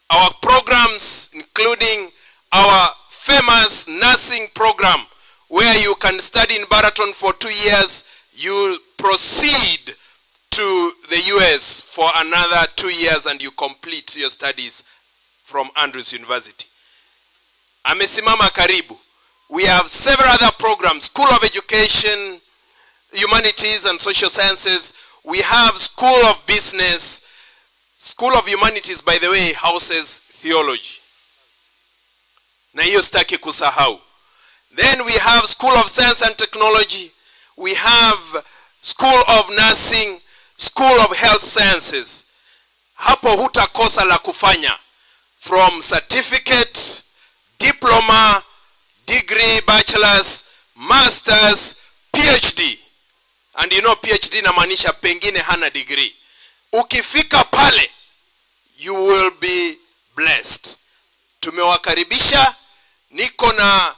Our programs, including our famous nursing program, where you can study in Baraton for 2 years, you proceed to the US for another 2 years and you complete your studies from Andrews University. Amesimama karibu. We have several other programs, School of Education, Humanities and Social Sciences. We have School of Business. School of Humanities, by the way, houses theology. Na hiyo sitaki kusahau. Then we have School of Science and Technology. We have School of Nursing, School of Health Sciences. Hapo hutakosa la kufanya. From certificate, diploma, degree, bachelor's, masters, PhD. And you know PhD inamaanisha pengine hana degree. Ukifika pale you will be blessed. Tumewakaribisha. Niko na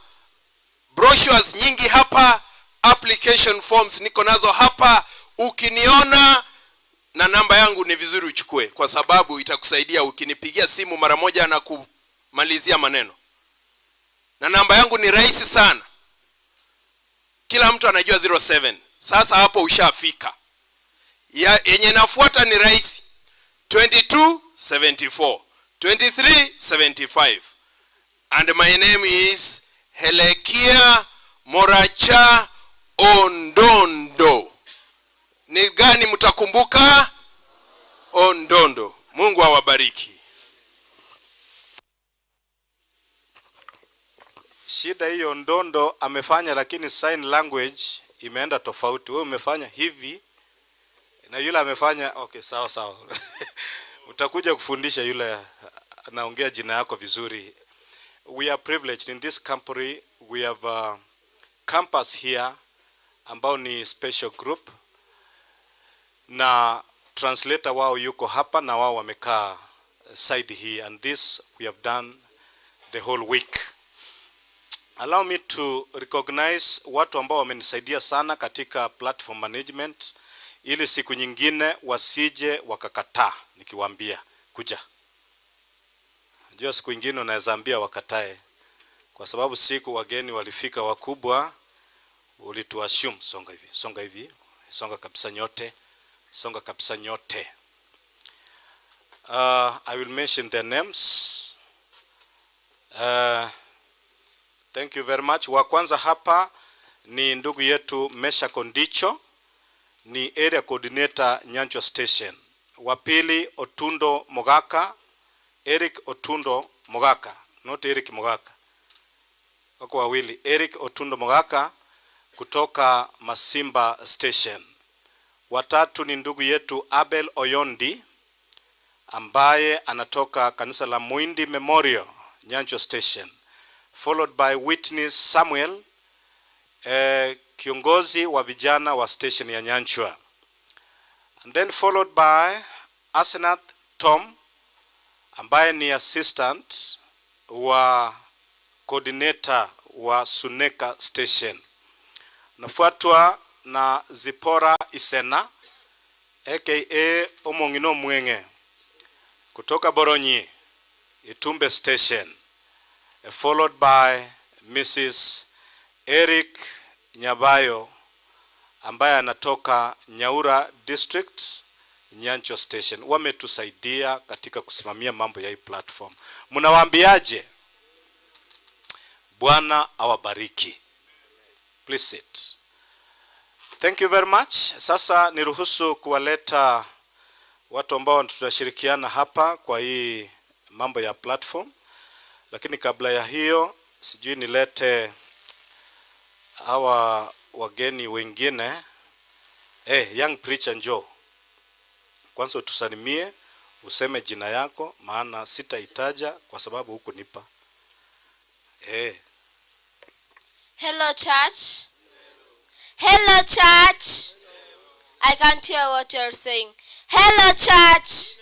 brochures nyingi hapa, application forms niko nazo hapa. Ukiniona na namba yangu ni vizuri uchukue, kwa sababu itakusaidia ukinipigia simu mara moja na kumalizia maneno. Na namba yangu ni rahisi sana, kila mtu anajua 07. Sasa hapo ushafika. Ya, yenye nafuata ni rahisi 2274 2375 and my name is Helekia Moracha Ondondo. Ni gani mtakumbuka? Ondondo. Mungu awabariki. Shida hiyo Ndondo amefanya, lakini sign language imeenda tofauti. Wewe umefanya hivi na yule amefanya okay, sawa sawa. Utakuja kufundisha yule anaongea jina yako vizuri. We are privileged in this company. We have a campus here ambao ni special group na translator wao yuko hapa na wao wamekaa side hii, and this we have done the whole week. Allow me to recognize watu ambao wamenisaidia sana katika platform management, ili siku nyingine wasije wakakataa nikiwaambia kuja. Najua siku nyingine unaweza ambia wakatae, kwa sababu siku wageni walifika wakubwa, ulituassume songa hivi, songa hivi, songa kabisa nyote, songa kabisa nyote. I will mention their names. Thank you very much. Wa kwanza hapa ni ndugu yetu Mesha Kondicho, ni area coordinator Nyanchwa Station. Wa pili Otundo Mogaka, Eric Otundo Mogaka, not Eric Mogaka. Wako wawili, Eric Otundo Mogaka kutoka Masimba Station. Watatu ni ndugu yetu Abel Oyondi ambaye anatoka kanisa la Muindi Memorial Nyanchwa Station, followed by Witness Samuel, kiongozi wa vijana wa station ya Nyanchwa, and then followed by Asenath Tom ambaye ni assistant wa coordinator wa Suneka Station. Nafuatwa na Zipora Isena aka Omongino Mwenge kutoka Boronyi Itumbe Station, followed by Mrs. Eric Nyabayo ambaye anatoka Nyaura District Nyanchwa Station. Wametusaidia katika kusimamia mambo ya hii platform. Mnawaambiaje? Bwana awabariki. Please sit. Thank you very much. Sasa niruhusu kuwaleta watu ambao tutashirikiana hapa kwa hii mambo ya platform, lakini kabla ya hiyo sijui nilete hawa wageni wengine. Hey, young preacher njoo kwanza utusalimie, useme jina yako, maana sitaitaja kwa sababu hukunipa. Hey. Hello, church. Hello, church. I can't hear what you're saying. Hello, church.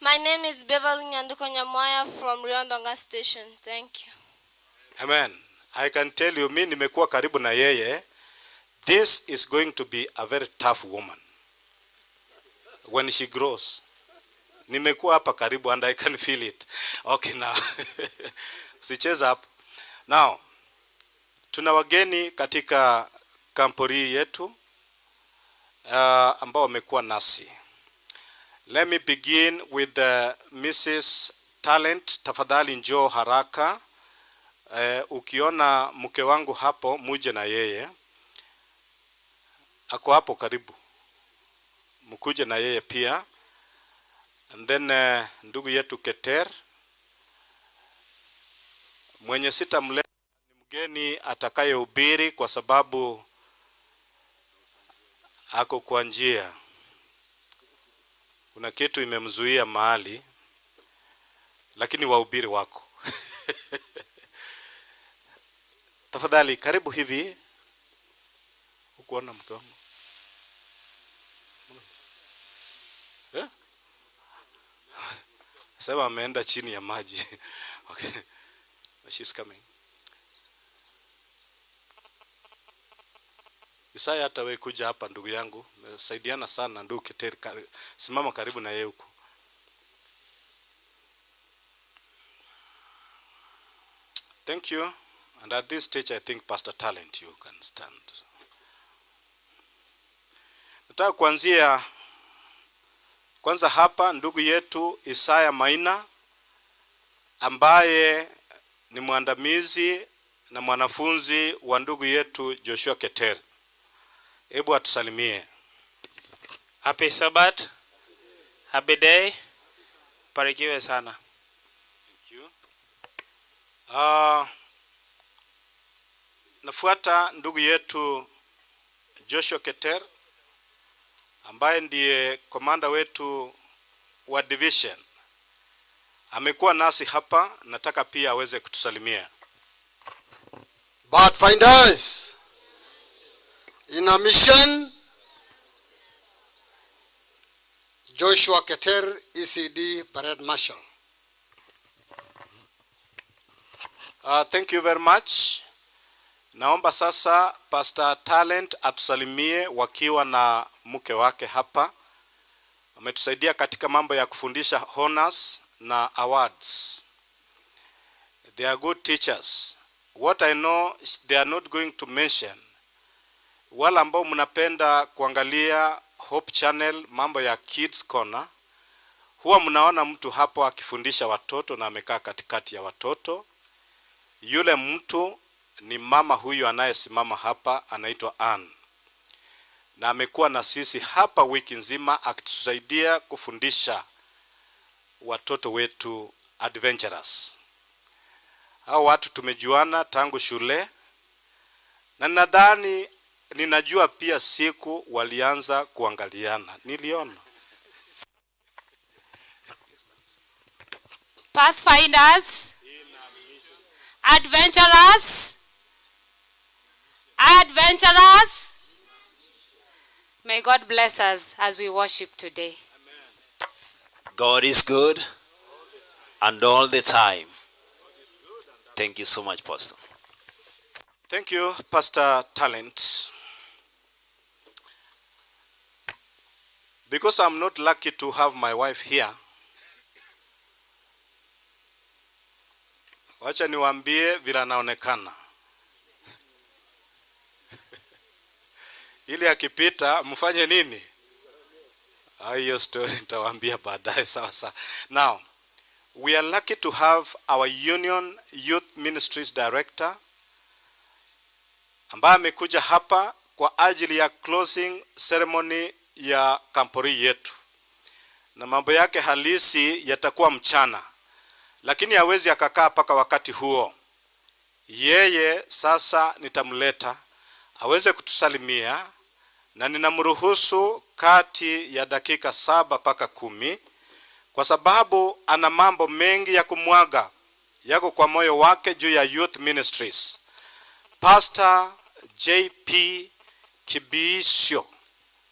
My name is Beverly Nyanduko Nyamwaya from Riondonga Station. Thank you. Amen. I can tell you, mi nimekuwa karibu na yeye. This is going to be a very tough woman when she grows. Nimekuwa hapa karibu and I can feel it. Okay, now. Usicheze hapo. Now, tuna wageni katika kampori yetu. uh, ambao wamekuwa nasi. Let me begin with Mrs. Talent, tafadhali njoo haraka. Ukiona mke wangu hapo muje na yeye. Ako hapo karibu. Mkuje na yeye pia. And then ndugu yetu Keter mwenye sitamleta ni mgeni atakayehubiri kwa sababu ako kwa njia. Kuna kitu imemzuia mahali, lakini wahubiri wako. Tafadhali karibu hivi. Hukuona mke wangu? Eh? Sema ameenda chini ya maji. Okay. She's coming. Isaya, hata wewe kuja hapa ndugu yangu, saidiana sana ndugu Keteri, simama karibu na yeye huko. Thank you. And at this stage I think Pastor Talent you can stand. Nataka kuanzia kwanza hapa ndugu yetu Isaya Maina ambaye ni mwandamizi na mwanafunzi wa ndugu yetu Joshua Keter. Hebu atusalimie. Happy Sabbath. Happy day. Barikiwe sana. Thank you. Nafuata ndugu yetu Joshua Keter ambaye ndiye komanda wetu wa division. Amekuwa nasi hapa, nataka pia aweze kutusalimia. Pathfinders in a mission, Joshua Keter, ECD Parade Marshal. Thank you very much. Naomba sasa Pastor Talent atusalimie wakiwa na mke wake hapa. Ametusaidia katika mambo ya kufundisha honors na awards. They are good teachers. What I know they are not going to mention. Wale ambao mnapenda kuangalia Hope Channel mambo ya Kids Corner, huwa mnaona mtu hapo akifundisha watoto na amekaa katikati ya watoto. Yule mtu ni mama huyu anayesimama hapa, anaitwa Ann. Na amekuwa na sisi hapa wiki nzima akitusaidia kufundisha watoto wetu adventurous. Hao watu tumejuana tangu shule, na nadhani ninajua pia siku walianza kuangaliana, niliona. Pathfinders, adventurers, adventurers. May God bless us as we worship today. God is good and all the time. Thank you so much, Pastor. Thank you, Pastor Talent. Because I'm not lucky to have my wife here, wacha niwaambie vile anaonekana. Ili akipita mfanye nini? Hiyo story nitawaambia baadaye. Sawa sawa. Now, we are lucky to have our Union Youth Ministries Director ambaye amekuja hapa kwa ajili ya closing ceremony ya kampori yetu, na mambo yake halisi yatakuwa mchana, lakini hawezi akakaa mpaka wakati huo. Yeye sasa nitamleta aweze kutusalimia, na ninamruhusu kati ya dakika 7 mpaka 10, kwa sababu ana mambo mengi ya kumwaga yako kwa moyo wake juu ya Youth Ministries. Pastor JP Kibiisho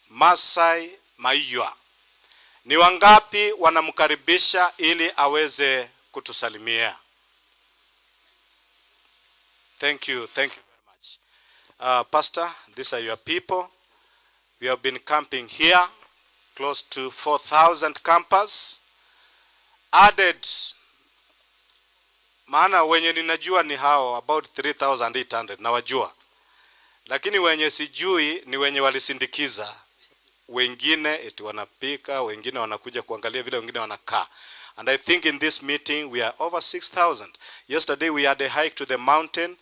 Masai Maiywa. Ni wangapi wanamkaribisha ili aweze kutusalimia? Thank you, thank you very much. Pastor, these are your people. We have been camping here, close to 4,000 campers. Added, maana wenye ninajua ni hao about 3,800 nawajua. Lakini wenye sijui ni wenye walisindikiza. Wengine eti wanapika, wengine wanakuja kuangalia vile wengine wanakaa. And I think in this meeting we are over 6,000. Yesterday we had a hike to the mountain.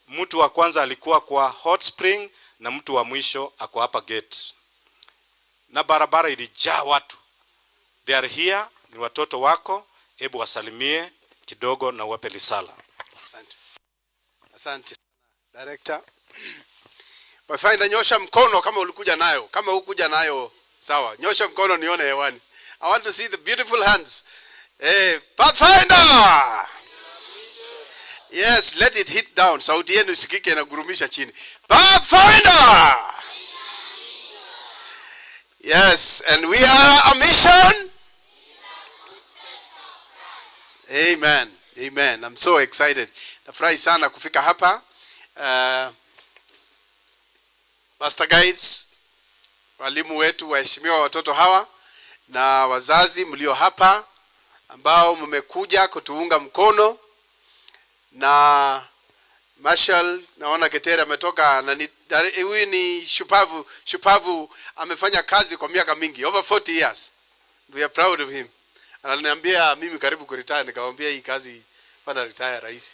Mtu wa kwanza alikuwa kwa hot spring na mtu wa mwisho ako hapa gate. Na barabara ilijaa watu. They are here, ni watoto wako, hebu wasalimie kidogo na uwape risala. Asante. Asante Director. Pathfinder, nyosha mkono kama ulikuja nayo. Kama hukuja nayo, sawa. Nyosha mkono nione hewani. I want to see the beautiful hands. Hey, Pathfinder! Yes, let it hit down. Sauti yenu isikike na gurumisha chini. Pathfinder! Yes, and we are a mission. Amen. Amen. I'm so excited. Nafurahi sana kufika hapa. Master Guides, walimu wetu, waheshimiwa watoto hawa na wazazi mlio hapa ambao mmekuja kutuunga mkono na Marshal, naona Ketere ametoka na ni, huyu ni shupavu, shupavu amefanya kazi kwa miaka mingi, over 40 years. We are proud of him. Ananiambia mimi karibu kuretire, nikamwambia hii kazi pana retire rahisi.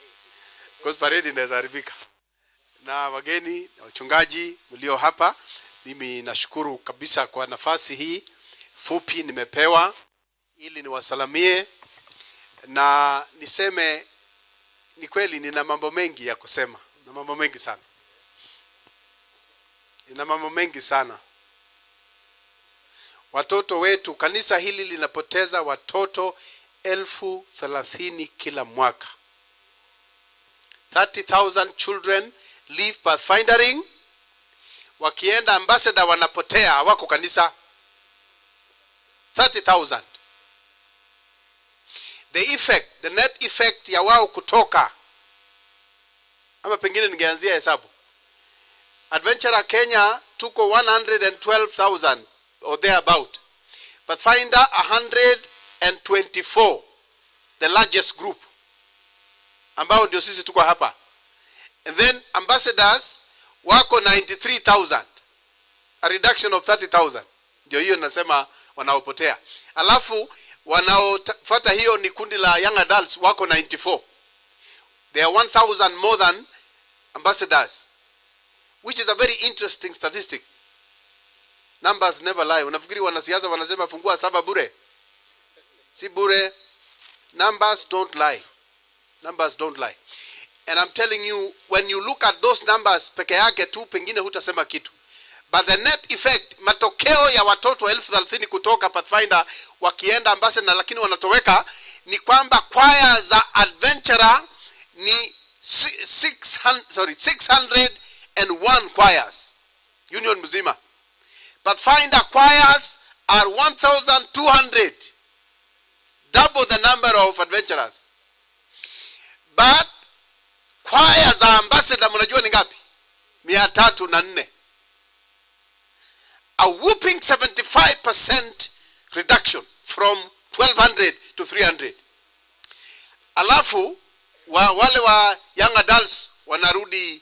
Because parade inaweza haribika. Na wageni na wachungaji mlio hapa, mimi nashukuru kabisa kwa nafasi hii fupi nimepewa ili niwasalamie na niseme ni kweli nina mambo mengi ya kusema, na mambo mengi sana, nina mambo mengi sana. Watoto wetu, kanisa hili linapoteza watoto 30,000 kila mwaka. 30,000 children leave Pathfindering, wakienda Ambassador wanapotea, hawako kanisa. 30,000. The effect, the net effect ya wao kutoka, ama pengine ningeanzia hesabu. Adventurer Kenya tuko 112,000 or thereabout. Pathfinder 124, the largest group ambao ndio sisi tuko hapa. And then ambassadors wako 93,000, a reduction of 30,000. Ndio hiyo nasema wanaopotea. Alafu wanaofuata hiyo ni kundi la young adults wako 94. They are 1,000 more than ambassadors, which is a very interesting statistic. Numbers never lie. Unafikiri wanasiasa wanasema fungua saba bure? Si bure. Numbers don't lie. Numbers don't lie. And I'm telling you, when you look at those numbers peke yake tu, pengine hutasema kitu. But the net effect, matokeo ya watoto 30,000 kutoka Pathfinder wakienda Ambassador lakini wanatoweka, ni kwamba kwaya za Adventurer ni sorry, 601 choirs union mzima. Pathfinder choirs are 1,200, double the number of adventurers. But kwaya za Ambassador mnajua ni ngapi? 304. A whooping 75% reduction from 1200 to 300. Alafu wale wa young adults wanarudi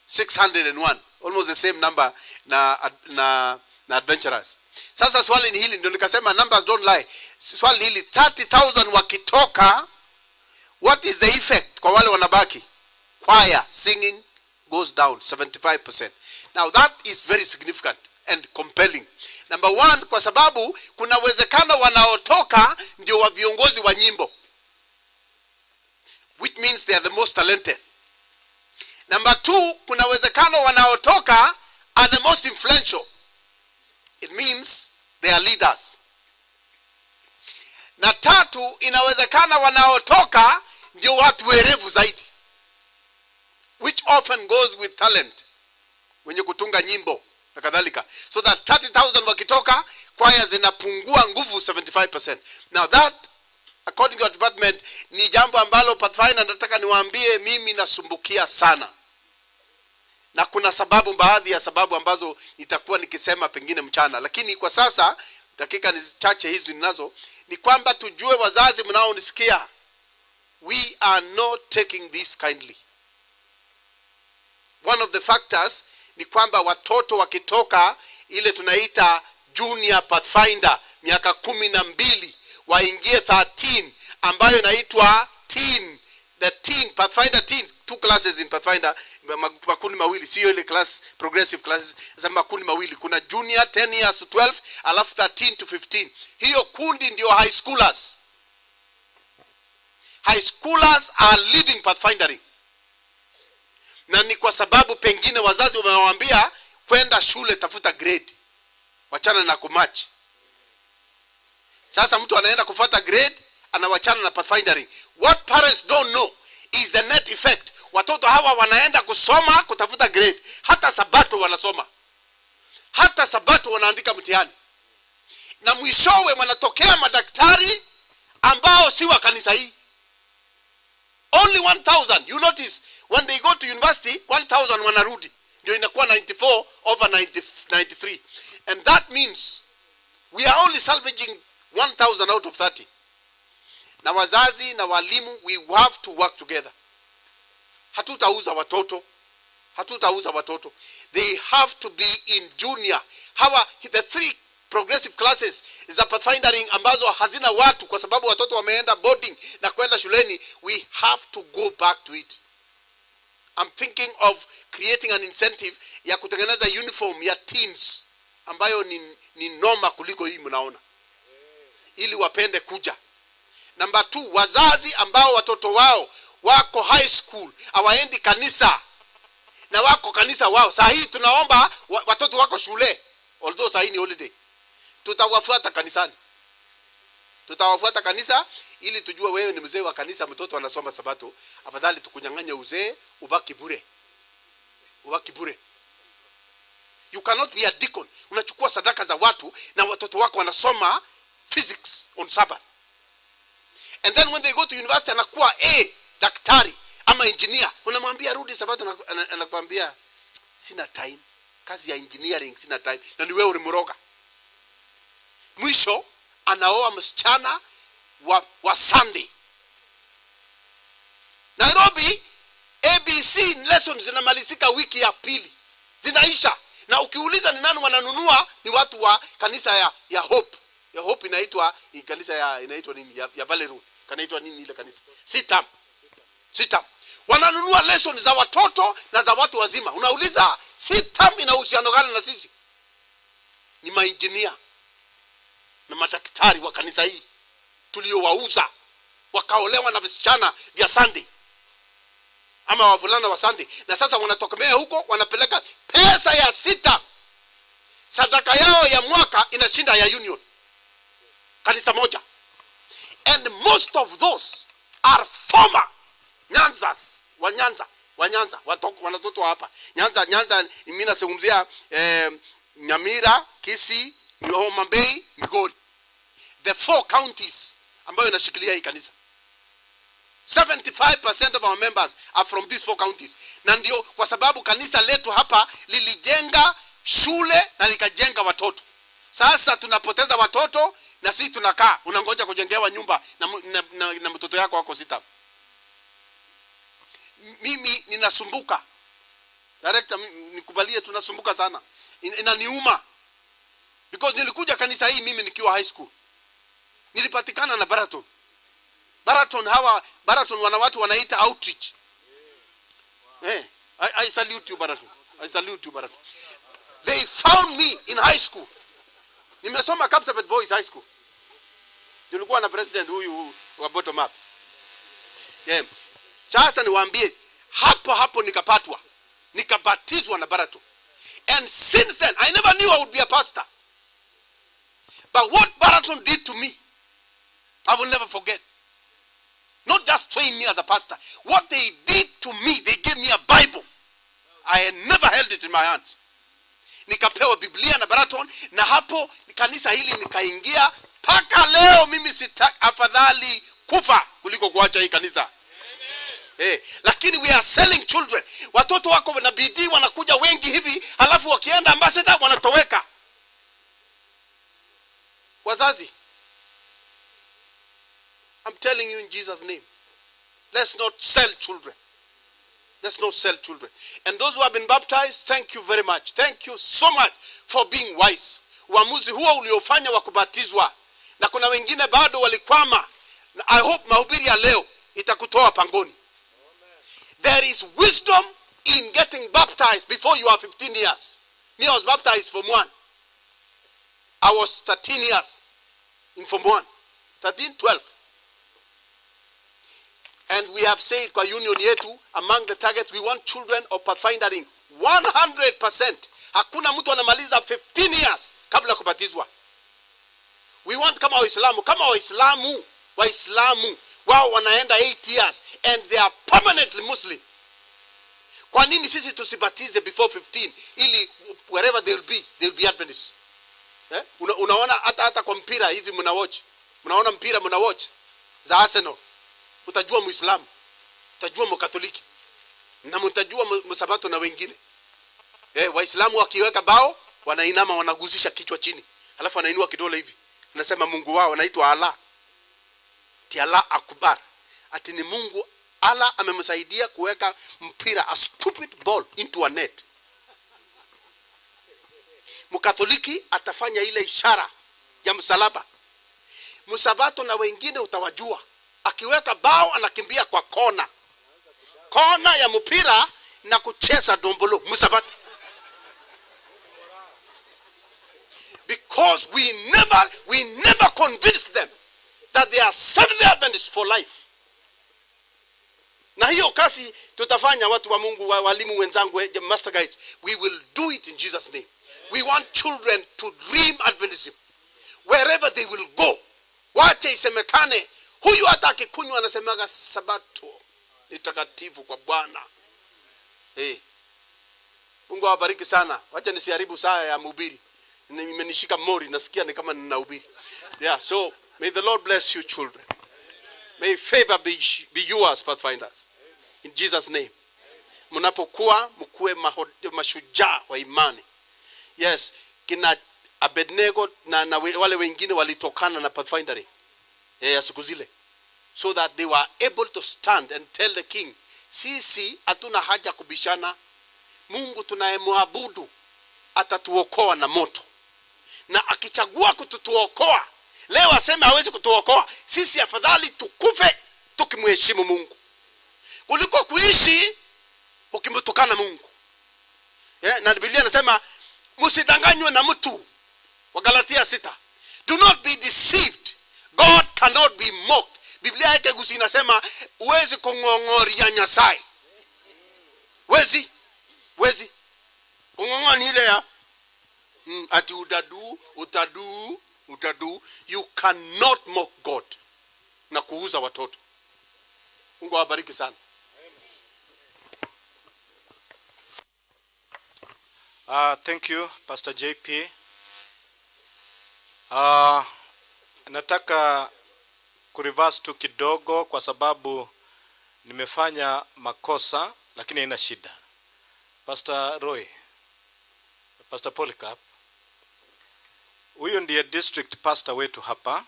601, almost the same number na adventurers. Sasa swali ni hili, ndio nikasema numbers don't lie. Swali ni hili, 30,000 wakitoka, what is the effect kwa wale wanabaki? Choir singing goes down 75%. Now that is very significant and compelling. Number one, kwa sababu kuna uwezekano wanaotoka ndio wa viongozi wa nyimbo, which means they are the most talented. Number two, kuna uwezekano wanaotoka are the most influential. It means they are leaders. Na tatu, inawezekana wanaotoka ndio watu werevu zaidi, which often goes with talent, wenye kutunga nyimbo na kadhalika. So that 30,000 wakitoka, kwaya zinapungua nguvu 75%. Now that, according to our department, ni jambo ambalo Pathfinder nataka niwaambie, mimi nasumbukia sana. Na kuna sababu, baadhi ya sababu ambazo nitakuwa nikisema pengine mchana, lakini kwa sasa dakika ni chache hizi ninazo, ni kwamba tujue, wazazi mnaonisikia, we are not taking this kindly. One of the factors ni kwamba watoto wakitoka ile tunaita junior pathfinder miaka 12 waingie 13 ambayo inaitwa teen, the teen pathfinder teen, two classes in pathfinder, makundi mawili, sio ile class progressive classes, sasa makundi mawili, kuna junior 10 years to 12 alafu 13 to 15. Hiyo kundi ndio high schoolers. High schoolers are leaving pathfindering, na ni kwa sababu pengine wazazi wamewaambia kwenda shule, tafuta grade, wachana na kumatch. Sasa mtu anaenda kufuata grade, anawachana na pathfindering. What parents don't know is the net effect. Watoto hawa wanaenda kusoma kutafuta grade, hata sabato wanasoma, hata sabato wanaandika mtihani, na mwishowe wanatokea madaktari ambao si wa kanisa hii. Only 1000, you notice when they go to university 1000 wanarudi, ndio inakuwa 94 over 90, 93, and that means we are only salvaging 1000 out of 30. Na wazazi na walimu, we have to work together. Hatutauza watoto, hatutauza watoto. They have to be in junior. Hawa the three progressive classes za pathfindering ambazo hazina watu kwa sababu watoto wameenda boarding na kwenda shuleni, we have to go back to it. I'm thinking of creating an incentive ya kutengeneza uniform ya teens ambayo ni noma kuliko hii mnaona, ili wapende kuja. Number 2, wazazi ambao watoto wao wako high school hawaendi kanisa na wako kanisa wao. Saa hii tunaomba watoto wako shule, although saa hii ni holiday, tutawafuata kanisani, tutawafuata kanisa ili tujue wewe ni mzee wa kanisa, mtoto anasoma sabato, afadhali tukunyang'anye uzee ubaki bure, ubaki bure. You cannot be a deacon. Unachukua sadaka za watu na watoto wako wanasoma physics on Sabbath. And then when they go to university anakuwa A, daktari ama engineer. Unamwambia rudi sabato, anakuambia sina time. Kazi ya engineering sina time. Na ni wewe ulimroga. Mwisho anaoa msichana wa Sunday. Nairobi ABC lessons zinamalizika wiki ya pili. Zinaisha. Na ukiuliza ni nani wananunua, ni watu wa kanisa ya Hope. Ya Hope inaitwa, ni kanisa ya, inaitwa nini? Ya, ya Valley Road. Kanaitwa nini ile kanisa? Sitam. Sitam. Wananunua lesson za watoto na za watu wazima. Unauliza Sitam ina uhusiano gani na sisi? Ni maengineer na madaktari wa kanisa hii tuliowauza wakaolewa na visichana vya Sunday ama wavulana wa Sunday, na sasa wanatokomea huko, wanapeleka pesa ya sita. Sadaka yao ya mwaka inashinda ya union kanisa moja. And most of those are former Nyanzas, wa Nyanza, wa Nyanza, wanatoto hapa Nyanza. Nyanza mimi nazungumzia Nyamira, Kisii, Homa Bay, Migori, the 4 counties ambayo inashikilia hii kanisa. 75% of our members are from these 4 counties. Na ndio kwa sababu kanisa letu hapa lilijenga shule na likajenga watoto. Sasa tunapoteza watoto na sisi tunakaa, unangoja kujengewa nyumba na mtoto yako wako sita. Mimi ninasumbuka. Director, nikubalie, tunasumbuka sana. Inaniuma. Because nilikuja kanisa hii mimi nikiwa high school. Nilipatikana na Baraton. Baraton hawa, Baraton wana watu wanaita outreach. I salute you Baraton. I salute you Baraton. They found me in high school. Nimesoma Kapsabet Boys High School. Nilikuwa na president huyu wa bottom up. Sasa niwaambie, hapo hapo nikapatwa. Nikabatizwa na Baraton. And since then I never knew I would be a pastor. But what Baraton did to me, I will never forget. Not just train me as a pastor. What they did to me, they gave me a Bible. I had never held it in my hands. Nikapewa Biblia na Baraton, na hapo kanisa hili nikaingia. Paka leo mimi sita, afadhali kufa kuliko kuacha hii kanisa. Lakini we are selling children. Watoto wako na bidii wanakuja wengi hivi, halafu wakienda ambassador wanatoweka. Wazazi, I'm telling you in Jesus' name, let's not sell children. Let's not sell children. And those who have been baptized, thank you very much. Thank you so much for being wise. Uamuzi huo uliofanya wa kubatizwa, na kuna wengine bado walikwama. Na I hope mahubiri ya leo itakutoa pangoni. There is wisdom in getting baptized before you are 15 years. Me, I was baptized form 1. I was 13 years in form 1. 13, 12. And we have said kwa union yetu among the targets we want children of pathfindering 100%. Hakuna mtu anamaliza 15 years kabla ya kubatizwa. We want kama Waislamu, kama Waislamu, Waislamu wao wanaenda 8 years and they are permanently Muslim. Kwa nini sisi tusibatize before 15 ili wherever they will be, they will be Adventists. Eh? Una, unaona hata hata kwa mpira hizi mna watch. Mnaona mpira mna watch za Arsenal. Utajua Muislamu, utajua Mkatoliki na mtajua Msabato na wengine. Eh, Waislamu wakiweka bao wanainama wanaguzisha kichwa chini. Alafu wanainua kidole hivi. Anasema Mungu wao anaitwa Allah. Ati Allah akbar. Ati ni Mungu Allah amemsaidia kuweka mpira a stupid ball into a net. Mkatoliki atafanya ile ishara ya msalaba. Msabato na wengine utawajua. Akiweka bao anakimbia kwa kona. Kona ya mpira na kucheza dombolo msabato. Because we never we never convince them that they are Seventh-day Adventists for life. Na hiyo kazi tutafanya watu wa Mungu, wa- walimu wenzangu, eh, master guides, we will do it in Jesus name. We want children to dream Adventism wherever they will go. Wache isemekane huyu hata akikunywa anasemaga sabato ni takatifu kwa Bwana. Eh. Mungu awabariki sana. Wacha nisiharibu saa ya mhubiri. Imenishika mori nasikia ni kama ninahubiri. Yeah, so may the Lord bless you children. May favor be, be yours pathfinders. In Jesus name. Mnapokuwa mkuwe mashujaa wa imani. Yes, kina Abednego na, na wale wengine walitokana na pathfindering ya siku zile so that they were able to stand and tell the king, sisi hatuna haja kubishana, Mungu tunayemwabudu atatuokoa na moto, na akichagua kututuokoa leo aseme hawezi kutuokoa sisi, afadhali tukufe tukimheshimu Mungu kuliko kuishi ukimtukana Mungu. Yeah, na Biblia inasema msidanganywe na mtu. Wagalatia sita. Do not be deceived. God cannot be mocked. Biblia yake gusi inasema huwezi kung'ong'oria Nyasaye. Wezi. Wezi. Kung'ong'oa ni ile ya ati utadu, utadu, utadu. You cannot mock God na kuuza watoto. Mungu awabariki sana. Thank you Pastor JP. Nataka kureverse tu kidogo kwa sababu nimefanya makosa lakini haina shida. Pastor Roy, Pastor Polycarp, huyu ndiye district pastor wetu hapa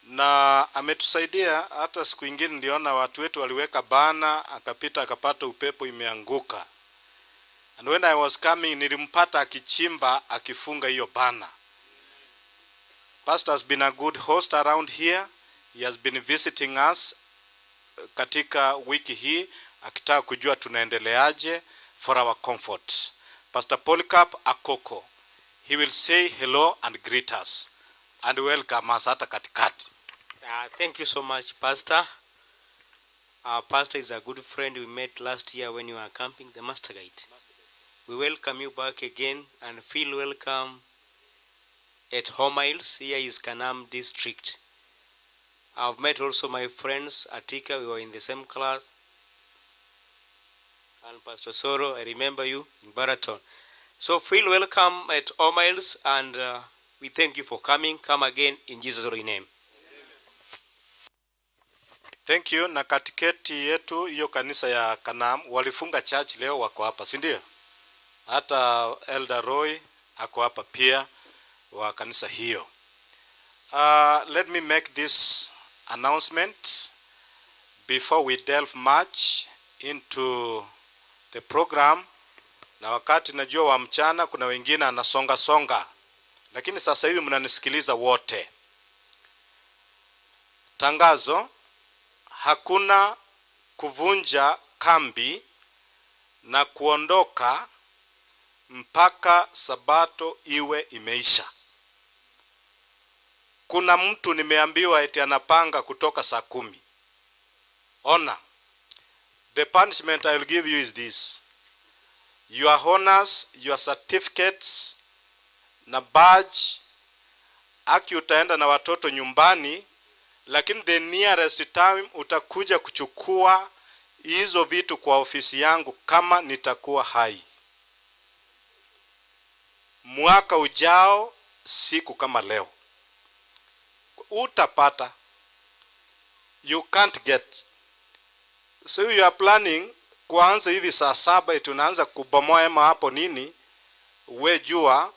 na ametusaidia. Hata siku ingine niliona watu wetu waliweka bana, akapita akapata upepo imeanguka. And when I was coming nilimpata akichimba akifunga hiyo bana. Pastor has been a good host around here. He has been visiting us katika wiki hii akitaka kujua tunaendeleaje for our comfort. Pastor Polycarp Akoko, he will say hello and greet us and welcome us hata katikati. Thank you so much, Pastor. Our pastor is a good friend we met last year when you were camping the Master Guide. We welcome you back again and feel welcome at Homiles. Here is Kanam District. I've met also my friends, Atika, we were in the same class. And Pastor Soro, I remember you in Baraton. So feel welcome at Homiles and we thank you for coming. Come again in Jesus' holy name. Thank you. Na katiketi yetu hiyo kanisa ya Kanam walifunga church leo, wako hapa, si ndio? Hata Elder Roy ako hapa pia wa kanisa hiyo. Let me make this announcement before we delve much into the program. Na wakati najua wa mchana kuna wengine anasonga songa, lakini sasa hivi mnanisikiliza wote. Tangazo: hakuna kuvunja kambi na kuondoka mpaka sabato iwe imeisha. Kuna mtu nimeambiwa eti anapanga kutoka saa kumi. Ona, the punishment I will give you is this: your honors, your certificates na badge, aki utaenda na watoto nyumbani, lakini the nearest time utakuja kuchukua hizo vitu kwa ofisi yangu kama nitakuwa hai. Mwaka ujao siku kama leo utapata, you can't get. So you are planning kuanza hivi saa saba eti unaanza kubomoa hema hapo nini, we jua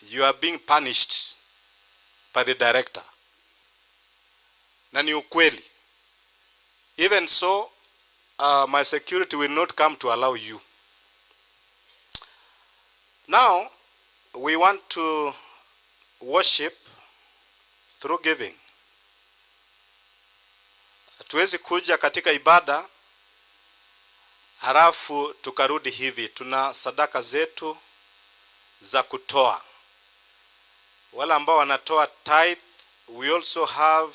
you are being punished by the director, na ni ukweli. Even so, my security will not come to allow you. Now we want to worship through giving. Hatuwezi kuja katika ibada halafu tukarudi hivi. Tuna sadaka zetu za kutoa. Wale ambao wanatoa tithe, we also have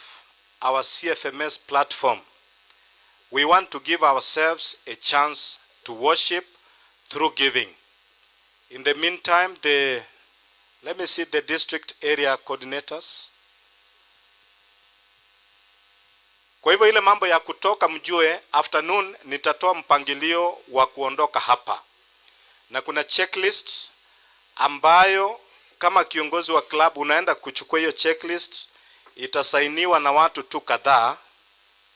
our CFMS platform. We want to give ourselves a chance to worship through giving. In the meantime, the let me see the district area coordinators. Kwa hivyo ile mambo ya kutoka mjue, afternoon nitatoa mpangilio wa kuondoka hapa, na kuna checklist ambayo kama kiongozi wa club unaenda kuchukua hiyo checklist, itasainiwa na watu tu kadhaa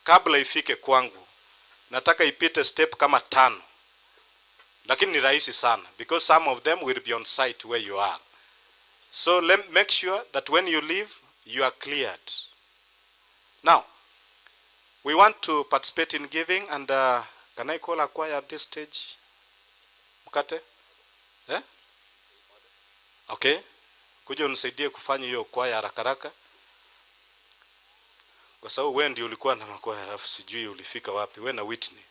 kabla ifike kwangu. Nataka ipite step kama tano, lakini ni rahisi sana because some of them will be on site where you are. So let make sure that when you leave you are cleared. Now we want to participate in giving and can I call a choir at this stage? Mkate? Eh? Okay. Kuja unisaidie kufanya hiyo kwaya haraka haraka. Kwa sababu wewe ndio ulikuwa na makwaya alafu sijui ulifika wapi. Wewe na Whitney.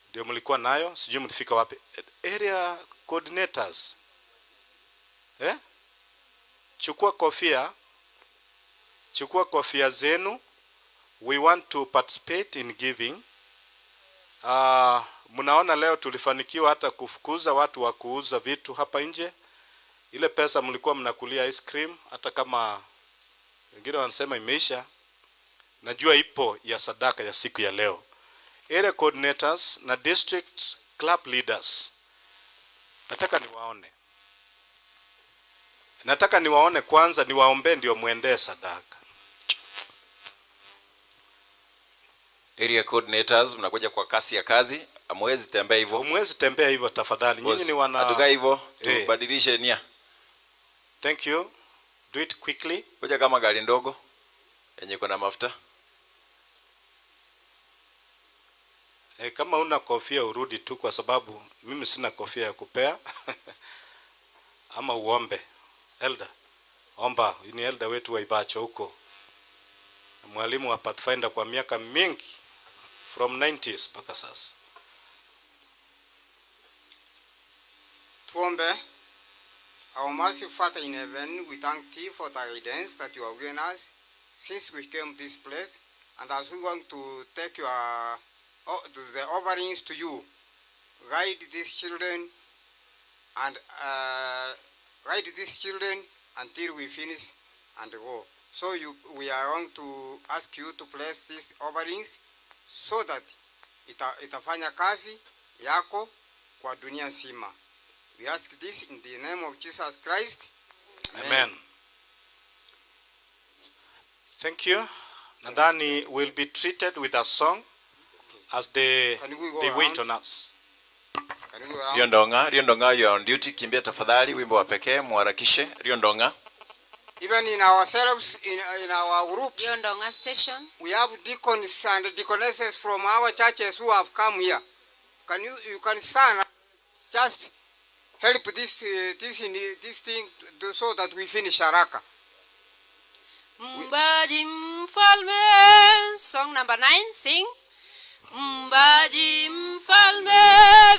Ndio mlikuwa nayo, sijui mlifika wapi. Area coordinators. Eh? Chukua kofia. Chukua kofia zenu. We want to participate in giving. Mnaona leo tulifanikiwa hata kufukuza watu wa kuuza vitu hapa nje. Ile pesa mlikuwa mnakulia ice cream, hata kama wengine wanasema imeisha, najua ipo ya sadaka ya siku ya leo. Area coordinators na district club leaders, nataka niwaone, nataka niwaone kwanza, niwaombee ndio muendee sadaka. Area coordinators mnakuja kwa kasi ya kazi, hamwezi tembea hivyo. Hamwezi tembea hivyo tafadhali. Nyinyi ni wana Hatukai hivyo, Eh. tubadilishe nia. Thank you. Do it quickly. Kuja kama gari ndogo yenye iko na mafuta. Eh, kama una kofia urudi tu, kwa sababu mimi sina kofia ya kupea. Ama uombe. Elder, omba. Ni elder wetu wa Ibacho huko, mwalimu wa Pathfinder kwa miaka mingi from 90s mpaka sasa. Tuombe. Our merciful Father in heaven, we thank thee for the guidance that you have given us since we came this place, and as we want to take the offerings to you, guide these children and guide these children until we finish and go. So we are going to ask you to bless these offerings so that itafanya kazi yako kwa dunia nzima. We ask this in the name of Jesus Christ. Amen. Thank you. Nadhani we'll be treated with a song as Can we go they wait around? on us. Can we go around? Riondonga, Riondonga, you are on duty. Kimbia tafadhali, wimbo wa pekee muharakishe. Riondonga. Even in ourselves, in our groups, Riondonga station. we have deacons and deaconesses from our churches who have come here. Can you, you can stand. Just help this, this, this thing so that we finish haraka. Mbaji mfalme, song number 9, sing. Mbaji mfalme,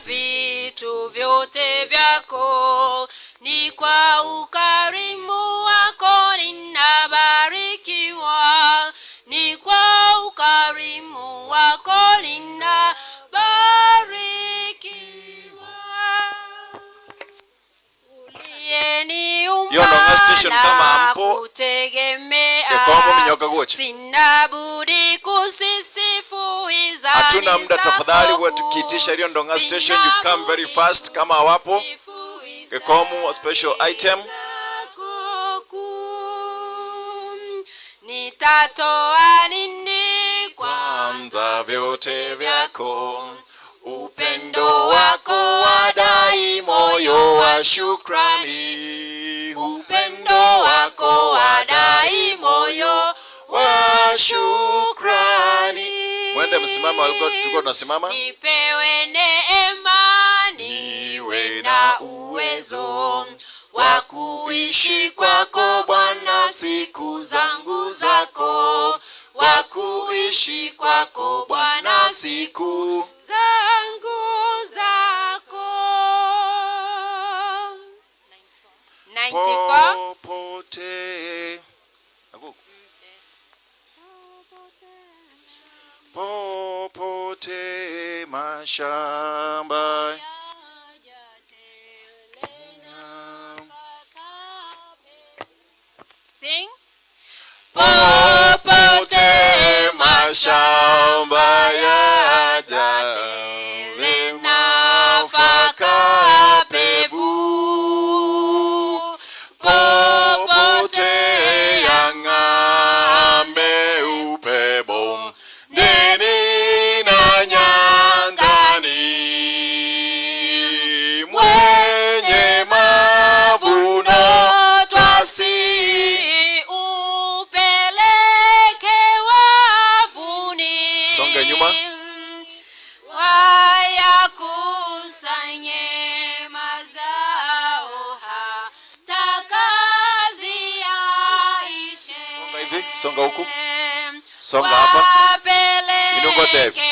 vitu vyote vyako ni kwa ukarimu wako ninabarikiwa, ni kwa ukarimu wako ninabarikiwa. Uliyeniumba Hiyo ndo station kama na ampo kutegemea Gekombo minyoka gocha. Sina budi kusisifu izani Hatuna muda zako tafadhali, huwa tukiitisha hiyo Ndonga station you come very fast kama hawapo. Gekomu a special item. Nitatoa nini Kwanza vyote vyako upendo wako wadai moyo wa shukrani, upendo wako wadai moyo wa shukrani. Mwende msimame, walikuwa tulikuwa tunasimama. Nipewe neema niwe na uwezo wa kuishi kwako Bwana siku zangu zako, wa kuishi kwako Bwana siku zangu zako. 94 Popote. Popote mashamba Sing. Popote mashamba yajale nafaka pevu, popote yang'aa meupe bondeni na nyangani, mwenye mavuno twasi upeleke wavuni, Songa nyuma. wayakusanye mazao hata kazi yaishe. Songa hivi, songa huku, songa hapa, inuko Dave.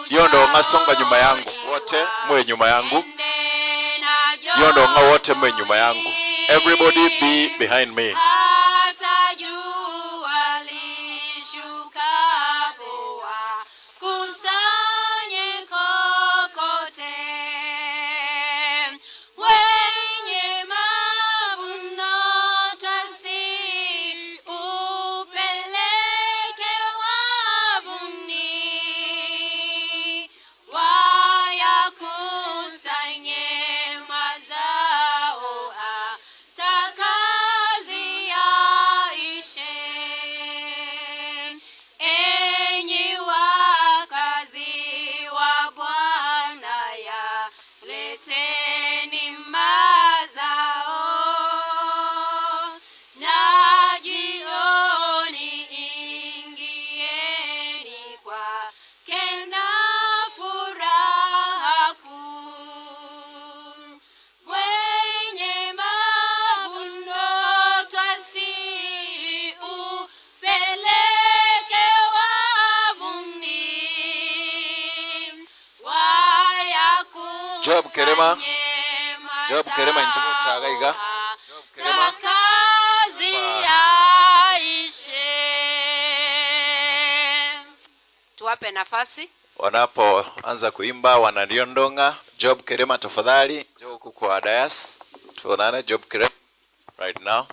Hiyo ndo nga songa nyuma yangu, wote mwe nyuma yangu. Hiyo ndo nga wote mwe nyuma yangu. Everybody be behind me. Hata jua lishukapo wakusanye kokote, wenye mavuno twasi upeleke wavuni, wayakusanye mazao hata kazi yaishe. Enyi wakazi wa Bwana, yaleteni mazao, na jioni ingieni kwake na furaha kuu. Mwenye mavuno twasi upeleke wavuni, Job Kerema. Job Kerema inchoko chagaiga. kazi yaishe. Tuwape nafasi. Wanapoanza kuimba wanaliondonga. Job Kerema tafadhali, njoo huku kwa dais. Tuonane Job Kerema right now.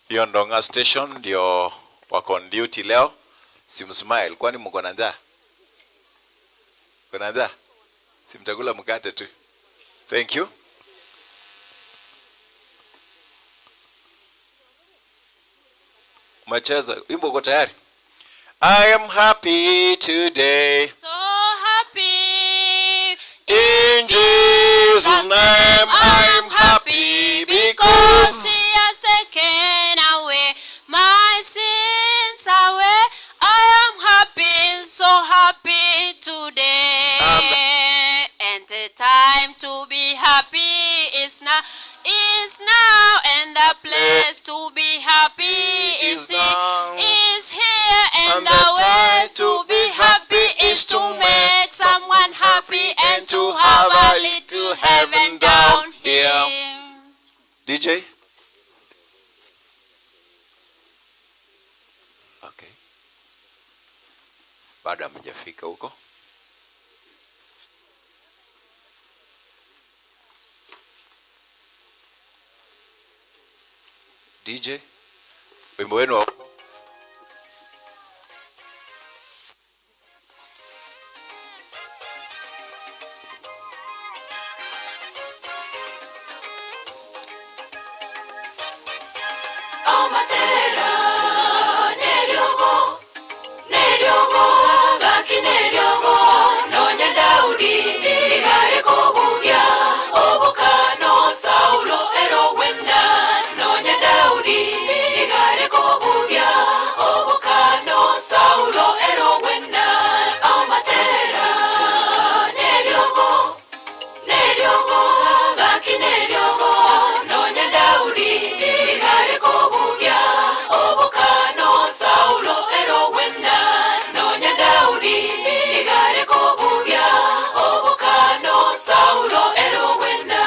Liondonga station ndio wako on duty leo. Simsmile, kwani mko na njaa? Mko na njaa? Si mtakula mkate tu. Thank you. Umecheza wimbo, uko tayari? I am happy today. So happy In Jesus' name I am happy because because he has taken away my sins away. I am happy, so happy today. And the time to be happy is now, is now. And the place to be happy is, now. is here. And, And the, the ways time to be happy is to make someone happy and to have a little heaven down here. DJ? Okay. Bado hamjafika huko. DJ, wimbo wenu wa Amatera neryogo neryogo gaki neryogo nonya Daudi igare kobugia obokano Saulo ero wenda nonya Daudi igare kobugia obokano Saulo ero wenda amatera neryogo neryogo gaki neryogo nonya Daudi igare kobugia obokano Saulo ero wenda nonya Daudi igare kobugia obokano Saulo ero wenda.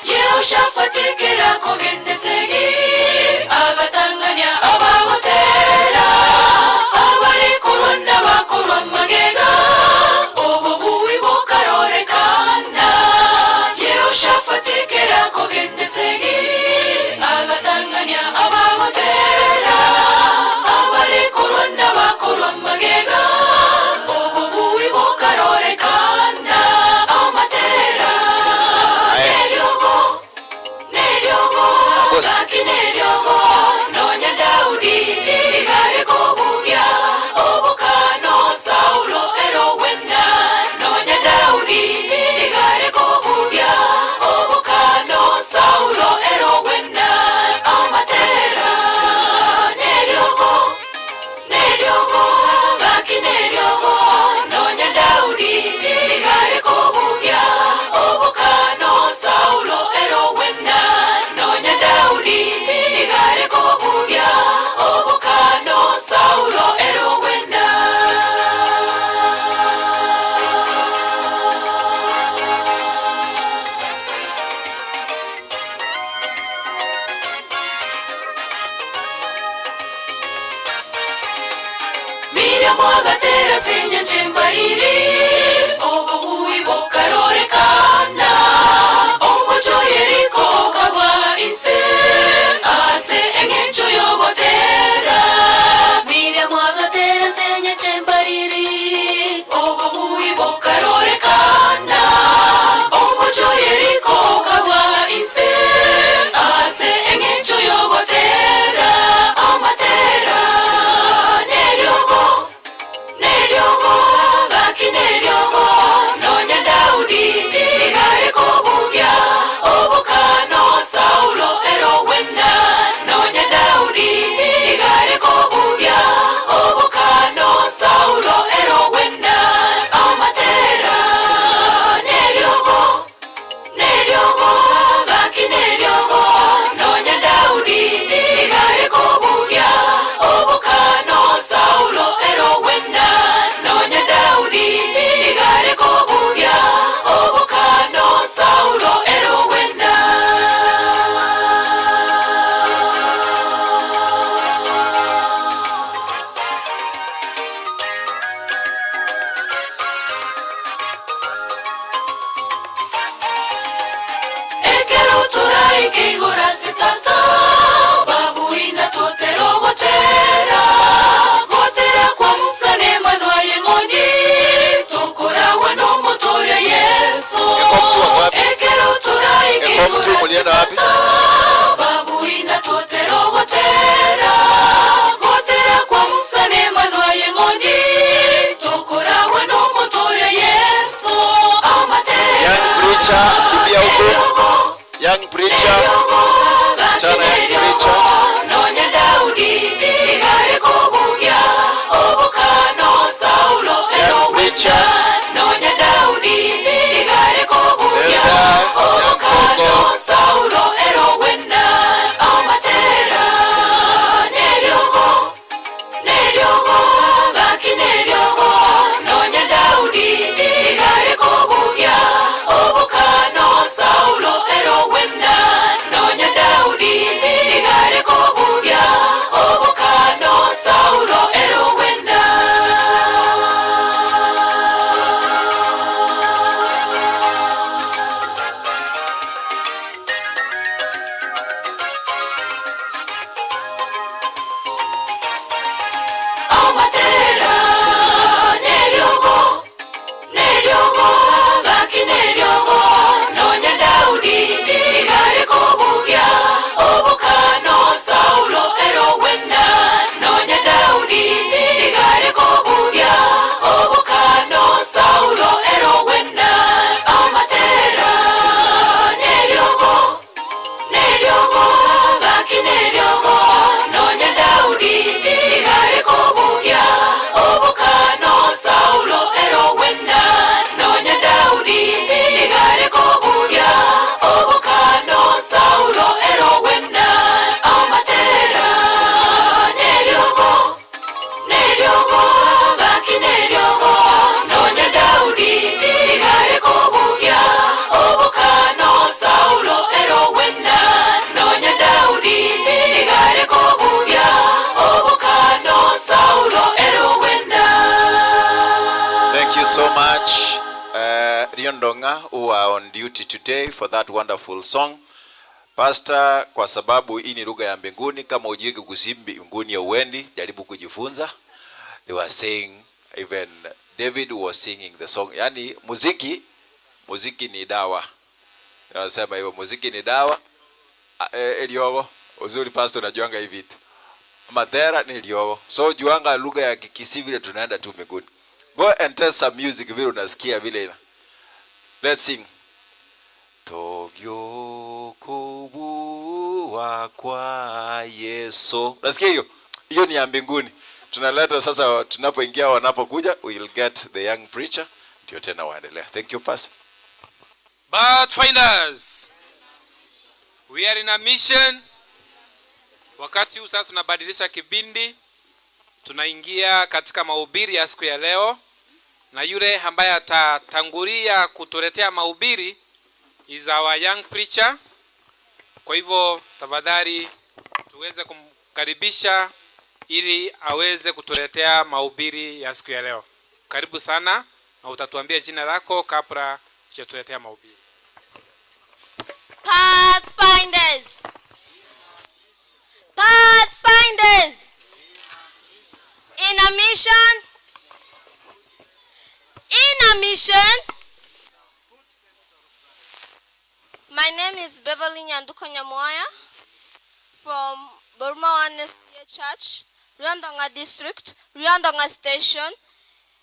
Yehoshafati kerakogendesegi agatanganya abagotera abarikurwa bakurwa magega obo bubi bukarorekana Yehoshafati kerakogendesegi agatanganya abagotera abarikurwa bakurwa magega obo bubi bukarorekana amatera neryogo neryogo gaki neryogo nonya Daudi igare kobugia obokano Saulo ero wenda nonya Daudi igare kobugia obokano Saulo ero wenda amatera neryogo neryogo gaki neryogo nonya Daudi igare kobugia obokano Saulo ero wenda nonya Daudi igare kobugia obokano Saulo ero wenda. Miriam agatera senyenche mbariri obo bubi bukarorekana omuco yeriko okaba inse ase eng'encho yogotera Miriam agatera senyenche mbariri obo bubi bukarorekana omuco yeriko okaba inse ase eng'encho yogotera amatera neryogo neryogo gaki neryogo nonya Daudi igare kobugia obokano Saulo ero wenda nonya Daudi igare kobugia obokano Saulo ero wenda amatera neryogo neryogo gaki neryogo nonya Daudi igare kobugia obokano Saulo ero wenda nonya Daudi igare kobugia obokano Saulo ero wenda. Ekero turaike igoro ase tata babuina totero gotera gotera kwa Musa nemanwa yeng'oni tokoragwa n'omotoria Yesu ekero turaike igoro ase tata babuina totero gotera gotera kwa Musa nemanwa yeng'oni tokoragwa n'omotoria Yesu amatera Young preacher. Young preacher, msichana young preacher. Nonya Daudi igare kobugia obokano Saulo Young preacher. Nonya Daudi igare kobugia obokano Saulo erowena amatera neriogo neriogo gaki neriogo Nonya Daudi igare kobugia obokano Saulo erowena Nonya Daudi igare kobugia obokano Saulo erowena. Amatera neriogo neriogo gaki neriogo Nonya Daudi igare kobugia obokano Saulo erowena Nonya Daudi igare kobugia obokano Saulo erowena Amatera neriogo neriogo gaki neriogo Nonya Daudi igare kobugia obokano Saulo erowena Nonya Daudi igare kobugia obokano Saulo erowena Amatera neriogo neriogo gaki neriogo Nonya Daudi igare kobugia obokano Saulo erowena Nonya Daudi igare kobugia obokano Saulo erowena. Thank you so much, Riondonga, who are on duty today for that wonderful song. Pastor, kwa sababu hii ni lugha ya mbinguni, kama hujui Kigusii mbinguni hauendi, jaribu kujifunza. They were saying, even David was singing the song. Yani muziki, muziki ni dawa. Nasema hivyo, muziki ni dawa. Eliogo, uzuri pastor unajuanga hivi vitu. Madhera ni eliogo. So juanga lugha ya Kikisii vile tunaenda tu mbinguni. Go and test some music vile unasikia vile ina. Let's sing. Togyokobuwa kwa Yesu. Nasikia hiyo? Hiyo ni ya mbinguni. Tunaleta sasa, tunapoingia wanapokuja, we'll get the young preacher ndio tena waendelea. Thank you pastor. Pathfinders, we are in a mission. Wakati huu sasa tunabadilisha kipindi, tunaingia katika mahubiri ya siku ya leo, na yule ambaye atatangulia kutuletea mahubiri is our young preacher. Kwa hivyo tafadhali tuweze kumkaribisha ili aweze kutuletea mahubiri ya siku ya leo. Karibu sana, na utatuambia jina lako kabla hujatuletea mahubiri. Pathfinders. Pathfinders. In a mission. In a mission. My name is Beverly Nyanduko Nyamoya from Burma One SDA Church, Riondonga District, Riondonga Station,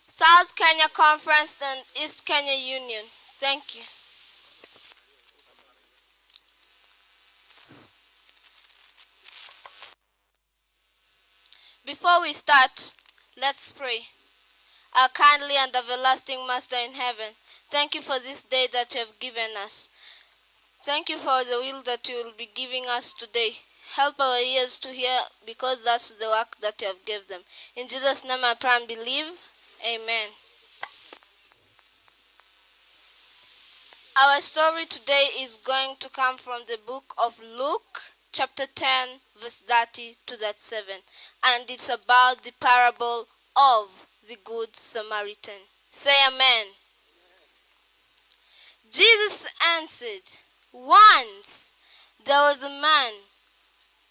South Kenya Conference and East Kenya Union. Thank you. Before we start, let's pray. Our kindly and everlasting Master in heaven, thank you for this day that you have given us. Thank you for the will that you will be giving us today. Help our ears to hear, because that's the work that you have given them. In Jesus' name I pray and believe. Amen. Our story today is going to come from the book of Luke, chapter 10, verse 30 to 37. And it's about the parable of the Good Samaritan. Say amen. Jesus answered, Once there was a man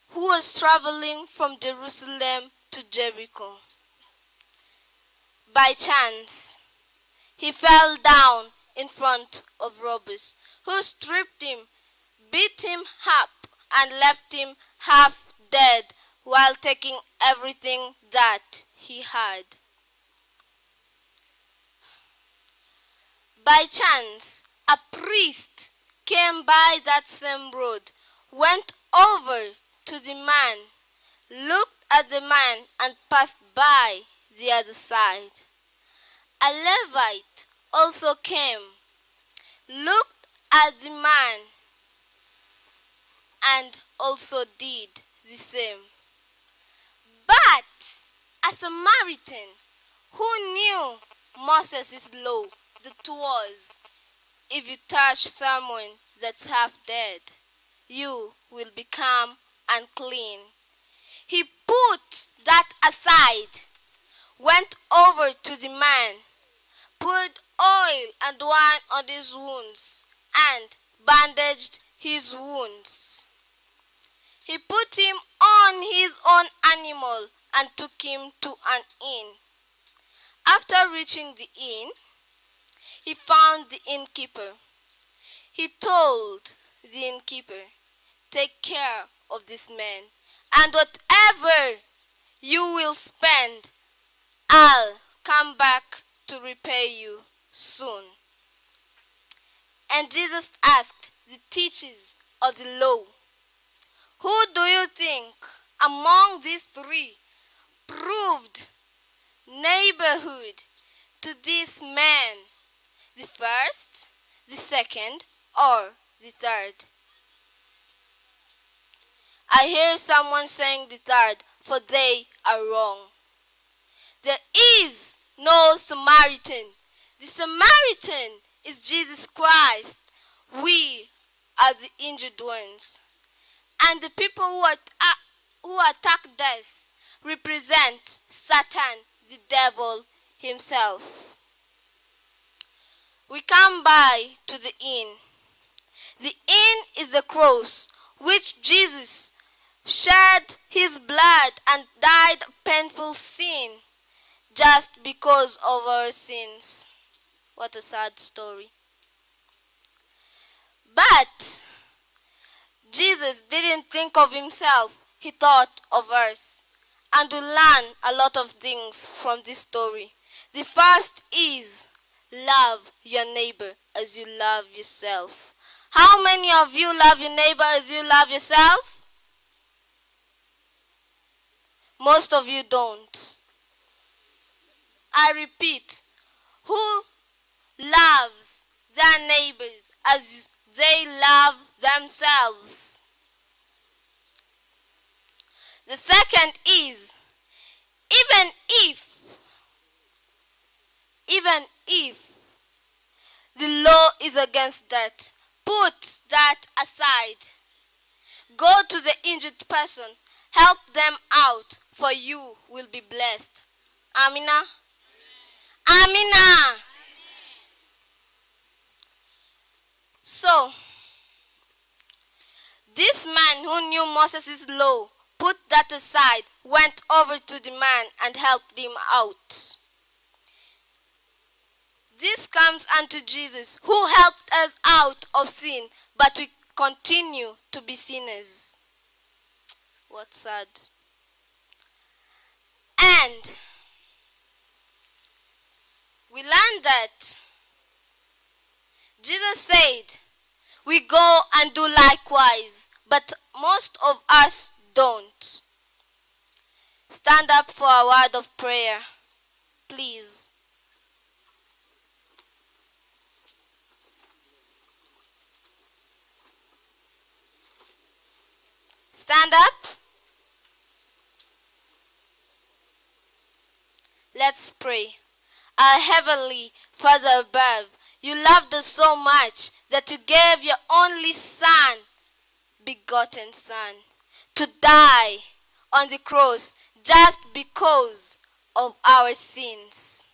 who was traveling from Jerusalem to Jericho. By chance, he fell down in front of robbers, who stripped him, beat him up, and left him half dead while taking everything that he had. By chance, a priest came by that same road, went over to the man, looked at the man, and passed by the other side. A Levite also came, looked at the man, and also did the same. But a Samaritan who knew Moses' law, that was, if you touch someone that's half dead, you will become unclean. He put that aside, went over to the man, put oil and wine on his wounds, and bandaged his wounds. He put him on his own animal and took him to an inn. After reaching the inn, he found the innkeeper. He told the innkeeper, Take care of this man, and whatever you will spend, I'll come back to repay you soon. And Jesus asked the teachers of the law, Who do you think among these three proved neighborhood to this man? The first, the second, or the third? I hear someone saying the third, for they are wrong. There is no Samaritan. The Samaritan is Jesus Christ. We are the injured ones. And the people who, who attacked us represent Satan, the devil himself. We come by to the inn. The inn is the cross which Jesus shed his blood and died a painful sin just because of our sins. What a sad story. But Jesus didn't think of himself, he thought of us. And we learn a lot of things from this story. The first is love your neighbor as you love yourself. How many of you love your neighbor as you love yourself? Most of you don't. I repeat, who loves their neighbors as they love themselves? The second is, even if, even if the law is against that, put that aside. Go to the injured person, help them out, for you will be blessed. Amina. Amina. So, this man who knew Moses' law put that aside, went over to the man and helped him out. This comes unto Jesus, who helped us out of sin, but we continue to be sinners. What sad. And we learned that Jesus said, We go and do likewise, but most of us don't. Stand up for a word of prayer, please. Stand up. Let's pray. Our Heavenly Father above, you loved us so much that you gave your only Son, begotten Son, to die on the cross just because of our sins.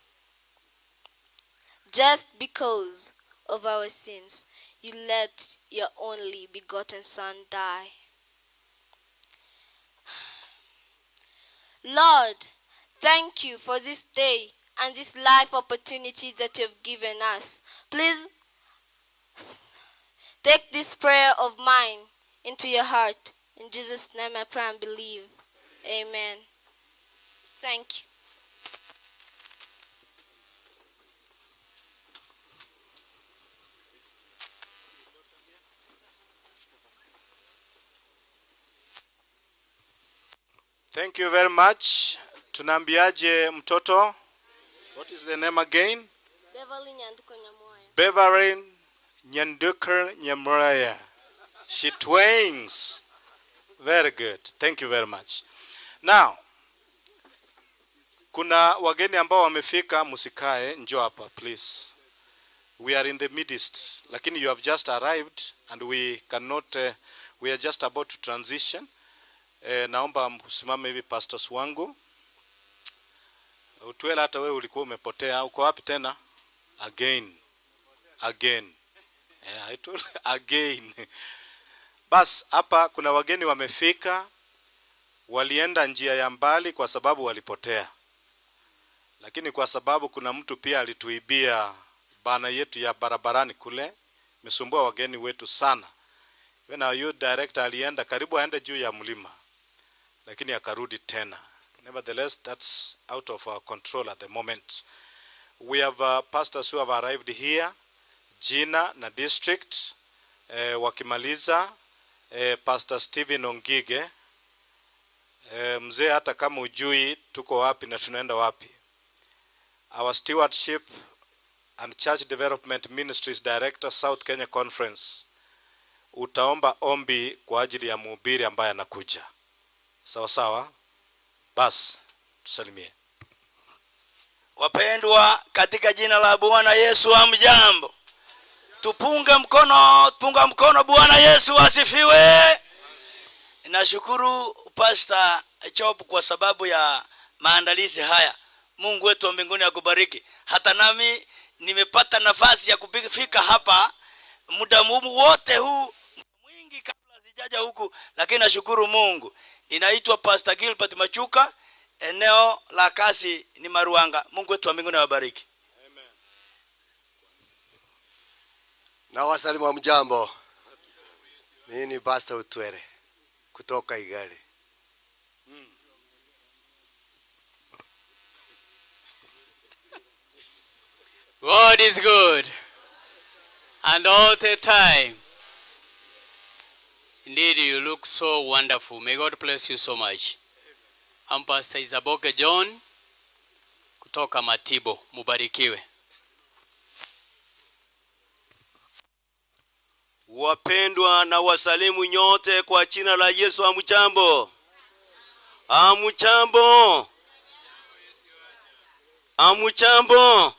Just because of our sins, you let your only begotten Son die. Lord, thank you for this day and this life opportunity that you've given us. Please take this prayer of mine into your heart. In Jesus' name I pray and believe. Amen. Thank you. Thank you very much. Tunaambiaje mtoto? What is the name again? Beverly Nyanduko Nyamwaya. Beverly Nyanduko Nyamwaya. She twins. Very good. Thank you very much. Now, kuna wageni ambao wamefika, msikae, njoo hapa please. We are in the midst, lakini you have just arrived and we cannot we are just about to transition. Naomba msimame hivi pastors wangu. Utwela, hata wewe ulikuwa umepotea, uko wapi tena? Again. Again. Yeah, I told again. Bas, hapa kuna wageni wamefika, walienda njia ya mbali kwa sababu walipotea, lakini kwa sababu kuna mtu pia alituibia banner yetu ya barabarani kule, imesumbua wageni wetu sana. Even our youth director alienda karibu aende juu ya mlima, lakini akarudi tena. Nevertheless, that's out of our control at the moment. We have pastors who have arrived here, Jina na district. Wakimaliza Pastor Stephen Ongige. Mzee, hata kama ujui tuko wapi na tunaenda wapi. Our stewardship and Church Development Ministries Director, South Kenya Conference. Utaomba ombi kwa ajili ya mhubiri ambaye anakuja. Sawa sawa? Bas, tusalimie. Wapendwa katika jina la Bwana Yesu, hamjambo? Tupunge mkono, punga mkono. Bwana Yesu asifiwe. Nashukuru Pastor Job kwa sababu ya maandalizi haya. Mungu wetu wa mbinguni akubariki. Hata nami nimepata nafasi ya kufika hapa muda wote huu mwingi kabla sijaja huku, lakini nashukuru Mungu. Ninaitwa Pastor Gilbert Machuka, eneo la kazi ni Maruanga. Mungu wetu wa mbinguni awabariki. Na wasalimu mjambo. Mimi ni Pastor Utwere kutoka Igari. God is good and all the time. Indeed, you look so wonderful. May God bless you so much. I'm Pastor Isaboke John kutoka Matibo. Mubarikiwe. Wapendwa, na wasalimu nyote kwa jina la Yesu. Hamjambo? Hamjambo? Hamjambo?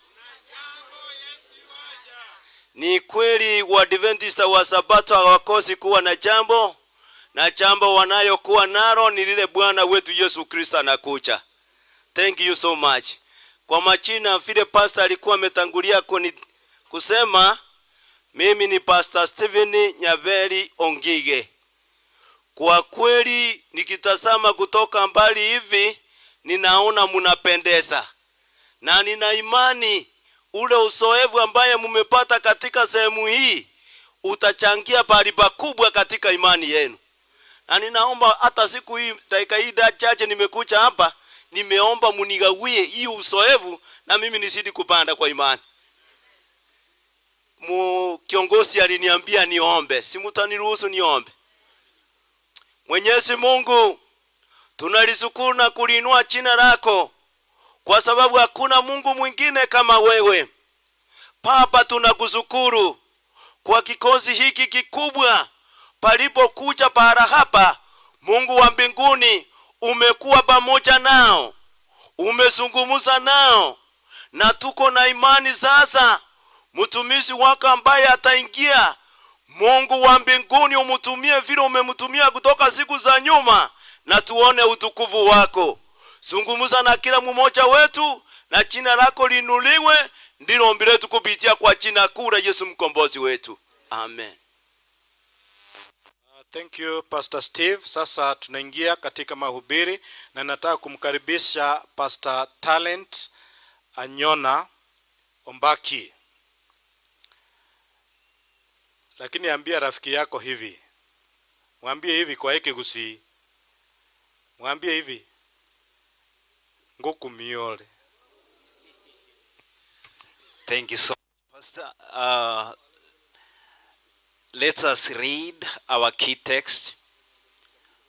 Ni kweli Waadventista wa Sabato hawakosi kuwa na jambo, na jambo wanayokuwa nalo ni lile Bwana wetu Yesu Kristo anakuja. Thank you so much. Kwa majina vile pastor alikuwa ametangulia kusema, mimi ni Pastor Stephen Nyaveri Ongige. Kwa kweli nikitazama kutoka mbali hivi ninaona mnapendeza, na nina imani ule uzoefu ambaye mumepata katika sehemu hii utachangia pahali pakubwa katika imani yenu. Na ninaomba hata siku hii dakika hii chache nimekuja hapa, nimeomba munigawie hii uzoefu na mimi nizidi kupanda kwa imani. Mu kiongozi aliniambia niombe, si mtaniruhusu niombe? Mwenyezi Mungu, tunalishukuru na kuliinua jina lako kwa sababu hakuna Mungu mwingine kama wewe. Baba, tunakushukuru kwa kikosi hiki kikubwa palipokuja pahala hapa. Mungu wa mbinguni, umekuwa pamoja nao, umezungumza nao, na tuko na imani sasa mtumishi wako ambaye ataingia, Mungu wa mbinguni umtumie vile umemtumia kutoka siku za nyuma, na tuone utukufu wako. Zungumza na kila mmoja wetu, na jina lako liinuliwe. Ndilo ombi letu kupitia kwa jina kuu la Yesu mkombozi wetu, amen. Thank you Pastor Steve. Sasa tunaingia katika mahubiri na nataka kumkaribisha Pastor Talent Anyona Ombaki. Lakini ambia rafiki yako hivi, mwambie hivi kwa hiki gusi, mwambie hivi ngukumiole. Thank you so much, Pastor. Let us read our key text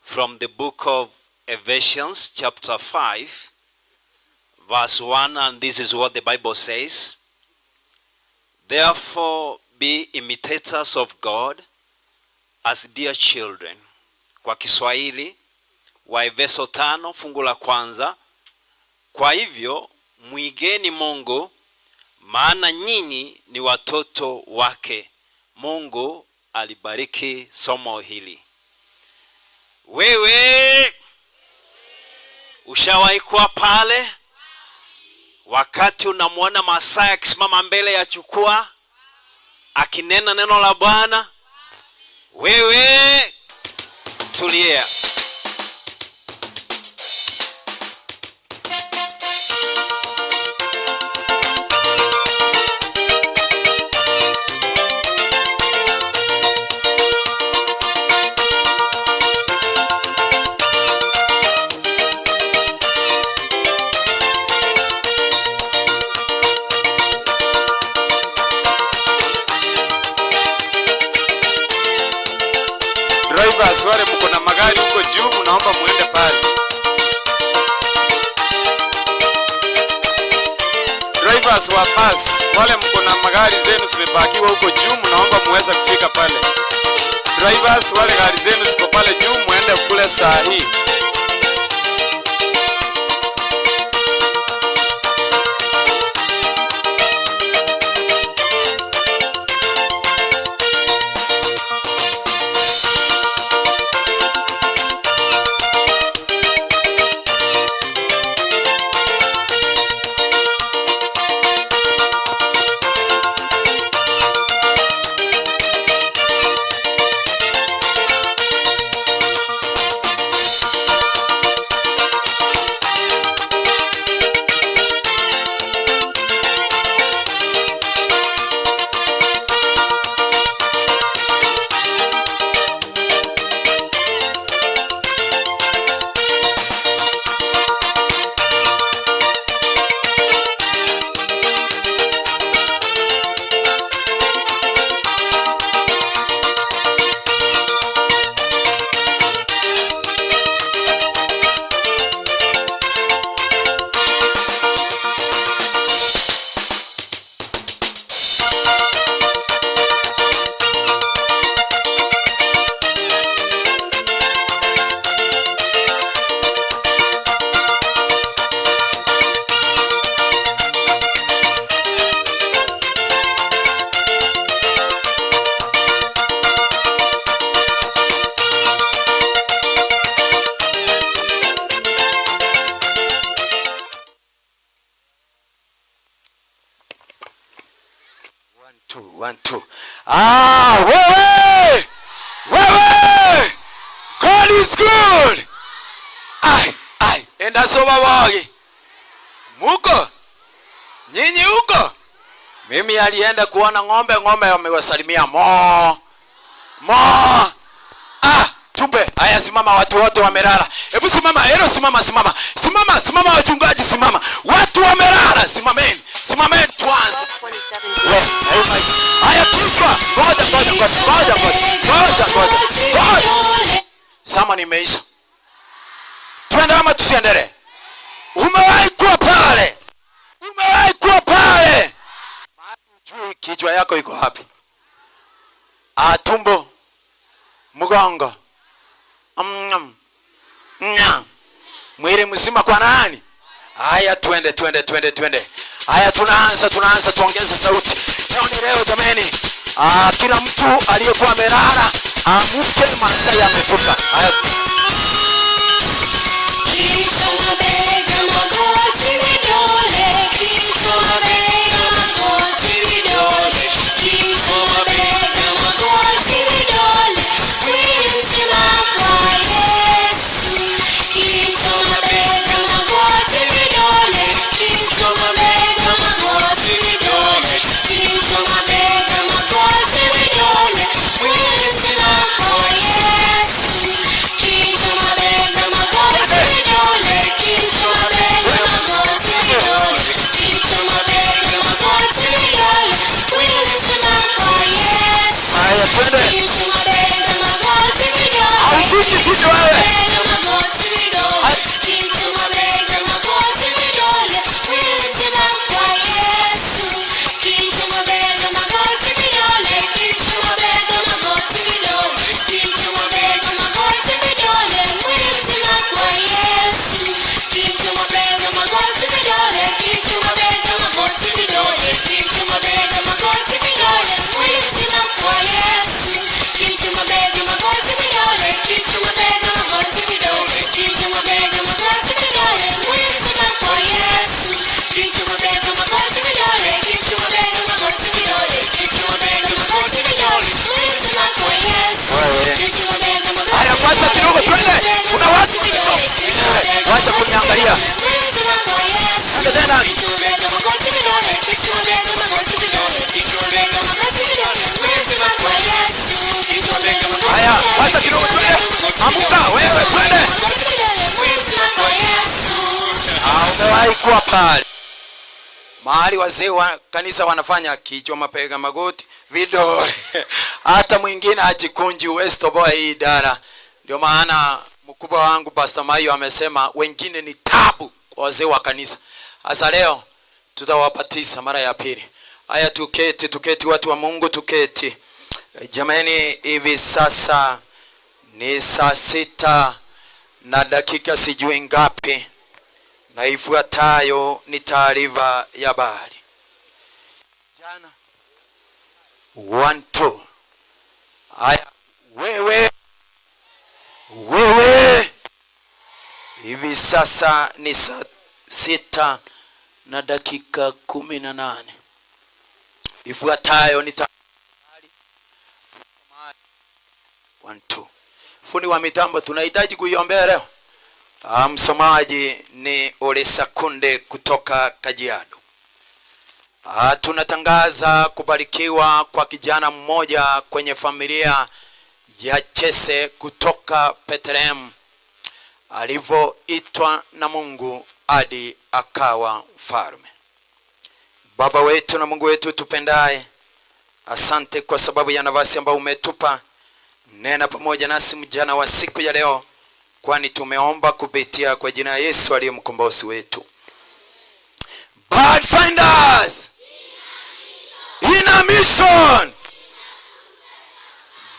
from the book of Ephesians chapter 5 verse 1 and this is what the Bible says. Therefore be imitators of God as dear children. Kwa Kiswahili Waefeso tano fungu la kwanza, kwa hivyo mwigeni Mungu maana nyinyi ni watoto wake. Mungu alibariki somo hili. Wewe ushawahi kuwa pale wakati unamwona Masai akisimama mbele ya jukwaa akinena neno la Bwana? Wewe tulia. Drivers wale mko na magari huko juu, mnaomba muende pale. Drivers wa bus wale mko na magari zenu zimepakiwa huko juu, mnaomba muweze kufika pale. Drivers wale gari zenu ziko pale juu, muende kule saa hii. One, two, one, two. Ah, wewe! Wewe! God is good. Ai, ai, enda soma wagi. Muko? Nyinyi huko? Mimi alienda kuona ng'ombe, ng'ombe wamewasalimia mo. Mo. Ah, tupe. Haya, simama, watu wote wamelala. Hebu simama, hero simama, simama. Simama, simama wachungaji, simama. Watu wamelala, simameni. Simameni tuanze. We, haya kichwa. Ngoja, ngoja, ngoja, ngoja, ngoja. Ngoja, ngoja. Ngoja. Sama nimeisha. Tuende ama tusiendelee? Umewahi kuwa pale? Umewahi kuwa pale? Hujui kichwa yako iko wapi? Ah, tumbo, mgongo, mm, mwili mzima kwa nani? Haya, twende twende twende twende. Haya, tunaanza tunaanza, tuongeze sauti. Leo ni leo jameni. Ah, kila mtu aliyekuwa amelala amuke, masaa yamefika. Haya. Kichwa, mabega, magoti, vidole. Kichwa, mabega, magoti, vidole. Kichwa, mabega, magoti, vidole. Mwili mzima kwa Yesu. Kichwa, mabega, magoti, vidole. Kichwa, mabega, magoti, vidole. Kichwa, mabega, magoti, vidole. Mwili mzima kwa Yesu. Kichwa, mabega, magoti, vidole. Kichwa, mabega, magoti, vidole. Kichwa, mabega, magoti, vidole. Mwili mzima kwa Yesu. Haya, twende. Kichwa, mabega, magoti, vidole. Haufiki titi wewe. Mabega, magoti, vidole. Amuka wewe, twende. Ah, umewahi kuwa pale mahali wazee wa kanisa wanafanya kichwa, mapega, magoti, vidole, hata mwingine ajikunji. Huwezi toboa hii idara. Ndio maana mkubwa wangu Pastor Mayo amesema wengine ni tabu kwa wazee wa kanisa. Sasa leo tutawapatisa mara ya pili. Haya, tuketi, tuketi, watu wa Mungu, tuketi. Jamani, hivi sasa ni saa sita na dakika sijui ngapi, na ifuatayo ni taarifa ya habari. Jana one two. Haya, wewe wewe, hivi sasa ni saa sita na dakika 18. Ifuatayo ni one two. Fundi wa mitambo tunahitaji kuiombea leo. Ah, msomaji ni Ole Sakunde kutoka Kajiado. Ah, tunatangaza kubarikiwa kwa kijana mmoja kwenye familia ya Chese kutoka Bethlehem alivyoitwa na Mungu hadi akawa mfalme. Baba wetu na Mungu wetu tupendaye, asante kwa sababu ya nafasi ambayo umetupa. Nena pamoja nasi mjana wa siku ya leo, kwani tumeomba kupitia kwa jina ya Yesu aliye mkombozi wetu. Pathfinders in a mission.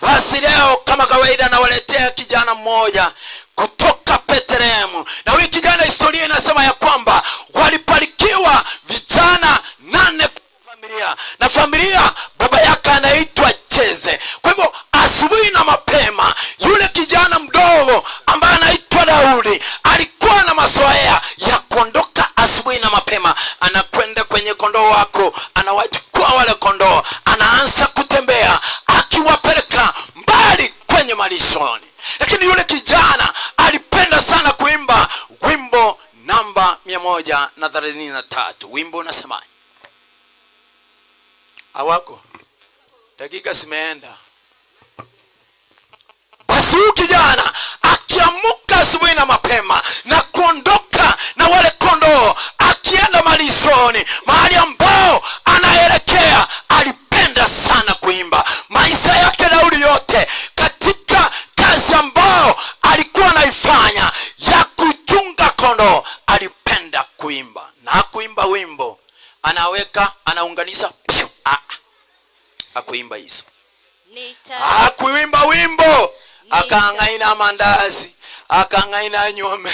Basi leo kama kawaida nawaletea kijana mmoja kutoka Bethlehem, na huyu kijana historia inasema ya kwamba walibarikiwa vijana 8 kwa familia, na familia baba yake anaitwa Jese. Kwa hivyo asubuhi na mapema yule kijana mdogo ambaye anaitwa Daudi alikuwa na mazoea ya kuondoka asubuhi na mapema, anakwenda kwenye kondoo wako, anawachukua wale kondoo, anaanza kutembea akiwapeleka mbali kwenye malishoni. Lakini yule kijana alipenda sana kuimba wimbo namba 133. Wimbo unasemaje? Hawako, dakika zimeenda. Basi huyu kijana akiamuka asubuhi na mapema na kuondoka na wale kondoo, akienda malishoni, mahali ambao anaelekea, alipenda sana kuimba. Maisha yake Daudi yote katika kazi ambao alikuwa anaifanya ya kuchunga kondoo, alipenda kuimba. Na kuimba wimbo anaweka, anaunganisha, piu, akuimba hizo. Akuimba wimbo akang'aina mandazi, akang'aina nyome,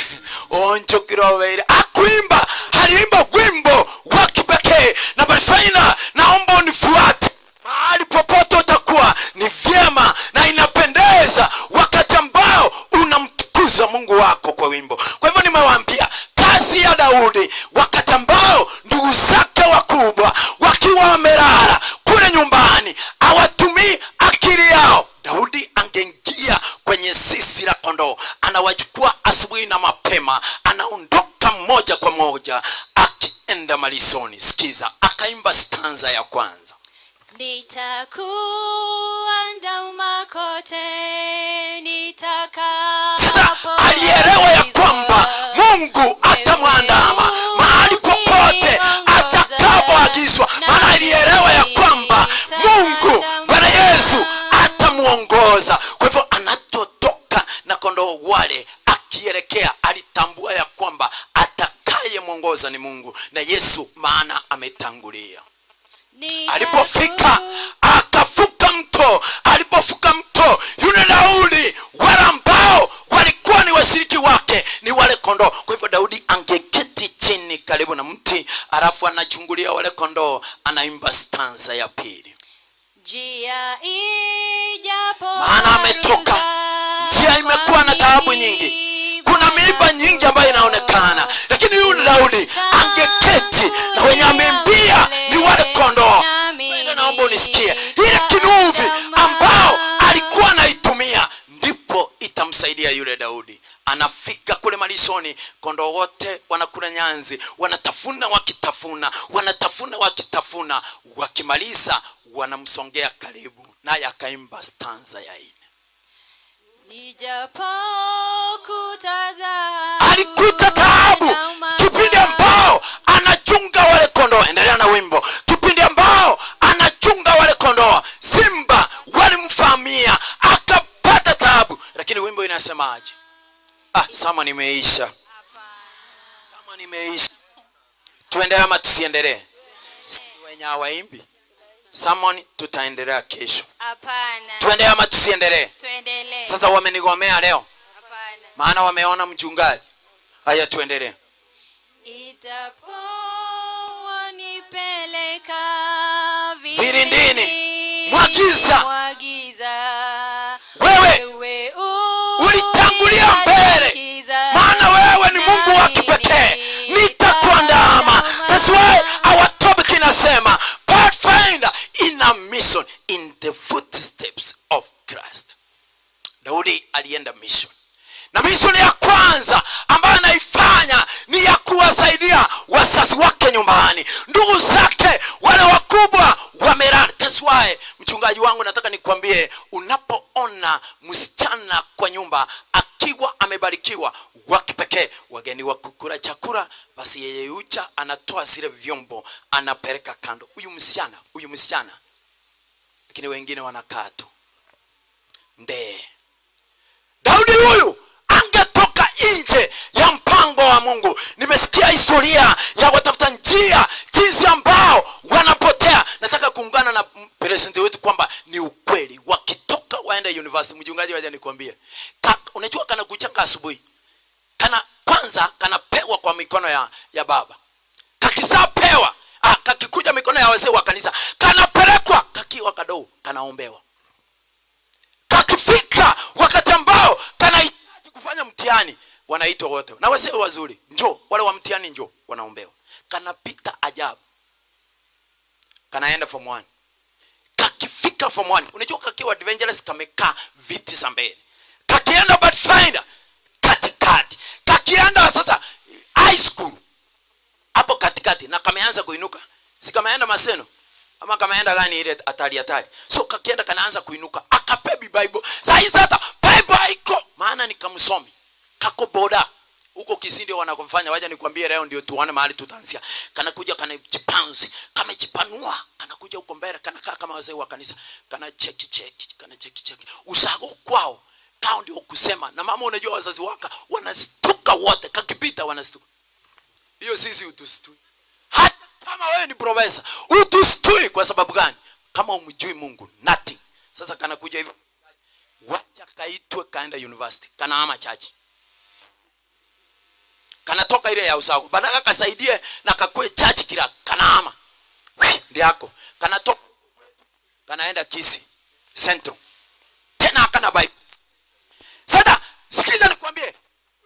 onchokirobeire. Akuimba, aliimba wimbo wa kipekee. Na Pathfinder, naomba unifuate mahali popote utakuwa, ni vyema na inapendeza wakati ambao unamtukuza Mungu wako kwa wimbo. Kwa hivyo nimewaambia kazi ya Daudi wakati ambao ndugu zake wakubwa wakiwa wamelala kule nyumbani, hawatumii akili yao, Daudi angeingia kwenye zizi la kondoo, anawachukua asubuhi na mapema, anaondoka moja kwa moja akienda malisoni. Sikiza, akaimba stanza ya kwanza. Nitakuandama kote nitakapo. Sasa alielewa ya kwamba Mungu atamwandama mahali popote atakapoagizwa, maana alielewa ya kwamba Mungu Bwana Yesu atamuongoza. Kwa hivyo anatotoka na kondoo wale akielekea, alitambua ya kwamba atakayemuongoza ni Mungu na Yesu, maana ametangulia. Alipofika akavuka mto. Alipovuka mto, yule Daudi, wale ambao walikuwa ni washiriki wake ni wale kondoo. Kwa hivyo Daudi angeketi chini karibu na mti, alafu anachungulia wale kondoo, anaimba stanza ya pili. Njia ijapo Maana ametoka, njia imekuwa na taabu nyingi, kuna miiba nyingi ambayo inaonekana, lakini yule Daudi angeketi na wenye ameimbia ni wale kondoo. Naomba unisikie, ile kinuvi ambao alikuwa anaitumia ndipo itamsaidia yule Daudi. Anafika kule malishoni, kondoo wote wanakula nyanzi, wanatafuna wakitafuna, wanatafuna wakitafuna, wakimaliza wanamsongea karibu, naye akaimba stanza ya 4. Alikuta taabu kipindi ambao anachunga wale kondoo. Endelea na wimbo. Kipindi ambao anachunga wale kondoo, simba walimvamia akapata taabu. Lakini wimbo inasemaje? Ah, sama nimeisha, sama nimeisha. Tuendelee ama tusiendelee? Si wenye hawaimbi Sermon tutaendelea kesho. Hapana. Tuendelee ama tusiendelee? Tuendelee. Sasa wamenigomea leo, maana wameona mchungaji. Haya, tuendelee. Itaponipeleka Vilindini mwa giza. mwa giza. Wewe Wewe ulitangulia mbele, maana wewe ni Mungu wa kipekee, nitakuandama. That's why our topic inasema Pathfinder in a mission in the footsteps of Christ. Daudi alienda mission, na mission ya kwanza ambayo anaifanya ni ya kuwasaidia wazazi wake nyumbani, ndugu zake wale wakubwa wamelala. That's why mchungaji wangu, nataka nikwambie, unapoona msichana kwa nyumba akiwa amebarikiwa wa kipekee, wageni wa kukula chakula, basi yeye yucha anatoa zile vyombo anapeleka kando, huyu msichana, huyu msichana. Lakini wengine wanakaa tu ndee. Daudi huyu angetoka nje ya mpango wa Mungu. Nimesikia historia ya watafuta njia jinsi ambao wanapotea. Nataka kuungana na president wetu kwamba ni ukweli, wakitoka waende university. Mchungaji, wacha nikwambie, unajua kana kuchanga asubuhi, kana kwanza kanapewa kwa mikono ya baba, kakisapewa kakikuja mikono ya wazee wa kanisa, kanapelekwa kakiwa kadogo, kanaombewa kakifika wakati ambao kanahitaji kufanya mtihani, wanaitwa wote na wazee wazuri, njoo, wale wa mtihani njoo, wanaombewa. Kanapita ajabu, kanaenda form 1. Kakifika form 1, unajua kakiwa adventurous kamekaa viti za mbele, kakienda Pathfinder katikati, kakienda sasa high school hapo katikati, na kameanza kuinuka, si kameenda Maseno ama kameenda gani ile hatari hatari, so kakienda kanaanza kuinuka, akapebi Bible. Saa hii sasa Bible haiko, maana ni kamsomi kako boda huko Kisii ndio wanakofanya. Wacha nikwambie leo ndio tuone mahali tutaanzia. Kanakuja kanajipanzi, kamejipanua, kanakuja huko mbele, kanakaa kama wazee wa kanisa, kana cheki cheki, kana cheki cheki. Usago kwao kao ndio kusema. Na mama, unajua wazazi waka wanastuka wote, kakipita wanastuka. Hiyo sisi utusitui. Hata kama wewe ni profesa, utusitui kwa sababu gani? Kama umjui Mungu, nothing. Sasa kanakuja hivi, wacha kaitwe kaenda university, kanahama church. Kanatoka ile ya usago, badala kasaidie na kakue church kila kanahama. Ndiako. Kanatoka kanaenda Kisii Central. Tena akana Bible. Sasa sikiliza nikwambie,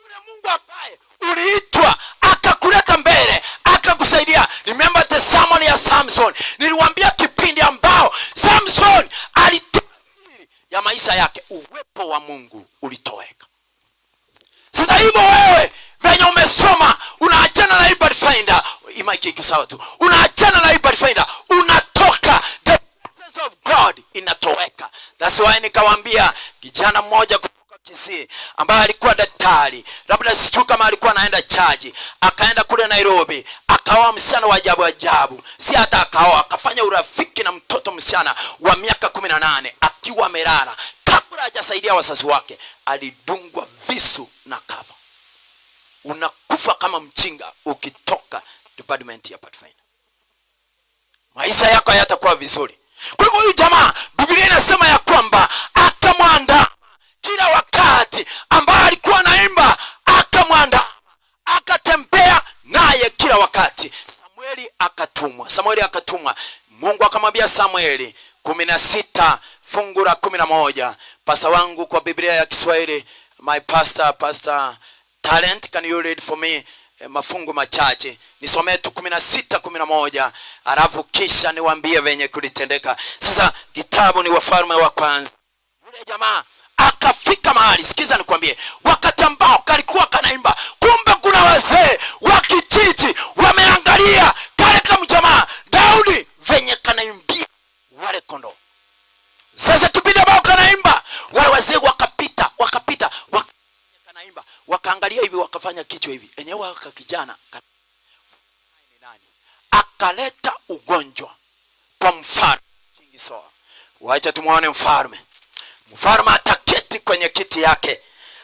yule Mungu ambaye uliitwa akakuleta mbele akakusaidia. Remember the sermon ya Samson. Niliwaambia kipindi ambao Samson alitoa siri ya maisha yake, uwepo wa Mungu ulitoweka. Sasa hivyo wewe venye umesoma unaachana na hii Pathfinder, imaki iko sawa tu, unaachana na hii Pathfinder, unatoka, the presence of God inatoweka. That's why nikawaambia kijana mmoja kutoka Kisii ambaye alikuwa daktari, labda sijui kama alikuwa anaenda chaji, akaenda kule Nairobi akaoa msichana wa ajabu ajabu, si hata akaoa, akafanya urafiki na mtoto msichana wa miaka 18 akiwa amelala. Kabla hajasaidia wazazi wake alidungwa visu na kafa. Unakufa kama mchinga ukitoka department ya Pathfinder, maisha yako hayatakuwa vizuri. Kwa hivyo huyu jamaa Biblia inasema ya kwamba akamwandama kila wakati ambaye alikuwa anaimba, akamwandama, akatembea naye kila wakati. Samueli akatumwa, Samueli akatumwa. Mungu akamwambia Samueli 16 fungu la 11. Pasa wangu kwa Biblia ya Kiswahili, my pastor, Pastor Talent, can you read for me mafungu machache? Nisomee tu 16:11, alafu kisha niwaambie venye kulitendeka. Sasa kitabu ni Wafalme wa Kwanza. Yule jamaa akafika mahali, sikiza nikwambie, wakati ambao kalikuwa kanaimba, kumbe kuna wazee wa kijiji wameangalia kale kama jamaa Daudi venye kanaimbia wale kondoo. Sasa kipindi ambao kanaimba, wale wazee wakapita, wakamwambia Kakijana ka ni nani akaleta ugonjwa kwa mfalme King Saul. Wacha tumwone mfalme. Mfalme ataketi kwenye kiti yake,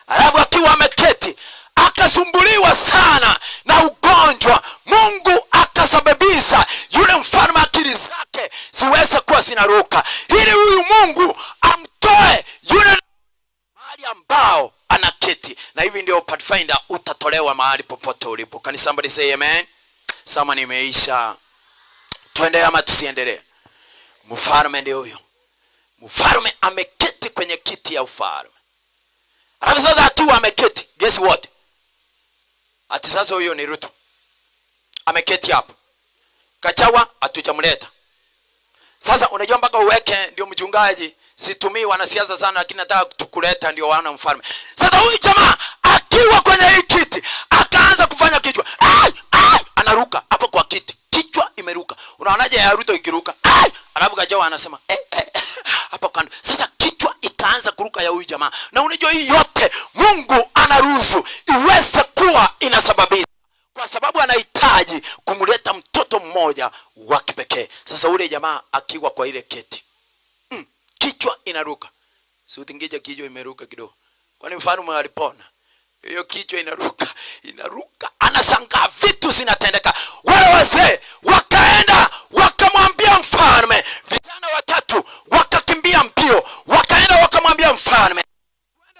alafu akiwa ameketi akasumbuliwa sana na ugonjwa. Mungu akasababisha yule mfalme akili zake ziweze kuwa zinaruka, ili huyu Mungu amtoe yule mahali ambao anaketi. Na hivi ndio Pathfinder utatolewa mahali popote ulipo. Can somebody say amen? Sama nimeisha. Tuendelee ama tusiendelee? Mfalme ndio huyo. Mfalme ameketi kwenye kiti ya ufalme. Alafu sasa akiwa ameketi, guess what? Ati sasa huyo ni Ruto. Ameketi hapo. Gachagua hatujamleta. Sasa unajua mpaka uweke ndio mchungaji, situmii wanasiasa sana lakini nataka tukuleta ndio wana mfalme. Sasa huyu jamaa akiwa kwenye hii kiti akaanza kufanya kichwa. Ai, ai, anaruka hapo kwa kiti. Kichwa imeruka. Unaonaje ya Ruto ikiruka? Ai, alafu Gachagua anasema eh, eh, hapo kando. Sasa kichwa ikaanza kuruka ya huyu jamaa. Na unajua hii yote Mungu anaruhusu iweze kuwa inasababisha kwa sababu anahitaji kumleta mtoto mmoja wa kipekee. Sasa ule jamaa akiwa kwa ile keti kichwa inaruka, si utingije kichwa imeruka kidogo, kwani mfalme alipona? Hiyo kichwa inaruka inaruka, anashangaa vitu zinatendeka. Wale wazee wakaenda wakamwambia mfalme, vijana watatu wakakimbia mbio, wakaenda wakamwambia mfalme,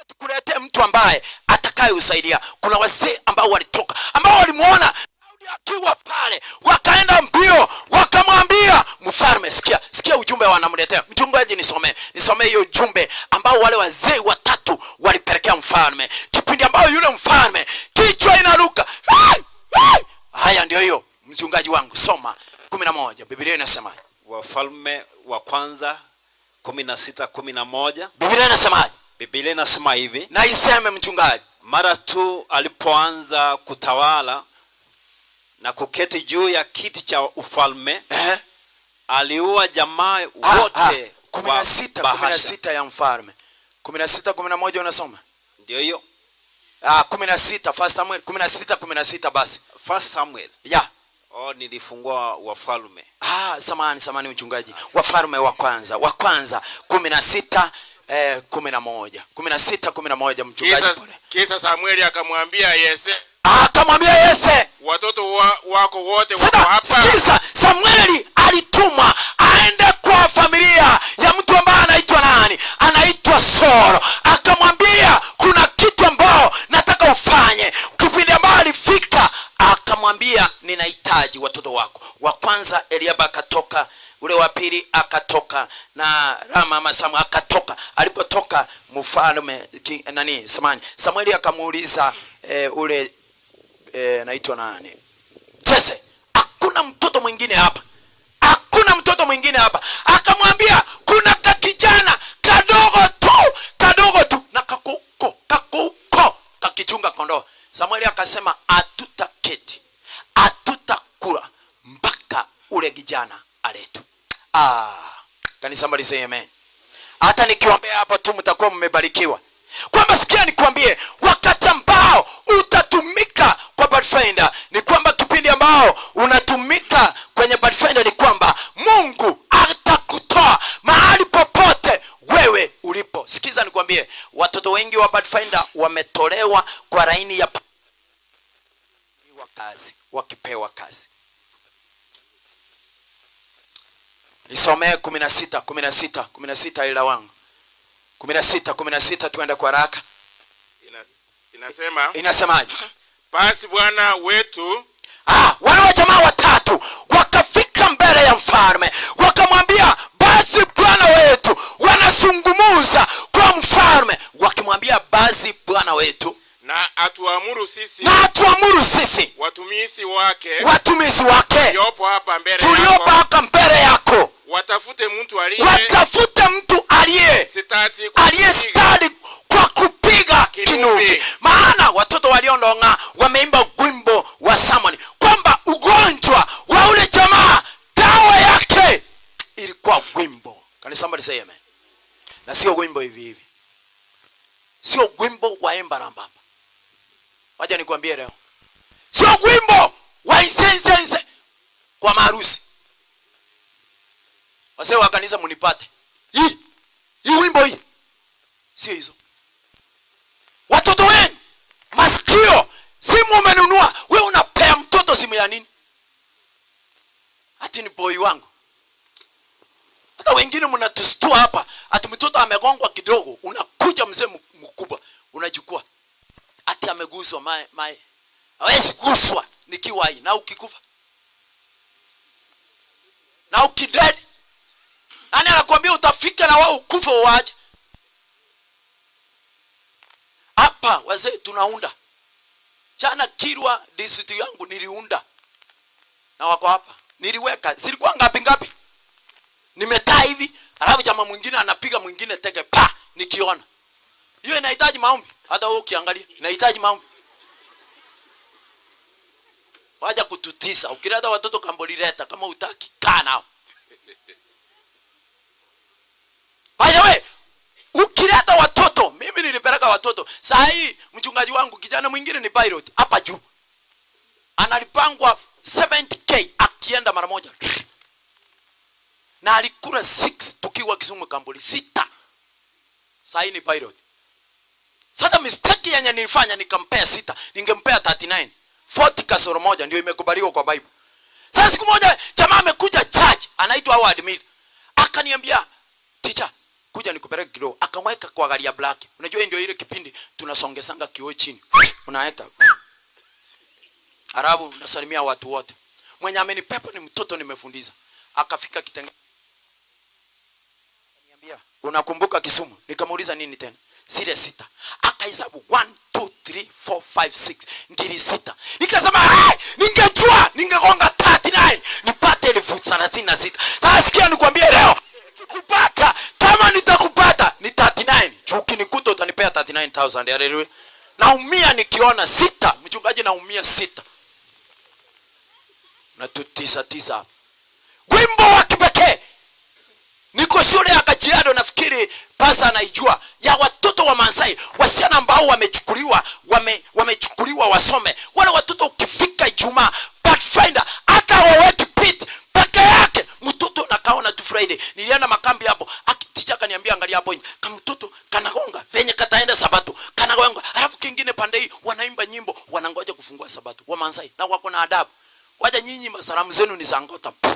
tukuletee mtu ambaye atakayeusaidia. Kuna wazee ambao walitoka, ambao walimuona Daudi akiwa pale, wakaenda mbio wakamwambia mfalme. Sikia, sikia ujumbe wanamletea mchungaji. Nisomee, nisomee hiyo ujumbe ambao wale wazee watatu walipelekea mfalme, kipindi ambao yule mfalme kichwa inaruka. Ai! Ai! Haya, ndio hiyo mchungaji wangu, soma 11 Biblia inasemaje? Wafalme wa kwanza 16:11. Biblia inasemaje? Biblia inasema hivi. Na iseme mchungaji. Mara tu alipoanza kutawala na kuketi juu ya kiti cha ufalme aliua jamaa wote kumi na wa sita, kumi na Bahasha. sita ya mfalme 16:11 unasoma? Ndio hiyo. 16, First Samuel 16:16 basi. First Samuel. Yeah. Oh, nilifungua Wafalme. Samahani, samahani mchungaji. Wafalme wa kwanza, wa kwanza 16 11. 16:11 mchungaji. Kisa Samueli akamwambia Yese, Akamwambia Yese, watoto wako wote wako hapa. Sikiza, Samueli alitumwa aende kwa familia ya mtu ambaye anaitwa nani? Anaitwa Saul. Akamwambia kuna kitu ambao nataka ufanye. Kipindi ambao alifika akamwambia ninahitaji watoto wako. Wa kwanza Eliaba akatoka, ule wa pili akatoka, na Rama ama Samu akatoka. Alipotoka mfalme ki-, nani, samani, Samueli akamuuliza ule anaitwa nani? Jese, hakuna mtoto mwingine hapa. Hakuna mtoto mwingine hapa. Akamwambia kuna kakijana kadogo tu, kadogo tu na kako huko, kako huko kakichunga kondoo. Samueli akasema hatutaketi, hatutakula mpaka ule kijana aletwe. Can somebody say amen? Hata nikiwaambia hapa tu mtakuwa mmebarikiwa. Kwamba sikia nikwambie, wakati ambao utatumika kwa Pathfinder ni kwamba kipindi ambao unatumika kwenye Pathfinder ni kwamba Mungu atakutoa mahali popote wewe ulipo. Sikiza nikwambie, watoto wengi wa Pathfinder wametolewa kwa laini ya kazi, wakipewa kazi. Nisomee 16, 16, 16 ila wangu. 16, 16, tuende kwa haraka. Inasema, Inasemaje? Basi Bwana wetu, Wale wa jamaa watatu wakafika mbele ya mfalme wakamwambia, basi Bwana wetu. Wanazungumza kwa mfalme wakimwambia, basi Bwana wetu, na atuamuru sisi, na atuamuru sisi watumishi wake, watumishi wake, tuliopo hapa mbele tuliopo yako, hapa mbele yako, watafute mtu aliye watafute mtu aliye stadi kwa aliye kupiga stadi kwa kupiga kinubi. kinubi. Maana watoto waliondonga wameimba wimbo wa Samweli kwamba ugonjwa wa ule jamaa dawa yake ilikuwa wimbo. Can somebody say amen? Na sio wimbo hivi hivi, sio wimbo wa emba na mbamba. Wacha nikwambie leo, Sio wimbo wa inse inse inse kwa maharusi. Wazee wa kanisa munipate. Hii hii wimbo hii sio hizo. Watoto wenu masikio, simu umenunua, we unapea mtoto simu ya nini? Ati ni boy wangu. Hata wengine mnatustua hapa, ati mtoto amegongwa kidogo, unakuja mzee mkubwa unachukua, ati ameguswa mae mae, hawezi guswa nikiwa hai, na ukikufa na ukidedi, nani anakuambia utafika na wao ukufe uwache? Hapa wazee tunaunda. Jana Kirwa district yangu niliunda na wako hapa, niliweka zilikuwa ngapi ngapi, nimekaa hivi, alafu jamaa mwingine anapiga mwingine teke pa, nikiona hiyo inahitaji maombi. Hata wewe ukiangalia inahitaji maombi. Waja kututisa, ukileta watoto kambolileta, kama utaki kaa nao. By the way, ukileta watoto, mimi nilipeleka watoto. Saa hii mchungaji wangu kijana mwingine ni pilot hapa juu, analipangwa 70k akienda mara moja, na alikula 6 tukiwa Kisumu Kambuli sita. Saa hii ni pilot. Sasa mistake yenye nilifanya nikampea sita, ningempea 39 40 kasoro moja ndio imekubaliwa kwa Bible. Sasa siku moja jamaa amekuja church, anaitwa Howard Miller, akaniambia teacher, kuja nikupeleke kidogo. Akaweka kwa gari ya black. Unajua hii ndio ile kipindi tunasongesanga kioo chini, unaweka Arabu, unasalimia watu wote. Mwenye amenipepa ni mtoto nimefundiza. Akafika kitengo, akaniambia unakumbuka Kisumu? Nikamuuliza nini tena? Zile sita. Akahesabu 1 2 3 4 5 6, ngiri sita. Nikasema hey, ningejua ningegonga 39 nipate 36,000. Sasa sikia nikwambie leo, kupata kama nitakupata ni 39. Juu ukinikuta utanipea 39,000. Haleluya. Naumia nikiona sita, mchungaji, naumia sita na tu tisa tisa. Wimbo wa kipekee niko shule ya Kajiado, nafikiri pasa anaijua, ya watoto wa Maasai, wasichana ambao wamechukuliwa, wame, wamechukuliwa wasome. Wale watoto ukifika Ijumaa Pathfinder hata waweki pit peke yake mtoto nakaona tu Friday. Nilienda makambi hapo, akiticha akaniambia angalia hapo nje, kama mtoto kanagonga venye kataenda Sabato kanagonga, alafu kingine pande hii wanaimba nyimbo, wanangoja kufungua Sabato wa Maasai na wako na adabu. Waja nyinyi masalamu zenu ni za ngota. Puh.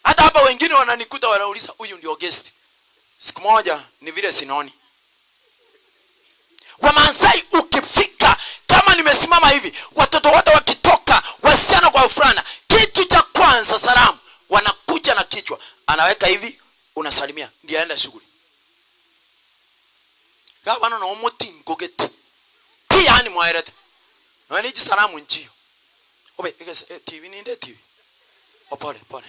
Hata hapa wengine wananikuta wanauliza huyu ndio guest. Siku moja ni vile sinoni. Wamaasai ukifika kama nimesimama hivi, watoto wote wakitoka, wasichana kwa wavulana, kitu cha kwanza salamu, wanakuja na kichwa, anaweka hivi, unasalimia, ndiye aenda shughuli. Gavana na omuti ngogete. Ti yani mwaerete. Na ni salamu njiyo. Obe, egese, eh, TV ninde TV. Oh, pole pole.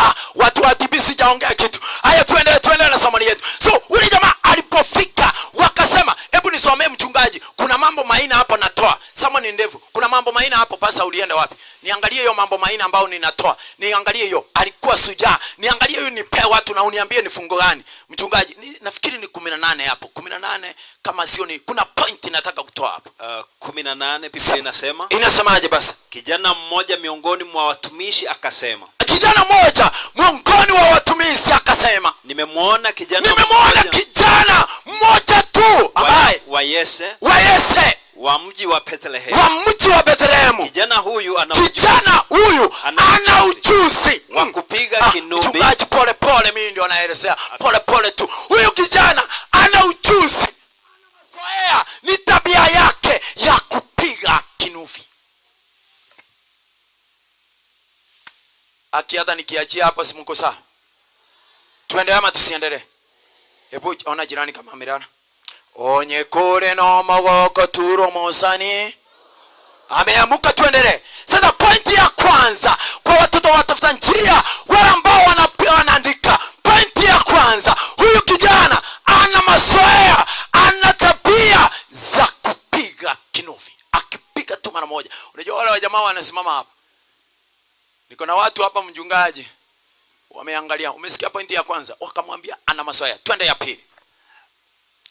Ah, watu wa TV sijaongea kitu. Haya, tuendelee, tuendelee na somo letu. So ule jamaa alipofika wakasema, hebu nisomee mchungaji, kuna mambo maina hapo natoa. Somo ni ndefu. Kuna mambo maina hapo, pasa ulienda wapi? Niangalie hiyo mambo maina ambayo ninatoa. Niangalie hiyo. Alikuwa sujaa. Niangalie hiyo nipe watu na uniambie ni fungo gani. Mchungaji, ni, nafikiri ni 18 hapo. 18 kama sio ni kuna point nataka kutoa hapo. 18 Biblia inasema. Inasemaje basi? Kijana mmoja miongoni mwa watumishi akasema. Kijana mmoja miongoni wa watumishi akasema, Nimemwona kijana nimemwona mmoja kijana mmoja tu ambaye wa Yese, wa Yese, wa mji wa Bethlehemu, wa mji wa Bethlehemu. Kijana huyu ana ujuzi. Kijana huyu Ana ana ujuzi wa kupiga kinubi. Mchungaji, pole pole, mimi ndio naelezea pole pole tu. Huyu kijana ana ujuzi, ana mazoea, ni tabia yake ya kupiga kinubi. Aki hata nikiachia hapa si mko sawa? Tuendelee ama tusiendelee? Hebu ona jirani kama amelala. Onye kure no mogoko turo mosani. Ameamuka, tuendelee. Sasa pointi ya kwanza kwa watoto watafuta njia, wale ambao wanaandika. Pointi ya kwanza, huyu kijana ana mazoea, ana tabia za kupiga kinubi. Akipiga tu mara moja. Unajua wale wa jamaa wanasimama hapa. Niko na watu hapa mchungaji. Wameangalia. Umesikia pointi ya kwanza? Wakamwambia ana mazoea. Twende ya pili.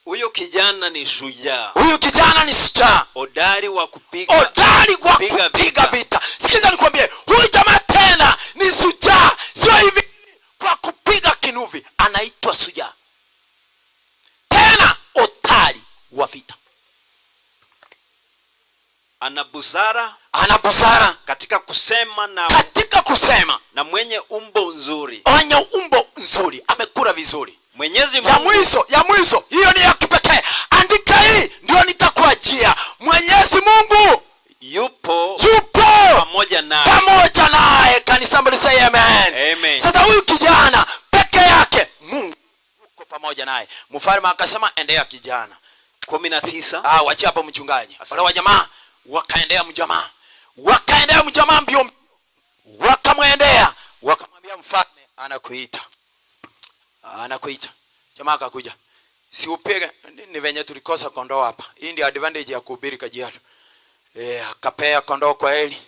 Huyo kijana ni shujaa. Huyu kijana ni shujaa. Hodari wa kupiga Hodari wa kupiga vita. Sikiza nikwambie, huyu jamaa tena ni shujaa, sio hivi kwa kupiga kinuvi, anaitwa shujaa tena hodari wa vita. Ana busara. Ana busara katika kusema na katika kusema na mwenye umbo nzuri. Mwenye umbo nzuri, amekula vizuri. Mwenyezi Ya Mungu mwisho, ya mwisho, hiyo ni ya kipekee. Andika hii, ndio nitakuachia. Mwenyezi Mungu yupo yupo pamoja naye. pamoja naye. Can somebody say amen? Amen. Sasa huyu kijana peke yake Mungu yuko pamoja naye. Mfalme akasema endea kijana. 19. Ah, wachia hapo mchungaji. Wale wa jamaa wakaendea mjamaa. Wakaendea mjamaa mbio mbio. Wakamwendea, wakamwambia mfalme anakuita. Anakuita. Jamaa akakuja. Si upige ni venye tulikosa kondoo hapa. Hii ndio advantage ya kuhubiri Kajiado. Akapea kondoo kwa Eli.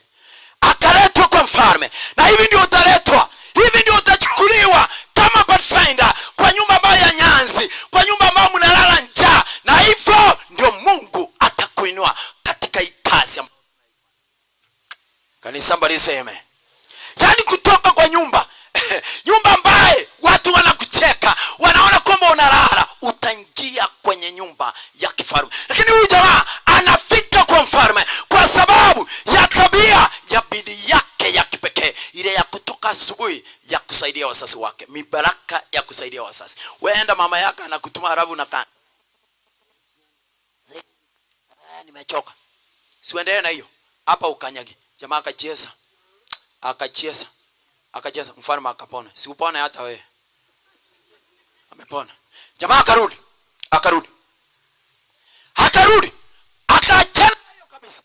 Akaletwa kwa mfalme. Na hivi ndio utaletwa. Hivi ndio utachukuliwa kama Pathfinder kwa nyumba ambayo ya nyanzi, kwa nyumba ambayo mnalala njaa. Na hivyo ndio Mungu atakuinua katika hii kazi. Can somebody say amen? Yaani kutoka kwa nyumba nyumba ambaye watu wanakucheka, wanaona kwamba unalala, utaingia kwenye nyumba ya kifalme. Lakini huyu jamaa anafika kwa mfalme kwa sababu ya tabia ya bidii yake ya kipekee, ile ya kutoka asubuhi ya kusaidia wazazi wake, mibaraka ya kusaidia wazazi. Weenda mama yake anakutuma halafu unakaa, nimechoka, siendelee na hiyo hapa, ukanyage. Jamaa akacheza, akacheza, akacheza, mfalme akapona. Si upone hata wewe, amepona. Jamaa akarudi, akarudi, akarudi, akaachana hiyo kabisa.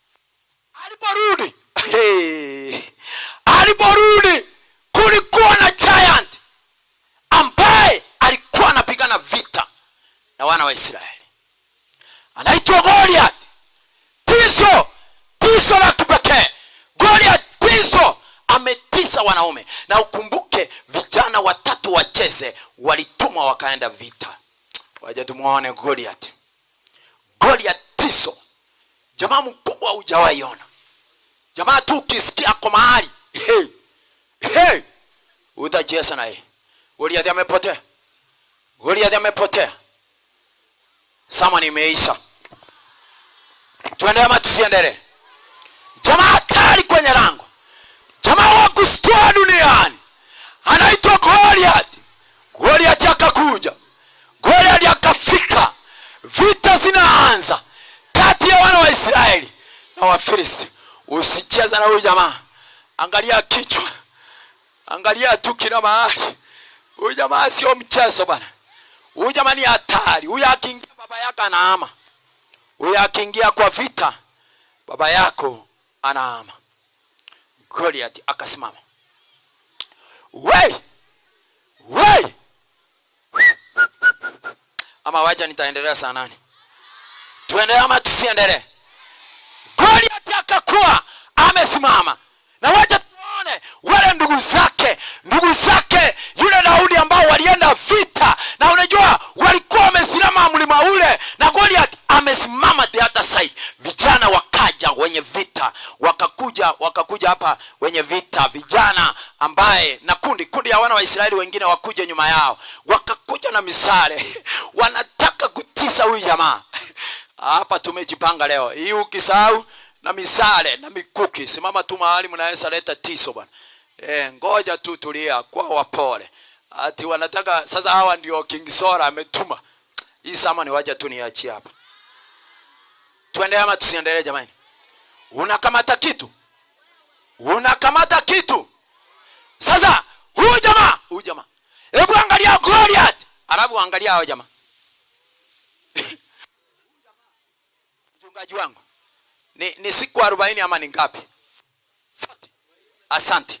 Aliporudi, hey, aliporudi kulikuwa na giant ambaye alikuwa anapigana vita na wana wa Israeli, anaitwa Goliath. Tisho, tisho la kipekee. Goliath tisho ametisa wanaume. Na ukumbuke vijana watatu wacheze walitumwa wakaenda vita. Waje tumuone Goliath. Goliath tisho, jamaa mkubwa hujawahi ona. Jamaa tu ukisikia ako mahali, hey, hey, utacheza na yeye. Goliath amepotea. Goliath amepotea. Sama imeisha. Tuendelee ama tusiendelee? Jamaa hatari kwenye lango, jamaa wa kushtua duniani, anaitwa Goliath. Goliath akakuja, Goliath akafika. Vita zinaanza kati ya wana wa Israeli na Wafilisti. Usicheze na huyu jamaa, angalia kichwa, angalia tu kila mahali. Huyu jamaa sio mchezo bana. Huyu jamaa ni hatari. Huyu akiingia baba yako anahama. Huyu akiingia kwa vita baba yako anahama. Goliath akasimama. Wei! Wei! Ama wacha nitaendelea saa nane. Tuendelee ama tusiendelee? Goliath akakuwa amesimama. Na wacha tuone wale ndugu zake, ndugu zake yule Daudi ambao walienda vita. Na unajua walikuwa wamesimama mlima ule na Goliath amesimama the other side. Vijana wakaja wenye vita, wakakuja hapa wenye vita, vijana ambaye na kundi ya wana wa Israeli wengine wakuja nyuma yao, wakakuja na misale. Wanataka kutisa huyu jamaa. Hapa tumejipanga leo. Hii ukisahau na misale na mikuki, simama tu mahali mnaweza leta tiso bwana. Ngoja tu tulia kwa wapole. Ati wanataka sasa, hawa ndio King Sora ametuma. Hii sama ni wacha tu niachie hapa. Tuendelee ama tusiendelee jamani? Unakamata kitu. Unakamata kitu. Sasa huyu jamaa, huyu jamaa. Hebu angalia Goliath. Alafu angalia hao jamaa. Mchungaji wangu. Ni siku 40 ama ni ngapi? 40. Asante.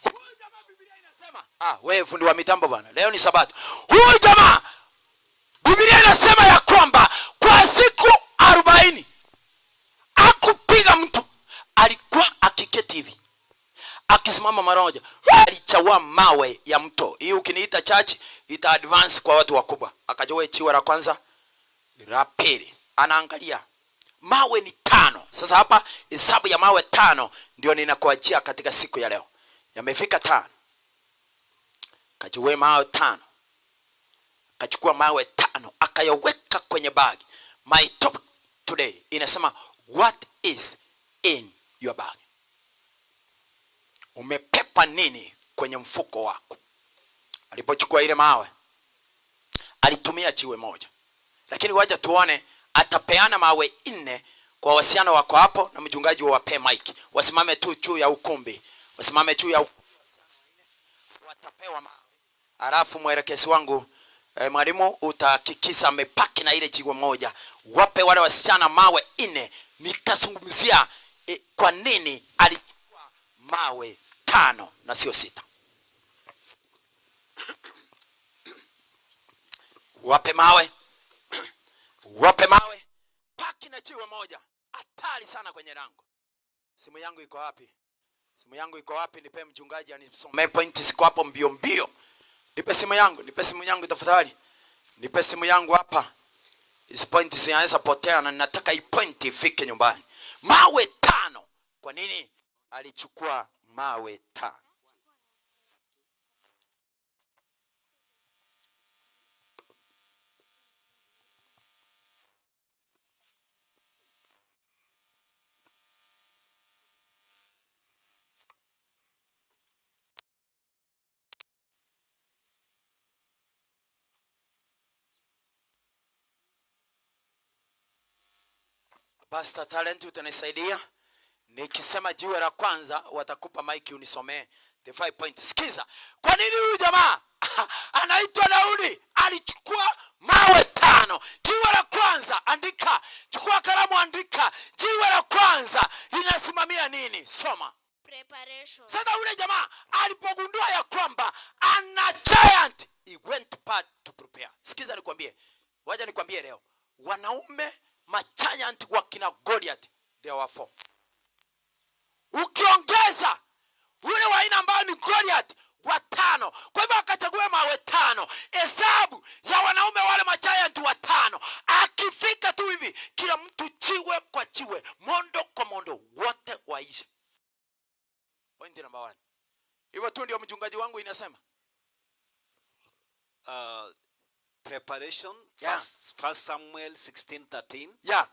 Huyu jamaa Biblia inasema, wewe fundi wa mitambo bwana. Leo ni Sabato. Huyu jamaa Biblia inasema ya kwamba kwa siku 40 hakupiga mtu. Alikuwa akiketi hivi, akisimama mara moja, alichawa mawe ya mto. Hii ukiniita church ita advance kwa watu wakubwa. Akajoe chiwe la kwanza, La pili, anaangalia mawe ni tano. Sasa hapa hesabu ya mawe tano ndio ninakuachia katika siku ya leo. Yamefika tano, kachukua mawe tano, akachukua mawe tano akayaweka kwenye bagi. My topic today inasema what is in your bag? Umepepa nini kwenye mfuko wako? Alipochukua ile mawe alitumia jiwe moja, lakini wacha tuone atapeana mawe nne kwa wasichana wako hapo na mchungaji wawapee mic, wasimame tu juu ya ukumbi, wasimame juu ya ukumbi, watapewa mawe. Alafu mwelekezi wangu eh, mwalimu utahakikisha amepaki na ile jiwe moja, wape wale wasichana mawe nne. Nitazungumzia eh, kwa nini alichukua mawe tano na sio sita. Wape mawe, wape mawe, paki na jiwe moja. Hatari sana kwenye lango. Simu yangu iko wapi? Simu yangu iko wapi? Nipe mchungaji anisomee pointi, ziko hapo mbio mbio. Nipe simu yangu, nipe simu yangu tafadhali, nipe simu yangu hapa. Hizi pointi zinaweza potea na ninataka hii pointi ifike nyumbani. Mawe tano. Kwa nini alichukua mawe tano? Pastor Talent utanisaidia nikisema jiwe la kwanza watakupa mic unisomee the five points. Sikiza, kwa nini huyu jamaa anaitwa Daudi alichukua mawe tano? Jiwe la kwanza andika, chukua kalamu andika. Jiwe la kwanza linasimamia nini? Soma. Preparation. Sasa ule jamaa alipogundua ya kwamba ana giant, he went back to prepare. Sikiza nikwambie, wacha nikwambie leo, wanaume magiant wakina Goliath there were four. Ukiongeza ule wa aina ambayo ni Goliath watano. Kwa hivyo akachagua mawe tano, hesabu ya wanaume wale magiant watano. Akifika tu hivi, kila mtu chiwe kwa chiwe, mondo kwa mondo, wote waishe. Point number one. Hivyo tu ndio mchungaji wangu inasema. Uh, preparation. Yeah. First, First Samuel 16:13. Yeah.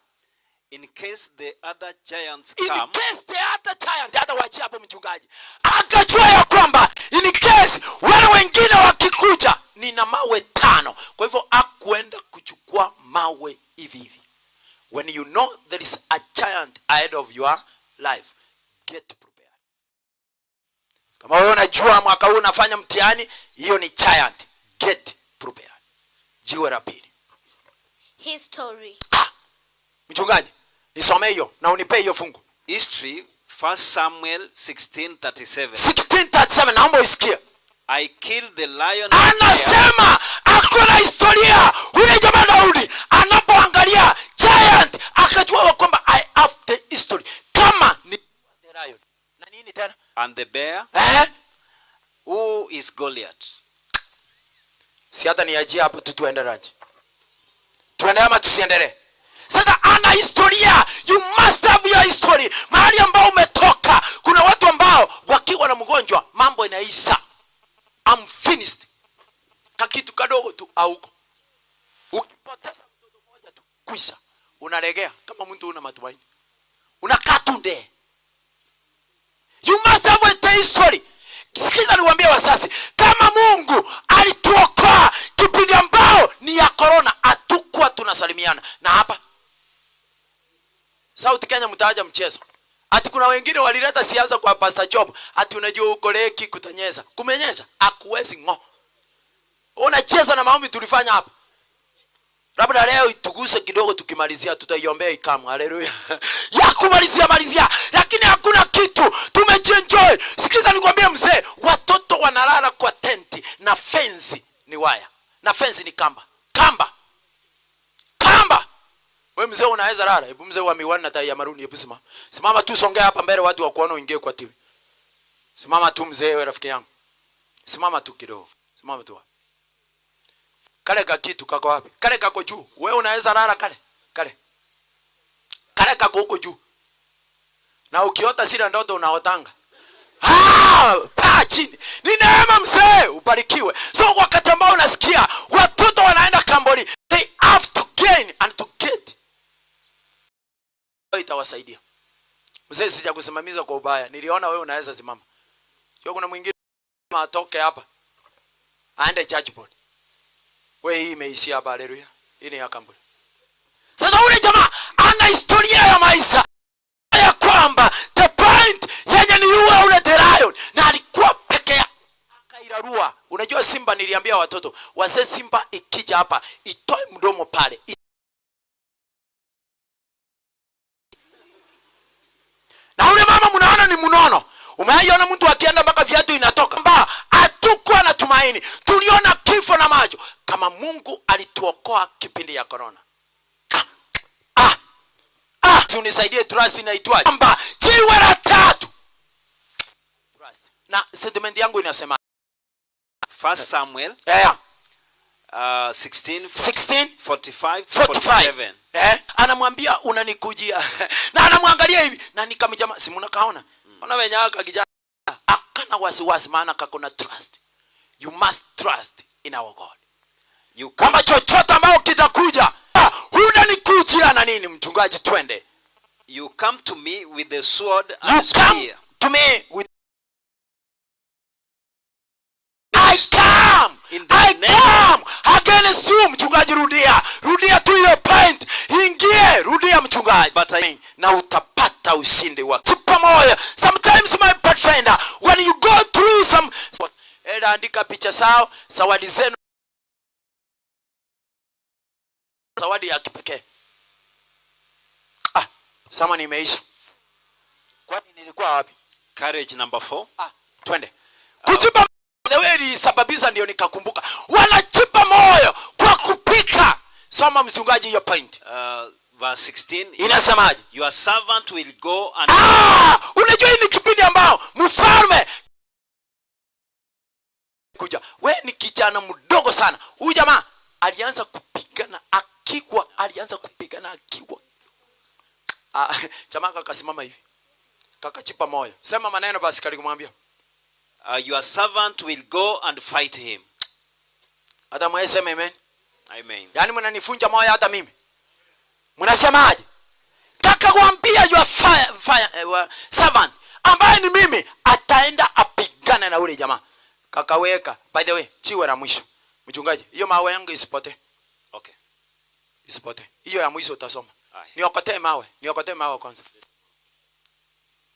In case the other giants In come, case the other giant, hata wachia hapo mchungaji, akajua ya kwamba in case wale wengine wakikuja, nina mawe tano. Kwa hivyo akuenda kuchukua mawe hivi hivi. When you know there is a giant ahead of your life, get prepared. Kama wewe unajua mwaka huu unafanya mtihani, hiyo ni giant, get prepared. Jiwe la pili, History. mchungaji, nisomee hiyo na unipe hiyo fungu history, First Samuel 16:37. 1637 naomba uisikie. I killed the lion. and bear. Anasema ako na historia huyu jamaa Daudi anapoangalia giant akajua wa kwamba I have the history kama ni the lion na nini tena And the bear. Eh? Who is Goliath? si hata niachie hapo tu tuende lunch tuende ama tusiendelee sasa ana historia you must have your history mahali ambao umetoka kuna watu ambao wakiwa na mgonjwa mambo inaisha I'm finished kakitu kadogo tu auko ukipoteza mtoto mmoja tu kwisha unalegea kama mtu una matumaini unakaa tu ndee you must have a history sikiza niwaambie wasasi kama mungu alituokoa kipindi ambao ni ya korona hatukuwa tunasalimiana na hapa south kenya mtaaja mchezo ati kuna wengine walileta siasa kwa pastor job ati unajua huko leki kutanyeza kumenyesha akuwezi ng'o unacheza na maombi tulifanya hapa labda leo tuguse kidogo tukimalizia tutaiombea ikamu haleluya ya kumalizia malizia lakini hakuna kitu tumejienjoy sikiza nikwambie mzee watoto wanalala kwa tenti na fensi ni waya na fensi ni kamba kamba kamba we mzee unaweza lala hebu mzee wa miwani na tai ya maruni hebu simama simama tu songea hapa mbele watu wakuona uingie kwa tv simama tu mzee we rafiki yangu simama tu kidogo simama tu hapa. Kale kakitu kako wapi? Kale kako juu. Wewe unaweza lala kale? Kale. Kale kako huko juu. Na ukiota zile ndoto unaotanga. Ah, paa chini. Ni neema mzee, ubarikiwe. So wakati ambao unasikia watoto wanaenda kambori, they have to gain and to get. Itawasaidia. Mzee, sijakusimamiza kwa ubaya. Niliona wewe unaweza simama. Sio kuna mwingine atoke hapa aende church board. We hii imeishia hapa, haleluya. Hii ni ya kampuni. Sasa ule jamaa ana historia ya maisha ya kwamba the point yenye ni yule ule the lion, na alikuwa peke yake akairarua. Unajua simba, niliambia watoto wazee, simba ikija hapa itoe mdomo pale na ule mama mnaona ni mnono. Umeiona mtu akienda mpaka viatu inatoka mba, hatukuwa na tumaini, tuliona kifo na macho. Kama Mungu alituokoa kipindi ya corona. Unisaidie, trust inaitwaje? Kwamba jiwe la tatu. Trust. Na statement yangu inasema First Samuel yeah. 16, 16, 45, 45. 47. Anamwambia unanikujia. Na anamwangalia hivi na nikamjama, si mnakaona? Ona wenye haka kijana akana wasiwasi, maana kako na trust. You must trust in our God. You kwamba chochote ambao kitakuja, unanikujia na nini mchungaji, twende. You come to me with the sword You and come spear. to me with I come. I come against you mchungaji, rudia. Rudia tu hiyo point. Ingie, rudia mchungaji. But I na utapata ushindi wa jipa moyo. Sometimes my pathfinder, when you go through some Ela andika picha zao, zawadi zenu, zawadi ya kipekee. Sama nimeisha. Kwani nilikuwa wapi? Courage number 4. Twende. Kujipa the way ilisababisha ndio nikakumbuka. Wanajipa moyo kwa kupika. Soma mchungaji hiyo point. Verse 16. Inasemaje? Your servant will go and Unajua hii ni kipindi ambao mfalme kuja. We ni kijana mdogo sana. Huyu jamaa alianza kupigana akiwa, alianza kupigana akiwa. Jamaa kakasimama hivi. Kakachipa moyo. Sema maneno basi kalikumwambia. Your servant will go and fight him. Hata mweseme amen. Amen. Yaani mnanifunja moyo hata mimi. Mnasemaje? Kakakwambia your servant ambaye ni mimi ataenda apigane na ule jamaa. Kakaweka. By the way, jiwe la mwisho. Mchungaji, hiyo mawe yangu isipotee. Okay. Isipotee. Hiyo ya mwisho utasoma. Aye. Niokotee mawe. Niokotee mawe kwanza.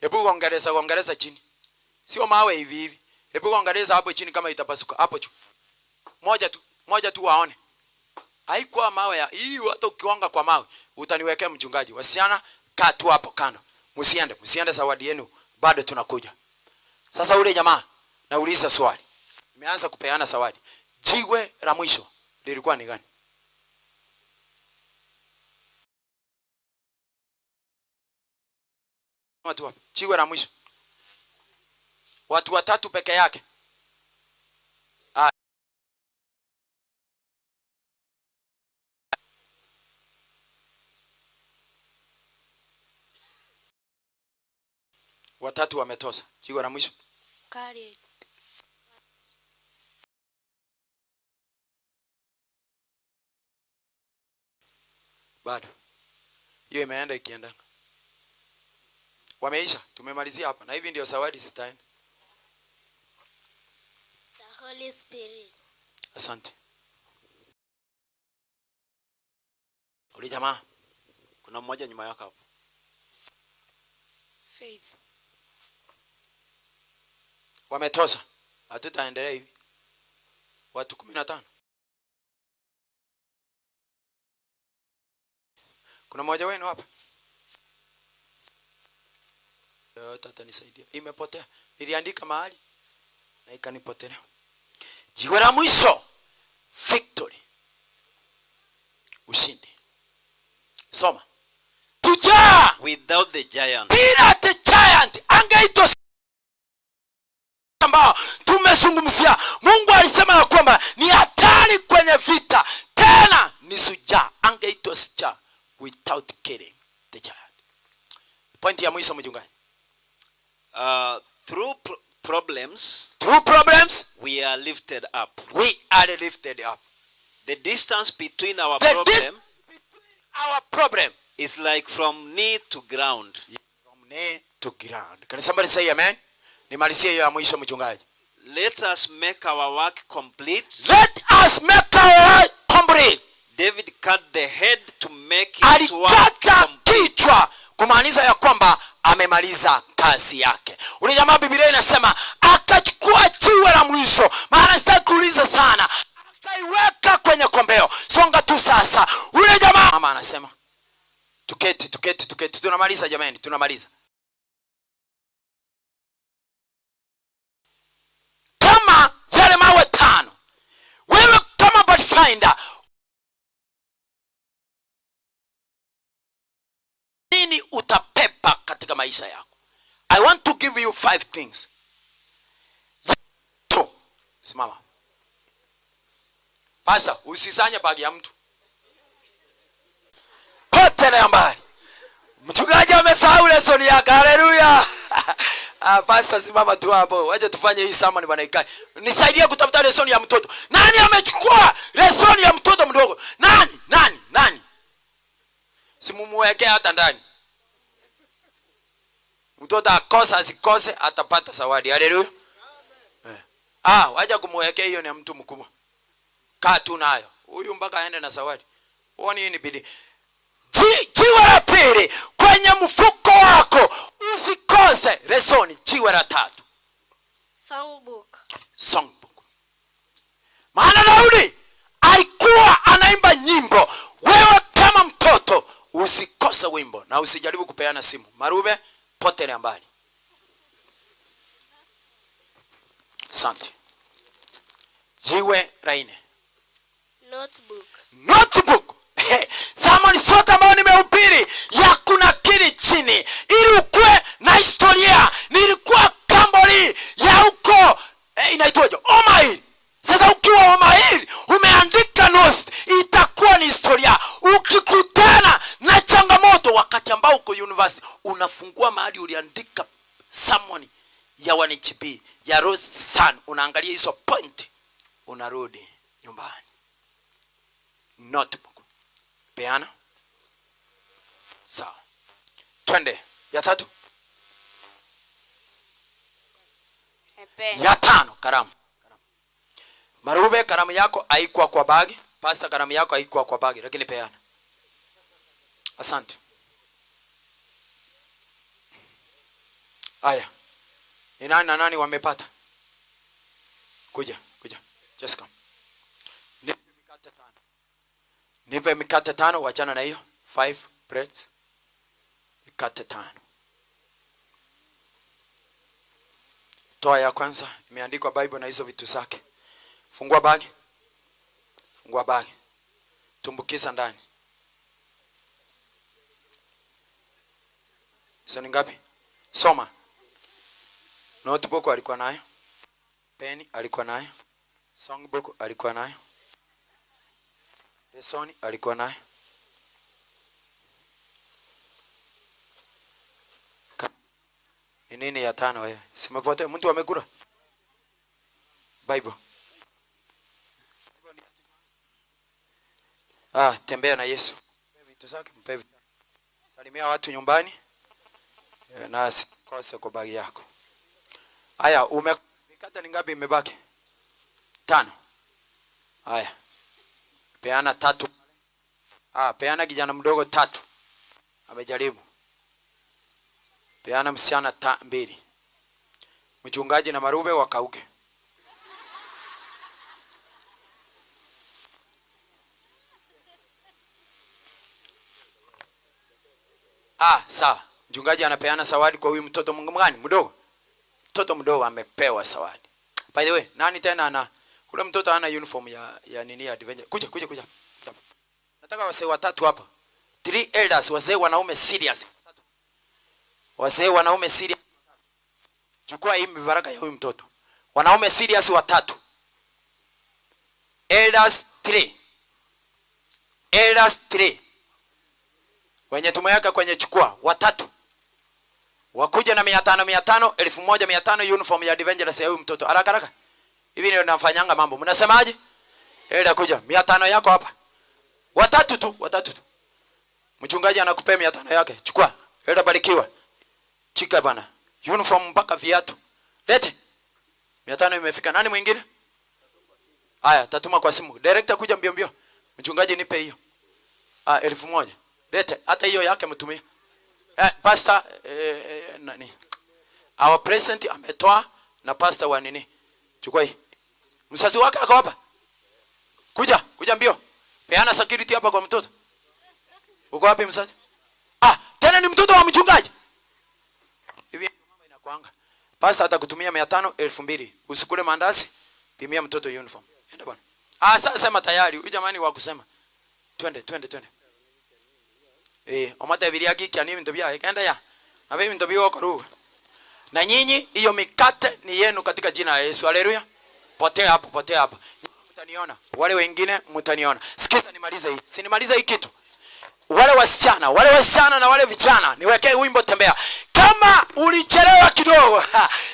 Hebu ongereza chini. Sio mawe hivi hivi. Hebu ongereza hapo chini kama itapasuka hapo juu. Moja tu, moja tu waone. Haikuwa mawe ya hii, hata ukiwanga kwa mawe utaniwekea mchungaji. Wasichana kaa tu hapo kando. Msiende, msiende zawadi yenu bado tunakuja. Sasa ule jamaa nauliza swali. Nimeanza kupeana zawadi. Jiwe la mwisho lilikuwa ni gani? Watu wapi? Jiwe la mwisho. Watu watatu peke yake. Watatu wametosa. Jiwe la mwisho. Courage. Bado. Hiyo imeenda ikienda. Wameisha, tumemalizia hapa. Na hivi ndio zawadi zitaenda. The Holy Spirit. Asante. Ule jamaa. Kuna mmoja nyuma yako hapo. Faith. Wametosa. Hatutaendelea hivi. Watu 15. Kuna mmoja wenu hapa? Yote atanisaidia. Imepotea. Niliandika mahali na ikanipotelea. Jiwe la mwisho, victory. Ushindi. Soma. Tujaa without the giant. Bila the giant angeitwa ambao tumezungumzia. Mungu alisema ya kwamba ni hatari kwenye vita. Pointi ya mwisho mchungaji. Uh, through pro problems, Through problems we are lifted up. We are lifted up. The distance between our The problem our problem is like from knee to ground. From knee to ground. Can somebody say amen? Nimalizie hiyo ya mwisho mchungaji. Let us make our work complete. Let us make our work complete. David cut the head to make his work Alikata kichwa kumaanisha ya kwamba amemaliza kazi yake. Ule jamaa Biblia inasema akachukua jiwe la mwisho, maana sitaki kuuliza sana, akaiweka kwenye kombeo. Songa tu sasa. Ule jamaa mama anasema tuketi, tuketi, tuketi, tunamaliza jamani, tunamaliza. Kama yale mawe tano, wewe kama Pathfinder nini utapepa katika maisha yako? I want to give you five things. Two. Simama. Pasa, usisanye bagi ya mtu. Potelea mbali. Mchungaji amesahau lesoni yake. Haleluya. Ah, pastor simama tu hapo. Wacha tufanye hii sermon bwana ikae. Nisaidie kutafuta lesoni ya mtoto. Nani amechukua lesoni ya mtoto mdogo? Nani? Nani? Nani? Simumuwekee hata ndani. Mtoto akosa asikose atapata zawadi. Haleluya. Eh. Ah, wacha kumwekea hiyo ni ya mtu mkubwa. Kaa tu nayo. Huyu mpaka aende na zawadi. Huoni hii ni bidii. Jiwe la pili kwenye mfuko wako usikose lesoni. Jiwe la tatu, Songbook. songbook. Maana Daudi alikuwa anaimba nyimbo. Wewe kama mtoto usikose wimbo na usijaribu kupeana simu. Marube, potelea mbali. Asante. Jiwe la nne, Notebook. notebook. Sermon zote ambayo nimehubiri ya kunakili chini ili ukuwe na historia. Nilikuwa kambori ya huko eh, inaitwaje? Omail. Sasa ukiwa Omail umeandika notes, itakuwa ni historia. Ukikutana na changamoto wakati ambao uko university, unafungua mahali uliandika sermon ya 1GB ya Rose Sun, unaangalia hizo point, unarudi nyumbani. Notebook peana. Sawa, twende ya tatu, A pen. ya tano, kalamu. Marube, kalamu yako haikuwa kwa bagi. Pastor, kalamu yako haikuwa kwa bagi, lakini peana. Asante. Haya, ni nani na nani wamepata? Kuja, kuja. Just come. Nipe mikate tano. Nipe mikate tano, wachana na hiyo. Five breads. Mikate tano. Toa ya kwanza imeandikwa Bible na hizo vitu zake. Fungua bagi. Fungua bagi. Tumbukiza ndani. Hizo ni ngapi? Soma. Notebook alikuwa nayo. Pen alikuwa nayo. Songbook alikuwa nayo. Lesoni alikuwa nayo. Ni nini ya tano wewe? Simepotea mtu amekula. Bible. Ah, tembea na Yesu. Mpe vitu zake, mpe vitu. Salimia watu nyumbani eh, na asikose kwa bagi yako. Haya, ume mikate ni ngapi imebaki? Tano. Haya. Peana tatu. Ah, peana kijana mdogo tatu. Amejaribu. Peana msichana ta mbili. Mchungaji na Marube wakauke. Ah, sawa. Mchungaji anapeana zawadi kwa huyu mtoto mgani mdogo? Mtoto mdogo amepewa zawadi. By the way, nani tena ana ule mtoto ana uniform ya ya nini ya adventure. Kuja kuja kuja. Nataka wazee watatu hapa. Three elders, wazee wanaume serious. Wazee wanaume serious. Chukua hii mibaraka ya huyu mtoto. Wanaume serious watatu. Elders 3. Elders 3. Wenye tumeweka kwenye chukua watatu. Wakuje na 500 500, 1500 uniform ya Adventurous ya huyu mtoto. Haraka haraka. Hivi ndio nafanyanga mambo. Mnasemaje? Elda kuja. 500 yako hapa. Watatu tu, watatu tu. Mchungaji anakupea 500 yake. Chukua. Elda barikiwa. Chika bana. Uniform mpaka viatu. Lete. 500 imefika. Nani mwingine? Haya, tatuma kwa simu. Director kuja mbio mbio. Mchungaji nipe hiyo. Ah, 1000. Lete hata hiyo yake mtumie. Eh, pastor eh, eh, nani? Our president ametoa na pastor wa nini? Chukua hii. Mzazi wake ako hapa. Kuja, kuja mbio. Peana security hapa kwa mtoto. Uko wapi mzazi? Ah, tena ni mtoto wa mchungaji. Hivi mambo inakuanga. Pastor atakutumia 500, 2000. Usikule mandazi, pimia mtoto uniform. Enda bwana. Ah, sasa sema tayari. Huyu jamani wa kusema. Twende, twende, twende. Eh, omate biria gikia ni bintu byaye. Kenda ya. Na bintu byokoruga. Na nyinyi hiyo mikate ni yenu katika jina la Yesu. Haleluya. Potea hapo, potea hapo. Mtaniona. Wale wengine mtaniona. Sikiza nimalize hii. Si nimalize hii kitu. Wale wasichana, wale wasichana na wale vijana, niwekee wimbo tembea. Kama ulichelewa kidogo,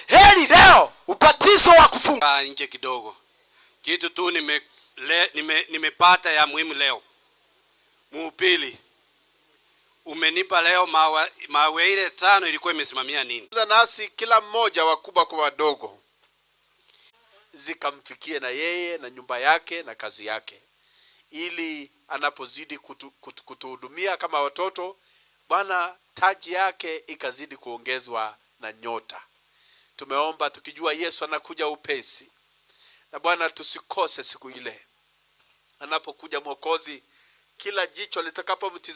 heri leo ubatizo wa kufunga. Nje kidogo. Kitu tu nime, le, nime, nimepata ya muhimu leo. Muupili. Umenipa leo mawe, mawe ile tano ilikuwa imesimamia nini? Nasi kila mmoja wakubwa kwa wadogo zikamfikie na yeye na nyumba yake na kazi yake, ili anapozidi kutu, kutuhudumia kama watoto Bwana, taji yake ikazidi kuongezwa na nyota. Tumeomba tukijua Yesu anakuja upesi, na Bwana tusikose siku ile anapokuja Mwokozi, kila jicho litakapomtizama.